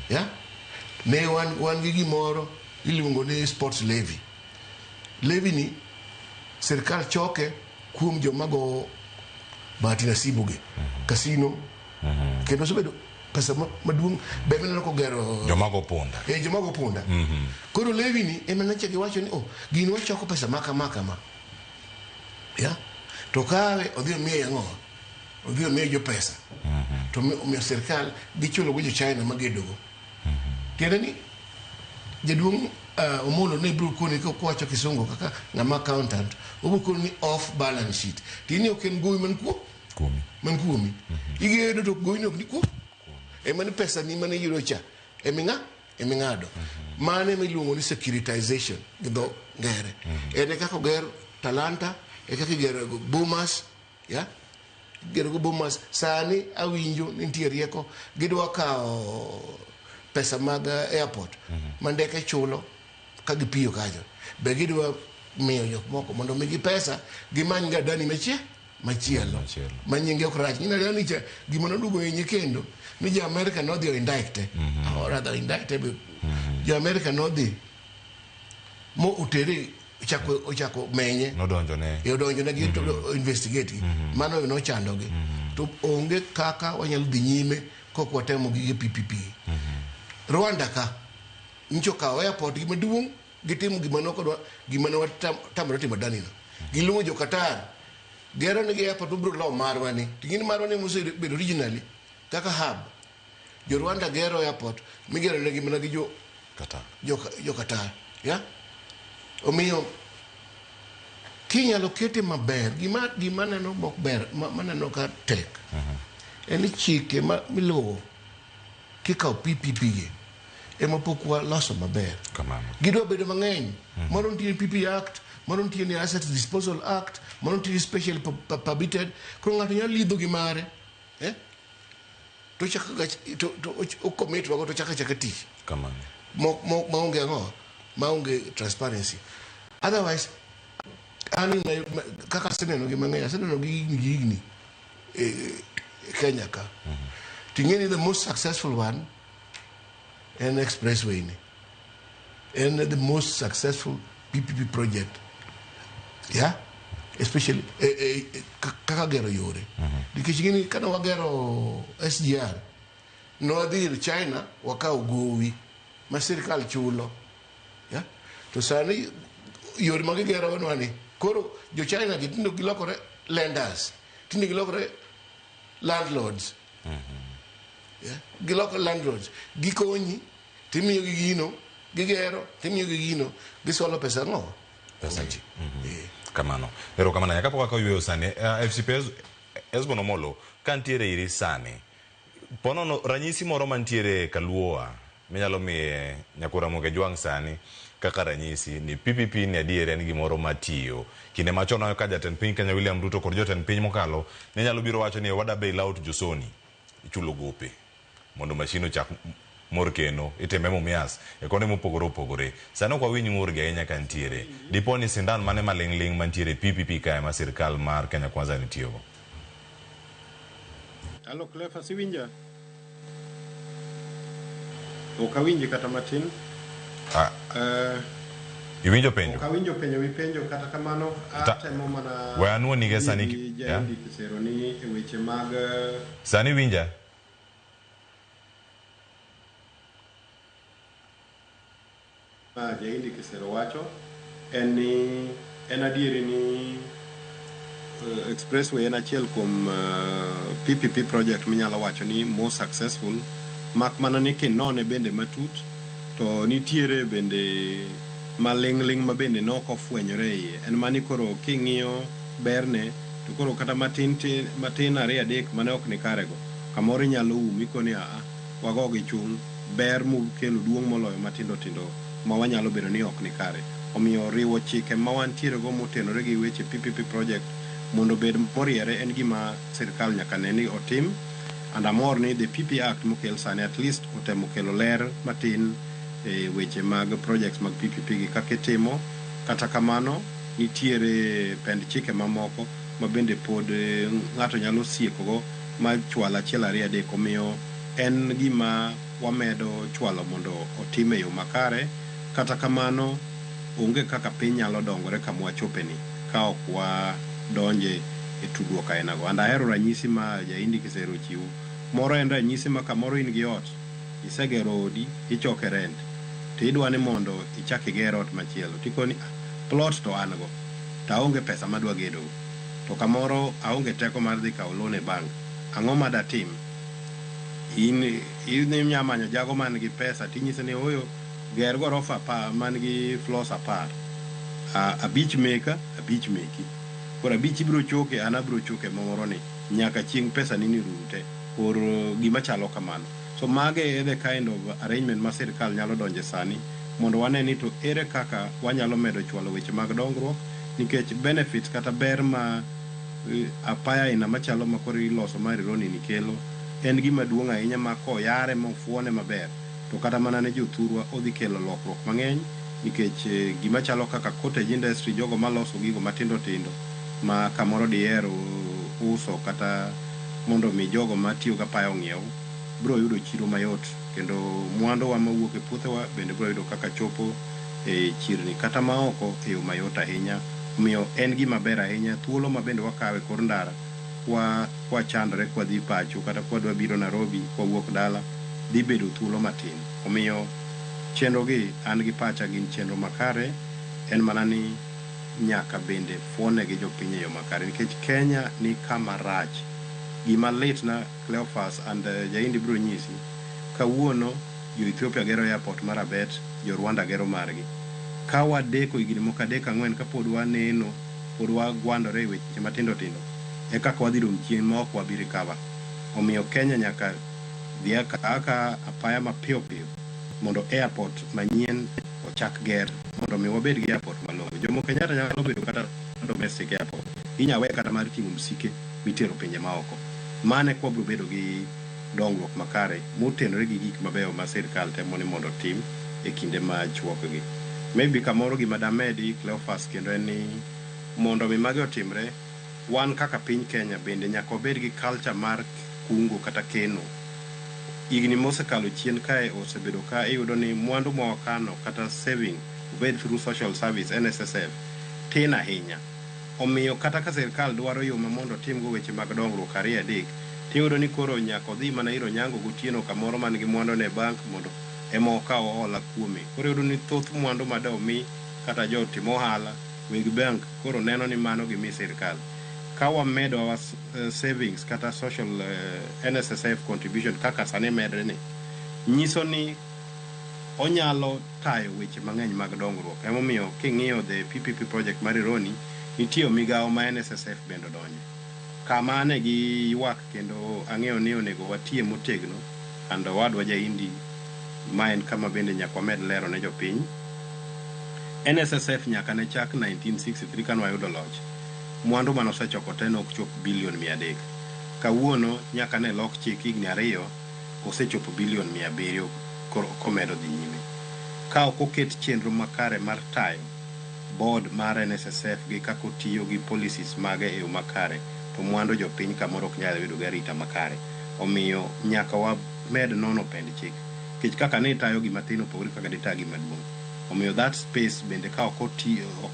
Yeah? Ne wan, wan gi gimoro iluongo ni sports levy. Levy ni sirkal choke kuom joma go bahati nasibu gi. Casino. Kendo osebedo pesa maduong' be mineno kogero Joma go punda. Eh, joma go punda. Koro levy ni ema nyocha giwacho ni oh, gini wachoko pesa ma kama kama. Yeah? To kawe odhi omiye ang'o? Odhi omiye jo pesa. To omiyo sirkal gichulo go jo China magedogo. Tiende ni jaduong' Omolo ne biro koni kowacho kisungu kaka ng'ama accountant, obiro koni ni off balance sheet. Tiende ni ok en gowi man kuo kuomi. Man kuomi. Igedo to gowi ni ok ni kuo. Ema ni pesa ni mane iyudo cha eming'a eming'ado. Mano ema iluongo ni securitization gi dho ngere. En e kaka oger Talanta, e kaka igero Bomas, ya? Igero go Bomas. Sani awinjo ni nitie rieko gidwa kawo pesa mag airport ma ndeke chulo ka gipiyo kanyo. Be gidwa miyo jok moko mondo omigi pesa gimany ga Adani machielo ma nyinge ok rach. Ng'ina Adani cha gima noduogo hinye kendo ni jo Amerika nodhi o indict. Or rather indict be jo Amerika nodhi mo otere ochako menye. Nodonjo ne. E odonjo ne gi to investigate gi. Mano nochando gi. To onge kaka wanyalo dhi nyime kok watemo gige PPP. Rwanda ka nyocha okawo airport gi maduong' gitimo gima ne ok gima ne watamore timo Adani no. Giluongo jo Qatar gero negi airport mabiro lo marwa ni. To gin marwa ni mosebedo originally kaka hub. Jo Rwanda gero airport migero negi mana gi jo Qatar. Jo Qatar. Yeah? Omiyo kinyalo kete maber gima neno mok ber maneno ka tek. En ni chike ma miluwo kikawo PPP gi ema pok waloso maber. Kamano. Gidwa bedo mang'eny. Moro nitie PP Act, moro nitie ni Asset Disposal Act, moro nitie Special Permitted. Koro ng'ato nyalo lidho gi mare. Eh? To chako to o commit wago to chaka chaka tich. Kamano. Maonge ang'o? Maonge transparency. Otherwise, an kaka aseneno gi mang'eny, aseneno gi higni gi higni e Kenya ka. Ting'e ni the most successful one en expressway ni. En the most successful PPP project. Yeah? Especially kaka gero yore. Nikech gini kane wagero SGR, ne wadhi ir China wakawo gowi ma sirkal chulo. Yeah? To sani yore ma gigero nwa ni koro jo China gi tinde gilokore lenders, tinde gilokore landlords. Yeah? Giloko landlords. Gikonyi, timiyo gi gino, gigero, timiyo gi gino, gisolo pesa ang'o? Pesa ji. Kamano. Erokamano. Nyaka pok oyweyo sani. FCP Esbon Omolo, ka ntiere iri sani, ponono ranyisi moro mantiere Kaluoa minyalo miye Nyakura Ramogi Ajwang' sani kaka ranyisi ni PPP ni adier en gimoro matiyo. Kinde machon ka jatend piny Kenya William Ruto kod jotend piny mokalo ne nyalo biro wacho ni wada bail out Josoni ichulo gope mondo mashin ochak mor kendo itime Mumias e konde mopogore opogore. Sani ok wawinj ng'ur gi ahinya ka nitiere. Dipo ni sindan mane maling' ling' mantiere PPP kae ma sirkal mar Kenya Kwanza nitiyogo? Hello Cleophas, iwinja? Ok awinji kata matin. Iwinjo penjo? Ok awinjo penjo mipenjo kata kamano atemo mana We anuonige sani gi Jaindi Kisero ni e weche mag Sani winja? Jaindi Kisero wacho en ni en adieri ni expressway en achiel kuom PPP project minyalo wacho ni more successful mak mana ni kinone bende matut to nitiere bende maling'ling' ma bende nok ofwenyore e iye en mani koro king'iyo berne to koro kata matin matin ariyo adek mane ok ni karego kamoro inyalo um ikoni aa wago gi chung' ber mokelo duong' moloyo matindo tindo ma wanyalo bedo ni ok ni kare. Omiyo riwo chike ma wantiere go motenore gi weche PPP project mondo obed moriere en gima sirkal nyaka ne ni otim and amor ni the PP Act mokel sani at least otemo kelo ler matin e weche mag projects mag PPP gi kaka itimo. Kata kamano nitiere pend chike mamoko ma bende pod ng'ato nyalo sieko go Ma chwal achiel ariyo adek omiyo en gima wamedo chwalo mondo otim e yo makare. Kata kamano onge kaka piny nyalo dongore kama wachopeni ka ok wadonje e tudruok ainago. And ahero ranyisi ma Jaindi Kisero ochiwo. Moro en ranyisi ma kamoro in gi ot, isegero odi, ichoke rent, to idwa ni mondo ichak iger ot machielo. Tikoni, "Ah, plot to an go, to aonge pesa madwa gedogo. To kamoro aonge teko mar dhi kawo loan e bank. Ang'o ma datim?" In inya manyo jago man gi pesa tinyise ni oyo ger gorofa apar man gi floors 10. 5 meka, 5 meki. Koro 5 ibiro choke, an abiro choke moro ni nyaka chieng' pesa ni ni rum te. Or gima chalo kamano. So mage e the kind of arrangement ma sirkal nyalo donje sani mondo wane ni to ere kaka wanyalo medo chwalo weche mag dongruok nikech benefits kata ber ma apaya aina machalo ma koro iloso mar Rironi ni kelo en gima duong' ahinya ma koyare mofuone maber to kata mana ne jothurwa odhi kelo lokruok mang'eny nikech gima chalo kaka cottage industry, jogo maloso gigo matindo tindo ma kamoro diher uso kata mondo mi jogo matiyo gi apaya ong'iew biro yudo chiro mayot kendo mwanduwa mawuok e puothewa bende biro yudo kaka chopo e chirni kata maoko e yo mayot ahinya. Omiyo en gima ber ahinya thuolo ma bende wakawo e kor ndara kwachandore kwadhi pacho kata kwadwa biro Nairobi kwawuok dala dhi bedo thuolo matin. Omiyo chenro gi an gi pacha gin chenro makare, en mana ni nyaka bende fuone gi jopiny e yo makare nikech Kenya ni kama rach. Gima litna Cleophas and Jaindi biro nyisi, kawuono jo Ethiopia gero airport mar Abet, jo Rwanda gero margi. Ka wadeko higni moko 3 4 kapod waneno, pod wagwandore e weche matindo tindo, e kaka wadhi dong' chien ma ok wabi recover. Omiyo Kenya nyaka dhi aka apaya mapiyo piyo mondo airport manyien ochak ger mondo mi wabed gi airport malong'o. Jomo Kenyatta nyalo bedo kata domestic airport. Inya we kata mar ting'o msike mitero pinje maoko. Mano eka wabiro bedo gi dongruok makare motenore gi gik mabeyo ma sirkal temo ni mondo otim e kinde machuokgi. Maybe kamoro gima damedi Cleophas kendo en ni mondo mi magi otimre, wan kaka piny Kenya bende nyaka wabed gi culture mar kungo kata keno. Higni mosekalo chien kae osebedo ka iyudo ni mwandu ma wakano kata saving obed through social service NSSF tin ahinya. Omiyo kata ka sirkal dwaro yo ma mondo otimgo weche mag dongruok 2 3, tiyudo ni koro nyaka odhi mana ir Onyango gotieno kamoro man gi mwandu ne e bank mondo ema okaw hola kuome. Koro iyudo ni thoth mwandu ma domi kata jotim ohala weg bank koro neno ni mano gimi sirkal. Ka wamedo our savings kata social NSSF contribution kaka sani medre ni, nyiso ni onyalo tayo weche mang'eny mag dongruok. Emomiyo king'iyo the PPP project mar Rironi, nitie migawo ma NSSF bende odonje. Kama ne gi ywak kendo ang'eyo ni onego watie motegno and owadwa Jaindi ma en kama bende nyaka wamed lero ne jopiny. NSSF nyaka ne chak 1963 kane wayudo loch. Mwandu mane osechoko te ne ok chop bilion 300. Kawuono nyaka ne lok chik higni 2 osechopo bilion 700 komedo dhi nyime. Ka ok oket chenro makare mar tayo board mar NSSF gi kaka otiyo gi policies mage e yo makare, to mwandu jopiny kamoro ok nyal yudo gi arita makare. Omiyo nyaka wamed nono pend chik. Nikech kaka ne itayo gima tin opogore kaka dita gima duong'. Omiyo that space bende ka ok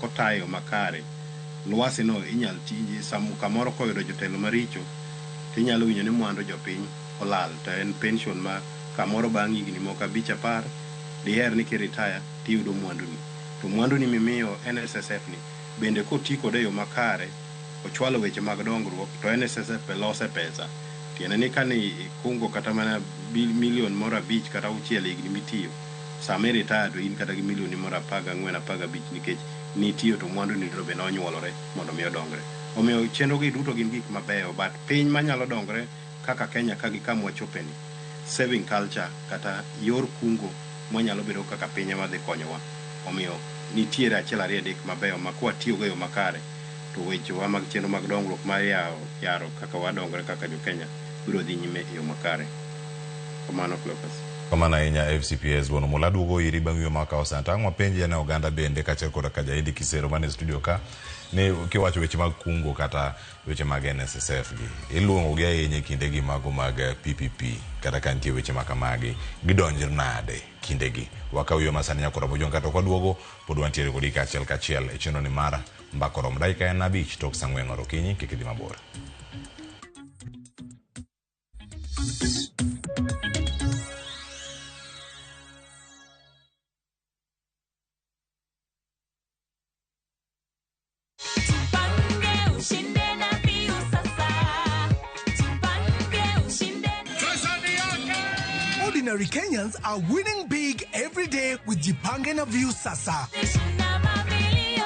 otayo makare, lwasi no inyal ti kamoro koyudo jotelo maricho, tinyalo winjo ni mwandu jopiny olal. To en pension ma kamoro bang' higni moko 5 10, diher ni kiritaya tiyudo mwanduni. To mwanduni mimiyo NSSF ni bende koti kode e yo makare, ochwalo weche mag dongruok, to NSSF be lose pesa. Tiende ni kane ikungo kata mana milion moro 5 kata 6 higni mitiyo, sama iritaya to in kata gi milioni moro 14 15 nikech nitiyo to mwandu ni be nonyuolore mondo mi odongre. Omiyo chenro gi duto gin gik mabeyo, but piny manyalo dongre kaka Kenya ka gi kama wachopeni, saving culture kata yor kungo mwanyalo bedo kaka piny ema dhi konyowa. Omiyo nitiere 1 2 3 mabeyo ma kwatiyogo e yo makare to wechewa mag chenro mag dongruok mar yaro kaka wadongre kaka jo Kenya biro dhi nyime e yo makare. Erokamano Cleophas. Kamano ahinya FCPS Wuon Omola duogo iri bang' wiyo makawo sani. Ang' wapenji ane oganda bende kaachiel koda ka Jaidi Kisero man e studio ka ni kiwacho weche mag kungo kata weche mag NSSF gi iluongo gi ahinya e kindegi mago mag PPP kata ka nitie weche ma kamagi gidonjre nade kindegi wakaw yo masani nyaka Ramogi kata ok waduogo pod wantiere kodi kaachiel kachiel e chenro ni mar Mbaka Oromo dakika en 5 tok saa 4 mar okinyi kik idhi mabor. Ordinary Kenyans are winning big every day with Jipange na Viusasa.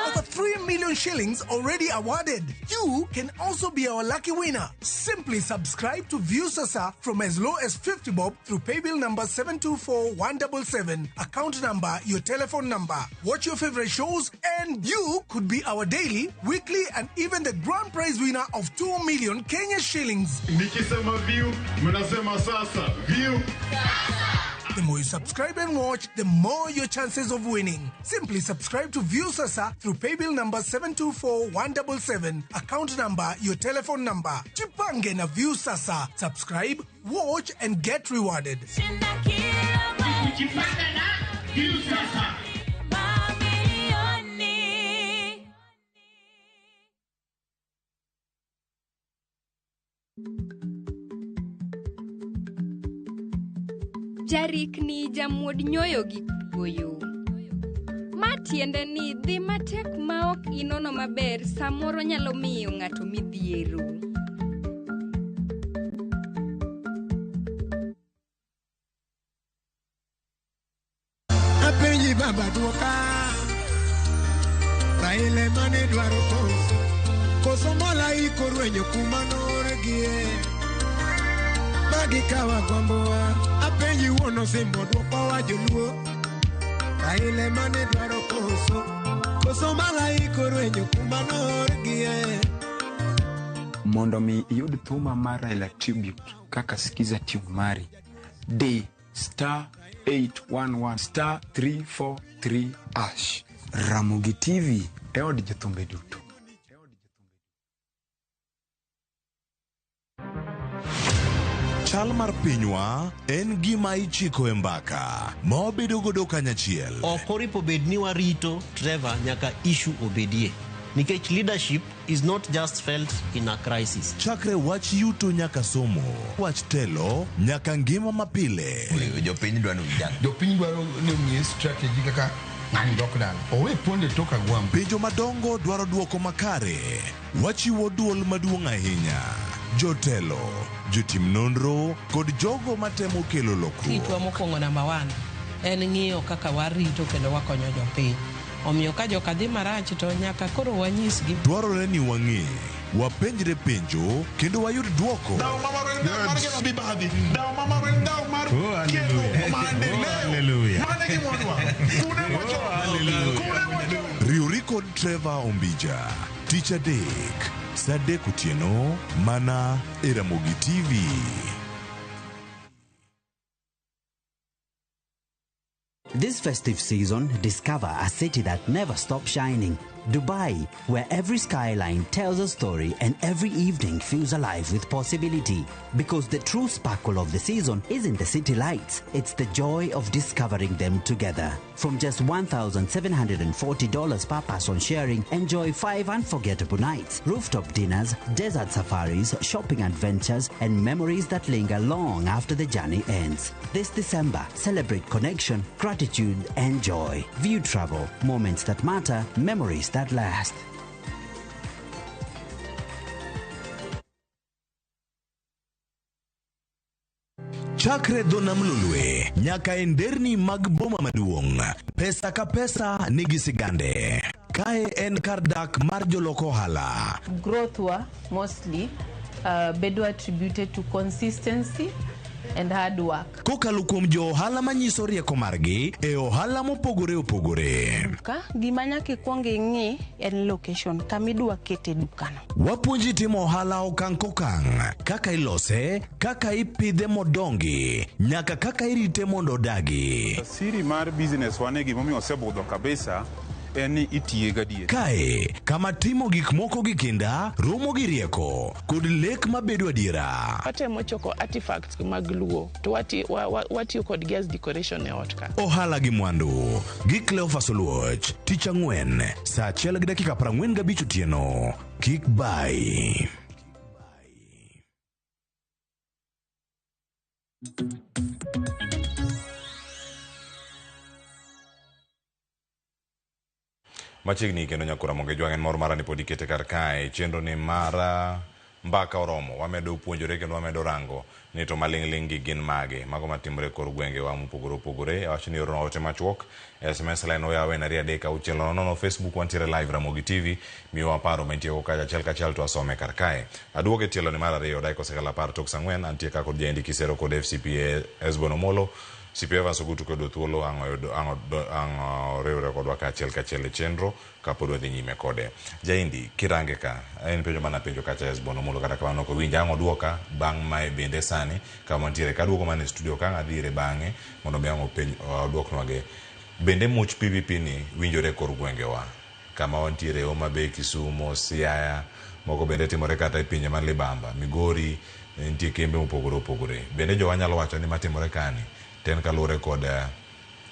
Over 3 million shillings already awarded. You can also be our lucky winner. Simply subscribe to Viusasa from as low as 50 bob through paybill number 724177, account number, your telephone number. Watch your favorite shows and you could be our daily, weekly and even the grand prize winner of 2 million Kenya shillings. Nikisema view, mnasema sasa. View. The more you subscribe and watch, the more your chances of winning. Simply subscribe to Viusasa through paybill number 724177, account number, your telephone number. Jipange na Viusasa. Subscribe, watch and get rewarded. Jarikni jamuod nyoyo gi kuoyo. Ma tiende ni dhi matek maok inono maber samoro nyalo miyo ng'ato midhiero. Apenji baba duoka Raila mane dwaro koso Koso malaika orwenyo kuma noorgie Magikawa gwambowa Apenji wuon osimbo dwokowa joluo Raila mane dwaro koso Koso malaika orwenyo kuma noorgie Mondo mi iyud thuma mar Raila Tribute kaka Skiza tune mari, di star 811 star 343 hash. Ramogi TV e od jothumbe duto. Chal mar pinywa en gima ichiko e mbaka ma wabedo godo kanyachiel. Ok oripo bed ni warito Trevor nyaka issue obedie. Nikech leadership is not just felt in a crisis. Chakre wach yuto nyaka somo, wach telo nyaka ngima mapile. Jopiny dwaro ni ujang. Jopiny dwaro ni ong'e strategy kaka ng'ani dok dala. Owe ponde tok agwambo. Penjo madongo dwaro duoko makare. Wachiwo duol maduong' ahinya. Jotelo, jotim nonro kod jogo matemo kelo lokruok. Tijwa mokwongo namba 1 en ng'iyo kaka warito kendo wakonyo jopiny. Omiyo ka joka dhi marach to nyaka koro wanyisgi. Dwarore ni wang'e, wapenjre penjo kendo wayud duoko. Riwri kod Trevor Ombija, tich adek, saa 3 otieno, mana e Ramogi TV. This festive season, discover a city that never stops shining. Dubai, where every skyline tells a story and every evening feels alive with possibility. Because the true sparkle of the season isn't the city lights, it's the joy of discovering them together. From just $1,740 per person sharing, enjoy 5 unforgettable nights, rooftop dinners, desert safaris, shopping adventures, and memories that linger long after the journey ends. This December, celebrate connection, gratitude, and joy. View travel, moments that matter, memories that last. Chakre dho nam Lolwe nyaka e nderni mag boma maduong', pesa ka pesa nigi sigande. Kae en kar dak mar jolok ohala. Growth wa mostly bedo attributed to consistency and hard work. Kokalo kuom jo ohala manyiso rieko margi e ohala mopogore opogore. Ka gima nyaka ikwong ing'i en location kama idwa kete dukano. Wapuonji timo ohala okang' kokang', kaka ilose, kaka ipidhe modongi, nyaka kaka irite mondo odagi. Siri mar business wane gimomiyo osebudho kabisa en ni itiye gadier. Kae, kama timo gik moko gi kinda, romo gi rieko, kod lek mabedo adiera. Watemo choko artifacts mag Luo to watiyo kodgi as decoration e ot ka. Ohala gi mwandu gi Cleophas Oluoch, tich ang'wen, saa achiel gi dakika 45 otieno. Kik bai. Machiegni kendo nyakura Monge Jwang' en mor mara ni pod ikete kar kae. Chenro ni mara mbaka oromo. Wamedo puonjore kendo wamedo rango ni to maling'ling' gi gin mage. Mago matimore e kor gwengewa mopogore opogore. Awach ni orna ote machuok. SMS line oyaw en 2 3 6 0 0. Facebook wantiere live Ramogi TV. Miwa paro ma intiego kacha achiel kachiel to asome kar kae. Aduogo e tielo ni mar ariyo dakika osekalo 10 tok saa ang'wen. Antie ka kod Jaendi Kisero kod FCPA Hesbon Omolo. CPA Evans Ogutu koyudo thuolo ang' oyudo ang' ang' oriwre kodwa kaachiel kachiel e chenro kapod wadhi nyime kode. Jaindi, kirange ka, en penjo mana penjo kacha Hesbon Omolo kata kamano ok owinja ang' oduoka bang' mae bende sani kama wantiere ka aduogo mana e studio ka ang' adhi ire bang'e mondo mi ang' openj oduoknwage. Bende much PPP ni winjore e kor gwengewa kama wantiere Homa Bay, Kisumo, Siaya, moko bende timore kata e pinje man libamba, Migori, nitie kembe mopogore opogore. Bende jowa nyalo wacho ni matimore kani to en kaluwore kod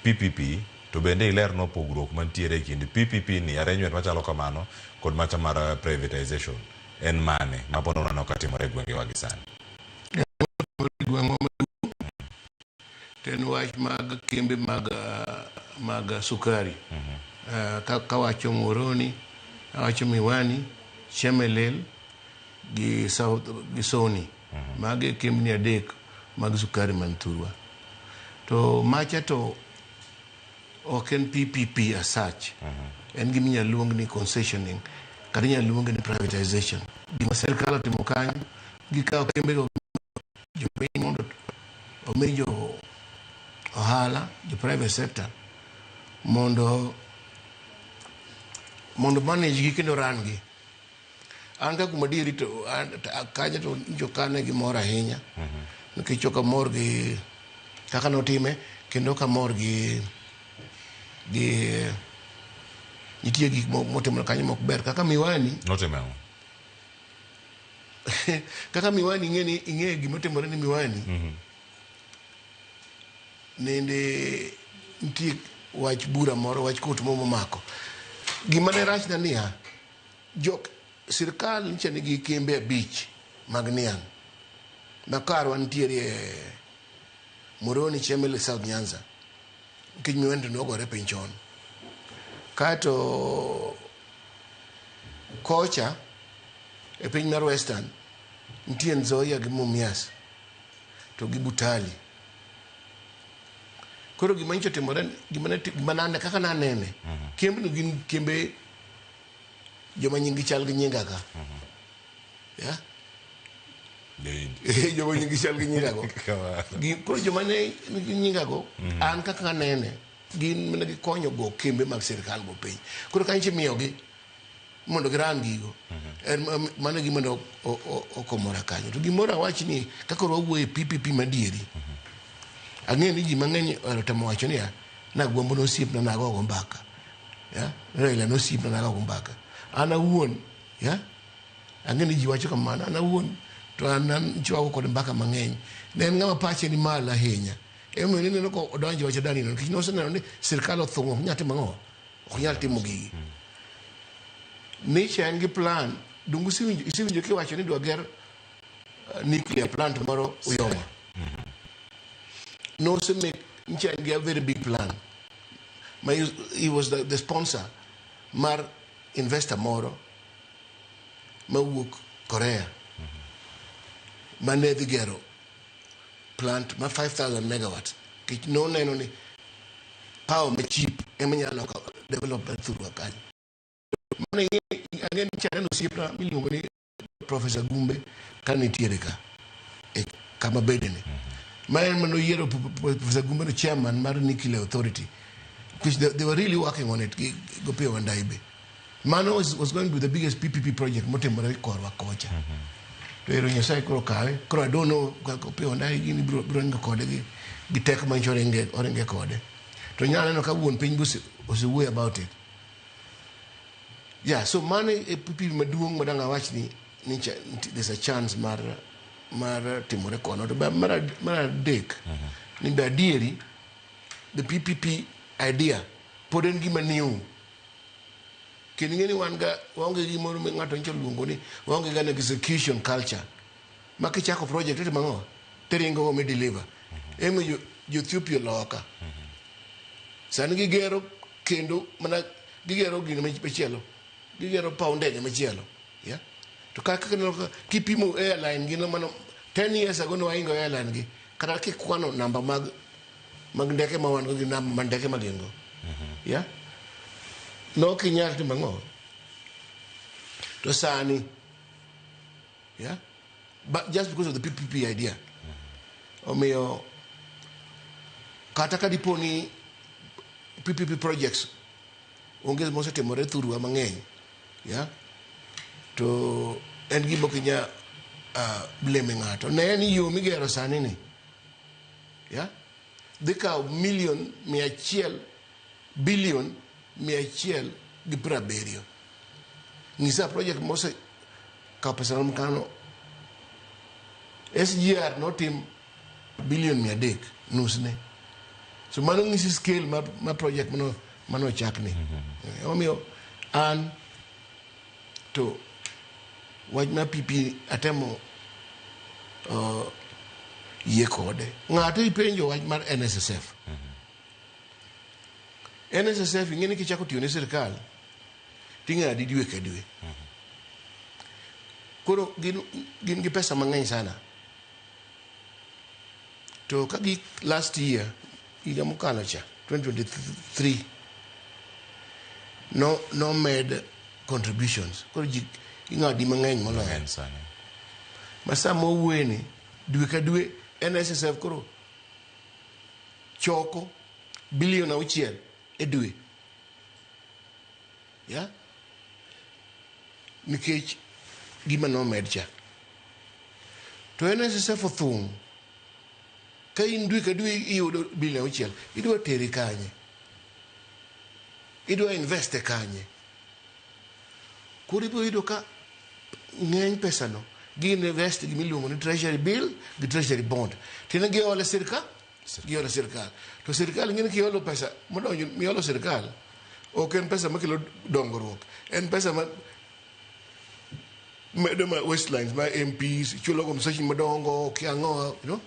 PPP to bende ilernwa pogruok mantiere e kind PPP ni arrangement machalo kamano kod macha mar privatization en mane ma pod waneno ka timore e gwengewa gi sani? Gweng'wa to en wach mag kembe mag, mag sukari. Kawacho Muhoroni, awacho Miwani, Chemelil gi South, gi Sony. Magi e kembni adek mag sukari man thurwa. To macha to ok en PPP as such. En gima inyalo luong ni concessioning kata inyalo luonge ni privatization. Gima sirkal otimo kanyo, gikawo kembego jopiny mondo omi jo ohala, jo private sector mondo manage gi kendo run gi. An ka kuom adieri to kanyo to nyicho ok ane gi mor ahinya. Nikech ok amor gi kaka notime kendo ok amor gi nitie gik motimore kanyo mok ber kaka Miwani. Notime ang'o? Kaka Miwani ing'e ni ing'e gima otimore ni Miwani. Nende nitie wach bura moro, wach kot moro momako. Gima ne rachna niya, jok sirkal nyicha nigi kembe 5 mag niang' ma karwa nitiere e Muhoroni, Chemelil, South Nyanza. Nikech Miwani to nogore piny chon. Kaeto kocha e piny mar Western nitie Nzoia gi Mumias to gi Butali. Koro gima nyicha otimore, gima nane, kaka nanene, kembno gin kembe joma nying gi chal gi nyinga ka. Yeah? Joma nying gi chal gi nyinga go. Koro joma ne nigi nyinga go, an kaka anene, gin mana gikonyo go kembe mag sirkal go piny. Koro kanyo imiyogi mondo giran gigo. En mano gima ne okomora kanyo. To gimoro awach ni kaka wawuoyo e PPP madieri. Ang'eyo ni ji mang'eny ohero temo wacho niya, Nagwambo nosiepna nagogo mbaka. Yeah? Raila nosiepna nagogo mbaka. An awuon, yeah? Ang'eyo ni ji wacho kamano, an awuon to an chwago kod mbaka mang'eny. Ne en ng'ama pache ni malo ahinya. Emomiyo ineno ka odonjo wacho Dani no, nikech noseneno ni sirkal othung'o, ok nyal timo ang'o? Ok nyal timo gigi. Nicha en gi plan, donge isewinjo kiwacho ni dwa ger nuclear plant moro Uyoma. Nosemake, nicha en gi a very big plan. Ma he was the sponsor mar investor moro mawuok Korea mane dhi gero plant ma 5000 megawatts. Nikech noneno ni power ma cheap ema nyalo development thurwa kanyo. Mano ang'e ni chaneno osiepna miluongo ni Professor Gumbe ka nitiere ka e kama bedene. Ma en mane oyiero Professor Gumbe no chairman mar Nuclear Authority. Because they were really working on it gi Opiyo Wandayi be. Mano was going to be the biggest PPP project motimore korwa kocha. To ero Nyasaye koro kawe. Koro I don't know kaka Opiyo Wandayi gini biro ringo kode gi teko manyicho oringe kode. To nyalo neno ka wuon piny be osewuoyo about it. Yeah, so mano e PPP maduong' ma dang' awach ni there's a chance mar timore kono. To mar adek, ni be adieri, the PPP idea pod en gima new. Kendo ing'e ni wan ga waonge gimoro ma ng'ato nyicho luongo ni waonge ga an execution culture. Ma kichako project itimo ang'o? Tiringo go mi deliver. Ema jo Ethiopia loka. Sani gigero kendo mana gigero gino machielo. Gigero paw ndege machielo. Yeah? To kaka kipimo airline gi mano 10 years ago ne waingo airline gi kata kikwano namba mag ndeke ma wan go gi namba mag ndeke ma gin go. Yeah? No kinyal timo ang'o? To sani, yeah? But just because of the PPP idea. Omiyo kata ka dipo ni PPP projects onge mosetimore thurwa mang'eny, yeah? To en gima ok inyal blame ng'ato. Ne en yo migero sani ni, yeah? Dhi kawo million 100 billion 170. Ng'isa project mose kawo pesa marom kano. SGR notim billion 300 nusne. So mano ng'isi scale ma project mano ochakni. Omiyo an to wach mar PP atemo yie kode. Ng'ato ipenjo wach mar NSSF. NSSF ing'e ni kichako tiyo ne sirkal ting'adi dwe ka dwe. Koro gin gi pesa mang'eny sana. To ka gi last year higa mokalo cha 2023 no med contributions. Koro ji ing'adi mang'eny moloyo. Ma sama owuoye ni dwe ka dwe NSSF koro choko billion 6 e dwe. Yeah? Nikech gima nomed cha. To NSSF othung'. Ka in dwe ka dwe iyudo billion 6, idwa teri kanye? Idwa invest kanye? Koro ibiro yudo ka ng'eny pesa no gi invest gima iluongo ni treasury bill gi treasury bond. Tiende giole sirkal, giolo sirkal. To sirkal ing'e ni kiolo pesa modonjo miolo sirkal ok en pesa makelo dongruok. En pesa ma medo ma waistlines ma MPs chulo go msachni madongo kia ang'o, you know?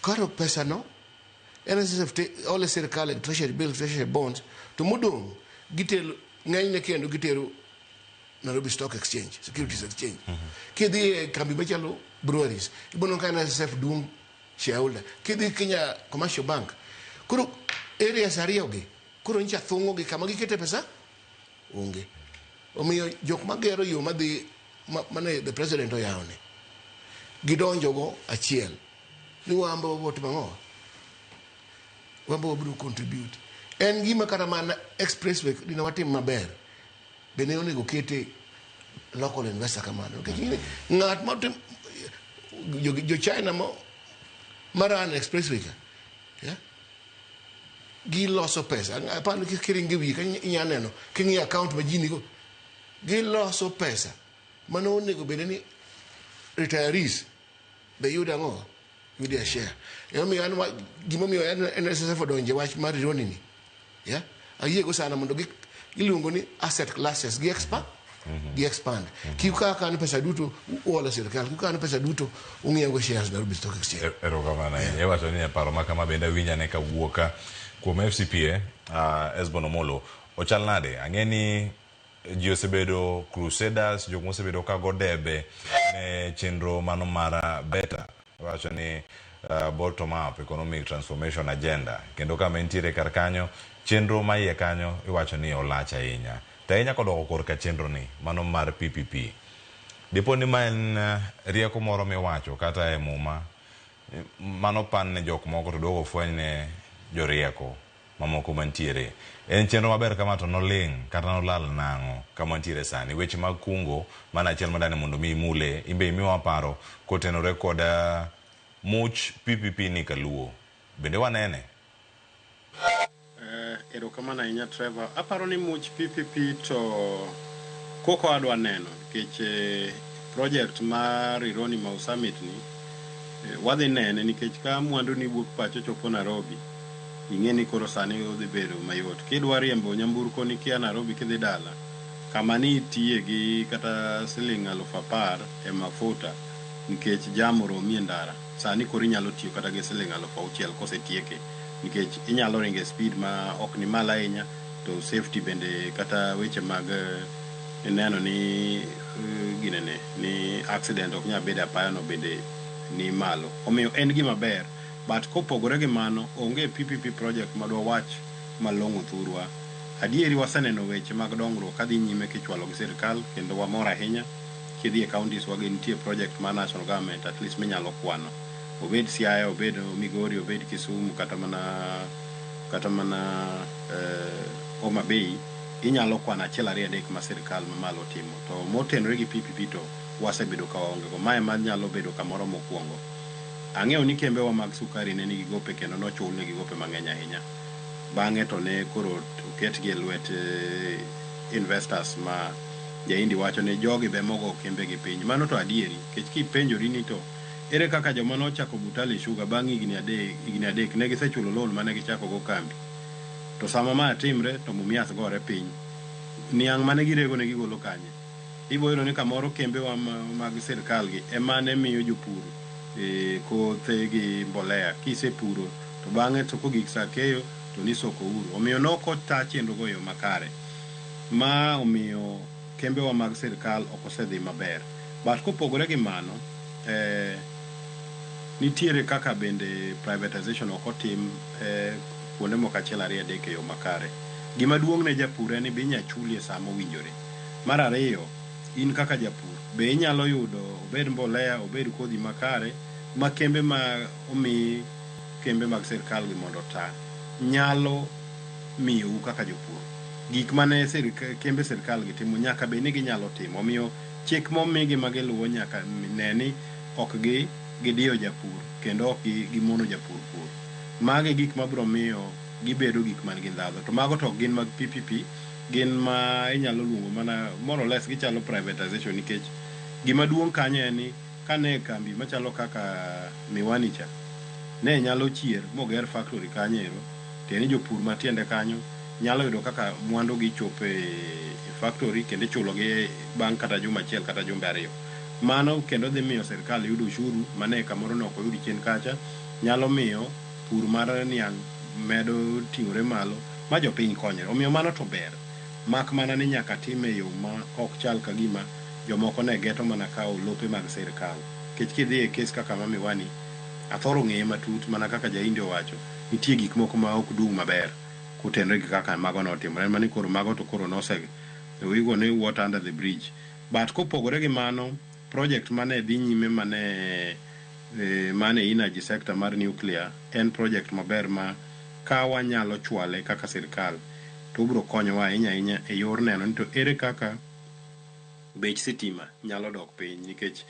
Koro pesa no NSSF ole sirkal e treasury bill, treasury bonds to modong' gitero ng'enyne kendo gitero Nairobi Stock Exchange, Securities Exchange. Kidhi e kambi machalo breweries, ibiro neno ka NSSF duong' shareholder. Kidhi Kenya Commercial Bank. Koro areas ariyo gi, koro nyicha thung'o gi kama gikete pesa onge. Omiyo jok magero yo madhi mane the president oyawo ni, gidonjo go achiel. Ni wambo wabiro timo ang'o? Wambo wabiro contribute. En gima kata mana expressway dine watim maber. Bende onego kete local investor kamano. Nikech ng'at ma jo China ma run expressway ka, yeah? Giloso pesa. Aparo ni kiringo e wiye ka inya neno king'iyo account ma ji nigo. Giloso pesa. Mano onego bed ni retirees be yudo ang'o? Yudo a share. Emomiyo an gimomiyo NSSF odonje wach mar Rironi ni. Yeah? Ayiego sana mondo gi iluongo ni asset classes gi expand. Gi expand. Kik ka kan pesa duto uolo sirkal, kik kan pesa duto ung'iewo go shares Nairobi Stock Exchange. Erokamano ahinya. Iwacho ni paro ma kama bende awinjo ane kawuok kuom FCPA, Esbon Omolo. Ochal nade? Ang'e ni ji osebedo crusaders, jok mosebedo ka go debe ne chenro mano mar BETA. Iwacho ni bottom up economic transformation agenda. Kendo kama entiere kar kanyo, chenro ma iye kanyo iwacho ni olach ahinya. To ahinya kodoko korka chenro ni, mano mar PPP. Dipo ni ma en rieko moro miwacho kata e muma. Mano pan ne jok moko to duogo fweny ne jorieko mamoko mantiere. En chenro maber kama to noling' kata nolal nang'o kama wantiere sani. Weche mag kungo mano achiel madani mondo mi imule imbe imiwa paro kotenore kod much PPP ni kaluo. Bende wanene? Erokamano ahinya Trevor. Aparo ni much PPP to koko adwa neno nikech project mar Rironi Mau Summit ni wadhi nene nikech ka mwandu ni wuok pacho chopo Nairobi, ing'e ni koro sani odhi bedo mayot. Kidwa riembo nyamburko ni kia Nairobi kidhi dala, kama ni itiye gi kata siling 10,000 e mafuta nikech jam oromi e ndara, sani koro inyalo tiyo kata gi siling 6,000 kosetieke nikech inyalo ringo e speed ma ok ni malo ahinya to safety bende kata weche mag neno ni ginene ni accident ok nyal bedo e apaya no bende ni malo. Omiyo en gima ber, but kopogore gi mano onge PPP project madwa wach malong'o thurwa. Adieri waseneno weche mag dongruok kadhi nyime kichwalo gi sirikal kendo wamor ahinya. Kidhi e counties wagi nitie project mar national government at least minyalo kwano. Obed Siaya, obed Migori, obed Kisumu kata mana Homa Bay, inyalo kwano 1 2 3 ma sirikal mamalo timo. To motenore gi PPP to wasebedo ka waonge go. Mae manyalo bedo kamoro mokwongo. Ang'eyo ni kembewa mag sukari ne nigi gope kendo nochulnegi gope mang'eny ahinya. Bang'e to ne koro oketgi e lwet investors ma Jaindi wacho ni jogi be mogo kembegi piny. Mano to adieri, nikech kipenjori ni to ere kaka joma nochako Butali Sugar bang' higni adek ne gisechulo loan mane gichako go kambi. To sama ma timre to Mumias gore piny. Niang' mane girego ne gigolo kanye? Ibo yudo ni kamoro kembewa mag sirkal gi ema ne miyo jopur kothe gi mbolea. Kisepuro to bang'e to kogik sa keyo to nisoko uru. Omiyo nokota chenro go e yo makare. Ma omiyo kembewa mag sirkal ok osedhi maber. But kopogore gi mano, nitiere kaka bende privatization ok otim kuonde moko 1 2 3 e yo makare. Gima duong' ne japur en ni be inya chuli e sa mowinjore. Mar ariyo, in kaka japur be inyalo yudo obed mbolea, obed kodhi makare ma kembe ma omi kembe mag sirkal gi mondo ota nyalo miyou kaka jopur. Gik mane kembe sirkal gi timo nyaka bed ni ginyalo timo. Omiyo chik momigi ma giluwo nyaka ne ni ok gidiyo japur kendo ok gimono japur pur. Magi gik mabiro miyo gibedo gik man gi ndhadhu. To mago to ok gin mag PPP, gin ma inyalo luongo mana more or less gichalo privatization nikech gima duong' kanyo en ni kane kambi machalo kaka Miwani cha ne nyalo chier moger factory kanyo ero, tiende ni jopur matiende kanyo nyalo yudo kaka mwandu gi chopo e factory kendo ichulogi bang' kata juma achiel kata jumbe 2. Mano kendo dhi miyo sirkal yudo ushuru mane kamoro ne ok oyud chien kacha, nyalo miyo pur mar niang' medo ting'ore malo ma jopiny konyre. Omiyo mano to ber, mak mana ni nyaka time e yo ma ok chal ka gima jomoko ne geto mana kawo lope mag sirkal. Nikech kidhi e kes kaka ma Miwani, athoro ng'eye matut mana kaka Jaindi owacho, nitie gik moko ma ok dung' maber kotenore gi kaka mago notimore. En mana ni koro mago to koro nose wigo ni water under the bridge. But kopogore gi mano, project mane dhi nyime mane energy sector mar nuclear en project maber ma ka wanyalo chwale kaka sirkal to obiro konyowa ahinya ahinya e yor neno ni to ere kaka bech sitima nyalo dok piny nikech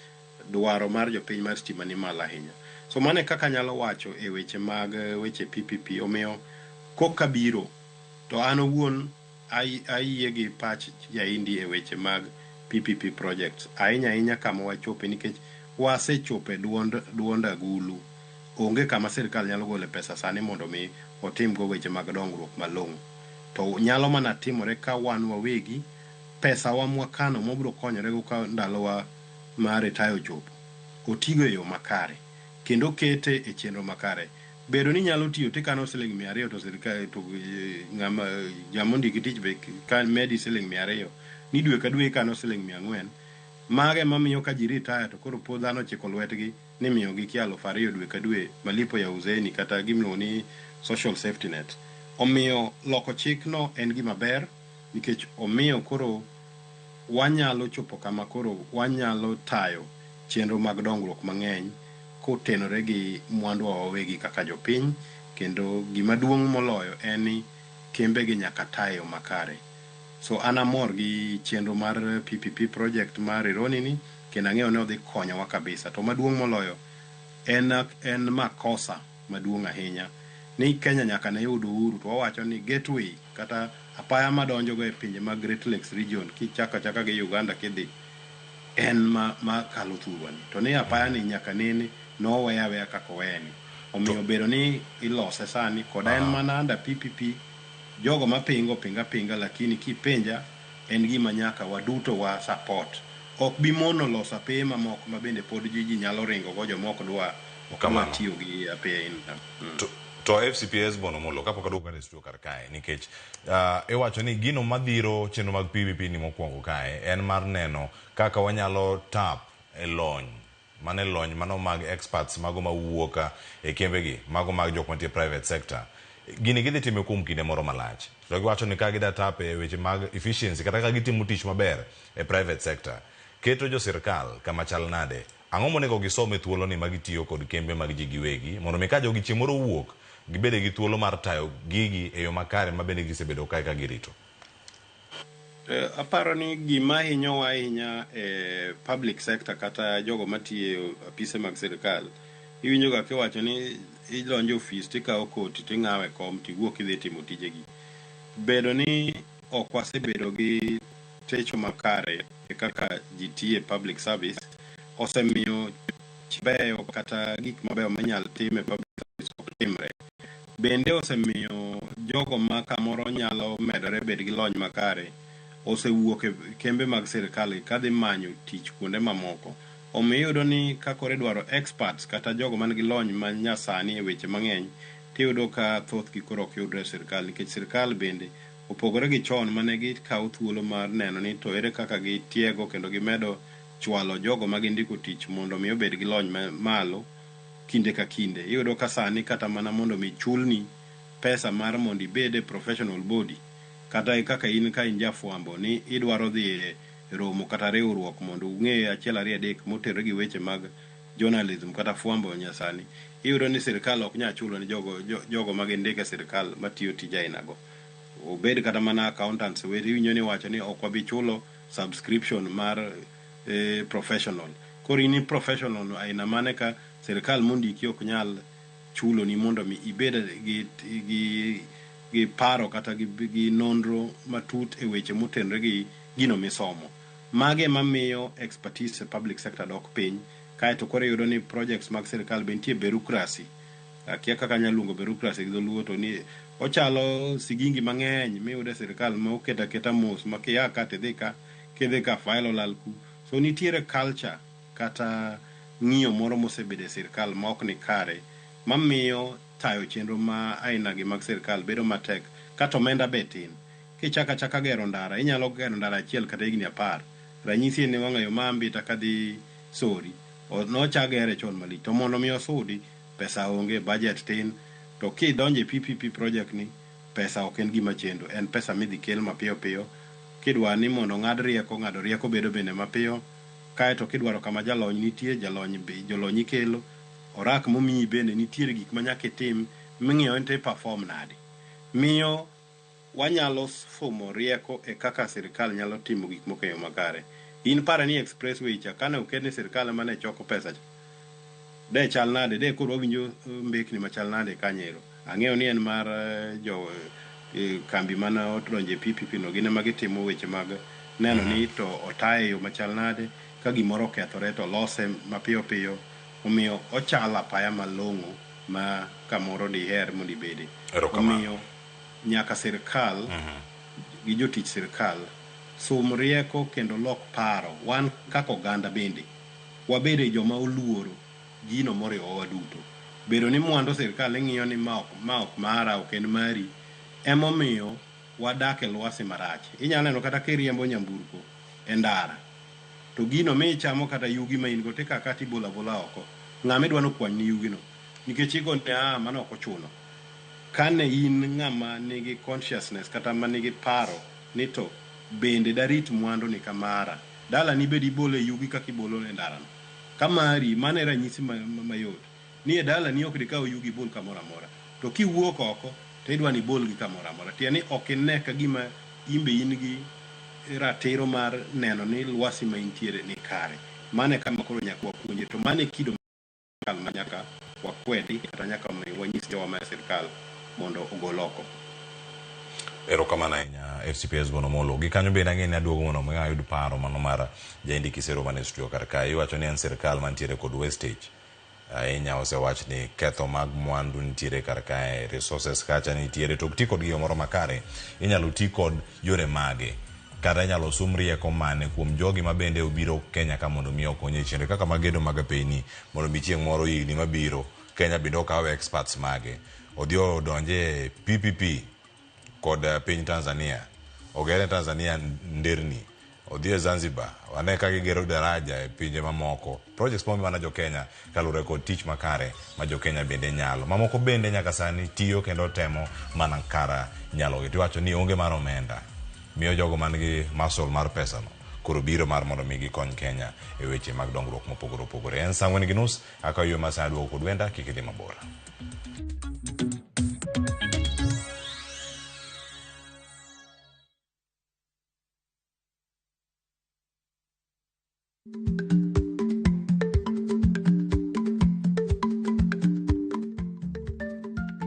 dwaro mar jopiny mar sitima ni malo ahinya. So mano e kaka anyalo wacho e weche mag weche PPP. Omiyo koka biro to an owuon ayie gi pach Jaindi e weche mag PPP projects ahinya ahinya kama wachope nikech wasechopo e duond agulu. Onge kama sirkal nyalo gole pesa sani mondo mi otimgo weche mag dongruok malong'o. To nyalo mana timore ka wan wawegi pesa wa mwakano mobiro konyorego ka ndalowa mar retire ochopo otigo e yo makare kendo kete e chenro makare. Bedo ni nyalo tiyo tikano siling 200 to sirkal to ng'ama jama ondiki tich be ka medi siling 200 ni dwe ka dwe ikano siling 400. Mage mamiyo ka ji retire to koro pod dhano ochiko lwetgi ni miyogi kia 2,000 dwe ka dwe malipo ya uzeeni kata gimiluongo ni social safety net. Omiyo loko chikno en gima ber nikech omiyo koro wanyalo chopo kama koro wanyalo tayo chenro mag dongruok mang'eny kotenore gi mwandu wa wawegi kaka jopiny kendo gima duong' moloyo en ni kembe gi nyaka ta e yo makare. So an amor gi chenro mar PPP project mar Rironi ni kendo ang'eyo ni odhi konyowa kabisa. To maduong' moloyo en en makosa maduong' ahinya ni Kenya nyaka ne yud uhuru to wawacho ni gateway kata apaya madonjo go e pinje mag Great Lakes region kichako achaka gi Uganda kidhi en ma, ma kalo thurwa ni. To ni apaya ni nyaka nene nowe aweya kaka oweye ni. Omiyo bedo ni ilose sani koda en mana under PPP jogo mapingo pinga pinga lakini kipenja en gima nyaka waduto wa support. Ok bi mono loso apeye mamoko ma bende pod ji nyalo ringo go joma ok dwa ok dwa Kamano. tiyo gi apeye ina. To FCPS Bono Molo kapok aduogo kata e studio kar kae nikech iwacho ni gino madhiro chenro mag PPP ni mokwongo kae en mar neno kaka wanyalo tap e lony mane lony mano mag experts mago mawuok e kembegi mago mag jok mantie private sector gini gidhi time kuom kinde moro malach to giwacho ni ka gida tap e weche mag efficiency kata ka gitimo tich maber e private sector keto jo sirkal kama chal nade ang'o monego gisom e thuolo ni magitiyo kod kembe mag ji giwegi mondo mi ka jogi chieng' moro owuok gibede gi thuolo mar tayo gigi e yo makare ma bende gisebedo kae ka girito. Aparo ni gima hinyowa ahinya e public sector kata jogo matiyo e apise mag sirkal iwinjo ga kiwacho ni idonjo e ofis tikawo koti ting'awo e kom tiwuok idhi timo tijegi. Bedo ni ok wasebedo gi techo makare e kaka ji tiyo e public service osemiyo beyo kata gik mabeyo manyal tim e public service ok timre. Bende osemiyo jogo ma kamoro nyalo medore bed gi lony makare osewuok e kembe mag sirkal kadhi manyo tich kuonde mamoko. Omiyo iyudo ni ka koro idwaro experts kata jogo man gi lony ma nyasani e weche mang'eny tiyudo ka thothgi koro ok yudre e sirkal nikech sirkal bende opogore gi chon mane gikawo thuolo mar neno ni to ere kaka gitiego kendo gimedo chwalo jogo ma gindiko tich mondo mi obed gi lony malo kinde ka kinde. Iyudo ka sani kata mana mondo mi chulni pesa mar mondo ibed e professional body kata kaka in ka in jafwambo ni idwaro dhi e romo kata riwruok mondo ung'e achiel ariyo adek motenore gi weche mag journalism kata fwambo nyasani iyudo ni sirkal ok nyal chulo ni jogo ma gindiko e sirkal matiyo tije aina go. Obed kata mana accountants iwinjo ni iwacho ni ok wabi chulo subscription mar professional. Koro in professional aina mane ka sirkal mondiki ok nyal chuloni mondo mi ibed gi paro kata gi nonro matut e weche motenore gi gino misomo. Mage ema miyo expertise e public sector dok piny kaeto koro iyudo ni projects mag sirkal be nitie bureaucracy. Akia kaka anyalo luongo bureaucracy gi dholuo to ni ochalo sigingi mang'eny miyudo e sirkal ma oket aketa mos ma kia ka tidhi ka kidhi ka file olal ku. So nitiere culture kata ng'iyo moro mosebedo e sirkal ma ok ni kare mamiyo tayo chenro ma aina gi mag sirkal bedo matek kata omenda be tin. Kichako achaka gero ndara, inyalo gero ndara achiel kata higni 10. Ranyisi en wang'ayo ma Mbita kadhi Sori, nochak gere chon malich. To mondo mi osudi, pesa onge, budget tin. To kidonjo e PPP project ni, pesa ok en gima chendo. En pesa midhi kel mapiyo piyo. Kidwa ni mondo ng'ad rieko, ng'ado rieko bedo bende mapiyo. Kaeto kidwaro kama jalony nitie, jolony ikelo. Orak momiyi bende nitiere gik ma nyaka itim ming'iyo ni to i perform nade. Miyo wanyalo fumo rieko e kaka sirkal nyalo timo gik moko e yo makare. In pare ni expressway cha kane oket ni sirkal ema ne choko pesa cha, de chal nade, de koro wawinjo mbekni machal nade kanyero. Ang'eyo ni en mar jo kambi mane odonjo e PPP no, gin ema gitimo weche mag neno ni to otaye e yo machal nade, ka gimoro okethore to lose mapiyo piyo. Omiyo ochalo apaya malong'o ma kamoro diher mondo ibede. Omiyo nyaka sirkal gi jotich sirkal sum rieko kendo lok paro. Wan kaka oganda bende wabede joma oluoro gino moriwowa duto. Bedo ni mwandu sirkal ing'iyo ni ma ok mara, ok en mari, emomiyo wadak e lwasi marach. Inyalo neno kata kiriembo nyamburko e ndara, to gino michamo kata yugi ma in go tikawo ka tibolo abola oko. Ng'ama idwa nokwanyni yugino nikech igone mano ok ochuno. Kane in ng'ama nigi consciousness kata manigi paro ni to bende darit mwandu ni kamara, dalani bed ibolo e yugi kaka ibolo e ndarano. Ka mari, mano e ranyisi mayot. Ni e dalani ok dikaw yugi ibol kamoro amora. To kiwuok oko, to idwa ni ibolgi kamoro amora. Tiende ni ok ine ka gima in be in gi ratiro mar neno ni lwasi ma intiere ni kare. Mano e kama koro nyaka wapuonje. To mano e kido ma nyaka wakwedi kata nyaka wanyis jowa ma e sirkal mondo ogol oko. Erokamano ahinya FCPS Bwana Omolo. Gi kanyo bende ang'e ni aduogo mondo mi ayud paro mano mar Jaindi Kisero man e studio kar kae. Iwacho ni en sirkal mantiere kod wastage. Ahinya osewach ni ketho mag mwandu nitiere kar kae, resources kacha nitiere, to ok ti kodgi e yo moro makare. Inyalo ti kod yore mage? Kata inyalo sum rieko mane kuom jogi ma bende obiro Kenya ka mondo mi okony e chenro kaka mag gedo mag apeyni mondo mi chieng' moro higni mabiro Kenya bende okaw experts mage odhi odonje PPP kod piny Tanzania, ogere Tanzania nderni, odhi e Zanzibar, wane ka gigero daraja e pinje mamoko. Projects momi mana jo Kenya kaluwore kod tich makare ma jo Kenya bende nyalo. Mamoko bende nyaka sani tiyo kendo temo mana kara nyalogi. Tiwacho ni onge mar omenda. Miyo jogo man gi muscle mar pesa no koro biro mar mondo mi gikony Kenya e weche mag dongruok mopogore opogore. En saa 4:30 akawo ywe ma sani aduogo kod wenda kik idhi mabor.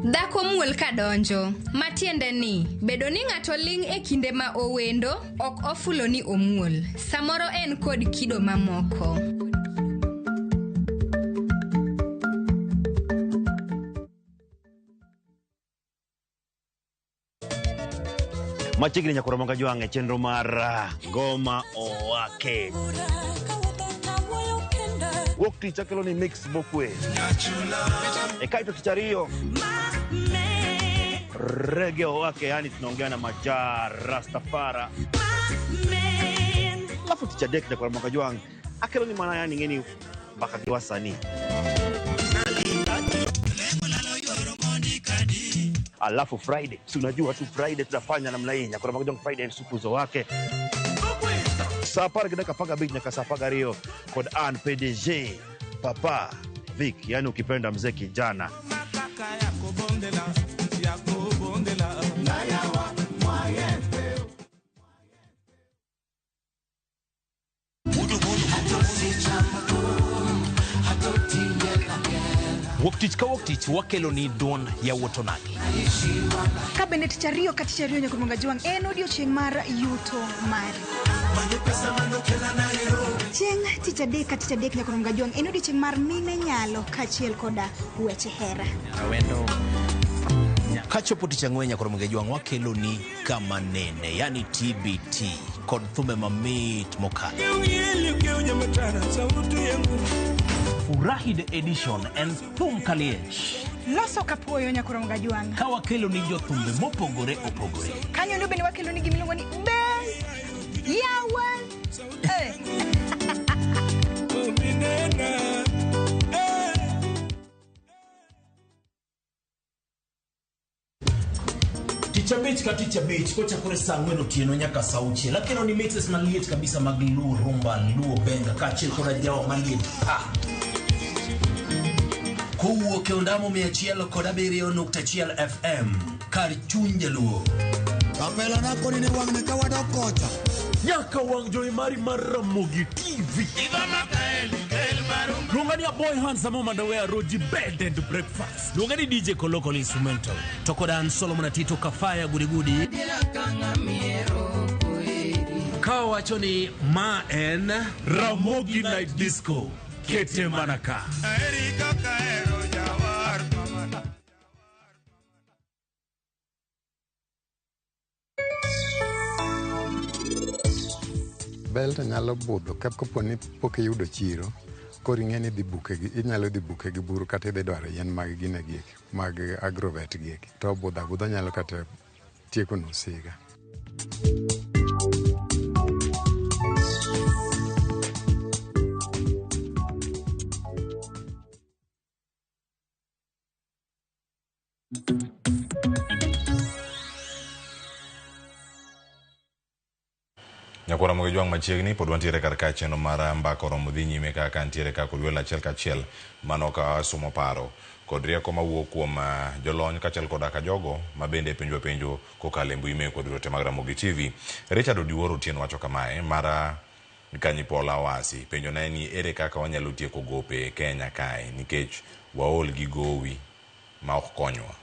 Dhako muol ka donjo, matiende ni bedo ni ng'ato ling' e kinde ma owendo ok ofulo ni omuol. Samoro en kod kido mamoko. Machiegni nyakoro manga jwang' e chenro mar Ngoma Owake. Wuok tich akelo ni mix mokwe. E kaito tich ariyo Reggae Owake, yani tunaongea na Maja Rastafara. Alafu tich adek nyakoro manga jwang' akelo ni mana yani ng'eni mpaka gi wasanii. Alafu Friday, si unajua tu Friday tunafanya namna hii. Nyakoro manga jwang' Friday supuzo wake. Saa 10:15 nyaka saa 12 kod an PDG Papa Vic, yani ukipenda mzee kijana. Wuok tich ka wuok tich wakelo ni duond yawuot onagi. Ka bende tich ariyo ka tich ariyo nyaka Mwanga Jwang' en odiochieng' mar yuto mari. Chieng' tich adek ka tich adek nyaka Mwanga Jwang' en odiochieng' mar mine nyalo kaachiel koda weche hera. Awendo. Kachopo tich ang'wen nyaka Mwanga Jwang' wakelo ni kama nene, yani TBT kod thumbe mamit mokalo. Furahi the edition en thum kaliech. Loso kapuoyo nyaka Mwanga Jwang'. Ka wakelo ni jothumbe mopogore opogore. Kanyo ndo bende wakelo ni gimiluongo ni be yawa. Tich abich ka tich abich kochakore saa 4 otieno nyaka saa 6. Akelo ni mixes maliet kabisa mag Luo rumba, Luo benga kaachiel koda jawa maliet pa. Kowuok e ondamo 107.1 FM kar chuny jaluo. Kapela na koni ni wang'ni ka wadok kocha. Nyaka wang' jowi mari mar Ramogi TV. Luonga ni Aboy Handsome Mandowe Roji Bed and Breakfast. Luonga ni DJ Kolokol Instrumental. To koda an Solomon Atito Kafaya Gudigudi. Ka wacho ni ma en Ramogi Night Disco. Kete mana ka. Bel to nyalo budho kapo ni pok iyudo chiro, koro ing'e ni idhi buke gi, inyalo dhi buke gi buru kata idhi dwaro yien mag gine gieki, mag agrovet gieki. To obudho abudha nyalo kata tieko nus higa. Nyakwar Ramogi Jwang' machiegni pod wantiere kar ka chenro mar mbaka oromo dhi nyime kaka ntiere ka kod welo achiel kachiel mano ka somo paro kod rieko mawuok kuom jolony kaachiel koda ka jogo ma bende penjwa penjo kokalo e mbui mekwa duto te mag Ramogi TV. Richard Odiwuor Otieno wacho kamae mara Kanyipola Owasi penjo ne ni ere kaka wanyalo tieko gope e Kenya kae nikech waol gi gowi ma ok konywa.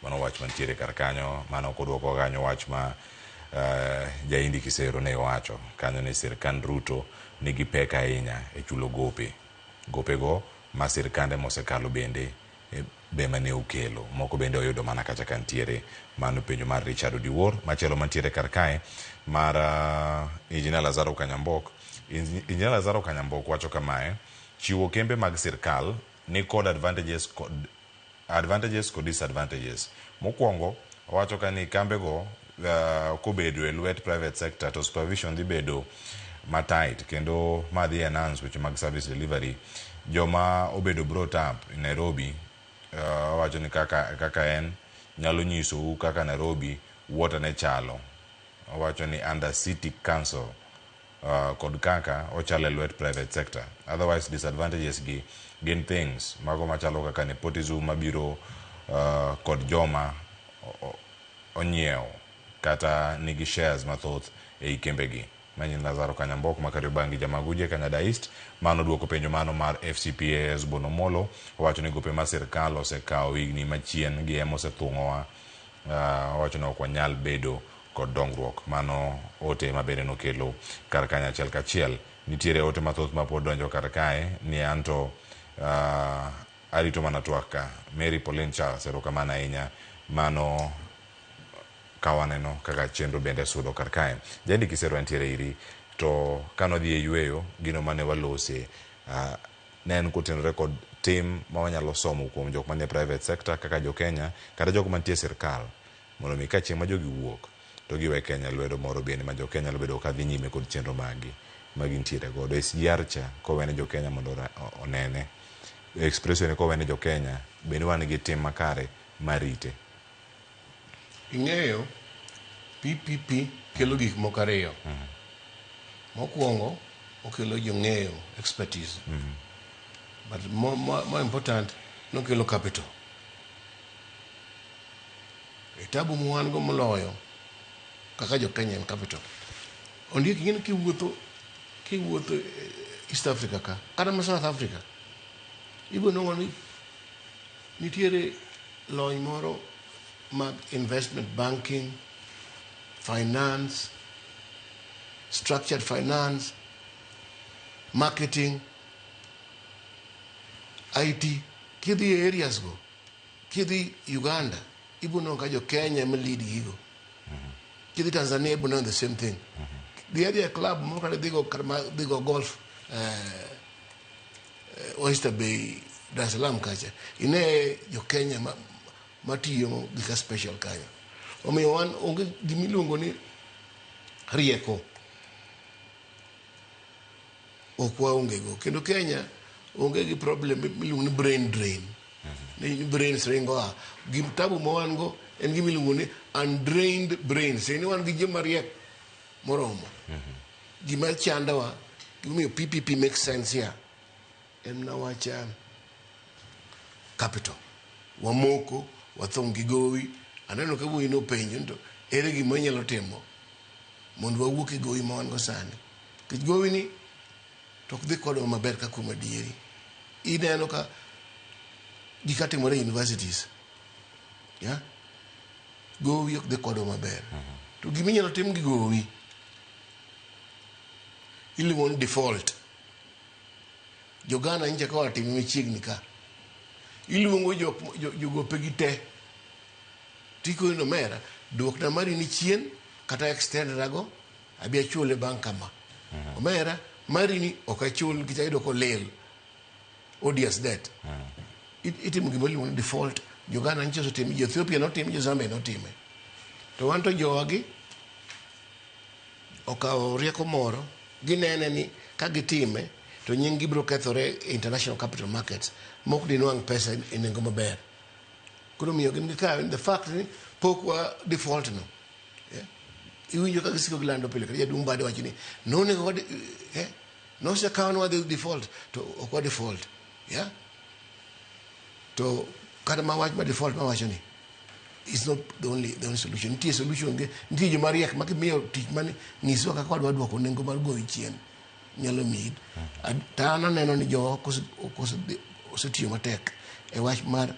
Mano wach mantiere kar kanyo mano kodwoko kanyo wach ma Jaindi Kisero ne owacho kanyo ni sirkand Ruto nigi pek ahinya e chulo gope. Gopego ma sirkande mosekalo bende be mane okelo. Moko bende oyudo mana kacha ka ntiere. Mano penjo mar Richard Odiwuor. Machielo mantiere kar kae mar Engineer Lazaro Kanyambok. Engineer Lazaro Kanyambok wacho kamae, chiwo kembe mag sirkal ni kod advantages kod advantages kod disadvantages. Mokwongo, owacho ka ni kambego kobedo e lwet private sector to supervision dhi bedo ma tight kendo ma dhi enhance weche mag service delivery. Joma obedo brought up in Nairobi owacho ni kaka, kaka en nyalo nyisou kaka Nairobi water ne chalo. Owacho ni under city council kod kaka ochalo e lwet private sector. Otherwise disadvantages gi gin things mago machalo kaka nepotism mabiro kod joma onyiewo kata nigi shares mathoth ei kembegi. Manyin Lazaro Kanyambok ma Kariobangi Jamaguje Kanyada East mano duoko penjo mano mar FCPA Hesbon Omolo owacho ni gope ma sirkal osekawo higni machien gi ema osethung'owa. Owacho ni ok wanyal bedo kod dongruok. Mano ote ma bende nokelo kar kanyo achiel kachiel. Nitiere ote mathoth ma pod donjo kar kae ni anto arito mana twak ka. Mary Pauline Charles erokamano ahinya. Mano ka waneno kaka chenro bende sudo kar kae. Jaindi Kisero entiere iri to kanwadhi e yweyo gino mane walose ne en kotenore kod tim ma wanyalo somo kuom jok manie private sector kaka jo Kenya kata jok mantie e sirkal mondo mi ka chieng' ma jogi wuok to giwe Kenya lwedo moro bende ma jo Kenya nyalo bedo ka dhi nyime kod chenro maggi ma gintiere godo. SGR cha kowene jo Kenya mondo onene. Expressway ni kowene jo Kenya bende wan gi tim makare mar rite. Ing'eyo PPP kelo gik moko ariyo. Mokwongo okelo jong'eyo expertise. But more important nokelo capital. E tabu mwan go moloyo kaka jo Kenya en capital. Ondiek ing'e ni kiwuotho East Africa ka kata ma South Africa ibiro nwang'o ni nitiere lony moro mag investment banking, finance, structured finance, marketing, IT. Kidhi e areas go, kidhi Uganda, ibiro nwang'o ka jo Kenya ema lead gigo. Kidhi Tanzania ibiro nwang'o the same thing. Dhi adhiya e club moro kata idhi go kata ma dhi go golf Oyster Bay, Dar es Salaam kacha. Ine jo Kenya matiyo gi ka special kanyo. Omiyo wan onge gimiluongo ni rieko. Ok waonge go. Kendo Kenya onge gi problem miluongo ni brain drain. Ni brains ringo a. Gim tabu ma wan go en gima iluongo ni undrained brains. En ni wan gi joma riek moromo. Gima chandowa, gimomiyo PPP makes sense here, en mana wach capital. Wamoko, wathung' gi gowi. Aneno ka wuoyi nopenjo ni to ere gima wanyalo timo mondo wawuok e gowi ma wan go sani. Nikech gowi ni to ok dhi kodwa maber ka kuom adieri. Ineno ka gika timore e universities. Yeah? Gowi ok dhi kodwa maber. To gima inyalo tim gi gowi iluongo ni default. Jo Ghana nyicha ka watime machiegni ka. Iluongo jogope gi te. Tikoni ni omera, duokna mari ni chien kata extend nago abi achule bang' kama. Omera, mari ni ok achul nikech ayudo kolil. Odious debt. Itimo gima iluongo ni default. Jo Ghana nyicha osetime, jo Ethiopia notime, jo Zambia notime. To wan to jowagi okawo rieko moro, ginene ni ka gitime to nying gi biro kethore e international capital markets mok dinwang' pesa e nengo maber. Koro miyo gin gikawe the fact ni pok wa default no. Yeah. Iwinjo ka gisiko gilando pile kata jaduong' Mbadi wacho ni nonego wad eh, nosekaw ni wadhi default to ok wa default. Yeah? To kata ma wach ma default mawacho ni is not the only, the only solution. Nitie solution ge, nitie joma riek ma kimiyo tich mane nyiswa kaka wadwa duoko nengo mar gowi chien nyalo miyi. To an aneno ni jowa osetiyo matek e wach mar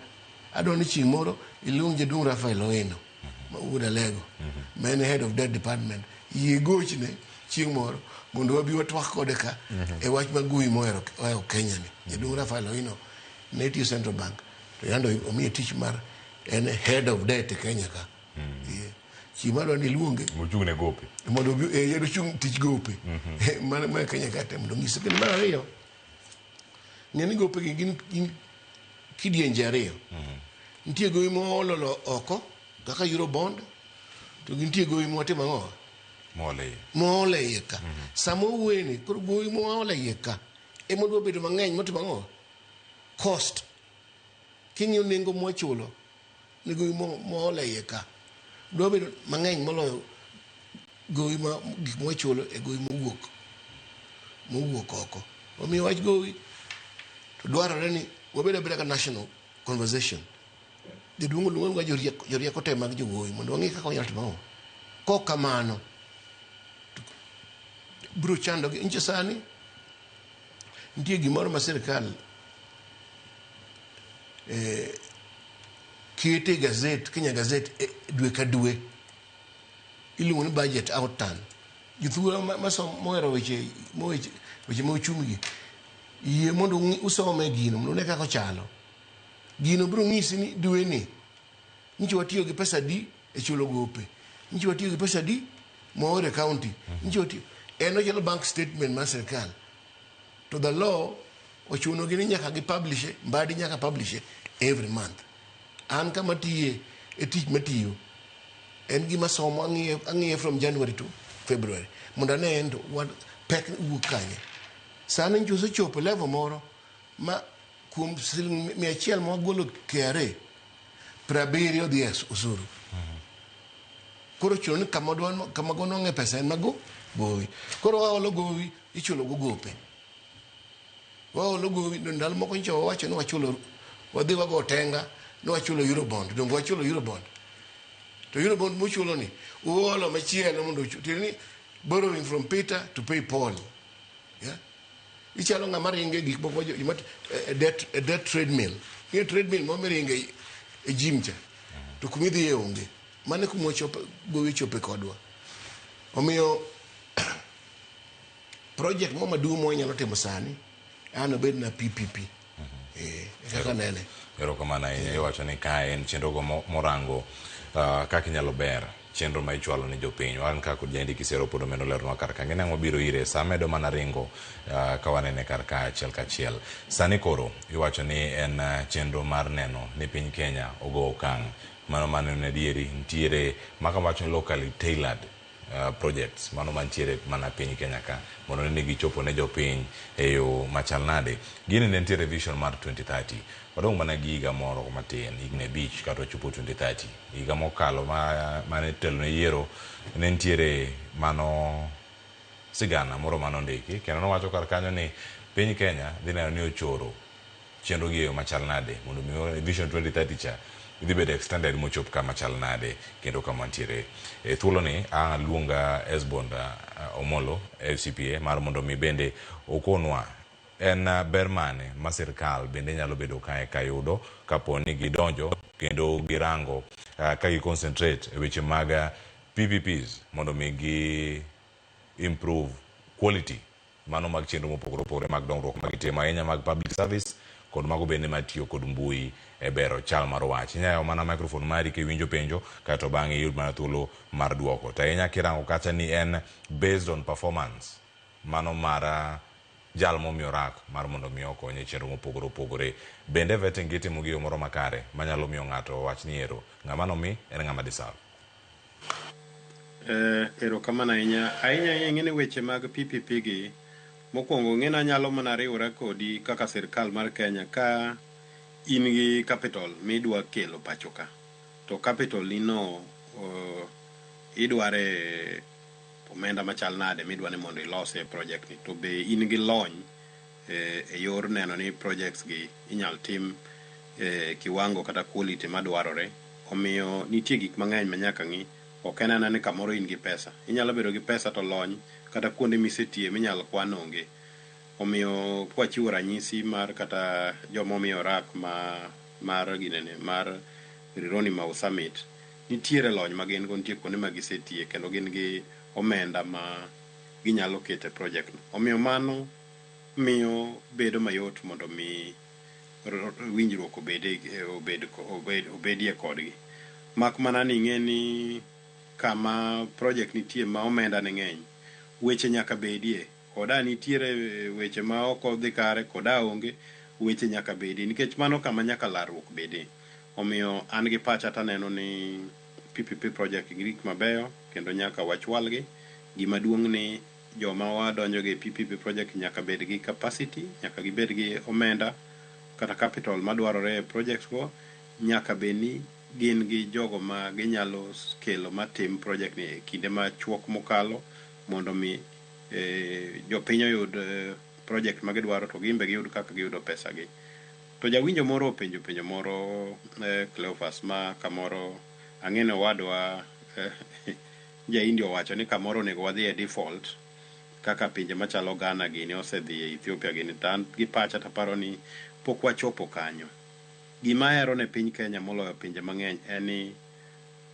adwa ni chieng' moro iluong jaduong' Raphael Owino ma wuod Alego ma en head of debt department yie gochne chieng' moro mondo wabi watwak kode ka e wach mar gowi mohero ohewo Kenya ni. Jaduong' Raphael Owino ne tiyo Central Bank to yando omiye tich mar en head of debt e Kenya ka. Yeah. Chieng' madwa ni iluonge Mochung' ne gope. mondo obi eh, yendo chung' tich gope mar mar Kenya ka te mondo onyise. Kendo mar ariyo ng'e ni gope gi gin gin kidienje ariyo. Nitie gowi moololo oko kaka Eurobond to gi nitie gowi mwatimo ang'o? Moole iye. Moole iye ka. Sama owuoye ni koro gowi moole iye ka ema dwa bedo mang'eny motimo ang'o? Cost. King'iyo nengo mwachulo ni gowi mool e iye ka dwa bedo mang'eny moloyo gowi ma gik mwachulo e gowi mowuok mowuok oko. Omiyo wach gowi to dwarore ni wabed abeda ka national conversation. Jaduong' oluongo ga jorieko, jorieko te mag jowuowi mondo wang'e kaka wanyalo timo ang'o. Kok kamano to biro chandogi. Nyicha sani nitie gimoro ma sirikal eh, kete e gazet, Kenya Gazette e dwe ka dwe iluongo ni budget outturn. Jothurwa ma, ma som, mohero weche, moweche, weche ma ochumi gi yie mondo usome gino mondo une kaka ochalo. Gino biro nyisi ni dwe ni nyicha watiyo gi pesa di e chulo gope, nyicha watiyo gi pesa di mwaoro e county, nyicha watiyo en ochalo bank statement mar sirikal to the law ochuno gi ni nyaka gi publish Mbadi nyaka publish every month. An kama tiye e tich matiyo en gima somo ang'iye ang'iye from January to February mondo ane en to what pek wuok kanye. Sani nyicha osechopo level moro ma kuom siling 100 mwagolo KRA 70 dhi e osuru. Koro chuno ni kama dwa kama gonwang'e pesa en mago gowi. Koro waolo gowi ichulo go gope. Waolo gowi ndalo moko nyicha wawacho ni wachulo wadhi wago tenga ni wachulo Eurobond. Donge wachulo Eurobond? To Eurobond muchulo ni uolo machielo mondo uchu. Tiende ni borrowing from Peter to pay Paul. Yeah? Ichalo ng'ama ringo e gik moko ma e debt, e debt treadmill. Ing'e treadmill moro miringe e gym cha. To kuma idhiye onge. Mano e kuma wachope, gowi ochope kodwa. Omiyo project moro maduong' ma wanyalo timo sani an obed na PPP. Eh, e kaka nene. Erokamano ahinya. Iwacho ni kae en chenro go morango kaka inyalo ber chenro ma ichwalo ne jopiny. Wan ka kod Jaindi Kisero pod omedo leronwa kar ka. Ng'e ni ang' wabiro ire sa medo mana ringo ka wanene kar ka achiel kachiel. Sani koro iwacho ni en chenro mar neno ni piny Kenya ogo okang' mano mane en adieri nitiere maka wacho ni locally tailored projects mano mantiere mana piny Kenya ka mondo ne ni gichopo ne jopiny e yo machal nade. Gini ne nitiere vision mar 2030. Wadong' mana gi higa moro matin, higni 5 kata wachopo 2030. Higa mokalo mane telo ne yiero ne nitiere mano sigana moro mane ondiki kendo nowacho kar kanyo ni piny Kenya dhi neno ni ochoro chenro gi e yo machal nade mondo mi vision 2030 cha idhi bedo extended mochop kama chal nade kendo kama ntiere. E thuolo ni aluonga Esbond Omolo FCPA mar mondo mi bende okonwa en ber mane ma sirkal bende nyalo bedo kae kayudo kapo ni gidonjo kendo girango ka gi concentrate e weche mag PPPs mondo mi gi improve quality mano mag chenro mopogore opogore mag dongruok ma gitimo ahinya mag public service kod mago bende matiyo kod mbui e bero chal mar wach. Inyalo yawo mana microphone mari kiwinjo penjo kaeto bang'e iyud mana thuolo mar duoko. To ahinya kirango kacha ni en based on performance mano mar jal momiyo rak mar mondo mi okony e chenro mopogore opogore. Bende vetting gitimo gi yo moro makare manyalo miyo ng'ato owach ni ero ng'ama nomi en ng'ama deserve. Erokamano ahinya. Ahinya ahinya ing'e ni weche mag PPP gi, mokwongo ing'e ni anyalo mana riwora kodi kaka sirkal mar Kenya ka in gi capital midwa kelo pacho ka. To capital ni no Idware omenda machal nade midwa ni mondo ilose project ni to be in gi lony e yor neno ni projects gi inyal tim e kiwango kata quality madwarore. Omiyo nitie gik mang'eny ma nyaka ng'i. Ok en anena ni kamoro in gi pesa. Inyalo bedo gi pesa to lony kata kuonde misetiye minyalo kwan onge. Omiyo kwachiwo ranyisi mar kata joma omiyo rak ma mar ginene mar Rironi Mau Summit, nitiere lony ma gin go, nitie kuonde ma gisetiye kendo gin gi omenda ma ginyalo keto e project no. Omiyo mano miyo bedo mayot mondo mi winjruok obede obed obed obedie kodgi. Mak mana ni ing'e ni kama project nitie ma omenda ne ng'eny, weche nyaka bedie. Koda nitiere weche ma ok odhi kare, koda onge, weche nyaka bedie nikech mano kama nyaka larruok bedie. Omiyo an gi pacha taneno ni PPP project gin gik mabeyo kendo nyaka wachwalgi. Gima duong' ni joma wadonjo gi PPP project nyaka bed gi capacity, nyaka gibed gi omenda kata capital madwarore e projects go, nyaka bed ni gin gi jogo ma ginyalo kelo matim project ni e kinde machuok mokalo mondo mi jopiny oyud project ma gidwaro to gin be giyud kaka giyudo pesa gi. To jawinjo moro openjo penjo moro Cleophas ma kamoro ang'e ni owadwa ja India owacho ni kamoro onego wadhi e default kaka pinje machalo Ghana gini osedhi e Ethiopia gini to an gi pacha taparo ni pok wachopo kanyo. Gima ahero ne piny Kenya moloyo pinje mang'eny en ni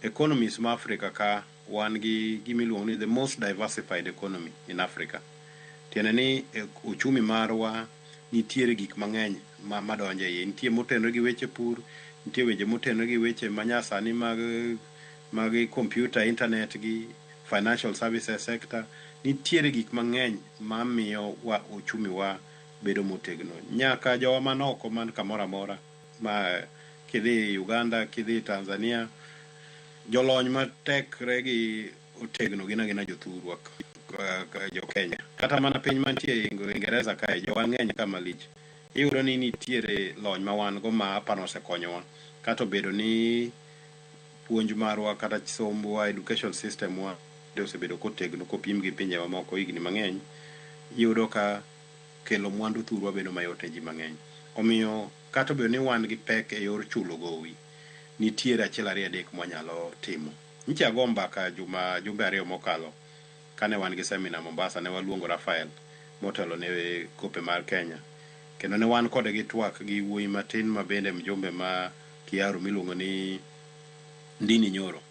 economies ma Africa ka wan gi gimiluongo ni the most diversified economy in Africa. Tiende ni uchumi marwa nitiere gik mang'eny ma madonjo e iye. Nitie motenore gi weche pur, nitie weche motenore gi weche manyasani mag computer, internet gi financial services sector. Nitiere gik mang'eny mamiyo wa uchumi wa bedo motegno. Nyaka jowa man oko man kamoro amora ma kidhi Uganda, kidhi Tanzania, jolony ma tekre gi otegno gin agina jothurwa jo Kenya. Kata mana piny mantie Uingereza kae jowa ng'eny ka malich. Iyudo ni nitiere lony ma wan go ma aparo osekonyowa. Kata obedo ni puonj marwa kata sombwa, education system wa osebedo kotegno kopim gi pinje mamoko higni mang'eny, iyudo ka kelo mwandu thurwa bedo mayot ne ji mang'eny. Omiyo kata obedo ni wan gi pek e yor chulo gowi, nitiere achiel ariyo adek mwanyalo timo. Nyicha ago mbaka juma jumbe ariyo mokalo kane wan gi seminar Mombasa ne waluongo Rafael motelo ne gope mar Kenya. Kendo ne wan kode gi twak gi wuoyi matin ma bende mjumbe ma Kiaru miluongo ni Ndini Nyoro.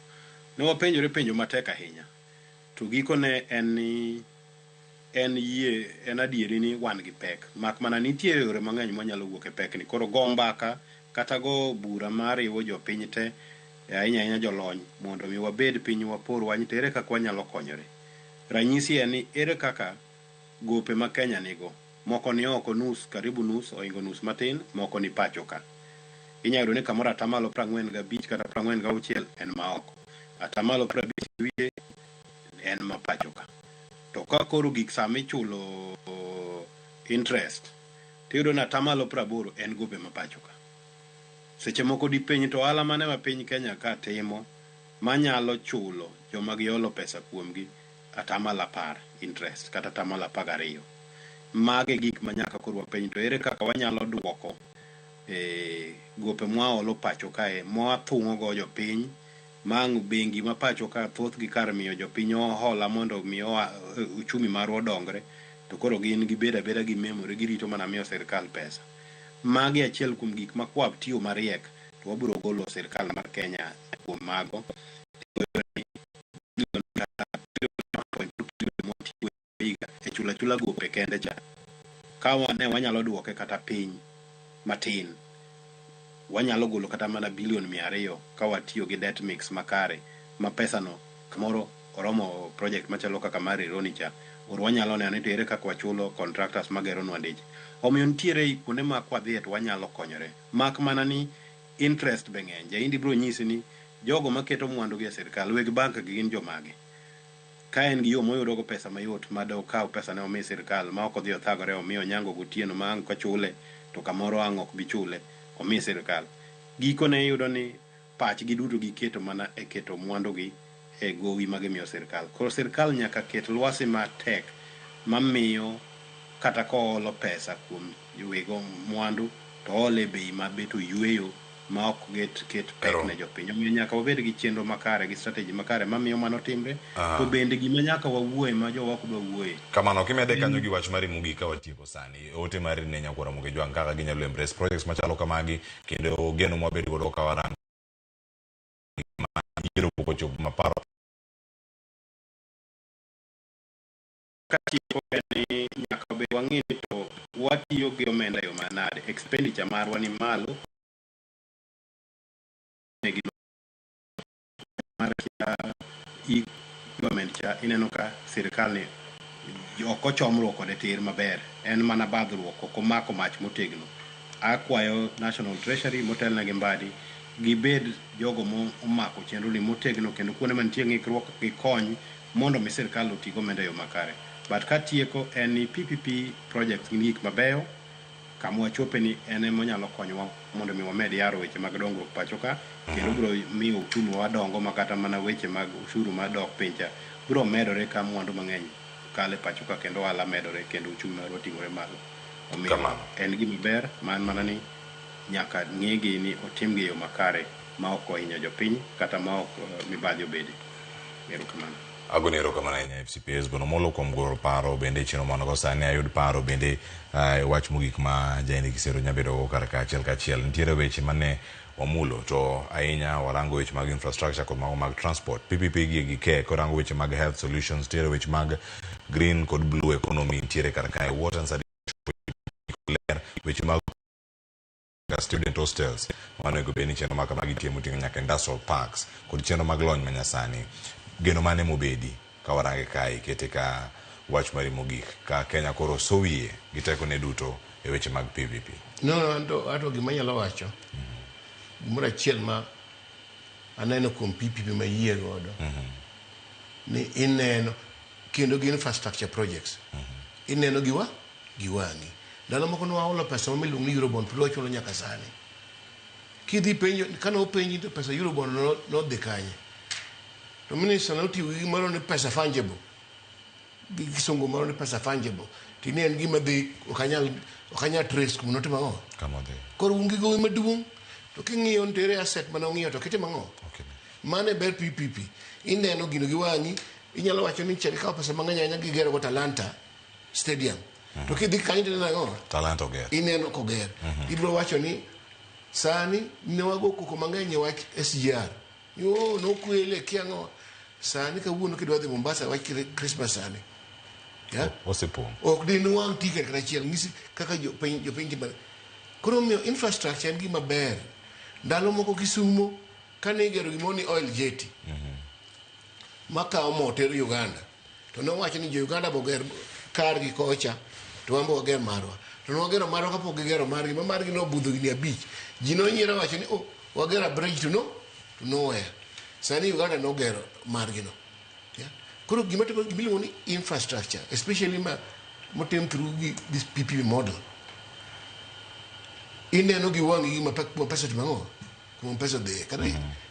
Ne wapenjore penjo matek ahinya. To gikone en ni en yie en adieri ni wan gi pek mak mana nitie yore mang'eny mwanyalo wuok e pek ni. Koro go mbaka kata go bura mariwo jopiny te ahinya ahinya jolony mondo mi wabed piny wapor wach to ere kaka wanyalo konyore. Ranyisi en ni ere kaka gope ma Kenya nigo moko ni oko nus karibu nus oingo nus matin moko ni pacho ka. Inyalo yudo ni kamoro atamalo 45 kata 46 en ma oko. Atamalo 50 wiye en ma pacho ka. To ka koro gik sama ichulo interest tiyudo ni atamalo 80 en gope ma pacho ka. Seche moko dipenj to ohala mane ma piny Kenya ka timo manyalo chulo joma giolo pesa kuomgi atamalo 10 interest kata atamalo 12. Mage gik ma nyaka koro wapenj to ere kaka wanyalo duoko gope mwaolo pacho kae mwathung'o go jopiny ma ang' bengi ma pacho ka thothgi kar miyo jopiny hola mondo mi uchumi marwa odongre to koro gin gibedo abeda gi memore girito mana miyo sirikal pesa. Magi achiel kuom gik ma kwa tiyo mariek to wabiro golo sirikal mar Kenya kuom mago. E chulo achula gope kende cha. Ka ne wanyalo duoke kata piny matin, wanyalo golo kata mana bilion 200 ka watiyo gi debt mix makare ma pesa no kamoro oromo project machalo kaka mar Rironi cha or wanyalo neno ni to ere kaka wachulo contractors mageronwa ndeche. Omiyo nitiere kuonde ma kwadhiye to wanyalo konyore. Mak mana ni interest be ng'eny. Jaindi biro nyisi ni jogo maketo mwandu gi e sirikal weg bank gi gin jomage. Ka en gi yo moyudo go pesa mayot ma dokaw pesa ne omi sirikal ma ok odhi othagore omi Onyango gotieno ma ang' kochule to kamoro ang' ok bi chule omi sirikal. Gikone iyudo ni pachgi duto giketo mana e keto mwandu gi e gowi ma gimiyo sirkal. Koro sirkal nyaka ket lwasi matek mamiyo kata koolo pesa kuom wego mwandu to oole e bei ma bet oyweyo ma ok ket pek ne jopiny. Omiyo nyaka wabed gi chenro makare gi strategy makare mamiyo mano timre. To bende gima nyaka wawuoye ma jowa ok dwa wuoye. Kamano, kimede kanyo gi wach mari mogik ka watieko sani, ote mari ne nyakwar Ramogi Ojwang' kaka ginyalo embrace projects machalo kamagi kendo geno mwabed godo ka warango ma yiero pok ochopo maparo Katieko en ni nyaka be wang'e ni to watiyo gi omenda e yo manade. Expenditure marwa ni malo mar e-government cha ineno ka sirkal ni ok ochomruok kode tir maber en mana badhruok ok omako mach motegno akwayo National Treasury motelne gi Mbadi gibed jogo momako chenro ni motegno kendo kuonde mantie ng'ikruok gikony mondo mi sirkal oti gomenda e yo makare but katieko en ni PPP projects gin gik mabeyo kama wachope ni en ema onyalo konyowa mondo mi wamed yaro weche mag dongruok pacho ka kendo biro miyo uchumi wa dongo ma kata mana weche mag ushuru madok piny cha biro medore ka mwandu mang'eny kalo e pacho ka kendo ohala medore kendo uchumi marwa ting'ore malo. Omiyo en gima ber man mana ni nyaka ng'igi ni otimgi e yo makare ma ok ohinyo jopiny kata ma ok mibadhi obede. Erokamano. Agoni erokamano ahinya FCPS Bwana Omolo kuom goro paro bende e chenro mano go sani ayud paro bende e wach mogik ma Jaindi Kisero nya bedo go kar ka achiel kachiel. Nitiere weche mane wamulo to ahinya warango weche mag infrastructure kod mago mag transport. PPP gi gi ke korango weche mag health solutions, nitiere weche mag green kod blue economy nitiere kar kae, water and sanitation ler, weche mag student hostels mano onego bed ni chenro ma kamagi nitie moting'o nyaka industrial parks kod chenro mag lony manyasani. Geno mane mobedi ka warange kae ikete ka wach mari mogik ka Kenya koro sowiye gi tekone duto e weche mag PPP? No, no, anto, anto gima anyalo wacho gimoro achiel ma aneno kuom PPP ma yie godo ni ineno kendo gi infrastructure projects ineno gi wa gi wang'i. Ndalo moko ne waolo pesa moro miluongo ni Eurobond pod wachulo nyaka sani. Kidhi penjo, kane openji to pesa Eurobond no nodhi kanye? To minister notiyo gi gimoro ni pesa fungible. Gi kisungu moro ni pesa fungible. Ti ni en gima dhi ok anyal ok anyal trace kuma notimo ang'o. Kama odhi. Koro un gi gowi maduong' to king'iyo nitiere asset mane ong'iewo to kitimo ang'o? Mano e ber PPP. Ineno gino gi wang'i, inyalo wacho ni cha gikawo pesa mang'eny ahinya gigero go Talanta Stadium. To kidhi kanyo tineno ang'o? Talanta oger. Ineno koger. Ibiro wacho ni sani ne wago koko mang'eny e wach SGR. Ni oh, nokwele kia ang'o. Sani kawuono kidwa dhi Mombasa wach Christmas sani. Yeah? Osepong'. Ok dinwang' ticket kata achiel. Ng'isi kaka jopiny jopiny timore. Koro omiyo infrastructure en gima ber. Ndalo moko Kisumo kane igero gimoro ni oil jetty makawo mo tero Uganda to nowacho ni jo Uganda boger kargi kocha to wan be wager marwa. To nwagero marwa kapok gigero margi ma margi nobudho higni abich. Ji nonyiero wacho ni oh, wagero a bridge to no to nowhere. Sani Uganda nogero margi no. Yeah? Koro gima timore gima iluongo ni infrastructure especially ma motim through gi this PPP model. Ineno gi wang'i gima kuma pesa timo ang'o? Kuma pesa odhiye. Kata,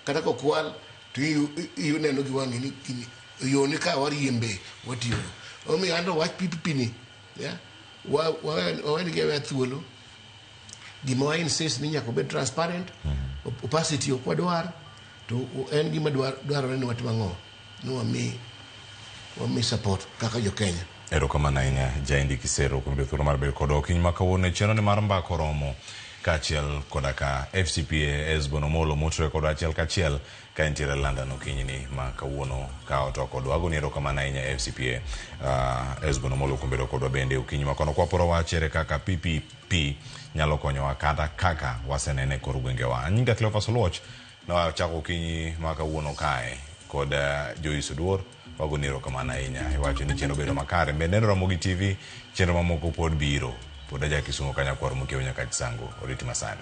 kata kokwal to ineno gi wang'i ni gini yo ni ka wariembe watiyogo. Omiyo anto wach PPP ni, yeah? Wawenegi aweya thuolo. Gima wa insist ni nyaka obed transparent, opacity ok wadwar, to en gima dwarore ni watim ang'o? Ni wami support kaka jo Kenya. Erokamano ahinya Jaindi Kisero kuom yudo thuolo mar bedo kodwa okinyi ma kawuono e chenro ni mar mbaka oromo kaachiel koda ka FCPA Esbon Omolo motudore kodwa achiel kachiel ka entiere London okinyi ni ma kawuono ka oto kodwa. Agoni erokamano ahinya FCPA Esbon Omolo kuom bedo kodwa bende okinyi ma kono. Kwaporo wach ere kaka PPP nyalo konyowa kata kaka wasenene e kor gwengewa. Anyinga Cleophas Oluoch Nawachako okinyi ma kawuono kae kod Joyce Oduor. Wagoni erokamano ahinya. Iwacho ni chenro bedo makare. Bende neno Ramogi TV, chenro mamoko pod biro. Pod aja Kisumo ka nyakwar Mokiewo nyaka Chisango. Oriti masani.